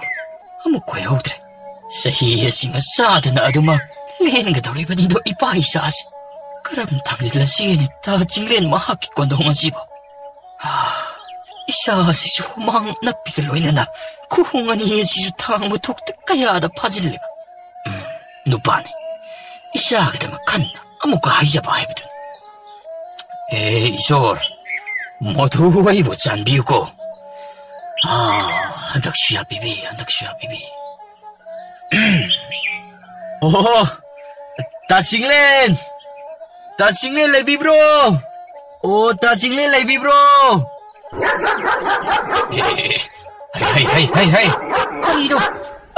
ꯑꯃꯨꯛ ꯈꯣꯏꯍꯧꯗ꯭ꯔꯦ꯫ ꯆꯍꯤ ꯑꯁꯤ ꯃꯆꯥꯗꯅ ꯑꯗꯨꯃꯛ ꯂꯦꯟꯒꯗꯧꯔꯤꯕꯅꯤꯗꯣ, ꯏꯄꯥ ꯏꯆꯥꯁꯦ꯫ ꯀꯔꯝ ꯊꯥꯡꯖꯤꯜꯂꯁꯤꯒꯦꯅꯦ ꯇꯥ ꯆꯤꯡꯂꯦꯟ ꯃꯍꯥꯛꯀꯤ ꯀꯣꯟꯗꯣꯡ ꯑꯁꯤꯕꯨ? ꯏꯆꯥ ꯑꯁꯤꯁꯨ ꯍꯨꯃꯥꯡ ꯅꯞꯄꯤꯒ ꯂꯣꯏꯅꯅ ꯈꯨꯍꯨꯡ ꯑꯅꯤ ꯑꯁꯤꯁꯨ ꯊꯥꯡꯕ ꯊꯣꯛꯇ ꯀꯌꯥꯗ ꯐꯥꯖꯤꯜꯂꯤꯕ꯫ ꯎꯝ, ꯅꯨꯄꯥꯅꯤ꯫ ꯏꯆꯥꯒꯤꯗꯃꯛ ꯈꯟꯅ ꯑꯃꯨꯛꯀ ꯍꯥꯏꯖꯕ ꯍꯥꯏꯕꯗꯨꯅꯤ꯫ ꯑꯦ ꯏꯁꯣꯔ, ꯃꯣꯊꯨ ꯑꯩꯕꯨ ꯆꯥꯟꯕꯤꯌꯨꯀꯣ꯫ ꯑꯥ, ꯍꯟꯗꯛꯁꯨ ꯌꯥꯕꯤꯕꯤ, ꯍꯟꯗꯛꯁꯨ ꯌꯥꯕꯤꯕꯤ꯫ ꯑꯣꯍꯣ, ꯇꯥ ꯆꯤꯡꯂꯦꯟ! ꯇꯥ ꯆꯤꯡꯂꯦꯟ ꯂꯩꯕꯤꯕ꯭ꯔꯣ? ꯑꯣ, ꯇꯥ ꯆꯤꯡꯂꯦꯟ ꯂꯩꯕꯤꯕ꯭ꯔꯣ? ꯑꯦ, ꯑꯦ, ꯑꯦ, ꯍꯩ, ꯍꯩ, ꯍꯩ, ꯍꯩ, ꯍꯩ! ꯀꯔꯤꯅꯣ?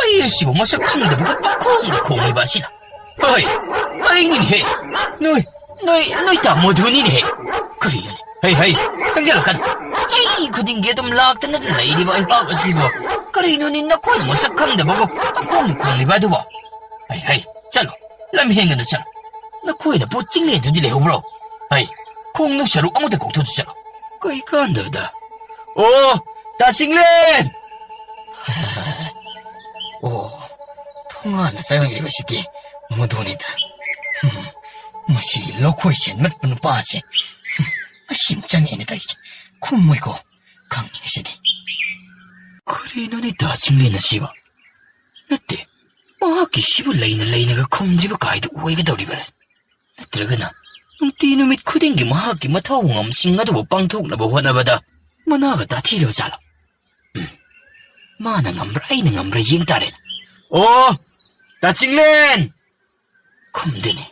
ꯑꯩ ꯑꯁꯤꯕꯨ ꯃꯁꯛ ꯈꯪꯗꯕꯒ ꯄꯪꯈꯣꯡꯗ ꯈꯣꯡꯂꯤꯕ ꯑꯁꯤꯅ? ꯍꯣꯏ, ꯑꯩꯅꯤꯅꯦꯍꯦ꯫ ꯅꯣꯏ, ꯅꯣꯏ, ꯅꯣꯏ ꯇꯥ ꯃꯣꯙꯨꯅꯤꯅꯦꯍꯦ꯫ ꯀꯔꯤꯅꯣꯅꯦ? ꯍꯩ, ꯍꯩ, ꯆꯪꯁꯤꯜꯂꯛꯀꯅꯨ꯫ ꯆꯍꯤ ꯈꯨꯗꯤꯡꯒꯤ ꯑꯗꯨꯝ ꯂꯥꯛꯇꯅ ꯂꯩꯔꯤꯕ ꯑꯩꯍꯥꯛ ꯑꯁꯤꯕꯨ ꯀꯔꯤꯅꯣꯅꯦ ꯅꯈꯣꯏꯅ ꯃꯁꯛ ꯈꯪꯗꯕꯒꯨꯝ ꯄꯪꯈꯣꯡꯗ ꯈꯣꯡꯂꯤꯕ ꯑꯗꯨꯕꯣ? ꯍꯩ, ꯍꯩ, ꯆꯠꯂꯣ, ꯂꯝ ꯍꯦꯟꯒꯅꯨ, ꯆꯠꯂꯣ꯫ ꯅꯈꯣꯏꯅ ꯄꯣꯠ ꯆꯤꯡꯂꯦꯟꯗꯨꯗꯤ ꯂꯩꯍꯧꯕ꯭ꯔꯣ? ꯍꯩ, ꯈꯣꯡꯅꯨ ꯁꯔꯨꯛ ꯑꯃꯨꯛꯇ ꯀꯣꯛꯊꯣꯛꯇꯨ ꯆꯠꯂꯣ꯫ ꯀꯩ ꯀꯥꯟꯗꯕꯗ? ꯑꯣ, ꯇꯥ ꯆꯤꯡꯂꯦꯟ! ꯑꯣ, ꯊꯣꯡꯒꯥꯟꯗ ꯆꯪꯂꯤꯕꯁꯤꯗꯤ ꯃꯗꯨꯅꯤꯗ꯫ ꯍꯨꯝ, ꯃꯁꯤꯒꯤ ꯂꯧꯈꯣꯏ ꯁꯦꯟꯃꯠꯄ ꯅꯨꯄꯥꯁꯦ꯫ ꯍꯨꯝ, ꯑꯁꯤ ꯑꯃ ꯆꯪꯉꯦꯅ ꯇꯧꯔꯤꯁꯦ꯫ ꯈꯨꯝꯃꯣꯏꯀꯣ, ꯈꯪꯉꯦ ꯉꯁꯤꯗꯤ꯫ ꯀꯔꯤꯅꯣꯅꯦ ꯇꯥ ꯆꯤꯡꯂꯦꯟ ꯑꯁꯤꯕꯣ? ꯅꯠꯇꯦ, ꯃꯍꯥꯛꯀꯤꯁꯤꯕꯨ ꯂꯩꯅ ꯂꯩꯅꯒ ꯈꯨꯝꯗ꯭ꯔꯤꯕ ꯀꯥꯏꯗꯨ ꯑꯣꯏꯒꯗꯧꯔꯤꯕꯅꯦ? ꯅꯠꯇ꯭ꯔꯒꯅ ꯅꯨꯡꯇꯤ ꯅꯨꯃꯤꯠ ꯈꯨꯗꯤꯡꯒꯤ ꯃꯍꯥꯛꯀꯤ ꯃꯊꯧ ꯃꯉꯝꯁꯤꯡ ꯑꯗꯨꯕꯨ ꯄꯥꯡꯊꯣꯛꯅꯕ ꯍꯣꯠꯅꯕꯗ ꯃꯅꯥꯒ ꯇꯥꯊꯤꯔꯕ ꯖꯥꯠꯂꯣ? ꯎꯝ, ꯃꯥꯅ ꯉꯝꯕ꯭ꯔꯥ ꯑꯩꯅ ꯉꯝꯕ꯭ꯔꯥ ꯌꯦꯡ ꯇꯥꯔꯦ꯫ ꯑꯣ, ꯇꯥ ꯆꯤꯡꯂꯦꯟ! ꯈꯨꯝꯗꯦꯅꯦ꯫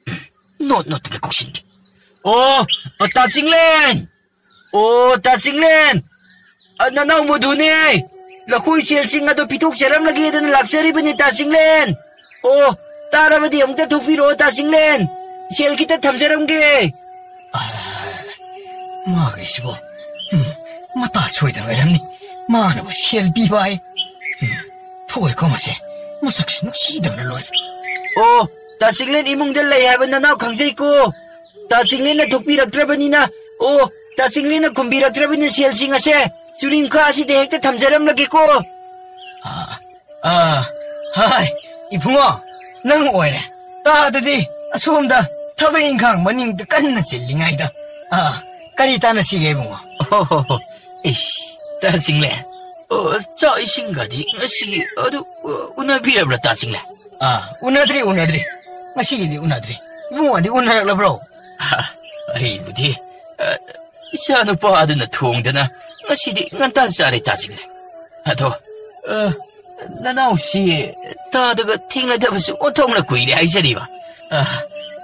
ꯎꯝ, ꯅꯣꯠ ꯅꯣꯠꯇꯅ ꯀꯧꯁꯤꯟꯒꯦ꯫ ꯑꯣ, ꯑꯣ, ꯇꯥ ꯆꯤꯡꯂꯦꯟ! ꯑꯣ, ꯇꯥ ꯆꯤꯡꯂꯦꯟ! ꯑ, ꯅꯅꯥꯎ ꯃꯗꯨꯅꯦ! ꯂꯈꯣꯏ ꯁꯦꯜꯁꯤꯡ ꯑꯗꯨ ꯄꯤꯊꯣꯛꯆꯔꯝꯂꯒꯦꯗꯅ ꯂꯥꯛꯆꯔꯤꯕꯅꯤ, ꯇꯥ ꯆꯤꯡꯂꯦꯟ! ꯑꯣ, ꯇꯥꯔꯕꯗꯤ ꯑꯃꯨꯛꯇ ꯊꯣꯛꯄꯤꯔꯛꯑꯣ, ꯇꯥ ꯆꯤꯡꯂꯦꯟ! ꯁꯦꯜ ꯈꯤꯇ ꯊꯝꯖꯔꯝꯒꯦ! ꯑ, ꯃꯥꯒꯤꯁꯤꯕꯣ, ꯎꯝ, ꯃꯇꯥ ꯁꯣꯏꯗꯅ ꯑꯣꯏꯔꯝꯅꯤ꯫ ꯃꯥꯅꯕꯨ ꯁꯦꯜ ꯄꯤꯕ ꯍꯥꯏ꯫ ꯎꯝ, ꯊꯣꯛꯑꯦꯀꯣ ꯃꯁꯦ꯫ ꯃꯁꯛꯁꯤ ꯅꯨꯡꯁꯤꯗꯕꯅ ꯂꯣꯏꯔꯦ꯫ ꯑꯣ, ꯇꯥ ꯆꯤꯡꯂꯦꯟ ꯏꯃꯨꯡꯗ ꯂꯩ ꯍꯥꯏꯕ ꯅꯅꯥꯎ ꯈꯪꯖꯩꯀꯣ꯫ ꯇꯥ ꯆꯤꯡꯂꯦꯟꯅ ꯊꯣꯛꯄꯤꯔꯛꯇ꯭ꯔꯕꯅꯤꯅ, ꯑꯣ, ꯇꯥ ꯆꯤꯡꯂꯦꯟꯅ ꯈꯨꯝꯕꯤꯔꯛꯇ꯭ꯔꯕꯅꯤꯅ ꯁꯦꯜꯁꯤꯡ ꯑꯁꯦ ꯆꯨꯔꯤꯡꯈꯥ ꯑꯁꯤꯗ ꯍꯦꯛꯇ ꯊꯝꯖꯔꯝꯂꯒꯦꯀꯣ꯫ ꯑꯥ, ꯑꯥ, ꯍꯥꯏ, ꯏꯕꯨꯡꯉꯣ, ꯅꯪ ꯑꯣꯏꯔꯦ꯫ ꯇꯥꯗꯗꯤ ꯑꯁꯣꯝꯗ ꯊꯕꯛ ꯏꯪꯈꯥꯡ ꯃꯅꯤꯡꯗ ꯀꯟꯅ ꯆꯤꯜꯂꯤꯉꯩꯗ꯫ ꯑꯥ, ꯀꯔꯤ ꯇꯥꯟꯅꯁꯤꯒꯦ, ꯏꯕꯨꯡꯉꯣ? ꯑꯣ, ꯍꯣ, ꯍꯣ꯫ ꯏꯁ, ꯇꯥ ꯆꯤꯡꯂꯦ꯫ ꯑꯣ, ꯆꯥꯛ ꯏꯁꯤꯡꯒꯗꯤ ꯉꯁꯤ ꯑꯗꯨ, ꯑ, ꯎꯅꯕꯤꯔꯕ꯭ꯔꯥ, ꯇꯥ ꯆꯤꯡꯂꯦ? ꯑꯥ, ꯎꯅꯗ꯭ꯔꯤ, ꯎꯅꯗ꯭ꯔꯤ꯫ ꯉꯁꯤꯒꯤꯗꯤ ꯎꯅꯗ꯭ꯔꯤ꯫ ꯏꯕꯨꯡꯉꯣꯗꯤ ꯎꯅꯔꯛꯂꯕ꯭ꯔꯣ? ꯑ, ꯑꯩꯕꯨꯗꯤ, ꯑ, ꯏꯆꯥ ꯅꯨꯄꯥ ꯑꯗꯨꯅ ꯊꯣꯡꯗꯅ ꯉꯁꯤꯗꯤ ꯉꯟꯇꯥ ꯆꯥꯔꯦ, ꯇꯥ ꯆꯤꯡꯂꯦ꯫ ꯑꯗꯣ, ꯑ, ꯅꯅꯥꯎꯁꯤ ꯇꯥꯗꯒ ꯊꯦꯡꯅꯗꯕꯁꯨ ꯑꯣꯟꯊꯣꯛꯅ ꯀꯨꯏꯔꯦ ꯍꯥꯏꯖꯔꯤꯕ꯫ ꯑ,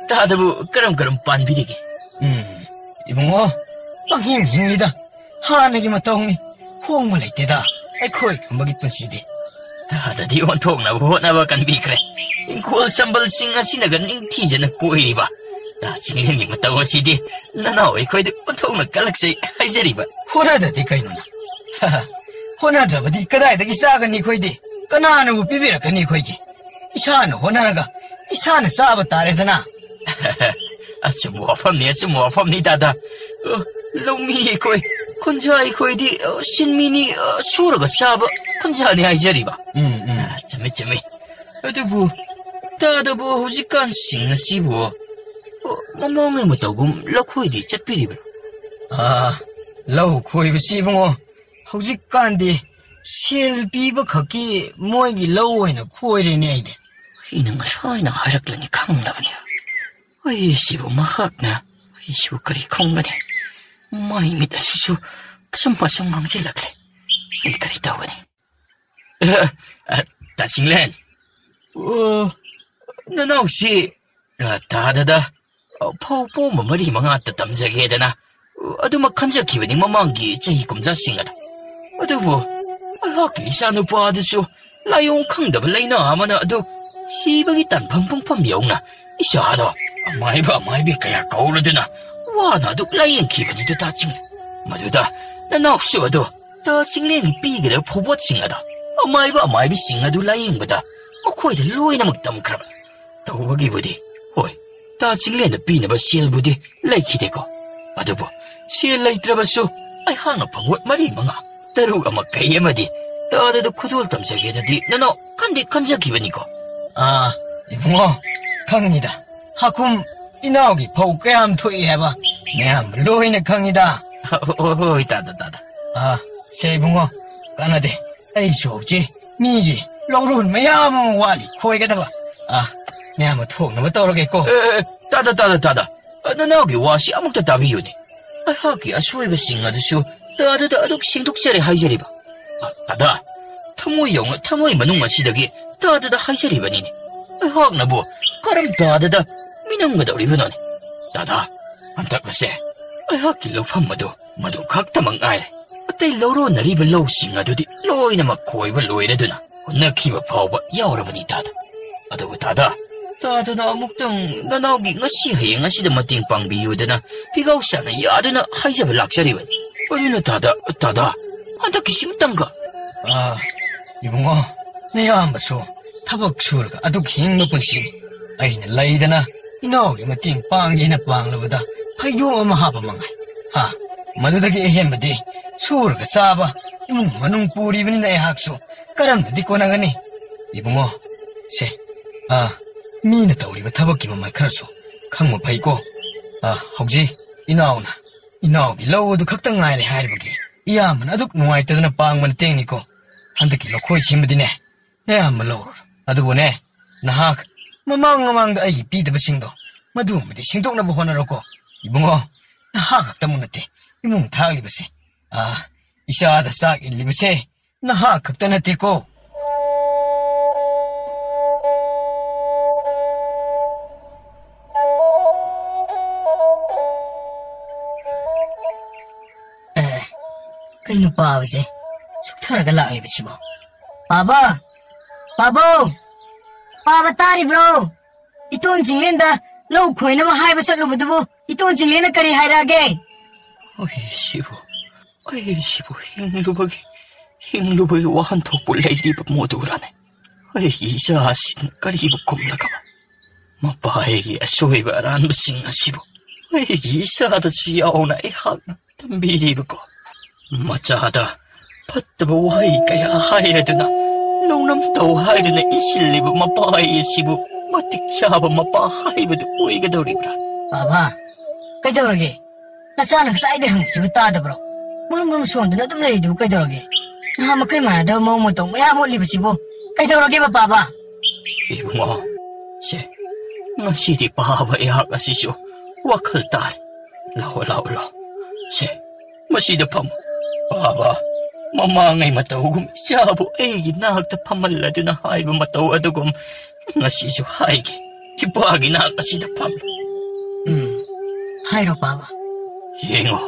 ꯇꯥꯗꯕꯨ ꯀꯔꯝ ꯀꯔꯝ ꯄꯥꯟꯕꯤꯔꯤꯒꯦ? ꯎꯝ, ꯏꯕꯨꯡꯉꯣ, ꯄꯪꯍꯤꯡ ꯍꯤꯡꯂꯤꯗ꯫ ꯍꯥꯟꯅꯒꯤ ꯃꯇꯧꯅꯤ꯫ ꯍꯣꯡꯕ ꯂꯩꯇꯦꯗ ꯑꯩꯈꯣꯏ ꯈꯝꯕꯒꯤ ꯄꯨꯟꯁꯤꯗꯤ꯫ ꯇꯥꯗꯗꯤ ꯑꯣꯟꯊꯣꯛꯅꯕ ꯍꯣꯠꯅꯕ ꯀꯟꯕꯤꯈ꯭ꯔꯦ꯫ ꯏꯪꯈꯣꯜ ꯁꯝꯕꯜꯁꯤꯡ ꯑꯁꯤꯅꯒ ꯅꯤꯡꯊꯤꯖꯅ ꯀꯣꯏꯔꯤꯕ꯫ ꯇꯥ ꯆꯤꯡꯂꯦꯟꯒꯤ ꯃꯇꯧ ꯑꯁꯤꯗꯤ ꯅꯅꯥꯎ ꯑꯩꯈꯣꯏꯗ ꯑꯣꯟꯊꯣꯛꯅ ꯀꯜꯂꯛꯆꯩ ꯍꯥꯏꯖꯔꯤꯕ꯫ ꯍꯣꯠꯅꯗꯗꯤ ꯀꯩꯅꯣꯅ? ꯍꯣꯠꯅꯗ꯭ꯔꯕꯗꯤ ꯀꯗꯥꯏꯗꯒꯤ ꯆꯥꯒꯅꯤ ꯑꯩꯈꯣꯏꯗꯤ? ꯀꯅꯥꯅꯕꯨ ꯄꯤꯕꯤꯔꯛꯀꯅꯤ ꯑꯩꯈꯣꯏꯒꯤ? ꯏꯁꯥꯅ ꯍꯣꯠꯅꯔꯒ ꯏꯁꯥꯅ ꯆꯥꯕ ꯇꯥꯔꯦꯗꯅ꯫ ꯑꯆꯨꯝꯕ ꯋꯥꯐꯝꯅꯤ, ꯑꯆꯨꯝꯕ ꯋꯥꯐꯝꯅꯤ, ꯗꯥꯗꯥ꯫ ꯑ, ꯂꯧꯃꯤ ꯑꯩꯈꯣꯏ, ꯈꯨꯟꯖꯥ ꯑꯩꯈꯣꯏꯗꯤ, ꯑ, ꯁꯤꯟꯃꯤꯅꯤ, ꯑ, ꯁꯨꯔꯒ ꯆꯥꯕ ꯈꯨꯟꯖꯥꯅꯤ ꯍꯥꯏꯖꯔꯤꯕ꯫ ꯎꯝ, ꯎꯝ꯫ ꯑ, ꯆꯨꯝꯃꯤ, ꯆꯨꯝꯃꯤ꯫ ꯑꯗꯨꯕꯨ ꯇꯥꯗꯕꯨ ꯍꯧꯖꯤꯛꯀꯥꯟꯁꯤꯡ ꯑꯁꯤꯕꯨ, ꯑ, ꯃꯃꯥꯡꯉꯩ ꯃꯇꯧꯒꯨꯝ ꯂꯧꯈꯣꯏꯗꯤ ꯆꯠꯄꯤꯔꯤꯕ꯭ꯔꯥ? ꯑꯥ, ꯂꯧ ꯈꯣꯏꯕꯁꯤ ꯏꯕꯨꯡꯉꯣ, ꯍꯧꯖꯤꯛꯀꯥꯟꯗꯤ ꯁꯦꯜ ꯄꯤꯕ ꯈꯛꯀꯤ ꯃꯣꯏꯒꯤ ꯂꯧ ꯑꯣꯏꯅ ꯈꯣꯏꯔꯦꯅꯦ ꯑꯩꯗꯤ꯫ ꯑꯩꯅ ꯉꯁꯥꯏꯅ ꯍꯥꯏꯔꯛꯂꯅꯤ ꯈꯪꯂꯕꯅꯤ꯫ ꯑꯩꯁꯤꯕꯨ ꯃꯍꯥꯛꯅ ꯑꯩꯁꯤꯕꯨ ꯀꯔꯤ ꯈꯪꯒꯅꯤ? ꯃꯥꯏ ꯃꯤꯠ ꯑꯁꯤꯁꯨ ꯑꯁꯨꯝ ꯑꯁꯨꯝ ꯉꯥꯡꯁꯤꯜꯂꯛꯂꯦ꯫ ꯑꯩ ꯀꯔꯤ ꯇꯧꯒꯅꯤ? ꯑ, ꯑ, ꯇꯥ ꯆꯤꯡꯂꯦꯟ꯫ ꯑꯣ, ꯅꯅꯥꯎꯁꯤ, ꯑ, ꯇꯥꯗꯗ, ꯑ, ꯐꯧ ꯄꯣꯝꯕ ꯃꯔꯤ ꯃꯉꯥꯇ ꯇꯝꯖꯒꯦꯗꯅ, ꯑ, ꯑꯗꯨꯃꯛ ꯈꯟꯖꯈꯤꯕꯅꯤ ꯃꯃꯥꯡꯒꯤ ꯆꯍꯤ ꯀꯨꯝꯖꯥꯁꯤꯡ ꯑꯗꯣ꯫ ꯑꯗꯨꯕꯨ ꯑꯩꯍꯥꯛꯀꯤ ꯏꯆꯥꯅꯨꯄꯥ ꯑꯗꯨꯁꯨ ꯂꯥꯏꯑꯣꯡ ꯈꯪꯗꯕ ꯂꯩꯅꯥ ꯑꯃꯅ ꯑꯗꯨ ꯁꯤꯕꯒꯤ ꯇꯥꯟꯐꯝ ꯄꯨꯡꯐꯝ ꯌꯧꯅ ꯏꯆꯥꯗꯣ ꯑꯃꯥꯏꯕ ꯑꯃꯥꯏꯕꯤ ꯀꯌꯥ ꯀꯧꯔꯗꯨꯅ ꯋꯥꯅ ꯑꯗꯨꯛ ꯂꯥꯏꯌꯦꯡꯈꯤꯕꯅꯤꯗꯨ ꯇꯥ ꯆꯤꯡꯂꯦꯟ꯫ ꯃꯗꯨꯗ ꯅꯅꯥꯎꯁꯨ ꯑꯗꯨ ꯇꯥ ꯆꯤꯡꯂꯦꯟꯒꯤ ꯄꯤꯒꯗꯕ ꯐꯧꯕꯣꯠꯁꯤꯡ ꯑꯗꯣ ꯑꯃꯥꯏꯕ ꯑꯃꯥꯏꯕꯤꯁꯤꯡ ꯑꯗꯨ ꯂꯥꯏꯌꯦꯡꯕꯗ ꯃꯈꯣꯏꯗ ꯂꯣꯏꯅꯃꯛ ꯇꯝꯈ꯭ꯔꯕ꯫ ꯇꯧꯕꯒꯤꯕꯨꯗꯤ ꯍꯣꯏ, ꯇꯥ ꯆꯤꯡꯂꯦꯟꯗ ꯄꯤꯅꯕ ꯁꯦꯜꯕꯨꯗꯤ ꯂꯩꯈꯤꯗꯦꯀꯣ꯫ ꯑꯗꯨꯕꯨ ꯁꯦꯜ ꯂꯩꯇ꯭ꯔꯕꯁꯨ ꯑꯩꯍꯥꯛꯅ ꯐꯧꯕꯣꯠ ꯃꯔꯤ ꯃꯉꯥ, ꯇꯔꯨꯛ ꯑꯃ ꯀꯩ ꯑꯃꯗꯤ ꯇꯥꯗꯗ ꯈꯨꯗꯣꯜ ꯇꯝꯖꯒꯦꯅꯗꯤ ꯅꯅꯥꯎ ꯈꯟꯗꯤ ꯈꯟꯖꯈꯤꯕꯅꯤꯀꯣ꯫ ꯑꯥ, ꯏꯕꯨꯡꯉꯣ, ꯈꯪꯉꯤꯗ꯫ ꯍꯥꯀꯨꯝ ꯏꯅꯥꯎꯒꯤ ꯐꯧ ꯀꯌꯥꯝ ꯊꯣꯛꯏ ꯍꯥꯏꯕ ꯃꯌꯥꯝ ꯂꯣꯏꯅ ꯈꯪꯉꯤꯗ꯫ ꯍꯣꯏ, ꯍꯣꯏ, ꯍꯣꯏ, ꯇꯥꯗ, ꯇꯥꯗ꯫ ꯑꯥ, ꯁꯦ ꯏꯕꯨꯡꯉꯣ, ꯀꯥꯟꯅꯗꯦ꯫ ꯑꯩꯁꯨ ꯍꯧꯖꯤꯛ ꯃꯤꯒꯤ ꯂꯧꯔꯣꯟ ꯃꯌꯥꯝ ꯑꯃ ꯋꯥꯠꯂꯤ ꯈꯣꯏꯒꯗꯕ꯫ ꯑꯥ, ꯃꯌꯥꯝ ꯑꯃ ꯊꯣꯛꯅꯕ ꯇꯧꯔꯒꯦꯀꯣ꯫ ꯑꯦ, ꯑꯦ, ꯇꯥꯗ, ꯇꯥꯗ, ꯇꯥꯗ꯫ ꯑ, ꯅꯅꯥꯎꯒꯤ ꯋꯥꯁꯤ ꯑꯃꯨꯛꯇ ꯇꯥꯕꯤꯌꯨꯅꯦ꯫ ꯑꯩꯍꯥꯛꯀꯤ ꯑꯁꯣꯏꯕꯁꯤꯡ ꯑꯗꯨꯁꯨ ꯇꯥꯗꯗ ꯑꯗꯨꯛ ꯁꯦꯡꯗꯣꯛꯆꯔꯦ ꯍꯥꯏꯖꯔꯤꯕ꯫ ꯑ, ꯇꯥꯗ, ꯊꯃꯣꯏ ꯌꯧꯅ ꯊꯃꯣꯏ ꯃꯅꯨꯡ ꯑꯁꯤꯗꯒꯤ ꯇꯥꯗꯗ ꯍꯥꯏꯖꯔꯤꯕꯅꯤꯅꯦ꯫ ꯑꯩꯍꯥꯛꯅꯕꯨ ꯀꯔꯝ ꯇꯥꯗꯗ ꯃꯤꯅꯝꯒꯗꯧꯔꯤꯕꯅꯣꯅꯦ? ꯇꯥꯗ, ꯍꯟꯗꯛ ꯑꯁꯦ ꯑꯩꯍꯥꯛꯀꯤ ꯂꯧꯐꯝ ꯑꯗꯨ ꯃꯗꯨ ꯈꯛꯇꯃꯛ ꯉꯥꯏꯔꯦ꯫ ꯑꯇꯩ ꯂꯧꯔꯣꯟꯅꯔꯤꯕ ꯂꯧꯁꯤꯡ ꯑꯗꯨꯗꯤ ꯂꯣꯏꯅꯃꯛ ꯈꯣꯏꯕ ꯂꯣꯏꯔꯗꯨꯅ ꯍꯨꯟꯅꯈꯤꯕ ꯐꯥꯎꯕ ꯌꯥꯎꯔꯕꯅꯤ ꯇꯥꯗ꯫ ꯑꯗꯨꯕꯨ ꯇꯥꯗ, ꯇꯥꯗꯅ ꯑꯃꯨꯛꯇꯪ ꯅꯅꯥꯎꯒꯤ ꯉꯁꯤ ꯍꯌꯦꯡ ꯑꯁꯤꯗ ꯃꯇꯦꯡ ꯄꯥꯡꯕꯤꯌꯨꯗꯅ ꯐꯤꯒꯥꯎ ꯁꯥꯅ ꯌꯥꯗꯨꯅ ꯍꯥꯏꯖꯕ ꯂꯥꯛꯆꯔꯤꯕꯅꯤ꯫ ꯑꯗꯨꯅ ꯇꯥꯗ, ꯇꯥꯗ, ꯍꯟꯗꯛꯀꯤꯁꯤꯃꯇꯪꯒ꯫ ꯑꯥ, ꯏꯕꯨꯡꯉꯣ, ꯅꯌꯥꯝꯕꯁꯨ ꯊꯕꯛ ꯁꯨꯔꯒ ꯑꯗꯨꯛ ꯍꯤꯡꯕ ꯄꯨꯟꯁꯤꯅꯤ꯫ ꯑꯩꯅ ꯂꯩꯗꯅ ꯏꯅꯥꯎꯒꯤ ꯃꯇꯦꯡ ꯄꯥꯡꯒꯦꯅ ꯄꯥꯡꯂꯕꯗ ꯐꯩꯖꯣꯝ ꯑꯃ ꯍꯥꯞꯄ ꯃꯉꯥꯏ꯫ ꯍꯥ, ꯃꯗꯨꯗꯒꯤ ꯑꯍꯦꯟꯕꯗꯤ ꯁꯨꯔꯒ ꯆꯥꯕ ꯏꯃꯨꯡ ꯃꯅꯨꯡ ꯄꯨꯔꯤꯕꯅꯤꯅ ꯑꯩꯍꯥꯛꯁꯨ ꯀꯔꯝꯅꯗꯤ ꯀꯣꯟꯅꯒꯅꯤ? ꯏꯕꯨꯡꯉꯣ, ꯁꯦ, ꯑꯥ, ꯃꯤꯅ ꯇꯧꯔꯤꯕ ꯊꯕꯛꯀꯤ ꯃꯃꯜ ꯈꯔꯁꯨ ꯈꯪꯕ ꯐꯩꯀꯣ꯫ ꯑꯥ, ꯍꯧꯖꯤꯛ ꯏꯅꯥꯎꯅ, ꯏꯅꯥꯎꯒꯤ ꯂꯧ ꯑꯗꯨ ꯈꯛꯇ ꯉꯥꯏꯔꯦ ꯍꯥꯏꯔꯤꯕꯒꯤ ꯏꯌꯥꯝꯕꯅ ꯑꯗꯨꯛ ꯅꯨꯡꯉꯥꯏꯇꯗꯅ ꯄꯥꯡꯕ ꯃꯇꯦꯡꯅꯤꯀꯣ꯫ ꯍꯟꯗꯛꯀꯤ ꯂꯧꯈꯣꯏ ꯁꯤꯃꯗꯤꯅꯦ, ꯅꯌꯥꯝꯕ ꯂꯧꯔꯣ꯫ ꯑꯗꯨꯕꯨꯅꯦ, ꯅꯍꯥꯛ ꯃꯃꯥꯡ ꯃꯃꯥꯡꯗ ꯑꯩꯒꯤ ꯄꯤꯗꯕꯁꯤꯡꯗꯣ ꯃꯗꯨꯃꯗꯤ ꯁꯦꯡꯗꯣꯛꯅꯕ ꯍꯣꯠꯅꯔꯣꯀꯣ꯫ ꯏꯕꯨꯡꯉꯣ, ꯅꯍꯥꯛ ꯈꯛꯇꯃꯛ ꯅꯠꯇꯦ ꯏꯃꯨꯡ ꯊꯥꯛꯂꯤꯕꯁꯦ꯫ ꯑꯥ, ꯏꯆꯥꯗ ꯆꯥꯛ ꯏꯜꯂꯤꯕꯁꯦ ꯅꯍꯥꯛ ꯈꯛꯇ ꯅꯠꯇꯦꯀꯣ꯫ ꯑꯦ, ꯀꯩꯅꯣ ꯄꯥꯕꯁꯦ ꯁꯨꯛꯊꯔꯒ ꯂꯥꯛꯂꯤꯕꯁꯤꯕꯣ? ꯄꯥꯕ! ꯄꯥꯕꯧ! ꯄꯥꯕ ꯇꯥꯔꯤꯕ꯭ꯔꯣ? ꯏꯇꯣꯟ ꯆꯤꯡꯂꯦꯟꯗ ꯂꯧ ꯈꯣꯏꯅꯕ ꯍꯥꯏꯕ ꯆꯠꯂꯨꯕꯗꯨꯕꯨ ꯏꯇꯣꯟ ꯆꯤꯡꯂꯦꯟꯅ ꯀꯔꯤ ꯍꯥꯏꯔꯛꯑꯒꯦ? ꯑꯩꯁꯤꯕꯨ, ꯑꯩꯁꯤꯕꯨ ꯍꯤꯡꯂꯨꯕꯒꯤ, ꯍꯤꯡꯂꯨꯕꯒꯤ ꯋꯥꯍꯟꯊꯣꯛꯄꯨ ꯂꯩꯔꯤꯕ ꯃꯣꯗꯨꯔꯥꯅꯦ? ꯑꯩꯒꯤ ꯏꯆꯥ ꯑꯁꯤꯅ ꯀꯔꯤꯕꯨ ꯈꯨꯝꯂꯒꯕ? ꯃꯄꯥꯒꯤ ꯑꯁꯣꯏꯕ ꯑꯔꯥꯟꯕꯁꯤꯡ ꯑꯁꯤꯕꯨ ꯑꯩꯒꯤ ꯏꯆꯥꯗꯁꯨ ꯌꯥꯎꯅ ꯑꯩꯍꯥꯛꯅ ꯇꯝꯕꯤꯔꯤꯕꯀꯣ? ꯃꯆꯥꯗ ꯐꯠꯇꯕ ꯋꯥꯍꯩ ꯀꯌꯥ ꯍꯥꯏꯔꯗꯨꯅ, ꯂꯧꯅꯝ ꯇꯧ ꯍꯥꯏꯗꯨꯅ ꯏꯟꯁꯤꯜꯂꯤꯕ ꯃꯄꯥ ꯑꯁꯤꯕꯨ ꯃꯇꯤꯛ ꯆꯥꯕ ꯃꯄꯥ ꯍꯥꯏꯕꯗꯨ ꯑꯣꯏꯒꯗꯧꯔꯤꯕ꯭ꯔꯥ? ꯕꯥꯕꯥ, ꯀꯩꯗꯧꯔꯒꯦ? ꯅꯆꯥꯅ ꯉꯁꯥꯏꯗꯩ ꯍꯪꯉꯤꯁꯤꯕꯨ ꯇꯥꯗꯕ꯭ꯔꯣ? ꯃꯔꯨꯝ ꯃꯔꯨꯝ ꯁꯣꯟꯗꯨꯅ ꯑꯗꯨꯝ ꯂꯩꯔꯤꯗꯨꯕꯨ ꯀꯩꯗꯧꯔꯒꯦ? ꯅꯍꯥꯟ ꯃꯈꯩ ꯃꯥꯟꯅꯗꯕ ꯃꯑꯣꯡ ꯃꯇꯧ ꯃꯌꯥꯝ ꯎꯠꯂꯤꯕꯁꯤꯕꯨ ꯀꯩꯗꯧꯔꯒꯦ, ꯕꯥꯕꯥ? ꯏꯕꯨꯡꯉꯣ, ꯁꯦ, ꯉꯁꯤꯗꯤ ꯄꯥꯕ ꯑꯩꯍꯥꯛ ꯑꯁꯤꯁꯨ ꯋꯥꯈꯜ ꯇꯥꯔꯦ꯫ ꯂꯥꯛꯑꯣ, ꯂꯥꯛꯑꯣ, ꯂꯥꯛꯑꯣ꯫ ꯁꯦ, ꯃꯁꯤꯗ ꯐꯝꯃꯨ꯫ ꯄꯥꯕ, ꯃꯃꯥꯡꯉꯩ ꯃꯇꯧꯒꯨꯝ ꯏꯆꯥꯕꯨ ꯑꯩꯒꯤ ꯅꯥꯛꯇ ꯐꯝꯍꯜꯂꯗꯨꯅ ꯍꯥꯏꯕ ꯃꯇꯧ ꯑꯗꯨꯒꯨꯝ ꯉꯁꯤꯁꯨ ꯍꯥꯏꯒꯦ꯫ ꯏꯄꯥꯒꯤ ꯅꯥꯛ ꯑꯁꯤꯗ ꯐꯝꯂꯨ꯫ ꯎꯝ, ꯍꯥꯏꯔꯣ, ꯄꯥꯕ꯫ ꯌꯦꯡꯉꯣ,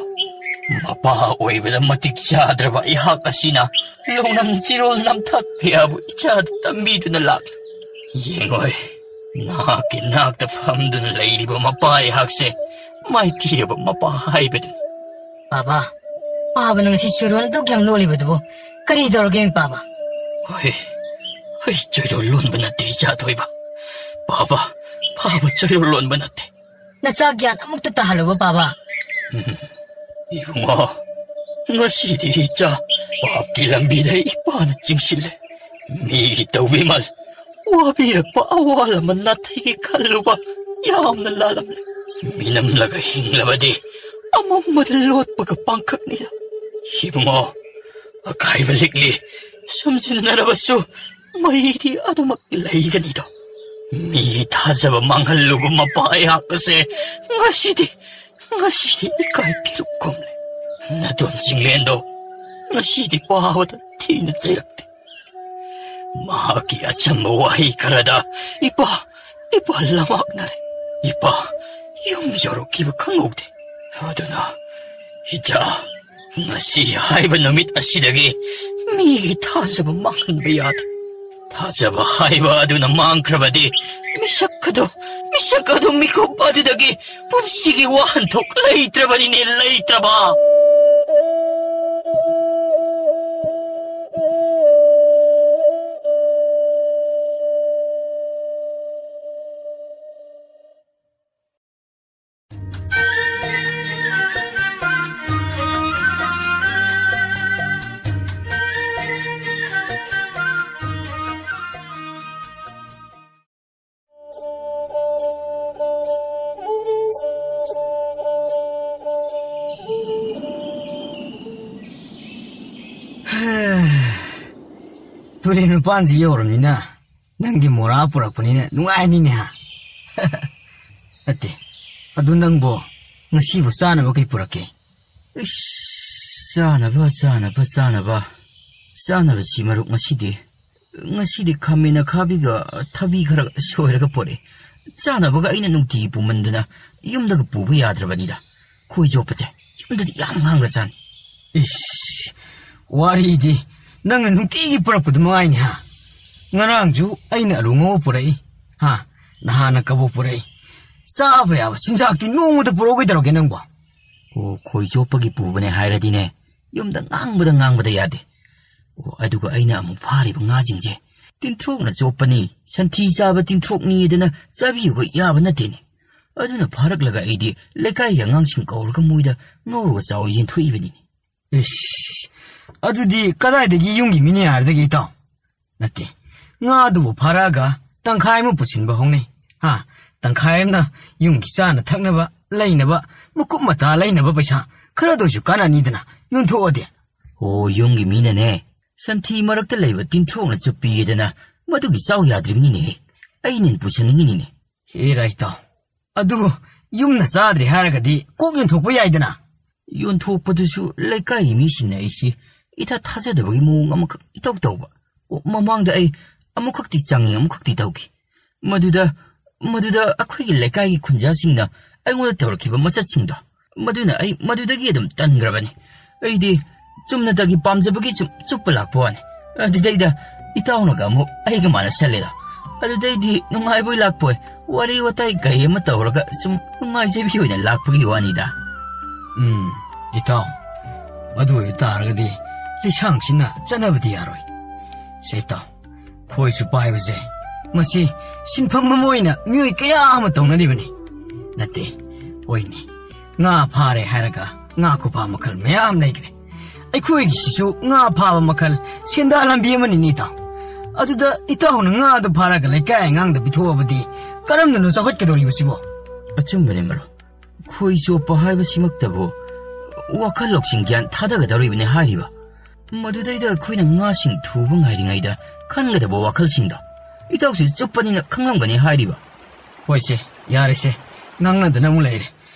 ꯃꯄꯥ ꯑꯣꯏꯕꯗ ꯃꯇꯤꯛ ꯆꯥꯗ꯭ꯔꯕ ꯑꯩꯍꯥꯛ ꯑꯁꯤꯅ ꯂꯧꯅꯝ ꯆꯤꯔꯣꯜ ꯅꯝꯊꯥꯛ ꯀꯌꯥꯕꯨ ꯏꯆꯥꯗ ꯇꯝꯕꯤꯗꯨꯅ ꯂꯥꯛꯂꯤ꯫ ꯌꯦꯡꯉꯣꯏ, ꯅꯍꯥꯛꯀꯤ ꯅꯥꯛꯇ ꯐꯝꯗꯨꯅ ꯂꯩꯔꯤꯕ ꯃꯄꯥ ꯑꯩꯍꯥꯛꯁꯦ ꯃꯥꯏꯊꯤꯔꯕ ꯃꯄꯥ ꯍꯥꯏꯕꯗꯨꯅꯤ꯫ ꯄꯥꯕ, ꯄꯥꯕꯅ ꯉꯁꯤ ꯆꯤꯔꯣꯜ ꯑꯗꯨꯛ ꯌꯥꯝ ꯂꯣꯜꯂꯤꯕꯗꯨꯕꯨ ꯀꯔꯤ ꯇꯧꯔꯒꯦ, ꯄꯥꯕ? ꯍꯣꯏ, ꯑꯩ ꯆꯣꯏꯔꯣꯜ ꯂꯣꯟꯕ ꯅꯠꯇꯦ, ꯏꯆꯥ ꯊꯣꯏꯕ꯫ ꯄꯥꯕ, ꯄꯥꯕ ꯆꯣꯏꯔꯣꯜ ꯂꯣꯟꯕ ꯅꯠꯇꯦ꯫ ꯅꯆꯥ ꯒ꯭ꯌꯥꯟ ꯑꯃꯨꯛꯇ ꯇꯥꯍꯜꯂꯨꯕ, ꯄꯥꯕ꯫ ꯎꯝ, ꯏꯕꯨꯡꯉꯣ, ꯉꯁꯤꯗꯤ ꯏꯆꯥ ꯄꯥꯞꯀꯤ ꯂꯝꯕꯤꯗ ꯏꯄꯥꯅ ꯆꯤꯡꯁꯤꯜꯂꯦ꯫ ꯃꯤꯒꯤ ꯇꯧꯕꯤꯃꯜ ꯋꯥꯕꯤꯔꯛꯄ ꯑꯋꯥ ꯂꯃꯟ ꯅꯥꯊꯩꯒꯦ ꯈꯜꯂꯨꯕ ꯌꯥꯝꯅ ꯂꯥꯜꯂꯝꯂꯦ꯫ ꯃꯤꯅꯝꯂꯒ ꯍꯤꯡꯂꯕꯗꯤ ꯑꯃꯝꯕꯗ ꯂꯣꯠꯄꯒ ꯄꯥꯡꯈꯛꯅꯤꯗ꯫ ꯏꯕꯨꯡꯉꯣ, ꯑꯀꯥꯏꯕ ꯂꯤꯛꯂꯤ ꯁꯝꯖꯤꯟꯅꯔꯕꯁꯨ ꯃꯩꯗꯤ ꯑꯗꯨꯃꯛ ꯂꯩꯒꯅꯤꯗꯣ꯫ ꯃꯤꯒꯤ ꯊꯥꯖꯕ ꯃꯥꯡꯍꯜꯂꯨꯕ ꯃꯄꯥ ꯑꯩꯍꯥꯛ ꯑꯁꯦ ꯉꯁꯤꯗꯤ, ꯉꯁꯤꯗꯤ ꯏꯀꯥꯏ ꯐꯤꯔꯨꯛ ꯀꯨꯝꯂꯦ꯫ ꯅꯗꯣꯟ ꯆꯤꯡꯂꯦꯟꯗꯣ ꯉꯁꯤꯗꯤ ꯄꯥꯕꯗ ꯊꯤꯅ ꯆꯩꯔꯛꯇꯦ꯫ ꯃꯍꯥꯛꯀꯤ ꯑꯆꯝꯕ ꯋꯥꯍꯩ ꯈꯔꯗ ꯏꯄꯥ, ꯏꯄꯥ ꯂꯃꯥꯛꯅꯔꯦ꯫ ꯏꯄꯥ ꯌꯨꯝ ꯌꯧꯔꯛꯈꯤꯕ ꯈꯪꯍꯧꯗꯦ꯫ ꯑꯗꯨꯅ ꯏꯆꯥ, ꯉꯁꯤ ꯍꯥꯏꯕ ꯅꯨꯃꯤꯠ ꯑꯁꯤꯗꯒꯤ ꯃꯤꯒꯤ ꯊꯥꯖꯕ ꯃꯥꯡꯍꯟꯕ ꯌꯥꯗꯦ꯫ ꯊꯥꯖꯕ ꯍꯥꯏꯕ ꯑꯗꯨꯅ ꯃꯥꯡꯈ꯭ꯔꯕꯗꯤ ꯃꯤꯁꯛ ꯑꯗꯨ, ꯃꯤꯁꯛ ꯑꯗꯨ ꯃꯤꯀꯨꯞ ꯑꯗꯨꯗꯒꯤ ꯄꯨꯟꯁꯤꯒꯤ ꯋꯥꯍꯟꯊꯣꯛ ꯂꯩꯇ꯭ꯔꯕꯅꯤꯅꯦ, ꯂꯩꯇ꯭ꯔꯕ꯫ ꯇꯨꯔꯦꯟ ꯃꯄꯥꯟꯁꯤ ꯌꯧꯔꯕꯅꯤꯅ ꯅꯪꯗꯤ ꯃꯣꯔꯥ ꯄꯨꯔꯛꯄꯅꯤꯅ ꯅꯨꯡꯉꯥꯏꯔꯅꯤꯅꯦ, ꯍꯥ? ꯅꯠꯇꯦ, ꯑꯗꯨ ꯅꯪꯕꯣ ꯉꯁꯤꯕꯨ ꯆꯥꯅꯕ ꯀꯩ ꯄꯨꯔꯛꯀꯦ? ꯏꯁ, ꯆꯥꯅꯕ, ꯆꯥꯅꯕ, ꯆꯥꯅꯕ꯫ ꯆꯥꯅꯕꯁꯤ ꯃꯔꯨꯞ ꯉꯁꯤꯗꯤ, ꯉꯁꯤꯗꯤ ꯈꯥꯃꯦꯟ ꯑꯈꯥꯕꯤꯒ ꯊꯕꯤ ꯈꯔ ꯁꯣꯏꯔꯒ ꯄꯣꯔꯛꯑꯦ꯫ ꯆꯥꯅꯕꯒ ꯑꯩꯅ ꯅꯨꯡꯇꯤꯒꯤ ꯄꯨꯃꯟꯗꯅ ꯌꯨꯝꯗꯒ ꯄꯨꯕ ꯌꯥꯗ꯭ꯔꯕꯅꯤꯗ꯫ ꯈꯣꯏ ꯆꯣꯞꯄꯁꯦ ꯌꯨꯝꯗꯗꯤ ꯌꯥꯝ ꯉꯥꯡꯈ꯭ꯔꯖꯥꯠꯅꯤ꯫ ꯏꯁ, ꯋꯥꯔꯤꯗꯤ ꯅꯪꯅ ꯅꯨꯡꯇꯤꯒꯤ ꯄꯨꯔꯛꯄꯗꯨ ꯃꯉꯥꯏꯅꯤ, ꯍꯥ? ꯉꯔꯥꯡꯁꯨ ꯑꯩꯅ ꯑꯂꯨ ꯉꯧꯕ ꯄꯨꯔꯛꯏ, ꯍꯥ? ꯅꯍꯥꯟꯅ ꯀꯕꯣꯛ ꯄꯨꯔꯛꯏ꯫ ꯆꯥꯕ ꯌꯥꯕ ꯆꯤꯟꯖꯥꯛꯇꯤ ꯅꯣꯡꯃꯗ ꯄꯨꯔꯛꯑꯣ ꯀꯩꯗꯧꯔꯒꯦ ꯅꯪꯕꯣ? ꯑꯣ, ꯈꯣꯏ ꯆꯣꯞꯄꯒꯤ ꯄꯨꯕꯅꯦ ꯍꯥꯏꯔꯗꯤꯅꯦ, ꯌꯨꯝꯗ ꯉꯥꯡꯕꯗ ꯉꯥꯡꯕꯗ ꯌꯥꯗꯦ꯫ ꯑꯣ, ꯑꯗꯨꯒ ꯑꯩꯅ ꯑꯃꯨꯛ ꯐꯥꯔꯤꯕ ꯉꯥꯁꯤꯡꯁꯦ ꯇꯤꯟꯊ꯭ꯔꯣꯛꯅ ꯆꯣꯞꯄꯅꯤ, ꯁꯟꯊꯤ ꯆꯥꯕ ꯇꯤꯟꯊ꯭ꯔꯣꯛꯅꯤꯗꯅ ꯆꯥꯕꯤꯌꯨꯕ ꯌꯥꯕ ꯅꯠꯇꯦꯅꯦ꯫ ꯑꯗꯨꯅ ꯐꯥꯔꯛꯂꯒ ꯑꯩꯗꯤ ꯂꯩꯀꯥꯏꯒꯤ ꯑꯉꯥꯡꯁꯤꯡ ꯀꯧꯔꯒ ꯃꯣꯏꯗ ꯉꯧꯔꯒ ꯆꯥꯎ ꯌꯦꯟꯊꯣꯛꯏꯕꯅꯤꯅꯦ꯫ ꯏꯁ, ꯑꯗꯨꯗꯤ ꯀꯗꯥꯏꯗꯒꯤ ꯌꯨꯝꯒꯤ ꯃꯤꯅꯦ ꯍꯥꯏꯔꯗꯒꯤ ꯏꯇꯥꯎ? ꯅꯠꯇꯦ, ꯉꯥꯗꯨꯕꯨ ꯐꯥꯔꯛꯑꯒ ꯇꯪꯈꯥꯏ ꯑꯃ ꯄꯨꯁꯤꯟꯕ ꯍꯧꯅꯩ꯫ ꯍꯥ? ꯇꯪꯈꯥꯏ ꯑꯃꯅ ꯌꯨꯝꯒꯤ ꯆꯥꯅ ꯊꯛꯅꯕ, ꯂꯩꯅꯕ, ꯃꯀꯨꯞ ꯃꯇꯥ ꯂꯩꯅꯕ ꯄꯩꯁꯥ ꯈꯔꯗ ꯑꯣꯏꯁꯨ ꯀꯥꯟꯅꯅꯤꯗꯅ ꯌꯣꯟꯊꯣꯛꯑꯗꯤ꯫ ꯑꯣ, ꯌꯨꯝꯒꯤ ꯃꯤꯅꯅꯦ, ꯁꯟꯊꯤ ꯃꯔꯛꯇ ꯂꯩꯕ ꯇꯤꯟꯊ꯭ꯔꯣꯛꯅ ꯆꯨꯞꯄꯤꯗꯅ ꯃꯗꯨꯒꯤ ꯆꯥꯎ ꯌꯥꯗ꯭ꯔꯤꯕꯅꯤꯅꯦꯍꯦ꯫ ꯑꯩꯅ ꯄꯨꯁꯟꯅꯤꯡꯉꯤꯅꯤꯅꯦ꯫ ꯍꯦꯔꯥ ꯏꯇꯥꯎ, ꯑꯗꯨ ꯌꯨꯝꯅ ꯆꯥꯗ꯭ꯔꯦ ꯍꯥꯏꯔꯒꯗꯤ ꯀꯣꯛ ꯌꯣꯟꯊꯣꯛꯄ ꯌꯥꯏꯗꯅ꯫ ꯌꯣꯟꯊꯣꯛꯄꯗꯨꯁꯨ ꯂꯩꯀꯥꯏꯒꯤ ꯃꯤꯁꯤꯡꯅ ꯑꯩꯁꯤ ꯏꯊꯥ ꯊꯥꯖꯗꯕꯒꯤ ꯃꯑꯣꯡ ꯑꯃꯈꯛ ꯏꯇꯧ ꯇꯧꯕ꯫ ꯑꯣ, ꯃꯃꯥꯡꯗ ꯑꯩ ꯑꯃꯨꯛꯈꯛꯇꯤ ꯆꯪꯉꯤ, ꯑꯃꯨꯛꯈꯛꯇꯤ ꯇꯧꯈꯤ꯫ ꯃꯗꯨꯗ, ꯃꯗꯨꯗ ꯑꯩꯈꯣꯏꯒꯤ ꯂꯩꯀꯥꯏꯒꯤ ꯈꯨꯟꯖꯥꯁꯤꯡꯅ ꯑꯩꯉꯣꯟꯗ ꯇꯧꯔꯛꯈꯤꯕ ꯃꯆꯠꯁꯤꯡꯗꯣ, ꯃꯗꯨꯅ ꯑꯩ ꯃꯗꯨꯗꯒꯤ ꯑꯗꯨꯝ ꯇꯟꯈ꯭ꯔꯕꯅꯤ꯫ ꯑꯩꯗꯤ ꯆꯨꯝꯅꯇꯒꯤ ꯄꯥꯝꯖꯕꯒꯤ ꯁꯨꯝ ꯆꯨꯞꯄ ꯂꯥꯛꯄ ꯋꯥꯅꯤ꯫ ꯑꯗꯨꯗꯩꯗ ꯏꯇꯥꯎꯅꯒ ꯑꯃꯨꯛ ꯑꯩꯒ ꯃꯥꯟꯅꯁꯜꯂꯦꯗꯣ꯫ ꯑꯗꯨꯗꯩꯗꯤ ꯅꯨꯡꯉꯥꯏꯕꯣꯏ ꯂꯥꯛꯄꯣꯏ, ꯋꯥꯔꯤ ꯋꯥꯇꯥꯏ ꯀꯩ ꯑꯃ ꯇꯧꯔꯒ ꯁꯨꯝ ꯅꯨꯡꯉꯥꯏꯖꯕꯤ ꯑꯣꯏꯅ ꯂꯥꯛꯄꯒꯤ ꯋꯥꯅꯤꯗ꯫ ꯎꯝ, ꯏꯇꯥꯎ, ꯑꯗꯨ ꯑꯣꯏꯕ ꯇꯥꯔꯒꯗꯤ ꯂꯤꯁꯥꯡꯁꯤꯟꯅ ꯆꯠꯅꯕꯗꯤ ꯌꯥꯔꯣꯏ꯫ ꯁꯦ ꯏꯇꯥꯎ, ꯈꯣꯏꯁꯨ ꯄꯥꯏꯕꯁꯦ ꯃꯁꯤ ꯁꯤꯟꯐꯝ ꯑꯃ ꯑꯣꯏꯅ ꯃꯤꯑꯣꯏ ꯀꯌꯥ ꯑꯃ ꯇꯧꯅꯔꯤꯕꯅꯤ꯫ ꯅꯠꯇꯦ, ꯍꯣꯏꯅꯦ, ꯉꯥ ꯐꯥꯔꯦ ꯍꯥꯏꯔꯒ ꯉꯥ ꯈꯨꯐꯥ ꯃꯈꯜ ꯃꯌꯥꯝ ꯂꯩꯈ꯭ꯔꯦ꯫ ꯑꯩꯈꯣꯏꯒꯤꯁꯤꯁꯨ ꯉꯥ ꯐꯥꯕ ꯃꯈꯜ ꯁꯦꯟꯗꯥ ꯂꯝꯕꯤ ꯑꯃꯅꯤꯅꯦ ꯏꯇꯥꯎ꯫ ꯑꯗꯨꯗ ꯏꯇꯥꯎꯅ ꯉꯥꯗꯨ ꯐꯥꯔꯒ ꯂꯩꯀꯥꯏ ꯑꯉꯥꯡꯗ ꯄꯤꯊꯣꯛꯑꯕꯗꯤ ꯀꯔꯝꯅꯅꯣ ꯆꯥꯎꯈꯠꯀꯗꯧꯔꯤꯕꯁꯤꯕꯣ? ꯑꯆꯨꯝꯕꯅꯦ ꯃꯔꯨꯞ꯫ ꯈꯣꯏ ꯆꯣꯞꯄ ꯍꯥꯏꯕꯁꯤꯃꯛꯇꯕꯨ ꯋꯥꯈꯜ ꯂꯧꯁꯤꯡ ꯒ꯭ꯌꯥꯟ ꯊꯥꯗꯒꯗꯧꯔꯤꯕꯅꯤ ꯍꯥꯏꯔꯤꯕ꯫ ꯃꯗꯨꯗꯩꯗ ꯑꯩꯈꯣꯏꯅ ꯉꯥꯁꯤꯡ ꯊꯨꯕ ꯉꯥꯏꯔꯤꯉꯩꯗ ꯈꯟꯒꯗꯕ ꯋꯥꯈꯜꯁꯤꯡꯗꯣ ꯏꯇꯥꯎꯁꯨ ꯆꯨꯞꯄꯅꯤꯅ ꯈꯪꯂꯝꯒꯅꯤ ꯍꯥꯏꯔꯤꯕ꯫ ꯍꯣꯏꯁꯦ, ꯌꯥꯔꯦꯁꯦ, ꯉꯥꯡꯅꯗꯅ ꯑꯃꯨꯛ ꯂꯩꯔꯦ꯫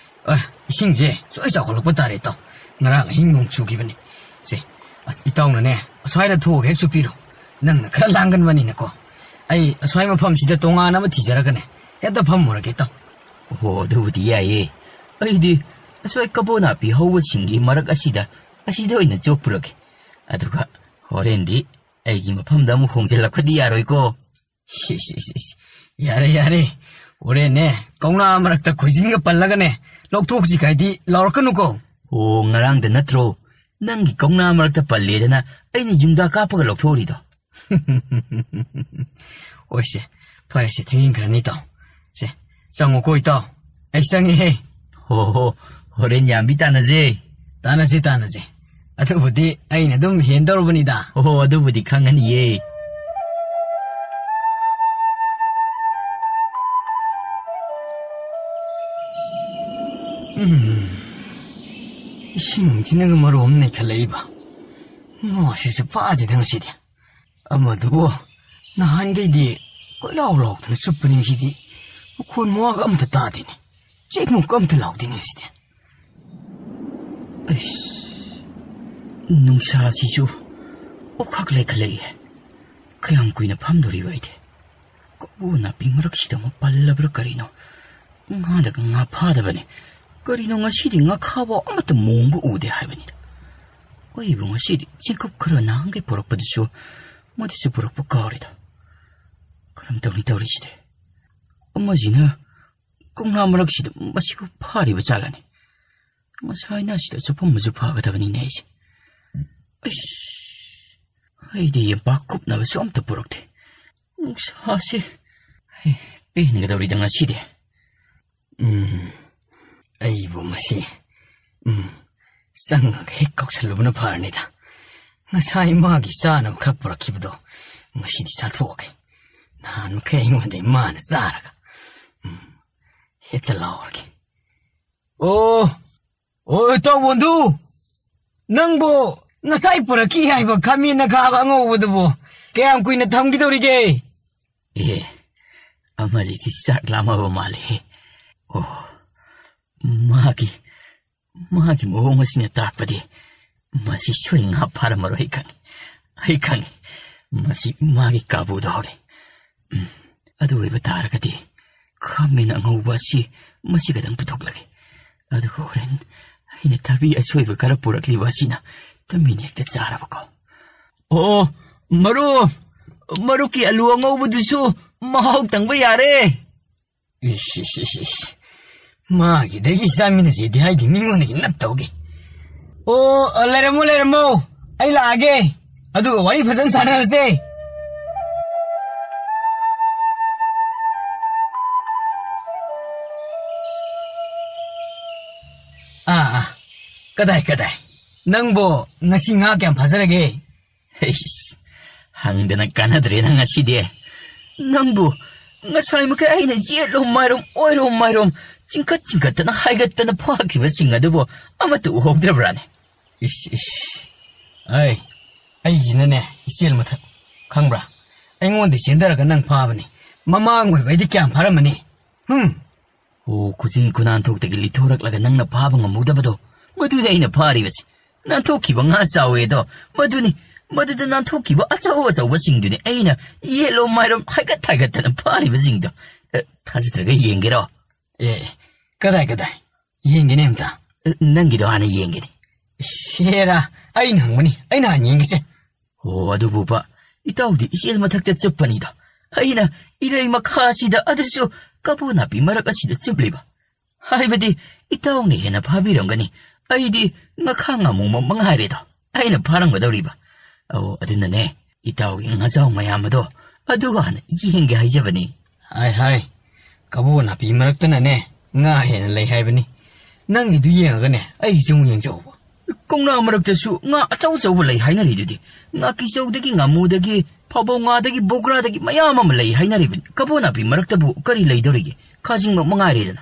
ꯑ, ꯏꯁꯤꯡꯁꯦ ꯁꯨꯡꯆꯥꯎ ꯆꯥꯎꯈꯠꯂꯛꯄ ꯇꯥꯔꯦ, ꯏꯇꯥꯎ꯫ ꯉꯔꯥꯡ ꯑꯍꯤꯡ ꯅꯣꯡ ꯆꯨꯈꯤꯕꯅꯤ꯫ ꯁꯦ, ꯑꯁ, ꯏꯇꯥꯎꯅꯅꯦ, ꯑꯁ꯭ꯋꯥꯏꯗ ꯊꯣꯛꯑꯒ ꯍꯦꯛ ꯆꯨꯞꯄꯤꯔꯣ꯫ ꯅꯪꯅ ꯈꯔ ꯂꯥꯡꯒꯟꯕꯅꯤꯅꯀꯣ꯫ ꯑꯩ ꯑꯁ꯭ꯋꯥꯏ ꯃꯐꯝꯁꯤꯗ ꯇꯣꯉꯥꯟꯅ ꯑꯃ ꯊꯤꯖꯔꯒꯅꯦ ꯍꯦꯛꯇ ꯐꯝꯃꯨꯔꯒꯦ, ꯏꯇꯥꯎ꯫ ꯑꯣꯍꯣ, ꯑꯗꯨꯕꯨꯗꯤ ꯌꯥꯏꯌꯦ꯫ ꯑꯩꯗꯤ ꯑꯁ꯭ꯋꯥꯏ ꯀꯕꯣ ꯅꯥꯄꯤ ꯍꯧꯕꯁꯤꯡꯒꯤ ꯃꯔꯛ ꯑꯁꯤꯗ, ꯑꯁꯤꯗ ꯑꯣꯏꯅ ꯆꯣꯞꯄꯨꯔꯒꯦ꯫ ꯑꯗꯨꯒ ꯍꯣꯔꯦꯟꯗꯤ ꯑꯩꯒꯤ ꯃꯐꯝꯗ ꯑꯃꯨꯛ ꯍꯣꯡꯖꯤꯜꯂꯛꯄꯗꯤ ꯌꯥꯔꯣꯏꯀꯣ꯫ ꯏꯁ, ꯏꯁ, ꯏꯁ, ꯏꯁ꯫ ꯌꯥꯔꯦ, ꯌꯥꯔꯦ꯫ ꯍꯣꯔꯦꯟꯅꯦ, ꯀꯧꯅꯥ ꯃꯔꯛꯇ ꯈꯣꯏꯖꯤꯟꯒ ꯄꯜꯂꯒꯅꯦ, "ꯂꯧꯊꯣꯛꯁꯤ" ꯀꯥꯏꯗꯤ ꯂꯥꯎꯔꯛꯀꯅꯨꯀꯣ꯫ ꯑꯣ, ꯉꯔꯥꯡꯗ ꯅꯠꯇ꯭ꯔꯣ ꯅꯪꯒꯤ ꯀꯧꯅꯥ ꯃꯔꯛꯇ ꯄꯜꯂꯦꯗꯅ ꯑꯩꯅ ꯌꯨꯝꯗ ꯀꯥꯞꯄꯒ ꯂꯧꯊꯣꯛꯎꯔꯤꯗꯣ? ꯍꯣꯏꯁꯦ, ꯐꯔꯦꯁꯦ, ꯊꯦꯡꯖꯤꯟꯈ꯭ꯔꯅꯤ, ꯏꯇꯥꯎ꯫ ꯁꯦ, ꯆꯪꯉꯨꯀꯣ, ꯏꯇꯥꯎ꯫ ꯑꯩ ꯆꯪꯉꯦꯍꯦ꯫ ꯍꯣ ꯍꯣ, ꯍꯣꯔꯦꯟ ꯌꯥꯝꯕꯤ ꯇꯥꯟꯅꯖꯦ꯫ ꯇꯥꯟꯅꯁꯦ, ꯇꯥꯟꯅꯁꯦ꯫ ꯑꯗꯨꯕꯨꯗꯤ ꯑꯩꯅ ꯑꯗꯨꯝ ꯍꯦꯟꯗꯧꯔꯕꯅꯤꯗ꯫ ꯍꯣ ꯍꯣ, ꯑꯗꯨꯕꯨꯗꯤ ꯈꯪꯉꯅꯤꯌꯦ꯫ ꯎꯝ, ꯏꯁꯤꯡꯁꯤꯅꯒ ꯃꯔꯣꯝ ꯅꯩꯈꯠꯂꯛꯏꯕ꯫ ꯉꯥꯁꯤꯁꯨ ꯐꯥꯗꯦꯗ ꯉꯁꯤꯗꯤ꯫ ꯑꯃꯗꯨꯕꯨ ꯅꯍꯥꯟꯈꯩꯗꯤ ꯀꯣꯏꯂꯥꯎ ꯂꯥꯎꯗꯅ ꯆꯨꯞꯄꯅꯤ, ꯁꯤꯗꯤ ꯃꯈꯣꯟ ꯃꯋꯥꯒ ꯑꯝꯇ ꯇꯥꯗꯦꯅꯦ꯫ ꯆꯦꯛꯃꯨꯛꯀ ꯑꯝꯇ ꯂꯥꯎꯗꯦꯅꯦ ꯁꯤꯗꯤ꯫ ꯑꯩꯁ, ꯅꯨꯡꯁꯥꯁꯤꯁꯨ ꯑꯣꯈꯥꯛ ꯂꯩꯈꯠꯂꯛꯏ꯫ ꯀꯌꯥꯝ ꯀꯨꯏꯅ ꯐꯝꯗꯣꯔꯤꯕ ꯑꯩꯗꯤ? ꯀꯕꯣ ꯅꯥꯄꯤ ꯃꯔꯛꯁꯤꯗ ꯑꯃꯨꯛ ꯄꯜꯂꯕ꯭ꯔꯥ ꯀꯔꯤꯅꯣ? ꯉꯥꯗꯒ ꯉꯥ ꯐꯥꯗꯕꯅꯦ꯫ ꯀꯔꯤꯅꯣ ꯉꯁꯤꯗꯤ ꯉꯥꯈꯥꯕ ꯑꯃꯠꯇ ꯃꯣꯡꯕ ꯎꯗꯦ ꯍꯥꯏꯕꯅꯤꯗ꯫ ꯑꯩꯕꯨ ꯉꯁꯤꯗꯤ ꯆꯦꯡꯀꯨꯞ ꯈꯔ ꯅꯍꯥꯟꯈꯩ ꯄꯨꯔꯛꯄꯗꯨꯁꯨ, ꯃꯗꯨꯁꯨ ꯄꯨꯔꯛꯄ ꯀꯥꯎꯔꯦꯗ꯫ ꯀꯔꯝ ꯇꯧꯅꯤ ꯇꯧꯔꯤꯁꯤꯗꯤ? ꯑꯃꯁꯤꯅ ꯀꯧꯅꯥ ꯃꯔꯛꯁꯤꯗ ꯃꯁꯤꯕꯨ ꯐꯥꯔꯤꯕ ꯖꯥꯠꯂꯅꯦ? ꯉꯁꯥꯏꯅ ꯑꯁꯤꯗ ꯆꯨꯞꯄꯝꯕꯁꯨ ꯐꯒꯗꯕꯅꯤꯅꯦ ꯑꯩꯁꯦ꯫ ꯑꯩꯁ, ꯑꯩꯗꯤ ꯌꯦꯝꯄꯥꯛ ꯀꯨꯞꯅꯕꯁꯨ ꯑꯝꯇ ꯄꯨꯔꯛꯇꯦ꯫ ꯅꯨꯡꯁꯥꯁꯦ, ꯍꯦ, ꯄꯦꯟꯒꯗꯧꯔꯤꯗ ꯉꯁꯤꯗꯤ꯫ ꯎꯝ, ꯑꯩꯕꯨ ꯃꯁꯤ, ꯎꯝ, ꯆꯪꯉꯒ ꯍꯦꯛ ꯀꯧꯁꯜꯂꯨꯕꯅ ꯐꯔꯅꯤꯗ꯫ ꯉꯁꯥꯏ ꯃꯥꯒꯤ ꯆꯥꯅꯕ ꯈꯔ ꯄꯨꯔꯛꯈꯤꯕꯗꯣ ꯉꯁꯤꯗꯤ ꯆꯥꯊꯣꯛꯑꯒꯦ꯫ ꯅꯍꯥꯟ ꯃꯈꯩ ꯑꯩꯉꯣꯟꯗ ꯃꯥꯅ ꯆꯥꯔꯒ꯫ ꯎꯝ, ꯍꯦꯛꯇ ꯂꯥꯎꯔꯒꯦ꯫ ꯑꯣ, ꯑꯣ, ꯏꯇꯥꯎ ꯕꯣꯟꯗꯨ, ꯅꯪꯕꯨ ꯉꯁꯥꯏ ꯄꯨꯔꯛꯈꯤ ꯍꯥꯏꯕ ꯈꯥꯃꯦꯟ ꯑꯈꯥꯕ ꯑꯉꯧꯕꯗꯨꯕꯨ ꯀꯌꯥꯝ ꯀꯨꯏꯅ ꯊꯝꯈꯤꯗꯧꯔꯤꯒꯦ? ꯑꯦ, ꯑꯃꯁꯤꯗꯤ ꯆꯥꯛ ꯂꯥꯝꯃꯕ ꯃꯥꯜꯂꯦꯍꯦ꯫ ꯑꯣ, ꯃꯥꯒꯤ, ꯃꯥꯒꯤ ꯃꯑꯣꯡ ꯑꯁꯤꯅ ꯇꯥꯛꯄꯗꯤ ꯃꯁꯤ ꯁꯣꯏ ꯉꯥ ꯐꯥꯔꯝꯃꯔꯣꯏ, ꯑꯩ ꯈꯪꯉꯤ꯫ ꯑꯩ ꯈꯪꯉꯤ꯫ ꯃꯁꯤ ꯃꯥꯒꯤ ꯀꯥꯕꯨꯗ ꯍꯧꯔꯦ꯫ ꯎꯝ, ꯑꯗꯨ ꯑꯣꯏꯕ ꯇꯥꯔꯒꯗꯤ ꯈꯥꯃꯦꯟ ꯑꯉꯧꯕ ꯑꯁꯤ ꯃꯁꯤ ꯈꯛꯇꯪ ꯄꯨꯊꯣꯛꯂꯒꯦ꯫ ꯑꯗꯨꯒ ꯍꯣꯔꯦꯟ ꯑꯩꯅ ꯊꯕꯤ ꯑꯁꯣꯏꯕ ꯈꯔ ꯄꯨꯔꯛꯂꯤꯕ ꯑꯁꯤꯅ ꯇꯨꯃꯤꯟ ꯍꯦꯛꯇ ꯆꯥꯔꯕꯀꯣ꯫ ꯑꯣ, ꯃꯔꯨꯞ, ꯃꯔꯨꯞꯀꯤ ꯑꯂꯨ ꯑꯉꯧꯕꯗꯨꯁꯨ ꯃꯍꯥꯎ ꯇꯪꯕ ꯌꯥꯔꯦ꯫ ꯏꯁ, ꯏꯁ, ꯏꯁ, ꯏꯁ꯫ ꯃꯥꯒꯤꯗꯒꯤ ꯆꯥꯃꯤꯟꯅꯁꯦꯗꯤ ꯍꯥꯏꯗꯤ ꯃꯤꯉꯣꯟꯗꯒꯤ ꯅꯞꯇꯧꯒꯤ꯫ ꯑꯣ, ꯂꯩꯔꯝꯃꯣ, ꯂꯩꯔꯝꯃꯣ꯫ ꯑꯩ ꯂꯥꯛꯑꯒꯦ꯫ ꯑꯗꯨꯒ ꯋꯥꯔꯤ ꯐꯖꯅ ꯁꯥꯟꯅꯔꯁꯦ꯫ ꯑꯥ, ꯑꯥ꯫ ꯀꯗꯥꯏ, ꯀꯗꯥꯏ? ꯅꯪꯕꯨ ꯉꯁꯤ ꯉꯥ ꯀꯌꯥꯝ ꯐꯥꯖꯔꯒꯦ? ꯑꯩꯁ, ꯍꯪꯗꯅ ꯀꯥꯟꯅꯗ꯭ꯔꯦꯅ ꯉꯁꯤꯗꯤ꯫ ꯅꯪꯕꯨ ꯉꯁꯥꯏꯃꯨꯛꯀꯤ ꯑꯩꯅ ꯌꯦꯠꯂꯣꯝ ꯃꯥꯏꯔꯣꯝ, ꯑꯣꯏꯔꯣꯝ ꯃꯥꯏꯔꯣꯝ, ꯆꯤꯡꯈꯠ ꯆꯤꯡꯈꯠꯇꯅ ꯍꯥꯏꯒꯠꯇꯅ ꯐꯥꯈꯤꯕꯁꯤꯡ ꯑꯗꯨꯕꯨ ꯑꯃꯠꯇ ꯎꯍꯧꯗ꯭ꯔꯕ꯭ꯔꯥꯅꯦ? ꯏꯁ, ꯏꯁ꯫ ꯑꯩ, ꯑꯩꯒꯤꯁꯤꯅꯅꯦ, ꯏꯆꯦꯜ ꯃꯊꯛ꯫ ꯈꯪꯕ꯭ꯔꯥ? ꯑꯩꯉꯣꯟꯗ ꯆꯦꯟꯊꯔꯒ ꯅꯪ ꯐꯥꯕꯅꯤ꯫ ꯃꯃꯥꯡ ꯑꯣꯏꯕ ꯑꯩꯗꯤ ꯀꯌꯥꯝ ꯐꯥꯔꯝꯃꯅꯤ? ꯍꯨꯝ꯫ ꯑꯣ, ꯈꯨꯖꯤꯟ ꯈꯨꯅꯥꯟꯊꯣꯛꯇꯒꯤ ꯂꯤꯊꯣꯔꯛꯂꯒ ꯅꯪꯅ ꯐꯥꯕ ꯉꯝꯍꯧꯗꯕꯗꯣ, ꯃꯗꯨꯗꯤ ꯑꯩꯅ ꯐꯥꯔꯤꯕꯁꯤ꯫ ꯅꯥꯟꯊꯣꯛꯈꯤꯕ ꯉꯥ ꯆꯥꯎꯋꯦꯗꯣ, ꯃꯗꯨꯅꯤ꯫ ꯃꯗꯨꯗ ꯅꯥꯟꯊꯣꯛꯈꯤꯕ ꯑꯆꯧ ꯑꯆꯧꯕꯁꯤꯡꯗꯨꯅꯤ ꯑꯩꯅ ꯌꯦꯠꯂꯣꯝ ꯃꯥꯏꯔꯣꯝ ꯍꯥꯏꯒꯠ ꯍꯥꯏꯒꯠꯇꯅ ꯐꯥꯔꯤꯕꯁꯤꯡꯗꯣ꯫ ꯑꯦ, ꯊꯥꯖꯗ꯭ꯔꯒ ꯌꯦꯡꯒꯦꯔꯣ? ꯑꯦ, ꯀꯗꯥꯏ, ꯀꯗꯥꯏ? ꯌꯦꯡꯒꯦꯅꯦ ꯑꯝꯇ꯫ ꯑꯦ, ꯅꯪꯒꯤꯗꯣ ꯍꯥꯟꯅ ꯌꯦꯡꯒꯦꯅꯦ꯫ ꯍꯦꯔꯥ, ꯑꯩꯅ ꯍꯪꯕꯅꯤ, ꯑꯩꯅ ꯍꯥꯟꯅ ꯌꯦꯡꯒꯦꯁꯦ꯫ ꯑꯣ, ꯑꯗꯨꯕꯨꯕ, ꯏꯇꯥꯎꯗꯤ ꯏꯆꯦꯜ ꯃꯊꯛꯇ ꯆꯨꯞꯄꯅꯤꯗꯣ꯫ ꯑꯩꯅ ꯏꯔꯩ ꯃꯈꯥꯁꯤꯗ, ꯑꯗꯨꯁꯨ ꯀꯕꯣ ꯅꯥꯄꯤ ꯃꯔꯛ ꯑꯁꯤꯗ ꯆꯨꯞꯂꯤꯕ꯫ ꯍꯥꯏꯕꯗꯤ, ꯏꯇꯥꯎꯅ ꯍꯦꯟꯅ ꯐꯥꯕꯤꯔꯝꯒꯅꯤ꯫ ꯑꯩꯗꯤ ꯉꯈꯥ ꯉꯥꯃꯨ ꯃ-, ꯃꯉꯥꯏꯔꯦꯗꯣ ꯑꯩꯅ ꯐꯥꯔꯝꯒꯗꯧꯔꯤꯕ꯫ ꯑꯣ, ꯑꯗꯨꯅꯅꯦ, ꯏꯇꯥꯎꯒꯤ ꯉꯥꯖꯥꯎ ꯃꯌꯥꯝ ꯑꯗꯣ ꯑꯗꯨꯒ ꯍꯥꯟꯅ ꯌꯦꯡꯒꯦ ꯍꯥꯏꯖꯕꯅꯤ꯫ ꯍꯥꯏ, ꯍꯥꯏ, ꯀꯕꯣ ꯅꯥꯄꯤ ꯃꯔꯛꯇꯅꯅꯦ ꯉꯥ ꯍꯦꯟꯅ ꯂꯩ ꯍꯥꯏꯕꯅꯤ꯫ ꯅꯪꯒꯤꯗꯨ ꯌꯦꯡꯉꯒꯅꯦ ꯑꯩꯒꯤꯁꯨ ꯑꯃꯨꯛ ꯌꯦꯡꯖꯍꯧꯕ꯫ ꯀꯧꯅꯥ ꯃꯔꯛꯇꯁꯨ ꯉꯥ ꯑꯆꯧ ꯑꯆꯧꯕ ꯂꯩ ꯍꯥꯏꯅꯔꯤꯗꯨꯗꯤ꯫ ꯉꯥꯀꯤꯆꯧꯗꯒꯤ, ꯉꯥꯃꯨꯗꯒꯤ, ꯐꯥꯕꯧ ꯉꯥꯗꯒꯤ, ꯕꯣꯒ꯭ꯔꯥꯗꯒꯤ ꯃꯌꯥꯝ ꯑꯃ ꯂꯩ ꯍꯥꯏꯅꯔꯤꯕꯅꯤ꯫ ꯀꯕꯣ ꯅꯥꯄꯤ ꯃꯔꯛꯇꯕꯨ ꯀꯔꯤ ꯂꯩꯗꯧꯔꯤꯒꯦ? ꯈꯥꯖꯤꯡꯃꯛ ꯃꯉꯥꯏꯔꯦꯗꯅ꯫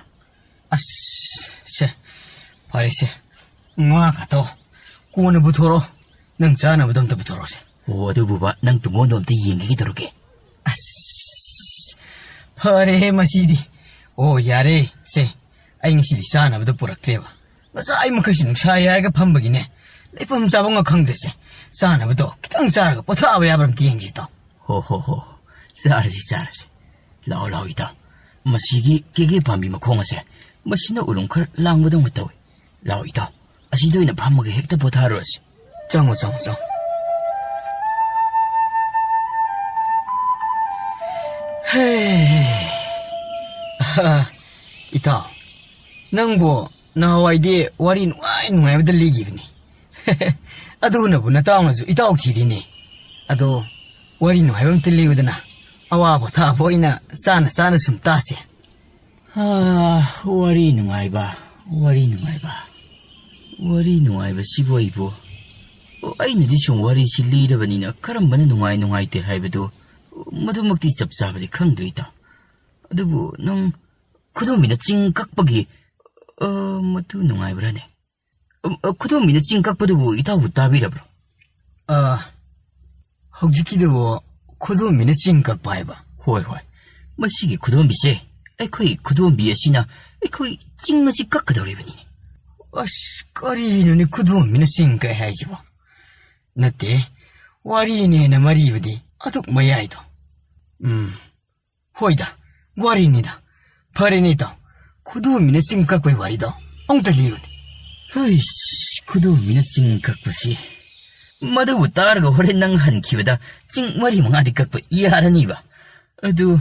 ꯑꯁ, ꯁꯦ, ꯐꯔꯦꯁꯦ꯫ ꯉꯥ ꯈꯛꯇꯣ ꯀꯣꯟꯅ ꯄꯨꯊꯣꯔꯛꯑꯣ꯫ ꯅꯪ ꯆꯥꯅꯕꯗꯣ ꯑꯝꯇ ꯄꯨꯊꯣꯔꯛꯑꯣꯁꯦ꯫ ꯑꯣ, ꯑꯗꯨꯕꯨꯕ, ꯅꯪ ꯇꯨꯝꯐꯝꯗꯣ ꯑꯝꯇ ꯌꯦꯡꯒꯦ ꯇꯧꯔꯛꯀꯦ꯫ ꯑꯁ, ꯐꯔꯦꯍꯦ ꯃꯁꯤꯗꯤ꯫ ꯑꯣ, ꯌꯥꯔꯦ, ꯁꯦ, ꯑꯩ ꯉꯁꯤꯗꯤ ꯆꯥꯅꯕꯗꯣ ꯄꯨꯔꯛꯇ꯭ꯔꯦꯕ꯫ ꯉꯁꯥꯏ ꯃꯈꯩꯁꯨ ꯅꯨꯡꯁꯥ ꯌꯥꯏꯔꯒ ꯐꯝꯕꯒꯤꯅꯦ, ꯂꯩꯐꯝ ꯆꯥꯐꯝꯒ ꯈꯪꯗ꯭ꯔꯦꯁꯦ꯫ ꯆꯥꯅꯕꯗꯣ ꯈꯤꯇꯪ ꯆꯥꯔꯒ ꯄꯣꯊꯥꯕ ꯌꯥꯕ꯭ꯔꯥ ꯑꯝꯇ ꯌꯦꯡꯁꯤ, ꯏꯇꯥꯎ꯫ ꯍꯣ, ꯍꯣ, ꯍꯣ, ꯆꯥꯔꯁꯤ, ꯆꯥꯔꯁꯤ꯫ ꯂꯥꯛꯑꯣ, ꯂꯥꯛꯑꯣ, ꯏꯇꯥꯎ꯫ ꯃꯁꯤꯒꯤ ꯀꯦꯒꯦ ꯄꯥꯝꯕꯤ ꯃꯈꯣꯡ ꯑꯁꯦ, ꯃꯁꯤꯅ ꯎꯔꯨꯝ ꯈꯔ ꯂꯥꯡꯕꯗꯧꯅ ꯇꯧꯏ꯫ ꯂꯥꯛꯑꯣ, ꯏꯇꯥꯎ, ꯑꯁꯤꯗ ꯑꯣꯏꯅ ꯐꯝꯃꯒ ꯍꯦꯛꯇ ꯄꯣꯊꯥꯔꯨꯔꯁꯤ꯫ ꯆꯪꯉꯣ, ꯆꯪꯉꯣ, ꯆꯪꯉꯣ꯫ ꯍꯦ꯫ ꯑꯍ, ꯏꯇꯥꯎ, ꯅꯪꯕꯨ ꯅꯍꯥꯟꯋꯥꯏꯗꯤ ꯋꯥꯔꯤ ꯅꯨꯡꯉꯥꯏ ꯅꯨꯡꯉꯥꯏꯕꯗ ꯂꯤꯈꯤꯕꯅꯤ꯫ ꯑꯗꯨꯅꯕꯨ ꯅꯇꯥꯎꯅꯁꯨ ꯏꯇꯥꯎ ꯊꯤꯔꯤꯅꯦ꯫ ꯑꯗꯣ, ꯋꯥꯔꯤ ꯅꯨꯡꯉꯥꯏꯕ ꯑꯝꯇ ꯂꯤꯌꯨꯗꯅ, ꯑꯋꯥ ꯄꯣꯊꯥꯕ ꯑꯣꯏꯅ ꯆꯥꯅ ꯆꯥꯅ ꯁꯨꯝ ꯇꯥꯁꯦ꯫ ꯑꯥ, ꯋꯥꯔꯤ ꯅꯨꯡꯉꯥꯏꯕ, ꯋꯥꯔꯤ ꯅꯨꯡꯉꯥꯏꯕ, ꯋꯥꯔꯤ ꯅꯨꯡꯉꯥꯏꯕꯁꯤꯕꯨ ꯑꯩꯕꯨ, ꯑꯣ, ꯑꯩꯅꯗꯤ ꯁꯨꯝ ꯋꯥꯔꯤꯁꯤ ꯂꯤꯔꯕꯅꯤꯅ ꯀꯔꯝꯕꯅ ꯅꯨꯡꯉꯥꯏ ꯅꯨꯡꯉꯥꯏꯇꯦ ꯍꯥꯏꯕꯗꯨ ꯃꯗꯨꯃꯛꯇꯤ ꯆꯞ ꯆꯥꯕꯗꯤ ꯈꯪꯗ꯭ꯔꯦ, ꯏꯇꯥꯎ꯫ ꯑꯗꯨꯕꯨ ꯅꯪ ꯈꯨꯗꯣꯝꯕꯤꯅ ꯆꯤꯡ ꯀꯛꯄꯒꯤ, ꯑ, ꯃꯗꯨ ꯅꯨꯡꯉꯥꯏꯕ꯭ꯔꯥꯅꯦ? ꯑ, ꯑ, ꯈꯨꯗꯣꯝꯕꯤꯅ ꯆꯤꯡ ꯀꯛꯄꯗꯨꯕꯨ ꯏꯇꯥꯎꯕꯨ ꯇꯥꯕꯤꯔꯕ꯭ꯔꯣ? ꯑ, ꯍꯧꯖꯤꯛꯀꯤꯗꯨꯕꯨ ꯈꯨꯗꯣꯝꯕꯤꯅ ꯆꯤꯡ ꯀꯛꯄ ꯍꯥꯏꯕ? ꯍꯣꯏ, ꯍꯣꯏ꯫ ꯃꯁꯤꯒꯤ ꯈꯨꯗꯣꯝꯕꯤꯁꯦ, ꯑꯩꯈꯣꯏ ꯈꯨꯗꯣꯝꯕꯤ ꯑꯁꯤꯅ ꯑꯩꯈꯣꯏ ꯆꯤꯡ ꯑꯁꯤ ꯀꯛꯀꯗꯧꯔꯤꯕꯅꯤꯅꯦ꯫ ꯑꯁ, ꯀꯔꯤꯅꯣꯅꯦ ꯈꯨꯗꯣꯝꯕꯤꯅ ꯆꯤꯡ ꯀꯛꯑꯦ ꯍꯥꯏꯁꯤꯕꯣ? ꯅꯠꯇꯦ, ꯋꯥꯔꯤꯅꯦꯅ ꯃꯔꯤꯕꯗꯤ ꯑꯗꯨꯛ ꯃꯌꯥꯏꯗꯣ꯫ ꯎꯝ, ꯍꯣꯏꯗ, ꯋꯥꯔꯤꯅꯤꯗ꯫ ꯐꯔꯦꯅꯦ ꯏꯇꯥꯎ, ꯈꯨꯗꯣꯝꯕꯤꯅ ꯆꯤꯡ ꯀꯛꯄꯩ ꯋꯥꯔꯤꯗꯣ ꯑꯃꯨꯛꯇ ꯂꯤꯌꯨꯅꯦ꯫ ꯍꯩꯁ, ꯈꯨꯗꯣꯝꯕꯤꯅ ꯆꯤꯡ ꯀꯛꯄꯁꯤ, ꯃꯗꯨꯕꯨ ꯇꯥꯔꯒ ꯍꯣꯔꯦꯟ ꯅꯪ ꯍꯟꯈꯤꯕꯗ ꯆꯤꯡ ꯃꯔꯤ ꯃꯉꯥꯗꯤ ꯀꯛꯄ ꯌꯥꯔꯅꯤꯕ꯫ ꯑꯗꯨ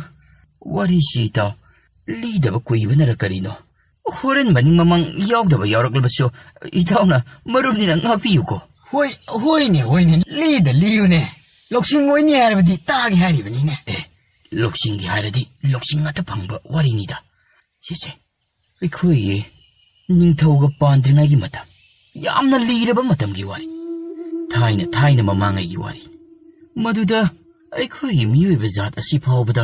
ꯋꯥꯔꯤꯁꯤ ꯏꯇꯥꯎ, ꯂꯤꯗꯕ ꯀꯨꯏꯕꯅꯔ ꯀꯔꯤꯅꯣ, ꯍꯣꯔꯦꯟ ꯃꯅꯤꯡ ꯃꯃꯥꯡ ꯌꯥꯎꯗꯕ ꯌꯥꯎꯔꯛꯂꯕꯁꯨ ꯏꯇꯥꯎꯅ ꯃꯔꯨꯞꯅꯤꯅ ꯉꯥꯛꯄꯤꯌꯨꯀꯣ꯫ ꯍꯣꯏ, ꯍꯣꯏꯅꯦ, ꯍꯣꯏꯅꯦ, ꯂꯤꯗ ꯂꯤꯌꯨꯅꯦ꯫ ꯂꯧꯁꯤꯡ ꯑꯣꯏꯅꯤ ꯍꯥꯏꯔꯕꯗꯤ ꯇꯥꯒꯦ ꯍꯥꯏꯔꯤꯕꯅꯤꯅꯦ꯫ ꯑꯦ, ꯂꯧꯁꯤꯡꯒꯤ ꯍꯥꯏꯔꯗꯤ ꯂꯧꯁꯤꯡ ꯉꯥꯛꯇ ꯐꯪꯕ ꯋꯥꯔꯤꯅꯤꯗ꯫ ꯁꯦ, ꯁꯦ, ꯑꯩꯈꯣꯏꯒꯤ ꯅꯤꯡꯊꯧꯒ ꯄꯥꯟꯗ꯭ꯔꯤꯉꯩꯒꯤ ꯃꯇꯝ, ꯌꯥꯝꯅ ꯂꯤꯔꯕ ꯃꯇꯝꯒꯤ ꯋꯥꯔꯤ, ꯊꯥꯏꯅ ꯊꯥꯏꯅ ꯃꯃꯥꯡꯉꯩꯒꯤ ꯋꯥꯔꯤ꯫ ꯃꯗꯨꯗ ꯑꯩꯈꯣꯏꯒꯤ ꯃꯤꯑꯣꯏꯕ ꯖꯥꯠ ꯑꯁꯤ ꯐꯥꯎꯕꯗ,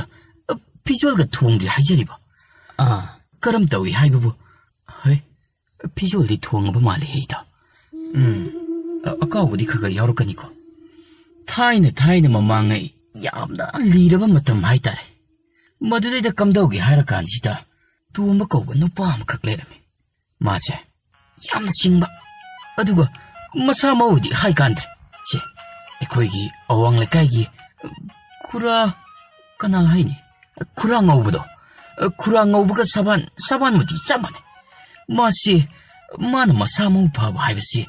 ꯑ, ꯐꯤꯖꯣꯜꯒ ꯊꯣꯡꯗ꯭ꯔꯤ ꯍꯥꯏꯖꯔꯤꯕ꯫ ꯑꯥ꯫ ꯀꯔꯝ ꯇꯧꯏ ꯍꯥꯏꯕꯕꯨ? ꯍꯩ, ꯐꯤꯖꯣꯜꯗꯤ ꯊꯣꯡꯉꯕ ꯃꯥꯜꯂꯦ ꯍꯦ ꯏꯇꯥꯎ꯫ ꯎꯝ꯫ ꯑ-, ꯑꯀꯥꯎꯕꯗꯤ ꯈꯔ ꯈꯔ ꯌꯥꯎꯔꯛꯀꯅꯤꯀꯣ꯫ ꯊꯥꯏꯅ ꯊꯥꯏꯅ ꯃꯃꯥꯡꯉꯩ ꯌꯥꯝꯅ ꯂꯤꯔꯕ ꯃꯇꯝ ꯍꯥꯏꯇꯥꯔꯦ꯫ ꯃꯗꯨꯗꯩꯗ ꯀꯝꯗꯧꯒꯦ ꯍꯥꯏꯔ ꯀꯥꯟꯁꯤꯗ ꯇꯣꯝꯕ ꯀꯧꯕ ꯅꯨꯄꯥ ꯑꯃꯈꯛ ꯂꯩꯔꯝꯃꯤ꯫ ꯃꯥꯁꯦ ꯌꯥꯝꯅ ꯁꯤꯡꯕ, ꯑꯗꯨꯒ ꯃꯁꯥ ꯃꯎꯗꯤ ꯍꯥꯏ ꯀꯥꯟꯗ꯭ꯔꯦ꯫ ꯁꯦ, ꯑꯩꯈꯣꯏꯒꯤ ꯑꯋꯥꯡ ꯂꯩꯀꯥꯏꯒꯤ ꯈꯨꯔꯥ, ꯀꯅꯥ ꯍꯥꯏꯅꯤ? ꯈꯨꯔꯥ ꯉꯧꯕꯗꯣ, ꯈꯨꯔꯥ ꯉꯧꯕꯒ ꯁꯕꯥꯟ, ꯁꯕꯥꯟꯕꯨꯗꯤ ꯆꯞ ꯃꯥꯟꯅꯩ꯫ ꯃꯥꯁꯤ, ꯃꯥꯅ ꯃꯁꯥ ꯃꯎ ꯐꯕ ꯍꯥꯏꯕꯁꯤ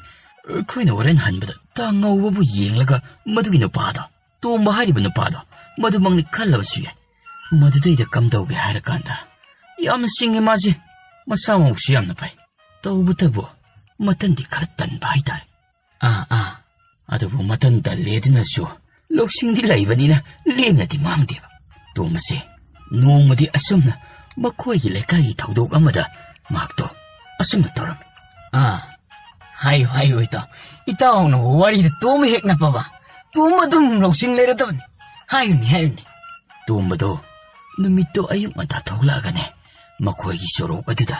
ꯑꯩꯈꯣꯏꯅ ꯍꯣꯔꯦꯟ ꯍꯟꯕꯗ ꯇꯥ ꯉꯧꯕꯕꯨ ꯌꯦꯡꯂꯒ ꯃꯗꯨꯒꯤ ꯅꯨꯄꯥꯗꯣ, ꯇꯣꯝꯕ ꯍꯥꯏꯔꯤꯕ ꯅꯨꯄꯥꯗꯣ, ꯃꯗꯨꯃꯛꯅꯤ ꯈꯜꯂꯕꯁꯨ ꯌꯥꯏ꯫ ꯃꯗꯨꯗꯩꯗ ꯀꯝꯗꯧꯒꯦ ꯍꯥꯏꯔ ꯀꯥꯟꯗ, ꯌꯥꯝꯅ ꯁꯤꯡꯉꯤ ꯃꯥꯁꯦ, ꯃꯁꯥ ꯃꯎꯁꯨ ꯌꯥꯝꯅ ꯐꯩ꯫ ꯇꯧꯕꯇꯕꯨ ꯃꯇꯟꯗꯤ ꯈꯔ ꯇꯟꯕ ꯍꯥꯏꯇꯥꯔꯦ꯫ ꯑꯥ, ꯑꯥ꯫ ꯑꯗꯨꯕꯨ ꯃꯇꯟ ꯇꯜꯂꯦ ꯑꯗꯨꯅꯁꯨ ꯂꯧꯁꯤꯡꯗꯤ ꯂꯩꯕꯅꯤꯅ ꯂꯦꯝꯅꯗꯤ ꯃꯥꯡꯗꯦꯕ꯫ ꯇꯣꯝꯕꯁꯦ ꯅꯣꯡꯃꯗꯤ ꯑꯁꯨꯝꯅ ꯃꯈꯣꯏꯒꯤ ꯂꯩꯀꯥꯏꯒꯤ ꯊꯧꯗꯣꯛ ꯑꯃꯗ ꯃꯍꯥꯛꯇꯣ ꯑꯁꯨꯝꯅ ꯇꯧꯔꯝꯃꯤ꯫ ꯑꯥ, ꯍꯥꯏꯌꯨ, ꯍꯥꯏꯌꯨ, ꯏꯇꯥꯎ꯫ ꯏꯇꯥꯎꯅ ꯋꯥꯔꯤꯗ ꯇꯣꯝꯕ ꯍꯦꯛ ꯅꯞꯄꯕ, ꯇꯣꯝꯕ ꯑꯗꯨꯝ ꯂꯧꯁꯤꯡ ꯂꯩꯔꯗꯕꯅꯤ꯫ ꯍꯥꯏꯌꯨꯅꯦ, ꯍꯥꯏꯌꯨꯅꯦ꯫ ꯇꯣꯝꯕꯗꯣ ꯅꯨꯃꯤꯠꯇꯣ ꯑꯌꯨꯛ ꯉꯟꯇꯥ ꯊꯣꯛꯂꯛꯑꯒꯅꯦ, ꯃꯈꯣꯏꯒꯤ ꯁꯣꯔꯣꯛ ꯑꯗꯨꯗ꯫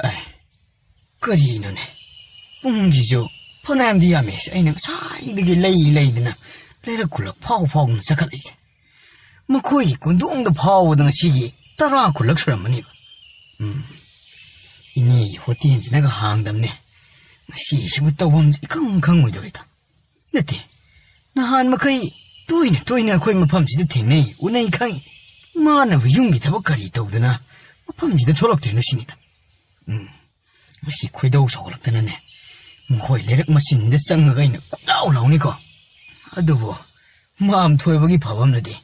ꯑꯩ, ꯀꯔꯤꯅꯣꯅꯦ? ꯄꯨꯡꯁꯤꯁꯨ ꯐꯅꯌꯥꯝꯗꯤ ꯌꯥꯝꯃꯦ꯫ ꯑꯩꯅ ꯉꯁꯥꯏꯗꯒꯤ ꯂꯩ ꯂꯩꯗꯅ ꯂꯩꯔꯛ ꯈꯨꯜꯂꯛ ꯐꯥꯎ ꯐꯥꯎꯗꯅ ꯆꯠꯈꯠꯂꯛꯏꯁꯦ꯫ ꯃꯈꯣꯏꯒꯤ ꯀꯣꯟꯊꯣꯡꯗ ꯐꯥꯎꯕꯗ ꯉꯁꯤꯒꯤ ꯇꯔꯥ ꯈꯨꯜꯂꯛ ꯁꯨꯔꯝꯃꯅꯦꯕ꯫ ꯎꯝ꯫ ꯏꯅꯦꯒꯤ ꯍꯣꯇꯦꯜꯁꯤꯅꯒ ꯍꯥꯡꯗꯕꯅꯦ꯫ ꯉꯁꯤꯁꯤꯕꯨ ꯇꯧꯐꯝꯁꯦ ꯏꯈꯪ ꯈꯪꯉꯣꯏꯗꯧꯔꯤꯗ꯫ ꯅꯠꯇꯦ, ꯅꯍꯥꯟ ꯃꯈꯩ ꯇꯣꯏꯅ ꯇꯣꯏꯅ ꯑꯩꯈꯣꯏ ꯃꯐꯝꯁꯤꯗ ꯊꯦꯡꯅꯩ, ꯎꯅꯩ ꯈꯪꯉꯤ꯫ ꯃꯥꯅꯕꯨ ꯌꯨꯝꯒꯤ ꯊꯕꯛ ꯀꯔꯤ ꯇꯧꯗꯅ ꯃꯐꯝꯁꯤꯗ ꯊꯣꯛꯂꯛꯇ꯭ꯔꯤꯅꯣ ꯁꯤꯅꯤꯗ꯫ ꯎꯝ, ꯉꯁꯤ ꯈꯣꯏꯗꯧ ꯁꯥꯎꯒꯠꯂꯛꯇꯅꯅꯦ, ꯃꯈꯣꯏ ꯂꯩꯔꯛ ꯃꯆꯤꯟꯁꯤꯗ ꯆꯪꯉꯒ ꯑꯩꯅ ꯀꯣꯏꯂꯥꯎ ꯂꯥꯎꯅꯤꯀꯣ꯫ ꯑꯗꯨꯕꯨ ꯃꯥꯝ ꯊꯣꯏꯕꯒꯤ ꯐꯕ ꯑꯃꯅꯗꯤ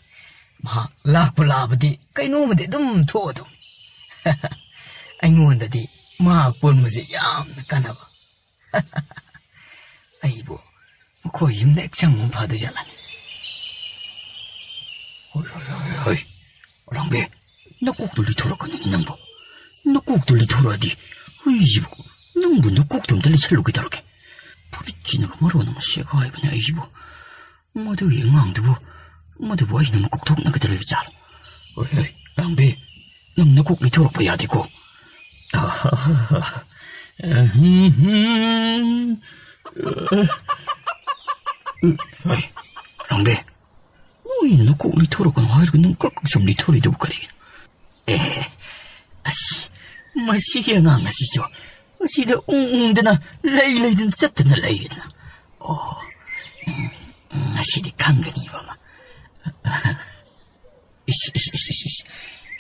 ꯃꯍꯥꯛ ꯂꯥꯛꯄ ꯂꯥꯛꯑꯕꯗꯤ ꯀꯩꯅꯣꯝꯃꯗꯤ ꯑꯗꯨꯝ ꯊꯣꯛꯑꯗꯧꯅꯤ꯫ ꯑꯩꯉꯣꯟꯗꯗꯤ ꯃꯍꯥꯛ ꯄꯨꯟꯕꯁꯦ ꯌꯥꯝꯅ ꯀꯥꯟꯅꯕ꯫ ꯑꯩꯕꯨ ꯃꯈꯣꯏ ꯌꯨꯝꯗ ꯍꯦꯛ ꯆꯪꯕ ꯐꯗꯣꯏ ꯖꯥꯠꯂꯅꯦ? ꯍꯣꯏ, ꯍꯣꯏ, ꯍꯣꯏ, ꯍꯣꯏ, ꯍꯣꯏ꯫ ꯔꯥꯝꯕꯦ, ꯅꯀꯣꯛꯇꯨ ꯂꯤꯊꯣꯔꯛꯀꯅꯨꯅꯦ ꯅꯪꯕꯨ꯫ ꯅꯀꯣꯛꯇꯨ ꯂꯤꯊꯣꯔꯛꯑꯗꯤ, ꯍꯨꯏꯁꯤꯕꯨ, ꯅꯪꯕꯨ ꯅꯀꯣꯛꯇꯨ ꯑꯝꯇ ꯂꯤꯁꯜꯂꯨ ꯀꯩꯗꯧꯔꯒꯦ? ꯐꯨꯔꯤꯠꯁꯤꯅ ꯃꯔꯣꯟ ꯑꯃ ꯁꯦꯒꯥꯏꯕꯅꯦ ꯑꯩꯁꯤꯕꯨ꯫ ꯃꯗꯨꯒꯤ ꯑꯉꯥꯡꯗꯨꯕꯨ, ꯃꯗꯨꯕꯨ ꯑꯩꯅ ꯃꯀꯣꯛ ꯊꯣꯛꯅꯒꯗꯧꯔꯤꯕ ꯖꯥꯠꯂꯣ? ꯍꯣꯏ, ꯍꯣꯏ, ꯔꯥꯝꯕꯤ, ꯅꯪ ꯅꯀꯣꯛ ꯂꯩꯊꯣꯔꯛꯄ ꯌꯥꯗꯦꯀꯣ꯫ ꯍꯣꯏ, ꯔꯥꯝꯕꯤ, ꯅꯣꯏ ꯅꯀꯣꯛ ꯂꯩꯊꯣꯔꯛꯀꯅꯨ ꯍꯥꯏꯔꯒ ꯅꯪ ꯀꯛ ꯀꯛ ꯁꯨꯝ ꯂꯩꯊꯣꯔꯛꯏꯗꯨꯕꯨ ꯀꯔꯤꯒꯤꯅꯣ? ꯑꯦ, ꯑꯁꯤ, ꯃꯁꯤꯒꯤ ꯑꯉꯥꯡ ꯑꯁꯤꯁꯨ ꯃꯁꯤꯗ ꯎꯪ ꯎꯪꯗꯅ, ꯂꯩ ꯂꯩꯗꯅ ꯆꯠꯇꯅ ꯂꯩꯔꯦꯗꯅ꯫ ꯑꯣ, ꯎꯝ, ꯉꯁꯤꯗꯤ ꯈꯪꯒꯅꯤꯕ ꯑꯃ꯫ ꯏꯁ, ꯏꯁ, ꯏꯁ, ꯏꯁ, ꯏꯁ,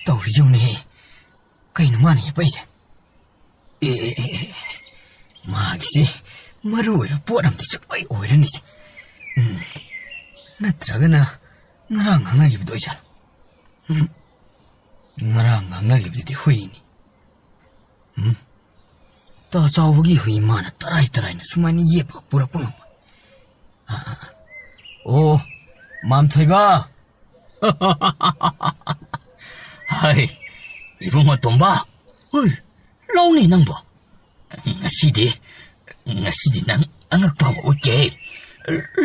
ꯇꯧꯔꯤꯁꯤ ꯌꯦꯡꯉꯨꯅꯦꯍꯦ꯫ ꯀꯩꯅꯣ ꯃꯥꯅ ꯌꯦꯞꯄꯛꯏꯁꯦ? ꯑꯦ, ꯑꯦ, ꯑꯦ, ꯑꯦ, ꯃꯥꯒꯤꯁꯤ ꯃꯔꯨ ꯑꯣꯏꯕ ꯄꯣꯠ ꯑꯝꯗꯤ ꯁꯣꯏ ꯑꯣꯏꯔꯅꯤꯁꯦ꯫ ꯎꯝ, ꯅꯠꯇ꯭ꯔꯒꯅ ꯉꯔꯥꯡ ꯉꯥꯡꯅꯈꯤꯕꯗꯣ ꯑꯣꯏꯖꯥꯠꯂꯣ? ꯎꯝ, ꯉꯔꯥꯡ ꯉꯥꯡꯅꯈꯤꯕꯗꯨꯗꯤ ꯍꯨꯏꯅꯤ꯫ ꯎꯝ, ꯇꯥ ꯆꯥꯎꯕꯒꯤ ꯍꯨꯏ ꯃꯥꯅ ꯇꯔꯥꯏ ꯇꯔꯥꯏꯅ ꯁꯨꯃꯥꯏꯅ ꯌꯦꯞꯄ ꯄꯨꯔꯛꯄ ꯉꯝꯕ? ꯑ, ꯑ, ꯑ꯫ ꯑꯣ, ꯃꯥꯝꯊꯣꯏꯕ꯫ ꯍꯥꯏ, ꯏꯕꯨꯡꯉꯣ ꯇꯣꯝꯕ꯫ ꯍꯨꯏ, ꯂꯥꯎꯅꯦ ꯅꯪꯕꯣ꯫ ꯉꯁꯤꯗꯤ, ꯉꯁꯤꯗꯤ ꯅꯪ ꯑꯉꯛꯄ ꯑꯃ ꯎꯠꯀꯦ꯫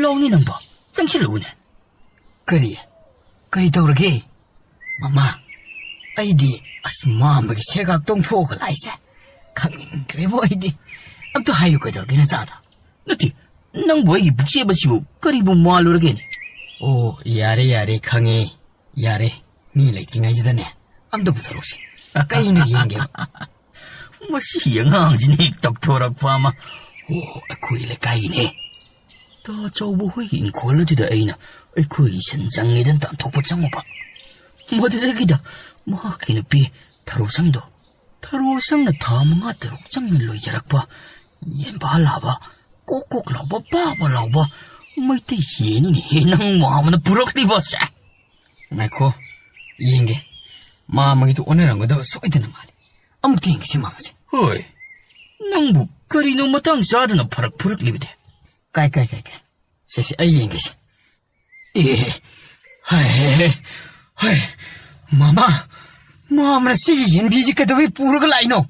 ꯂꯥꯎꯅꯦ ꯅꯪꯕꯣ, ꯆꯪꯁꯤꯜꯂꯛꯎꯅꯦ꯫ ꯀꯔꯤ? ꯀꯔꯤ ꯇꯧꯔꯒꯦ? ꯃꯃꯥ, ꯑꯩꯗꯤ ꯑꯁ ꯃꯥꯝꯃꯒꯤ ꯁꯦꯒꯥꯛ ꯇꯣꯡꯊꯣꯛꯑꯒ ꯂꯥꯛꯏꯁꯦ꯫ ꯈꯪꯅꯤꯡꯈ꯭ꯔꯦꯕꯣ ꯑꯩꯗꯤ꯫ ꯑꯝꯇ ꯍꯥꯏꯌꯨ, ꯀꯩꯗꯧꯔꯒꯦ ꯅꯆꯥꯗ? ꯅꯠꯇꯦ, ꯅꯪꯕꯨ ꯑꯩꯒꯤ ꯄꯨꯛꯆꯦꯞ ꯑꯁꯤꯕꯨ ꯀꯔꯤꯕꯨ ꯃꯥꯜꯂꯨꯔꯒꯦꯅꯦ? ꯑꯣ, ꯌꯥꯔꯦ, ꯌꯥꯔꯦ, ꯈꯪꯉꯦ꯫ ꯌꯥꯔꯦ, ꯃꯤ ꯂꯩꯇ꯭ꯔꯤꯉꯩꯁꯤꯗꯅꯦ, ꯑꯝꯇ ꯄꯨꯊꯣꯔꯛꯎꯁꯦ꯫ ꯀꯩꯅꯣ ꯌꯦꯡꯒꯦ? ꯃꯁꯤ ꯑꯉꯥꯡꯁꯤꯅ ꯍꯦꯛ ꯇꯧꯊꯣꯔꯛꯄ ꯑꯃ꯫ ꯑꯣ, ꯑꯩꯈꯣꯏ ꯂꯩꯀꯥꯏꯒꯤꯅꯦ꯫ ꯇꯥ ꯆꯥꯎꯕ ꯍꯣꯏꯒꯤ ꯏꯪꯈꯣꯜ ꯑꯗꯨꯗ ꯑꯩꯅ ꯑꯩꯈꯣꯏꯒꯤ ꯁꯟ ꯆꯪꯉꯦꯗꯅ ꯇꯥꯟꯊꯣꯛꯄ ꯆꯪꯉꯨꯕ꯫ ꯃꯗꯨꯗꯒꯤꯗ ꯃꯍꯥꯛꯀꯤ ꯅꯨꯄꯤ ꯊꯔꯣꯁꯪꯗꯣ, ꯊꯔꯣꯁꯪꯅ ꯊꯥ ꯃꯉꯥ ꯇꯔꯨꯛ ꯆꯪꯅ ꯂꯣꯏꯖꯔꯛꯄ, ꯌꯦꯟꯕꯥ ꯂꯥꯕ, ꯀꯣꯛ ꯀꯣꯛ ꯂꯥꯎꯕ, ꯄꯥ ꯄꯥ ꯂꯥꯎꯕ ꯃꯩꯇꯩ ꯌꯦꯟꯅꯤꯅꯦꯍꯦ ꯅꯪ ꯃꯥꯝꯃꯅ ꯄꯨꯔꯛꯂꯤꯕꯁꯦ꯫ ꯉꯥꯏꯈꯣ, ꯌꯦꯡꯒꯦ꯫ ꯃꯥꯝꯃꯒꯤꯗꯨ ꯑꯣꯟꯅꯔꯝꯒꯗꯕ ꯁꯣꯏꯗꯅ ꯃꯥꯜꯂꯤ꯫ ꯑꯃꯨꯛꯇ ꯌꯦꯡꯒꯦꯁꯦ ꯃꯥꯝꯃꯁꯦ꯫ ꯍꯣꯏ, ꯅꯪꯕꯨ ꯀꯔꯤꯅꯣ ꯃꯇꯥꯡ ꯆꯥꯗꯅ ꯐꯔꯛ ꯐꯨꯔꯛꯂꯤꯕꯗꯤ? ꯀꯥꯏ, ꯀꯥꯏ, ꯀꯥꯏ, ꯀꯥꯏ? ꯁꯦ, ꯁꯦ, ꯑꯩ ꯌꯦꯡꯒꯦꯁꯦ꯫ ꯑꯦ, ꯍꯥꯏ, ꯍꯥꯏ, ꯍꯥꯏ, ꯍꯥꯏ꯫ ꯃꯃꯥ, ꯃꯥꯝꯃꯅ ꯁꯤꯒꯤ ꯌꯦꯟꯕꯤꯁꯤ ꯀꯩꯗꯧꯕꯩ ꯄꯨꯔꯒ ꯂꯥꯛꯏꯅꯣ?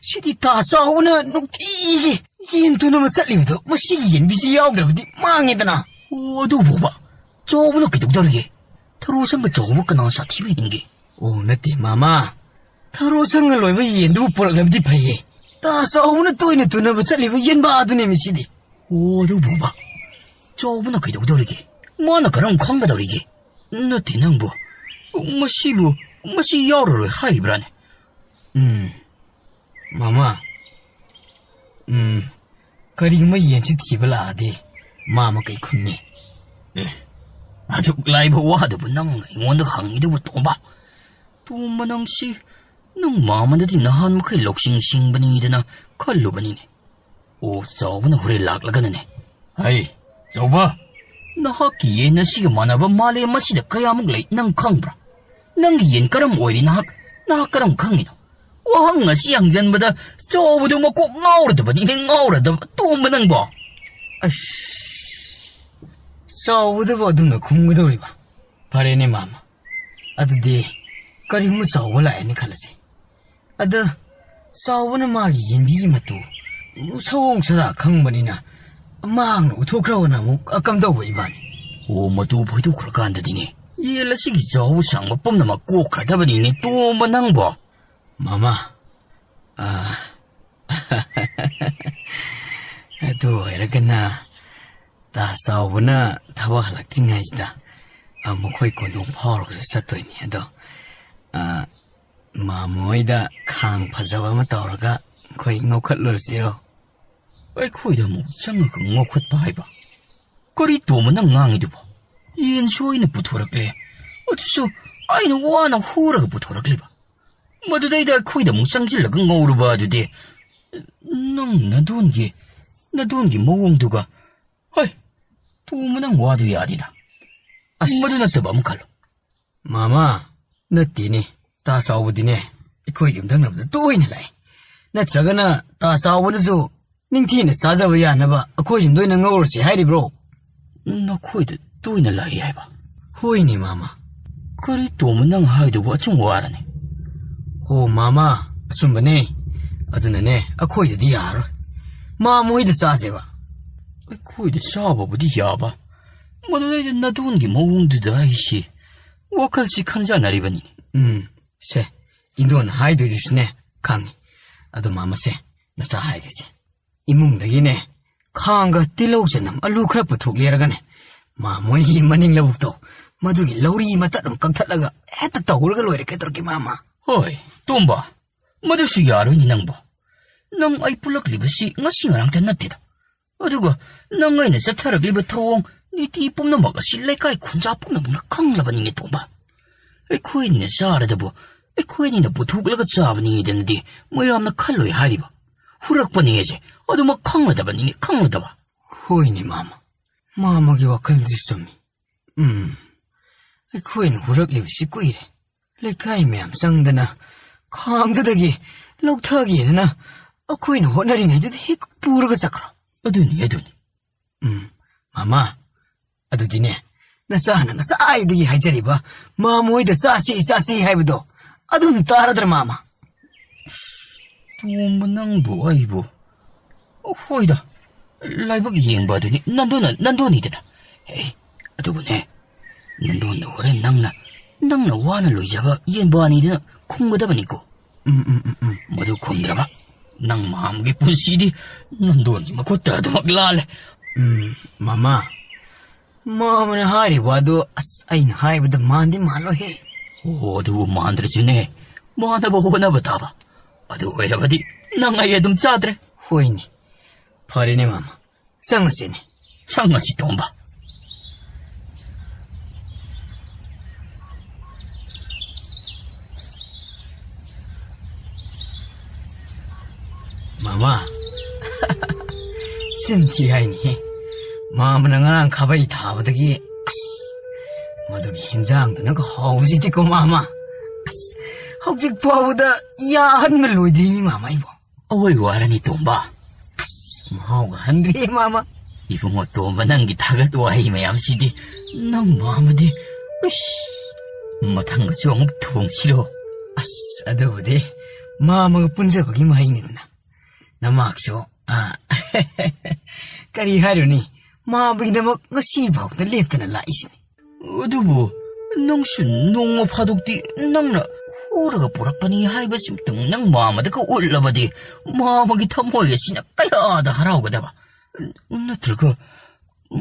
ꯁꯤꯗꯤ ꯇꯥ ꯆꯥꯎꯕꯅ ꯅꯨꯡꯇꯤꯒꯤ ꯀꯦꯟ ꯇꯨꯅꯕ ꯆꯠꯂꯤꯕꯗꯣ ꯃꯁꯤꯒꯤ ꯌꯦꯟꯕꯤꯁꯤ ꯌꯥꯎꯗ꯭ꯔꯕꯗꯤ ꯃꯥꯡꯉꯦꯗꯅ꯫ ꯑꯣ, ꯑꯗꯨꯕꯨꯕ꯫ ꯆꯥꯎꯕꯅ ꯀꯩꯗꯧꯗꯧꯔꯤꯒꯦ? ꯊꯔꯣ ꯁꯪꯒ ꯆꯥꯎꯕ ꯀꯅꯥ ꯁꯥꯊꯤꯕ ꯍꯦꯟꯒꯦ? ꯑꯣ, ꯅꯠꯇꯦ, ꯃꯥꯃꯥ꯫ ꯊꯔꯣ ꯁꯪꯒ ꯂꯣꯏꯕ ꯌꯦꯟꯗꯨꯕꯨ ꯄꯨꯔꯛꯂꯕꯗꯤ ꯐꯩꯌꯦ꯫ ꯇꯥ ꯆꯥꯎꯕꯅ ꯇꯣꯏꯅ ꯇꯨꯅꯕ ꯆꯠꯂꯤꯕ ꯌꯦꯟꯕꯥꯗꯨꯅꯦ ꯃꯁꯤꯗꯤ꯫ ꯑꯣ, ꯑꯗꯨꯕꯨꯕ꯫ ꯆꯥꯎꯕꯅ ꯀꯩꯗꯧꯗꯧꯔꯤꯒꯦ? ꯃꯥꯅ ꯀꯔꯝ ꯈꯪꯒꯗꯧꯔꯤꯒꯦ? ꯅꯠꯇꯦ ꯅꯪꯕꯨ꯫ ꯃꯁꯤꯕꯨ, ꯃꯁꯤ ꯌꯥꯎꯔꯔꯣꯏ ꯍꯥꯏꯔꯤꯕ꯭ꯔꯥꯅꯦ? ꯎꯝ꯫ ꯃꯥꯃꯥ꯫ ꯎꯝ꯫ ꯀꯔꯤꯒꯨꯝꯕ ꯌꯦꯟꯁꯤ ꯊꯤꯕ ꯂꯥꯛꯑꯗꯤ ꯃꯥ ꯃꯀꯩ ꯈꯨꯝꯅꯤ꯫ ꯑꯦ, ꯑꯗꯨꯛ ꯂꯥꯏꯕ ꯋꯥꯗꯨꯕꯨ ꯅꯪ ꯑꯩꯉꯣꯟꯗ ꯍꯪꯉꯤꯗꯨꯕꯨ, ꯇꯣꯝꯕ? ꯇꯣꯝꯕ ꯅꯪꯁꯤ, ꯅꯪ ꯃꯥꯃꯗꯗꯤ ꯅꯍꯥꯟ ꯃꯈꯩ ꯂꯧꯁꯤꯡ ꯁꯤꯡꯕꯅꯤꯗꯅ ꯈꯜꯂꯨꯕꯅꯤꯅꯦ꯫ ꯑꯣ, ꯆꯥꯎꯕꯅ ꯍꯣꯔꯦꯟ ꯂꯥꯛꯂꯒꯅꯅꯦ꯫ ꯍꯩ, ꯆꯥꯎꯕ! ꯅꯍꯥꯛꯀꯤ ꯌꯦꯟ ꯑꯁꯤꯒ ꯃꯥꯟꯅꯕ ꯃꯥꯂꯦꯝ ꯑꯁꯤꯗ ꯀꯌꯥꯃꯨꯛ ꯂꯩ, ꯅꯪ ꯈꯪꯕ꯭ꯔꯥ? ꯅꯪꯒꯤ ꯌꯦꯟ ꯀꯔꯝ ꯑꯣꯏꯔꯤ, ꯅꯍꯥꯛ, ꯅꯍꯥꯛ ꯀꯔꯝ ꯈꯪꯉꯤꯅꯣ? ꯋꯥꯍꯪ ꯑꯁꯤ ꯍꯪꯖꯟꯕꯗ ꯆꯥꯎꯕꯗꯨ ꯃꯀꯣꯛ ꯉꯥꯎꯔꯗꯕꯅꯤꯅꯦ, ꯉꯥꯎꯔꯗꯕ꯫ ꯇꯣꯝꯕ ꯅꯪꯕꯣ! ꯑꯁ, ꯆꯥꯎꯕꯗꯨꯕꯨ ꯑꯗꯨꯝꯅ ꯈꯨꯝꯒꯗꯧꯔꯤꯕ? ꯐꯔꯦꯅꯦ, ꯃꯥꯃ꯫ ꯑꯗꯨꯗꯤ ꯀꯔꯤꯒꯨꯝꯕ ꯆꯥꯎꯕ ꯂꯥꯛꯑꯦꯅ ꯈꯜꯂꯁꯤ꯫ ꯑꯗ ꯆꯥꯎꯕꯅ ꯃꯥꯒꯤ ꯌꯦꯟꯕꯤꯒꯤ ꯃꯇꯨ ꯁꯑꯣꯡ ꯁꯥꯗꯥ ꯈꯪꯕꯅꯤꯅ ꯃꯍꯥꯛꯅ ꯎꯠꯊꯣꯛꯈ꯭ꯔꯕꯅ ꯑꯃꯨꯛ ꯀꯝꯗꯧꯕ ꯏꯕꯥꯅꯤ? ꯑꯣ, ꯃꯇꯨ ꯐꯣꯏꯗꯣꯛꯈ꯭ꯔꯀꯥꯟꯗꯗꯤꯅꯦ, ꯌꯦꯟ ꯑꯁꯤꯒꯤ ꯆꯥꯎꯕ ꯁꯥꯡꯕ ꯄꯨꯝꯅꯃꯛ ꯀꯣꯛꯈ꯭ꯔꯗꯕꯅꯤꯅꯦ, ꯇꯣꯝꯕ ꯅꯪꯕꯣ꯫ ꯃꯥꯃ, ꯑꯥ, ꯑꯗꯨ ꯑꯣꯏꯔꯒꯅ ꯇꯥ ꯆꯥꯎꯕꯅ ꯊꯕꯛ ꯍꯜꯂꯛꯇ꯭ꯔꯤꯉꯩꯁꯤꯗ, ꯑ, ꯃꯈꯣꯏ ꯀꯣꯟꯗꯣꯡ ꯐꯥꯎꯔꯒꯁꯨ ꯆꯠꯇꯣꯏꯅꯤ꯫ ꯑꯗꯣ, ꯑ, ꯃꯥꯃ ꯍꯣꯏꯗ ꯈꯥꯡ ꯐꯖꯕ ꯑꯃ ꯇꯧꯔꯒ ꯑꯩꯈꯣꯏ ꯉꯧꯈꯠꯂꯨꯔꯁꯤꯔꯣ? ꯑꯩꯈꯣꯏꯗ ꯑꯃꯨꯛ ꯆꯪꯉꯒ ꯉꯧꯈꯠꯄ ꯍꯥꯏꯕ? ꯀꯔꯤ ꯇꯣꯝꯕ ꯅꯪ ꯉꯥꯡꯉꯤꯗꯨꯕꯣ? ꯌꯦꯟꯁꯨ ꯑꯩꯅ ꯄꯨꯊꯣꯔꯛꯂꯦ, ꯑꯗꯨꯁꯨ ꯑꯩꯅ ꯋꯥꯅ ꯍꯨꯔꯒ ꯄꯨꯊꯣꯔꯛꯂꯤꯕ꯫ ꯃꯗꯨꯗꯩꯗ ꯑꯩꯈꯣꯏꯗ ꯑꯃꯨꯛ ꯆꯪꯁꯤꯜꯂꯒ ꯉꯧꯔꯨꯕ ꯑꯗꯨꯗꯤ, ꯅꯪ ꯅꯗꯣꯟꯒꯤ, ꯅꯗꯣꯟꯒꯤ ꯃꯑꯣꯡꯗꯨꯒ꯫ ꯍꯣꯏ, ꯇꯣꯝꯕ ꯅꯪ ꯋꯥꯗꯨ ꯌꯥꯗꯦꯗ꯫ ꯑꯁ꯫ ꯃꯗꯨ ꯅꯠꯇꯕ ꯑꯃ ꯈꯜꯂꯨ꯫ ꯃꯥꯃ, ꯅꯠꯇꯦꯅꯦ, ꯇꯥ ꯆꯥꯎꯕꯗꯤꯅꯦ ꯑꯩꯈꯣꯏ ꯌꯨꯝꯊꯪꯅꯕꯗ ꯇꯣꯏꯅ ꯂꯥꯛꯏ꯫ ꯅꯠꯇ꯭ꯔꯒꯅ ꯇꯥ ꯆꯥꯎꯕꯅꯁꯨ ꯅꯤꯡꯊꯤꯅ ꯆꯥꯖꯕ ꯌꯥꯅꯕ ꯑꯩꯈꯣꯏ ꯌꯨꯝꯗ ꯑꯣꯏꯅ ꯉꯧꯔꯁꯤ ꯍꯥꯏꯔꯤꯕ꯭ꯔꯣ? ꯅꯈꯣꯏꯗ ꯇꯣꯏꯅ ꯂꯥꯛꯏ ꯍꯥꯏꯕ? ꯍꯣꯏꯅꯦ, ꯃꯥꯃ꯫ ꯀꯔꯤ ꯇꯣꯝꯕ ꯅꯪ ꯍꯥꯏꯗꯨꯕꯨ ꯑꯆꯨꯝꯕ ꯋꯥꯔꯅꯦ? ꯍꯣ, ꯃꯥꯃ, ꯑꯆꯨꯝꯕꯅꯦ꯫ ꯑꯗꯨꯅꯅꯦ, ꯑꯩꯈꯣꯏꯗꯗꯤ ꯌꯥꯔꯔꯣꯏ꯫ ꯃꯥꯃ ꯍꯣꯏꯗ ꯆꯥꯁꯦꯕ꯫ ꯑꯩꯈꯣꯏꯗ ꯆꯥꯕꯕꯨꯗꯤ ꯌꯥꯕ, ꯃꯗꯨꯗꯩꯗ ꯅꯗꯣꯟꯒꯤ ꯃꯑꯣꯡꯗꯨꯗ ꯑꯩꯁꯤ ꯋꯥꯈꯜꯁꯤ ꯈꯟꯖꯥꯟꯅꯔꯤꯕꯅꯤ꯫ ꯎꯝ, ꯁꯦ, ꯏꯟꯗꯣꯟ ꯍꯥꯏꯗꯣꯏꯗꯨꯁꯨꯅꯦ ꯈꯪꯉꯤ꯫ ꯑꯗꯣ ꯃꯥꯃꯁꯦ, ꯅꯆꯥ ꯍꯥꯏꯒꯦꯁꯦ, ꯏꯃꯨꯡꯗꯒꯤꯅꯦ ꯈꯥꯡꯒ ꯇꯤꯜꯍꯧ ꯆꯅꯝ ꯑꯂꯨ ꯈꯔ ꯄꯨꯊꯣꯛꯂꯦꯔꯒꯅꯦ, ꯃꯥꯃ ꯍꯣꯏꯒꯤ ꯃꯅꯤꯡ ꯂꯧꯕꯨꯛꯇꯣ, ꯃꯗꯨꯒꯤ ꯂꯧꯔꯤ ꯃꯇꯠ ꯑꯃ ꯀꯛꯊꯠꯂꯒ ꯍꯦꯛꯇ ꯇꯧꯔꯒ ꯂꯣꯏꯔꯦ꯫ ꯀꯩꯗꯧꯔꯒꯦ ꯃꯥꯃ? ꯍꯣꯏ, ꯇꯣꯝꯕ, ꯃꯗꯨꯁꯨ ꯌꯥꯔꯣꯏꯅꯦ ꯅꯪꯕꯣ꯫ ꯅꯪ ꯑꯩ ꯄꯨꯜꯂꯛꯂꯤꯕꯁꯤ ꯉꯁꯤ ꯉꯔꯥꯡꯇ ꯅꯠꯇꯦꯗ꯫ ꯑꯗꯨꯒ ꯅꯪ ꯑꯩꯅ ꯆꯠꯊꯔꯛꯂꯤꯕ ꯊꯧꯑꯣꯡ ꯅꯤꯇꯤ ꯄꯨꯝꯅꯃꯛ ꯑꯁꯤ ꯂꯩꯀꯥꯏ ꯈꯨꯟꯖꯥ ꯄꯨꯝꯅꯃꯛꯅ ꯈꯪꯂꯕꯅꯤꯅꯦ ꯇꯣꯝꯕ꯫ ꯑꯩꯈꯣꯏꯅꯤꯅ ꯆꯥꯔꯗꯕꯨ, ꯑꯩꯈꯣꯏꯅꯤꯅ ꯄꯨꯊꯣꯛꯂꯒ ꯆꯥꯕꯅꯤꯗꯅꯗꯤ ꯃꯌꯥꯝꯅ ꯈꯜꯂꯣꯏ ꯍꯥꯏꯔꯤꯕ꯫ ꯍꯨꯔꯛꯄꯅꯤ ꯍꯥꯏꯁꯦ ꯑꯗꯨꯃꯛ ꯈꯪꯂꯗꯕꯅꯤꯅꯦ, ꯈꯪꯂꯗꯕ꯫ ꯍꯣꯏꯅꯦ ꯃꯥꯃ, ꯃꯥꯃꯒꯤ ꯋꯥꯈꯜꯗꯨꯁꯨ ꯆꯨꯝꯃꯤ꯫ ꯎꯝ, ꯑꯩꯈꯣꯏꯅ ꯍꯨꯔꯛꯂꯤꯕꯁꯤ ꯀꯨꯏꯔꯦ꯫ ꯂꯩꯀꯥꯏ ꯃꯌꯥꯝ ꯆꯪꯗꯅ ꯈꯥꯡꯗꯨꯗꯒꯤ ꯂꯧꯊꯒꯦꯗꯅ ꯑꯩꯈꯣꯏꯅ ꯍꯣꯠꯅꯔꯤꯉꯩꯗꯨꯗ ꯍꯦꯛ ꯄꯨꯔꯒ ꯆꯠꯈ꯭ꯔꯣ꯫ ꯑꯗꯨꯅꯤ, ꯑꯗꯨꯅꯤ꯫ ꯎꯝ, ꯃꯥꯃ, ꯑꯗꯨꯗꯤꯅꯦ, ꯅꯆꯥꯅ ꯉꯁꯥꯏꯗꯒꯤ ꯍꯥꯏꯖꯔꯤꯕ ꯃꯥꯃ ꯍꯣꯏꯗ ꯆꯥꯁꯤ, ꯆꯥꯁꯤ ꯍꯥꯏꯕꯗꯣ ꯑꯗꯨꯝ ꯇꯥꯔꯗ꯭ꯔ ꯃꯥꯃ? ꯇꯣꯝꯕ ꯅꯪꯕꯨ ꯑꯩꯕꯨ? ꯍꯣꯏꯗ, ꯂꯥꯏꯕꯛ ꯌꯦꯡꯕ ꯑꯗꯨꯅꯤ ꯅꯟꯗꯣꯅ-, ꯅꯟꯗꯣꯅꯤꯗꯅ꯫ ꯑꯦ, ꯑꯗꯨꯕꯨꯅꯦ, ꯅꯟꯗꯣꯟꯗ ꯍꯣꯔꯦꯟ ꯅꯪꯅ, ꯅꯪꯅ ꯋꯥꯅ ꯂꯣꯏꯖꯕ ꯌꯦꯟꯕꯥꯅꯤꯗꯨꯅ ꯈꯨꯝꯒꯗꯕꯅꯤꯀꯣ꯫ ꯎꯝ, ꯎꯝ, ꯎꯝ, ꯎꯝ꯫ ꯃꯗꯨ ꯈꯨꯝꯗ꯭ꯔꯕ ꯅꯪ ꯃꯥꯝꯒꯤ ꯄꯨꯟꯁꯤꯗꯤ ꯅꯟꯗꯣꯟꯒꯤ ꯃꯈꯨꯠꯇ ꯑꯗꯨꯃꯛ ꯂꯥꯜꯂꯦ꯫ ꯎꯝ, ꯃꯃꯥ, ꯃꯥꯃꯅ ꯍꯥꯏꯔꯤꯕ ꯋꯥꯗꯨ ꯑꯁ ꯑꯩꯅ ꯍꯥꯏꯕꯗ ꯃꯥꯟꯗꯤ ꯃꯥꯜꯂꯣꯏꯍꯦ꯫ ꯑꯣ, ꯑꯗꯨꯕꯨ ꯃꯥꯟꯗ꯭ꯔꯁꯨꯅꯦ, ꯃꯥꯟꯅꯕ ꯍꯣꯠꯅꯕ ꯇꯥꯕ꯫ ꯑꯗꯨ ꯑꯣꯏꯔꯕꯗꯤ ꯅꯪ ꯑꯩ ꯑꯗꯨꯝ ꯆꯥꯗ꯭ꯔꯦ꯫ ꯍꯣꯏꯅꯦ, ꯐꯔꯦꯅꯦ ꯃꯥꯃ, ꯆꯪꯉꯁꯤꯅꯦ꯫ ꯆꯪꯉꯁꯤ ꯇꯣꯝꯕ꯫ ꯃꯃꯥ, ꯆꯤꯟ ꯊꯤ ꯍꯥꯏꯅꯤꯍꯦ꯫ ꯃꯥꯃꯅ ꯉꯔꯥꯡ ꯈꯥꯕꯩ ꯊꯥꯕꯗꯒꯤ ꯑꯁ, ꯃꯗꯨꯒꯤ ꯍꯤꯟꯖꯥꯡꯗꯨꯅꯒ ꯍꯥꯎꯕꯁꯤꯗꯤꯀꯣ ꯃꯥꯃ꯫ ꯑꯁ, ꯍꯧꯖꯤꯛ ꯐꯥꯎꯕꯗ ꯌꯥꯍꯟꯕ ꯂꯣꯏꯗ꯭ꯔꯤꯅꯤ ꯃꯥꯃ ꯑꯩꯕꯣ꯫ ꯑꯋꯣꯏ ꯋꯥꯔꯅꯤ ꯇꯣꯝꯕ꯫ ꯑꯁ, ꯃꯍꯥꯎꯒ ꯍꯟꯗ꯭ꯔꯦ ꯃꯥꯃ꯫ ꯏꯕꯨꯡꯉꯣ ꯇꯣꯝꯕ, ꯅꯪꯒꯤ ꯊꯥꯒꯠ ꯋꯥꯍꯩ ꯃꯌꯥꯝꯁꯤꯗꯤ ꯅꯪ ꯃꯥꯃꯗꯤ꯫ ꯎꯁ, ꯃꯊꯪꯒꯁꯨ ꯑꯃꯨꯛ ꯊꯣꯡꯁꯤꯔꯣ? ꯑꯁ, ꯑꯗꯨꯕꯨꯗꯤ ꯃꯥꯃꯒ ꯄꯨꯟꯖꯕꯒꯤ ꯃꯍꯩꯅꯤꯗꯅ꯫ ꯅꯃꯥꯛꯁꯨ ꯑꯥ, ꯀꯔꯤ ꯍꯥꯏꯔꯨꯅꯤ, ꯃꯥꯕꯒꯤꯗꯃꯛ ꯉꯁꯤ ꯐꯥꯎꯗ ꯂꯦꯞꯇꯅ ꯂꯥꯛꯏꯁꯤꯅꯤ꯫ ꯑꯗꯨꯕꯨ ꯅꯪꯁꯨ ꯅꯣꯡꯃ ꯐꯥꯗꯣꯛꯇꯤ ꯅꯪꯅ ꯍꯨꯔꯒ ꯄꯨꯔꯛꯄꯅꯤ ꯍꯥꯏꯕꯁꯤꯃꯇꯪ ꯅꯪ ꯃꯥꯃꯗꯒ ꯎꯠꯂꯕꯗꯤ, ꯃꯥꯃꯒꯤ ꯊꯃꯣꯏ ꯑꯁꯤꯅ ꯀꯌꯥꯗ ꯍꯔꯥꯎꯒꯗꯕ꯫ ꯅꯠꯇ꯭ꯔꯒ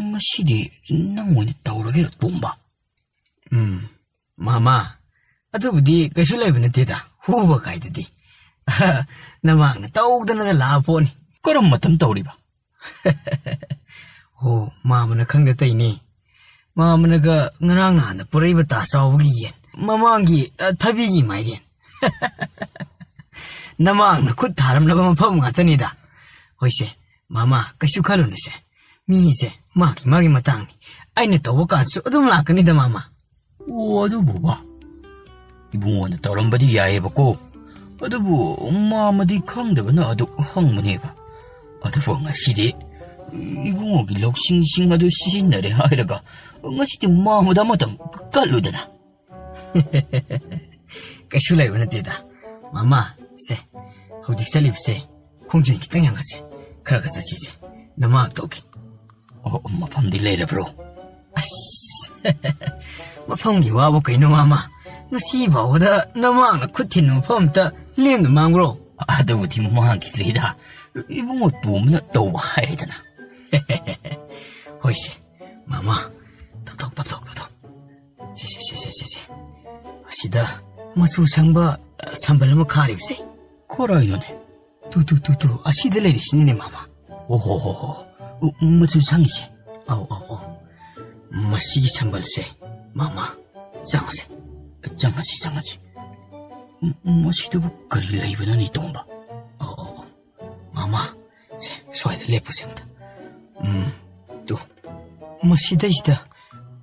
ꯉꯁꯤꯗꯤ ꯅꯪ ꯑꯣꯏꯅ ꯇꯧꯔꯒꯦꯔ, ꯇꯣꯝꯕ? ꯎꯝ, ꯃꯥꯃ, ꯑꯗꯨꯕꯨꯗꯤ ꯀꯩꯁꯨ ꯂꯩꯕ ꯅꯠꯇꯦꯗ, ꯍꯨꯕ ꯀꯥꯏꯗꯨꯗꯤ꯫ ꯅꯃꯥꯡꯅ ꯇꯧꯗꯅꯗ ꯂꯥꯛꯑ ꯄꯣꯠꯅꯤ꯫ ꯀꯔꯝꯕ ꯃꯇꯝ ꯇꯧꯔꯤꯕ? ꯍꯣ, ꯃꯥꯃꯅ ꯈꯪꯗ ꯇꯩꯅꯦ꯫ ꯃꯥꯃꯅꯒ ꯉꯔꯥꯡ ꯅꯍꯥꯟꯗ ꯄꯨꯔꯛꯏꯕ ꯇꯥ ꯆꯥꯎꯕꯒꯤ ꯌꯦꯟ, ꯃꯃꯥꯡꯒꯤ, ꯑ, ꯊꯕꯤꯒꯤ ꯃꯥꯏꯔꯦꯟ꯫ ꯅꯃꯥꯡꯅ ꯈꯨꯠ ꯊꯥꯔꯝꯂꯕ ꯃꯐꯝ ꯉꯥꯛꯇꯅꯤꯗ꯫ ꯍꯣꯏꯁꯦ, ꯃꯥꯃ, ꯀꯩꯁꯨ ꯈꯜꯂꯨꯅꯨꯁꯦ꯫ ꯃꯤꯁꯦ ꯃꯥꯒꯤ ꯃꯥꯒꯤ ꯃꯇꯥꯡꯅꯤ꯫ ꯑꯩꯅ ꯇꯧꯕ ꯀꯥꯟꯁꯨ ꯑꯗꯨꯝ ꯂꯥꯛꯀꯅꯤꯗ, ꯃꯥꯃ꯫ ꯑꯣ, ꯑꯗꯨꯕꯨꯕ ꯏꯕꯨꯡꯉꯣꯅ ꯇꯧꯔꯝꯕꯗꯤ ꯌꯥꯏꯌꯦꯕꯀꯣ꯫ ꯑꯗꯨꯕꯨ ꯃꯥꯃꯗꯤ ꯈꯪꯗꯕꯅ ꯑꯗꯨ ꯍꯪꯕꯅꯦꯕ꯫ ꯑꯗꯨꯕꯨ ꯉꯁꯤꯗꯤ ꯏꯕꯨꯡꯉꯣꯒꯤ ꯂꯧꯁꯤꯡꯁꯤꯡ ꯑꯗꯨ ꯁꯤꯖꯤꯟꯅꯔꯦ ꯍꯥꯏꯔꯒ, ꯉꯁꯤꯗꯤ ꯃꯥꯃꯗ ꯑꯃꯇꯪ ꯀꯠꯂꯨꯗꯅ꯫ ꯀꯩꯁꯨ ꯂꯩꯕ ꯅꯠꯇꯦꯗ꯫ ꯃꯥꯃ, ꯁꯦ, ꯍꯧꯖꯤꯛ ꯆꯠꯂꯤꯕꯁꯦ ꯈꯣꯡꯖꯦꯜ ꯈꯤꯇꯪ ꯌꯥꯡꯈꯠꯁꯦ꯫ ꯈꯔ ꯈꯔ ꯆꯠꯁꯤꯁꯦ꯫ ꯅꯃꯥ ꯇꯧꯒꯦ꯫ ꯑꯣ, ꯃꯐꯝꯗꯤ ꯂꯩꯔꯕ꯭ꯔꯣ? ꯑꯁ, ꯃꯐꯝꯒꯤ ꯋꯥꯕꯨ ꯀꯩꯅꯣ, ꯃꯥꯃ? ꯉꯁꯤ ꯐꯥꯎꯕꯗ ꯅꯃꯥꯡꯅ ꯈꯨꯠ ꯊꯤꯟꯕ ꯃꯐꯝ ꯑꯝꯇ ꯂꯦꯝꯅ ꯃꯥꯡꯕ꯭ꯔꯣ? ꯑꯗꯨꯕꯨꯗꯤ ꯃꯥꯡꯈꯤꯗ꯭ꯔꯤꯗ꯫ ꯏꯕꯨꯡꯉꯣ ꯇꯣꯝꯕꯅ ꯇꯧꯕ ꯍꯥꯏꯔꯦꯗꯅ꯫ ꯍꯣꯏꯁꯦ, ꯃꯥꯃ, ꯇꯞꯊꯣꯛ, ꯇꯞꯊꯣꯛ, ꯇꯞꯊꯣꯛ꯫ ꯁꯦ, ꯁꯦ, ꯁꯦ, ꯁꯦ, ꯁꯦ, ꯁꯦ꯫ ꯑꯁꯤꯗ ꯃꯆꯨ ꯁꯪꯕ, ꯑ, ꯁꯝꯕꯜ ꯑꯃ ꯈꯥꯔꯤꯕꯁꯦ꯫ ꯀꯔꯥꯏꯅꯣꯅꯦ? ꯇꯨ, ꯇꯨ, ꯇꯨ, ꯇꯨ, ꯑꯁꯤꯗ ꯂꯩꯔꯤꯁꯤꯅꯤꯅꯦ, ꯃꯥꯃ꯫ ꯑꯣ ꯍꯣ ꯍꯣ ꯍꯣ꯫ ꯎ, ꯎ, ꯃꯆꯨ ꯁꯪꯉꯤꯁꯦ꯫ ꯑꯧ, ꯑꯧ, ꯑꯧ꯫ ꯃꯁꯤꯒꯤ ꯁꯝꯕꯜꯁꯦ, ꯃꯥꯃ, ꯆꯪꯉꯁꯦ꯫ ꯆꯪꯉꯁꯤ, ꯆꯪꯉꯁꯤ꯫ ꯎꯝ, ꯎꯝ, ꯃꯁꯤꯗꯕꯨ ꯀꯔꯤ ꯂꯩꯕꯅꯣꯅꯦ, ꯇꯣꯝꯕ? ꯑꯧ, ꯑꯧ, ꯑꯧ꯫ ꯃꯥꯃ, ꯁꯦ, ꯁ꯭ꯋꯥꯏꯗ ꯂꯦꯞꯄꯨꯁꯦ ꯑꯝꯇ꯫ ꯎꯝ, ꯇꯨ꯫ ꯃꯁꯤꯗꯩꯁꯤꯗ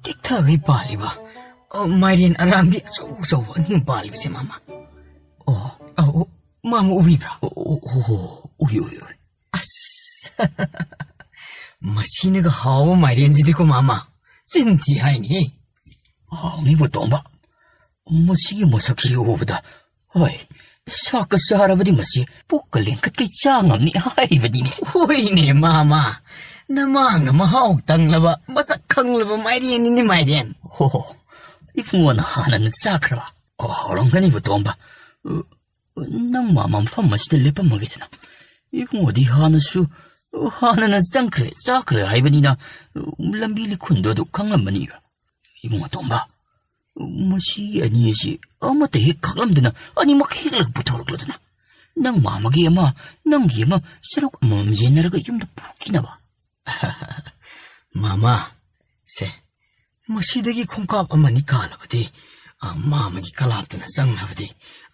ꯇꯦꯛꯊꯈꯩ ꯄꯥꯜꯂꯤꯕ, ꯑ, ꯃꯥꯏꯔꯦꯟ ꯑꯔꯥꯡꯕꯤ ꯑꯆꯧ ꯑꯆꯧꯕ ꯑꯅꯤ ꯑꯃ ꯄꯥꯜꯂꯤꯕꯁꯦ, ꯃꯥꯃ꯫ ꯑꯣ, ꯑꯧ, ꯑꯧ, ꯃꯥꯃ ꯎꯕꯤꯕ꯭ꯔꯥ? ꯑꯣ, ꯑꯣ, ꯑꯣ, ꯑꯣ, ꯎꯏ, ꯎꯏ, ꯎꯏ꯫ ꯑꯁ, ꯃꯁꯤꯅꯒ ꯍꯥꯎꯕ ꯃꯥꯏꯔꯦꯟꯁꯤꯗꯤꯀꯣ, ꯃꯥꯃ꯫ ꯆꯤꯟ ꯊꯤ ꯍꯥꯏꯅꯤ꯫ ꯍꯥꯎꯅꯤꯕꯨ, ꯇꯣꯝꯕ꯫ ꯃꯁꯤꯒꯤ ꯃꯁꯛꯁꯤ ꯎꯕꯗ, ꯍꯣꯏ, ꯁꯥꯛꯀ ꯆꯥꯔꯕꯗꯤ ꯃꯁꯤ ꯄꯨꯛꯀ ꯂꯦꯡꯈꯠꯀꯩ ꯆꯥ ꯉꯝꯅꯤ ꯍꯥꯏꯔꯤꯕꯅꯤꯅꯦ꯫ ꯍꯣꯏꯅꯦ, ꯃꯥꯃ꯫ ꯅꯃꯥꯡꯅ ꯃꯍꯥꯎ ꯇꯪꯂꯕ, ꯃꯁꯛ ꯈꯪꯂꯕ ꯃꯥꯏꯔꯦꯟꯅꯤꯅꯦ, ꯃꯥꯏꯔꯦꯟ꯫ ꯍꯣ ꯍꯣ, ꯏꯕꯨꯡꯉꯣꯅ ꯍꯥꯟꯅꯅ ꯆꯥꯈ꯭ꯔꯕ? ꯑꯣ, ꯍꯧꯔꯝꯒꯅꯤꯕꯨ ꯇꯣꯝꯕ꯫ ꯅꯪ ꯃꯥꯃ ꯃꯐꯝ ꯑꯁꯤꯗ ꯂꯦꯞꯄꯝꯃꯒꯦꯗꯅ꯫ ꯏꯕꯨꯡꯉꯣꯗꯤ ꯍꯥꯟꯅꯁꯨ, ꯍꯥꯟꯅꯅ ꯆꯪꯈ꯭ꯔꯦ, ꯆꯥꯈ꯭ꯔꯦ ꯍꯥꯏꯕꯅꯤꯅ, ꯂꯝꯕꯤ ꯂꯤꯈꯨꯟꯗꯣ ꯑꯗꯨ ꯈꯪꯂꯝꯃꯅꯤꯕ꯫ ꯏꯕꯨꯡꯉꯣ ꯇꯣꯝꯕ, ꯃꯁꯤ ꯑꯅꯤ ꯑꯁꯤ ꯑꯃꯠꯇ ꯍꯦꯛ ꯈꯥꯛꯂꯝꯗꯅ ꯑꯅꯤꯃꯛ ꯍꯦꯛꯂꯒ ꯄꯨꯊꯣꯔꯛꯂꯗꯅ꯫ ꯅꯪ ꯃꯥꯃꯒꯤ ꯑꯃ, ꯅꯪꯒꯤ ꯑꯃ, ꯁꯔꯨꯛ ꯑꯃꯃꯝ ꯌꯦꯟꯅꯔꯒ ꯌꯨꯝꯗ ꯄꯨꯈꯤꯅꯕ꯫ ꯃꯥꯃ, ꯁꯦ, ꯃꯁꯤꯗꯒꯤ ꯈꯣꯡꯀꯥꯞ ꯑꯃꯅꯤ ꯀꯥꯜꯂꯕꯗꯤ, ꯑ, ꯃꯥꯃꯒꯤ ꯀꯂꯥꯞꯇꯨꯅ ꯆꯪꯂꯕꯗꯤ,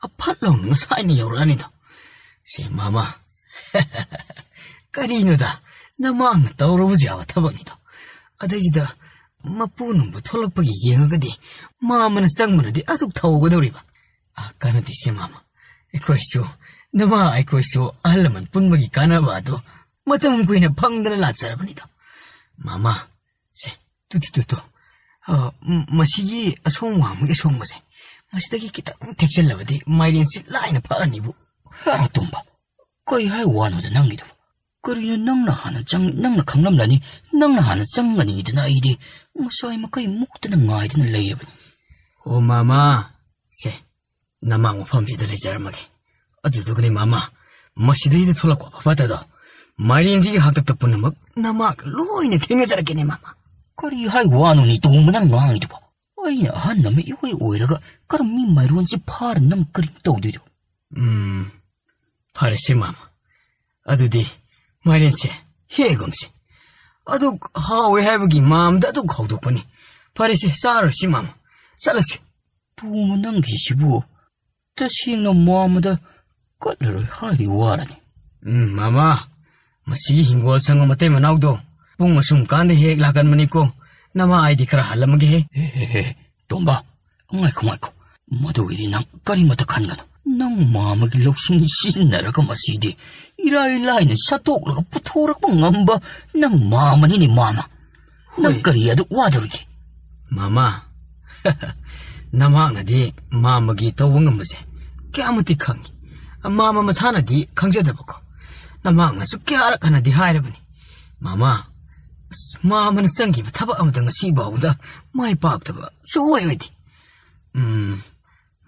ꯑ, ꯐꯠ ꯂꯥꯎꯅ ꯉꯁꯥꯏꯅ ꯌꯧꯔꯛꯑꯅꯤꯗꯣ꯫ ꯁꯦ, ꯃꯥꯃ, ꯀꯔꯤꯅꯣꯗ, ꯅꯃꯥꯡꯅ ꯇꯧꯔꯨꯕꯁꯨ ꯌꯥꯕ ꯊꯕꯛꯅꯤꯗꯣ꯫ ꯑꯗꯩꯁꯤꯗ ꯃꯄꯨ ꯅꯨꯡꯕ ꯊꯣꯛꯂꯛꯄꯒꯤ ꯌꯦꯡꯉꯒꯗꯤ ꯃꯥꯃꯅ ꯆꯪꯕꯅꯗꯤ ꯑꯗꯨꯛ ꯊꯧꯒꯗꯧꯔꯤꯕ꯫ ꯑ, ꯀꯥꯟꯅꯗꯦꯁꯦ ꯃꯥꯃ, ꯑꯩꯈꯣꯏꯁꯨ, ꯅꯃꯥ ꯑꯩꯈꯣꯏꯁꯨ ꯑꯍꯜ ꯂꯃꯟ ꯄꯨꯟꯕꯒꯤ ꯀꯥꯟꯅꯕ ꯑꯗꯨ ꯃꯇꯝ ꯀꯨꯏꯅ ꯐꯪꯗꯅ ꯂꯥꯛꯆꯔꯕꯅꯤꯗꯣ꯫ ꯃꯥꯃ, ꯁꯦ, ꯇꯨ, ꯇꯨ, ꯇꯨ, ꯇꯨ꯫ ꯑ, ꯝ-, ꯃꯁꯤꯒꯤ ꯑꯁꯣꯡ ꯋꯥꯡꯃꯒꯤ ꯑꯁꯣꯡꯕꯁꯦ, ꯃꯁꯤꯗꯒꯤ ꯈꯤꯇꯪ ꯊꯦꯛꯆꯜꯂꯕꯗꯤ ꯃꯥꯏꯔꯦꯟꯁꯤ ꯂꯥꯏꯅ ꯐꯛꯑꯅꯤꯕꯨ꯫ ꯍꯦꯔꯥ ꯇꯣꯝꯕ, ꯀꯩ ꯍꯥꯏ ꯋꯥꯅꯣꯗ ꯅꯪꯒꯤꯗꯨꯕꯨ? ꯀꯔꯤꯅꯣ ꯅꯪꯅ ꯍꯥꯟꯅ ꯆꯪ-, ꯅꯪꯅ ꯈꯪꯂꯝꯂꯅꯤ, ꯅꯪꯅ ꯍꯥꯟꯅ ꯆꯪꯒꯅꯤꯗꯅ ꯑꯩꯗꯤ ꯃꯁꯥꯏ ꯃꯀꯩ ꯃꯨꯛꯇꯅ ꯉꯥꯏꯗꯅ ꯂꯩꯔꯕꯅꯤ꯫ ꯑꯣ ꯃꯥꯃ, ꯁꯦ, ꯅꯃꯥꯡ ꯃꯐꯝꯁꯤꯗ ꯂꯩꯖꯔꯝꯃꯒꯦ꯫ ꯑꯗꯨꯗꯨꯒꯅꯦ ꯃꯥꯃ, ꯃꯁꯤꯗꯩꯗ ꯊꯣꯛꯂꯛꯄ ꯐꯠꯇꯗꯣ, ꯃꯥꯏꯔꯦꯟꯁꯤꯒꯤ ꯍꯥꯛꯇꯛꯇ ꯄꯨꯝꯅꯃꯛ ꯅꯃꯥꯛ ꯂꯣꯏꯅ ꯊꯦꯡꯅꯖꯔꯛꯀꯦꯅꯦ ꯃꯥꯃ꯫ ꯀꯔꯤ ꯍꯥꯏ ꯋꯥꯅꯣꯅꯦ ꯇꯣꯝꯕ ꯅꯪ ꯉꯥꯡꯉꯤꯗꯨꯕꯣ? ꯑꯩꯅ ꯑꯍꯟ ꯑꯃ ꯏꯑꯣꯏ ꯑꯣꯏꯔꯒ ꯀꯔꯝ ꯃꯤ ꯃꯥꯏꯔꯣꯟꯁꯦ ꯐꯥꯔ ꯅꯪ ꯀꯔꯤ ꯇꯧꯗꯣꯏꯅꯣ? ꯎꯝ, ꯐꯔꯦꯁꯦ ꯃꯥꯃ꯫ ꯑꯗꯨꯗꯤ ꯃꯥꯏꯔꯦꯟꯁꯦ ꯍꯦꯛꯑꯒꯨꯝꯁꯦ꯫ ꯑꯗꯨꯛ ꯍꯥꯎꯋꯦ ꯍꯥꯏꯕꯒꯤ ꯃꯥꯝꯗ ꯑꯗꯨꯛ ꯍꯧꯗꯣꯛꯄꯅꯤ꯫ ꯐꯔꯦꯁꯦ, ꯆꯥꯔꯁꯤ ꯃꯥꯃ꯫ ꯆꯠꯂꯁꯤ꯫ ꯇꯣꯝꯕ ꯅꯪꯒꯤꯁꯤꯕꯨ ꯇꯁꯦꯡꯅ ꯃꯥꯝꯃꯗ ꯀꯠꯂꯔꯣꯏ ꯍꯥꯏꯔꯤ ꯋꯥꯔꯅꯤ꯫ ꯎꯝ, ꯃꯥꯃ, ꯃꯁꯤꯒꯤ ꯍꯤꯡꯒꯣꯜ ꯁꯪꯕ ꯃꯇꯩ ꯃꯅꯥꯎꯗꯣ ꯄꯨꯡ ꯑꯁꯨꯝ ꯀꯥꯟꯗ ꯍꯦꯛ ꯂꯥꯛꯀꯟꯕꯅꯤꯀꯣ꯫ ꯅꯃꯥ ꯑꯩꯗꯤ ꯈꯔ ꯍꯜꯂꯝꯃꯒꯦꯍꯦ꯫ ꯍꯦ, ꯍꯦ, ꯍꯦ, ꯇꯣꯝꯕ, ꯉꯥꯏꯈꯣ, ꯉꯥꯏꯈꯣ꯫ ꯃꯗꯨꯒꯤꯗꯤ ꯅꯪ ꯀꯔꯤꯃꯠꯇ ꯈꯟꯒꯅꯨ꯫ ꯅꯪ ꯃꯥꯝꯃꯒꯤ ꯂꯧꯁꯤꯡ ꯁꯤꯖꯤꯟꯅꯔꯒ ꯃꯁꯤꯗꯤ ꯏꯔꯥꯏ ꯂꯥꯏꯅ ꯁꯠꯇꯣꯛꯂꯒ ꯄꯨꯊꯣꯔꯛꯄ ꯉꯝꯕ ꯅꯪ ꯃꯥꯝꯃꯅꯤꯅꯦ, ꯃꯥꯝꯃ꯫ ꯅꯪ ꯍꯣꯏ꯫ ꯀꯔꯤ ꯑꯗꯨ ꯋꯥꯗꯧꯔꯤꯒꯦ? ꯃꯥꯝꯃ, ꯅꯃꯥꯛꯅꯗꯤ ꯃꯥꯝꯃꯒꯤ ꯇꯧꯕ ꯉꯝꯕꯁꯦ ꯀꯌꯥ ꯃꯇꯤꯛ ꯈꯪꯉꯤ꯫ ꯃꯥꯃ ꯃꯁꯥꯅꯗꯤ ꯈꯪꯖꯗꯕꯀꯣ꯫ ꯅꯃꯥꯡꯅꯁꯨ ꯀꯌꯥꯔꯛ ꯍꯟꯅꯗꯤ ꯍꯥꯏꯔꯕꯅꯤ꯫ ꯃꯥꯃ, ꯑꯁ, ꯃꯥꯃꯅ ꯆꯪꯈꯤꯕ ꯊꯕꯛ ꯑꯃꯗ ꯉꯁꯤ ꯐꯥꯎꯕꯗ ꯃꯥꯏ ꯄꯥꯛꯇꯕ ꯁꯨꯡꯑꯣꯏ ꯑꯣꯏꯗꯦ꯫ ꯎꯝ,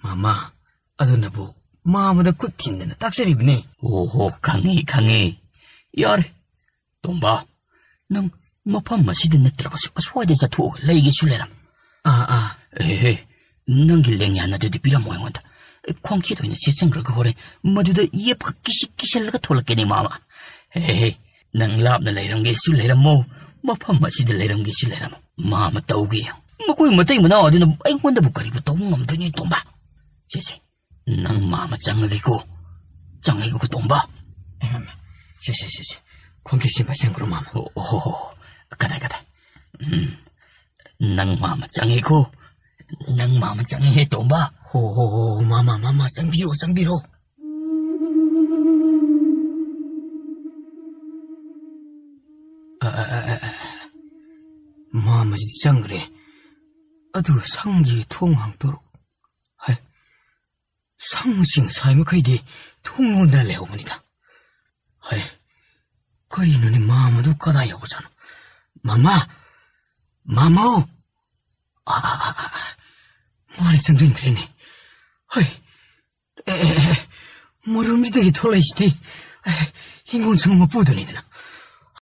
ꯃꯥꯃ, ꯑꯗꯨꯅꯕꯨ ꯃꯥꯃꯗ ꯈꯨꯠ ꯊꯤꯟꯗꯅ ꯇꯥꯛꯆꯔꯤꯕꯅꯤ꯫ ꯑꯣꯍꯣ, ꯈꯪꯉꯦ, ꯈꯪꯉꯦ꯫ ꯌꯥꯔꯦ, ꯇꯣꯝꯕ, ꯅꯪ ꯃꯐꯝ ꯑꯁꯤꯗ ꯅꯠꯇ꯭ꯔꯕꯁꯨ ꯑꯁ꯭ꯋꯥꯏꯗ ꯆꯠꯊꯣꯛꯑꯒ ꯂꯩꯒꯦꯁꯨ ꯂꯩꯔꯝ꯫ ꯑꯥ, ꯑꯥ꯫ ꯑꯦꯍꯦ, ꯅꯪꯒꯤ ꯂꯦꯡꯌꯥꯟ ꯑꯗꯨꯗꯤ ꯄꯤꯔꯝꯃꯣ ꯑꯩꯉꯣꯟꯗ꯫ ꯈ꯭ꯋꯥꯡꯈꯦꯠ ꯑꯣꯏꯅ ꯁꯦꯠꯆꯟꯈ꯭ꯔꯒ ꯍꯣꯔꯦꯟ ꯃꯗꯨꯗ ꯌꯦꯞꯈ ꯀꯤꯁꯤ ꯀꯤꯁꯜꯂꯒ ꯊꯣꯛꯂꯛꯀꯦꯅꯦ, ꯃꯥꯃ꯫ ꯑꯦꯍꯦ, ꯅꯪ ꯂꯥꯞꯅ ꯂꯩꯔꯝꯒꯦꯁꯨ ꯂꯩꯔꯝꯃꯣ, ꯃꯐꯝ ꯑꯁꯤꯗ ꯂꯩꯔꯝꯒꯦꯁꯨ ꯂꯩꯔꯝꯃꯣ꯫ ꯃꯥꯃ ꯇꯧꯒꯦ꯫ ꯃꯈꯣꯏ ꯃꯇꯩ ꯃꯅꯥꯎ ꯑꯗꯨꯅ ꯑꯩꯉꯣꯟꯗꯕꯨ ꯀꯔꯤꯕꯨ ꯇꯧꯕ ꯉꯝꯗꯣꯏꯅꯣ, ꯇꯣꯝꯕ? ꯁꯦ, ꯁꯦ, ꯅꯪ ꯃꯥꯃ ꯆꯪꯉꯒꯦꯀꯣ꯫ ꯆꯪꯉꯒꯦꯀꯣ, ꯇꯣꯝꯕ꯫ ꯑꯍꯝ꯫ ꯁꯦ, ꯁꯦ, ꯁꯦ, ꯁꯦ꯫ ꯈꯣꯡꯒꯤ ꯁꯤꯟꯕ ꯁꯦꯡꯈ꯭ꯔꯣ, ꯃꯥꯃ꯫ ꯑꯣ, ꯑꯣ, ꯍꯣ, ꯍꯣ꯫ ꯀꯗꯥꯏ, ꯀꯗꯥꯏ? ꯎꯝ꯫ ꯅꯪ ꯃꯥꯃ ꯆꯪꯉꯦꯀꯣ꯫ ꯅꯪ ꯃꯥꯃ ꯆꯪꯉꯦꯍꯦ, ꯇꯣꯝꯕ꯫ ꯍꯣ, ꯍꯣ, ꯍꯣ, ꯃꯥꯃ, ꯃꯥꯃ, ꯆꯪꯕꯤꯔꯣ, ꯆꯪꯕꯤꯔꯣ꯫ ꯑ, ꯑ, ꯑ, ꯑ, ꯑ꯫ ꯃꯥꯃꯁꯤꯗꯤ ꯆꯪꯈ꯭ꯔꯦ꯫ ꯑꯗꯨꯒ ꯁꯪꯁꯤ ꯊꯣꯡ ꯍꯥꯡꯗꯣꯔꯛ꯫ ꯍꯥꯏ, ꯁꯪꯁꯤ ꯉꯁꯥꯏ ꯃꯈꯩꯗꯤ ꯊꯣꯡ ꯂꯣꯟꯗꯅ ꯂꯩꯍꯧꯕꯅꯤꯗ꯫ ꯍꯩ, ꯀꯔꯤꯅꯣꯅꯦ, ꯃꯥꯃꯗꯨ ꯀꯗꯥꯏ ꯌꯧꯈ꯭ꯔꯖꯥꯠꯅꯣ? ꯃꯥꯃ! ꯃꯥꯃꯧ! ꯑ, ꯑ, ꯑ, ꯑ, ꯑ, ꯃꯥꯅ ꯆꯪꯁꯤꯟꯈ꯭ꯔꯦꯅꯦ꯫ ꯍꯩ, ꯑꯦ, ꯑꯦ, ꯑꯦ, ꯃꯔꯨꯝꯁꯤꯗꯒꯤ ꯊꯣꯛꯂꯛꯏꯁꯤꯗꯤ, ꯑꯦ, ꯍꯤꯡꯒꯣꯜ ꯁꯪ ꯃꯄꯨꯗꯨꯅꯤꯗꯅ꯫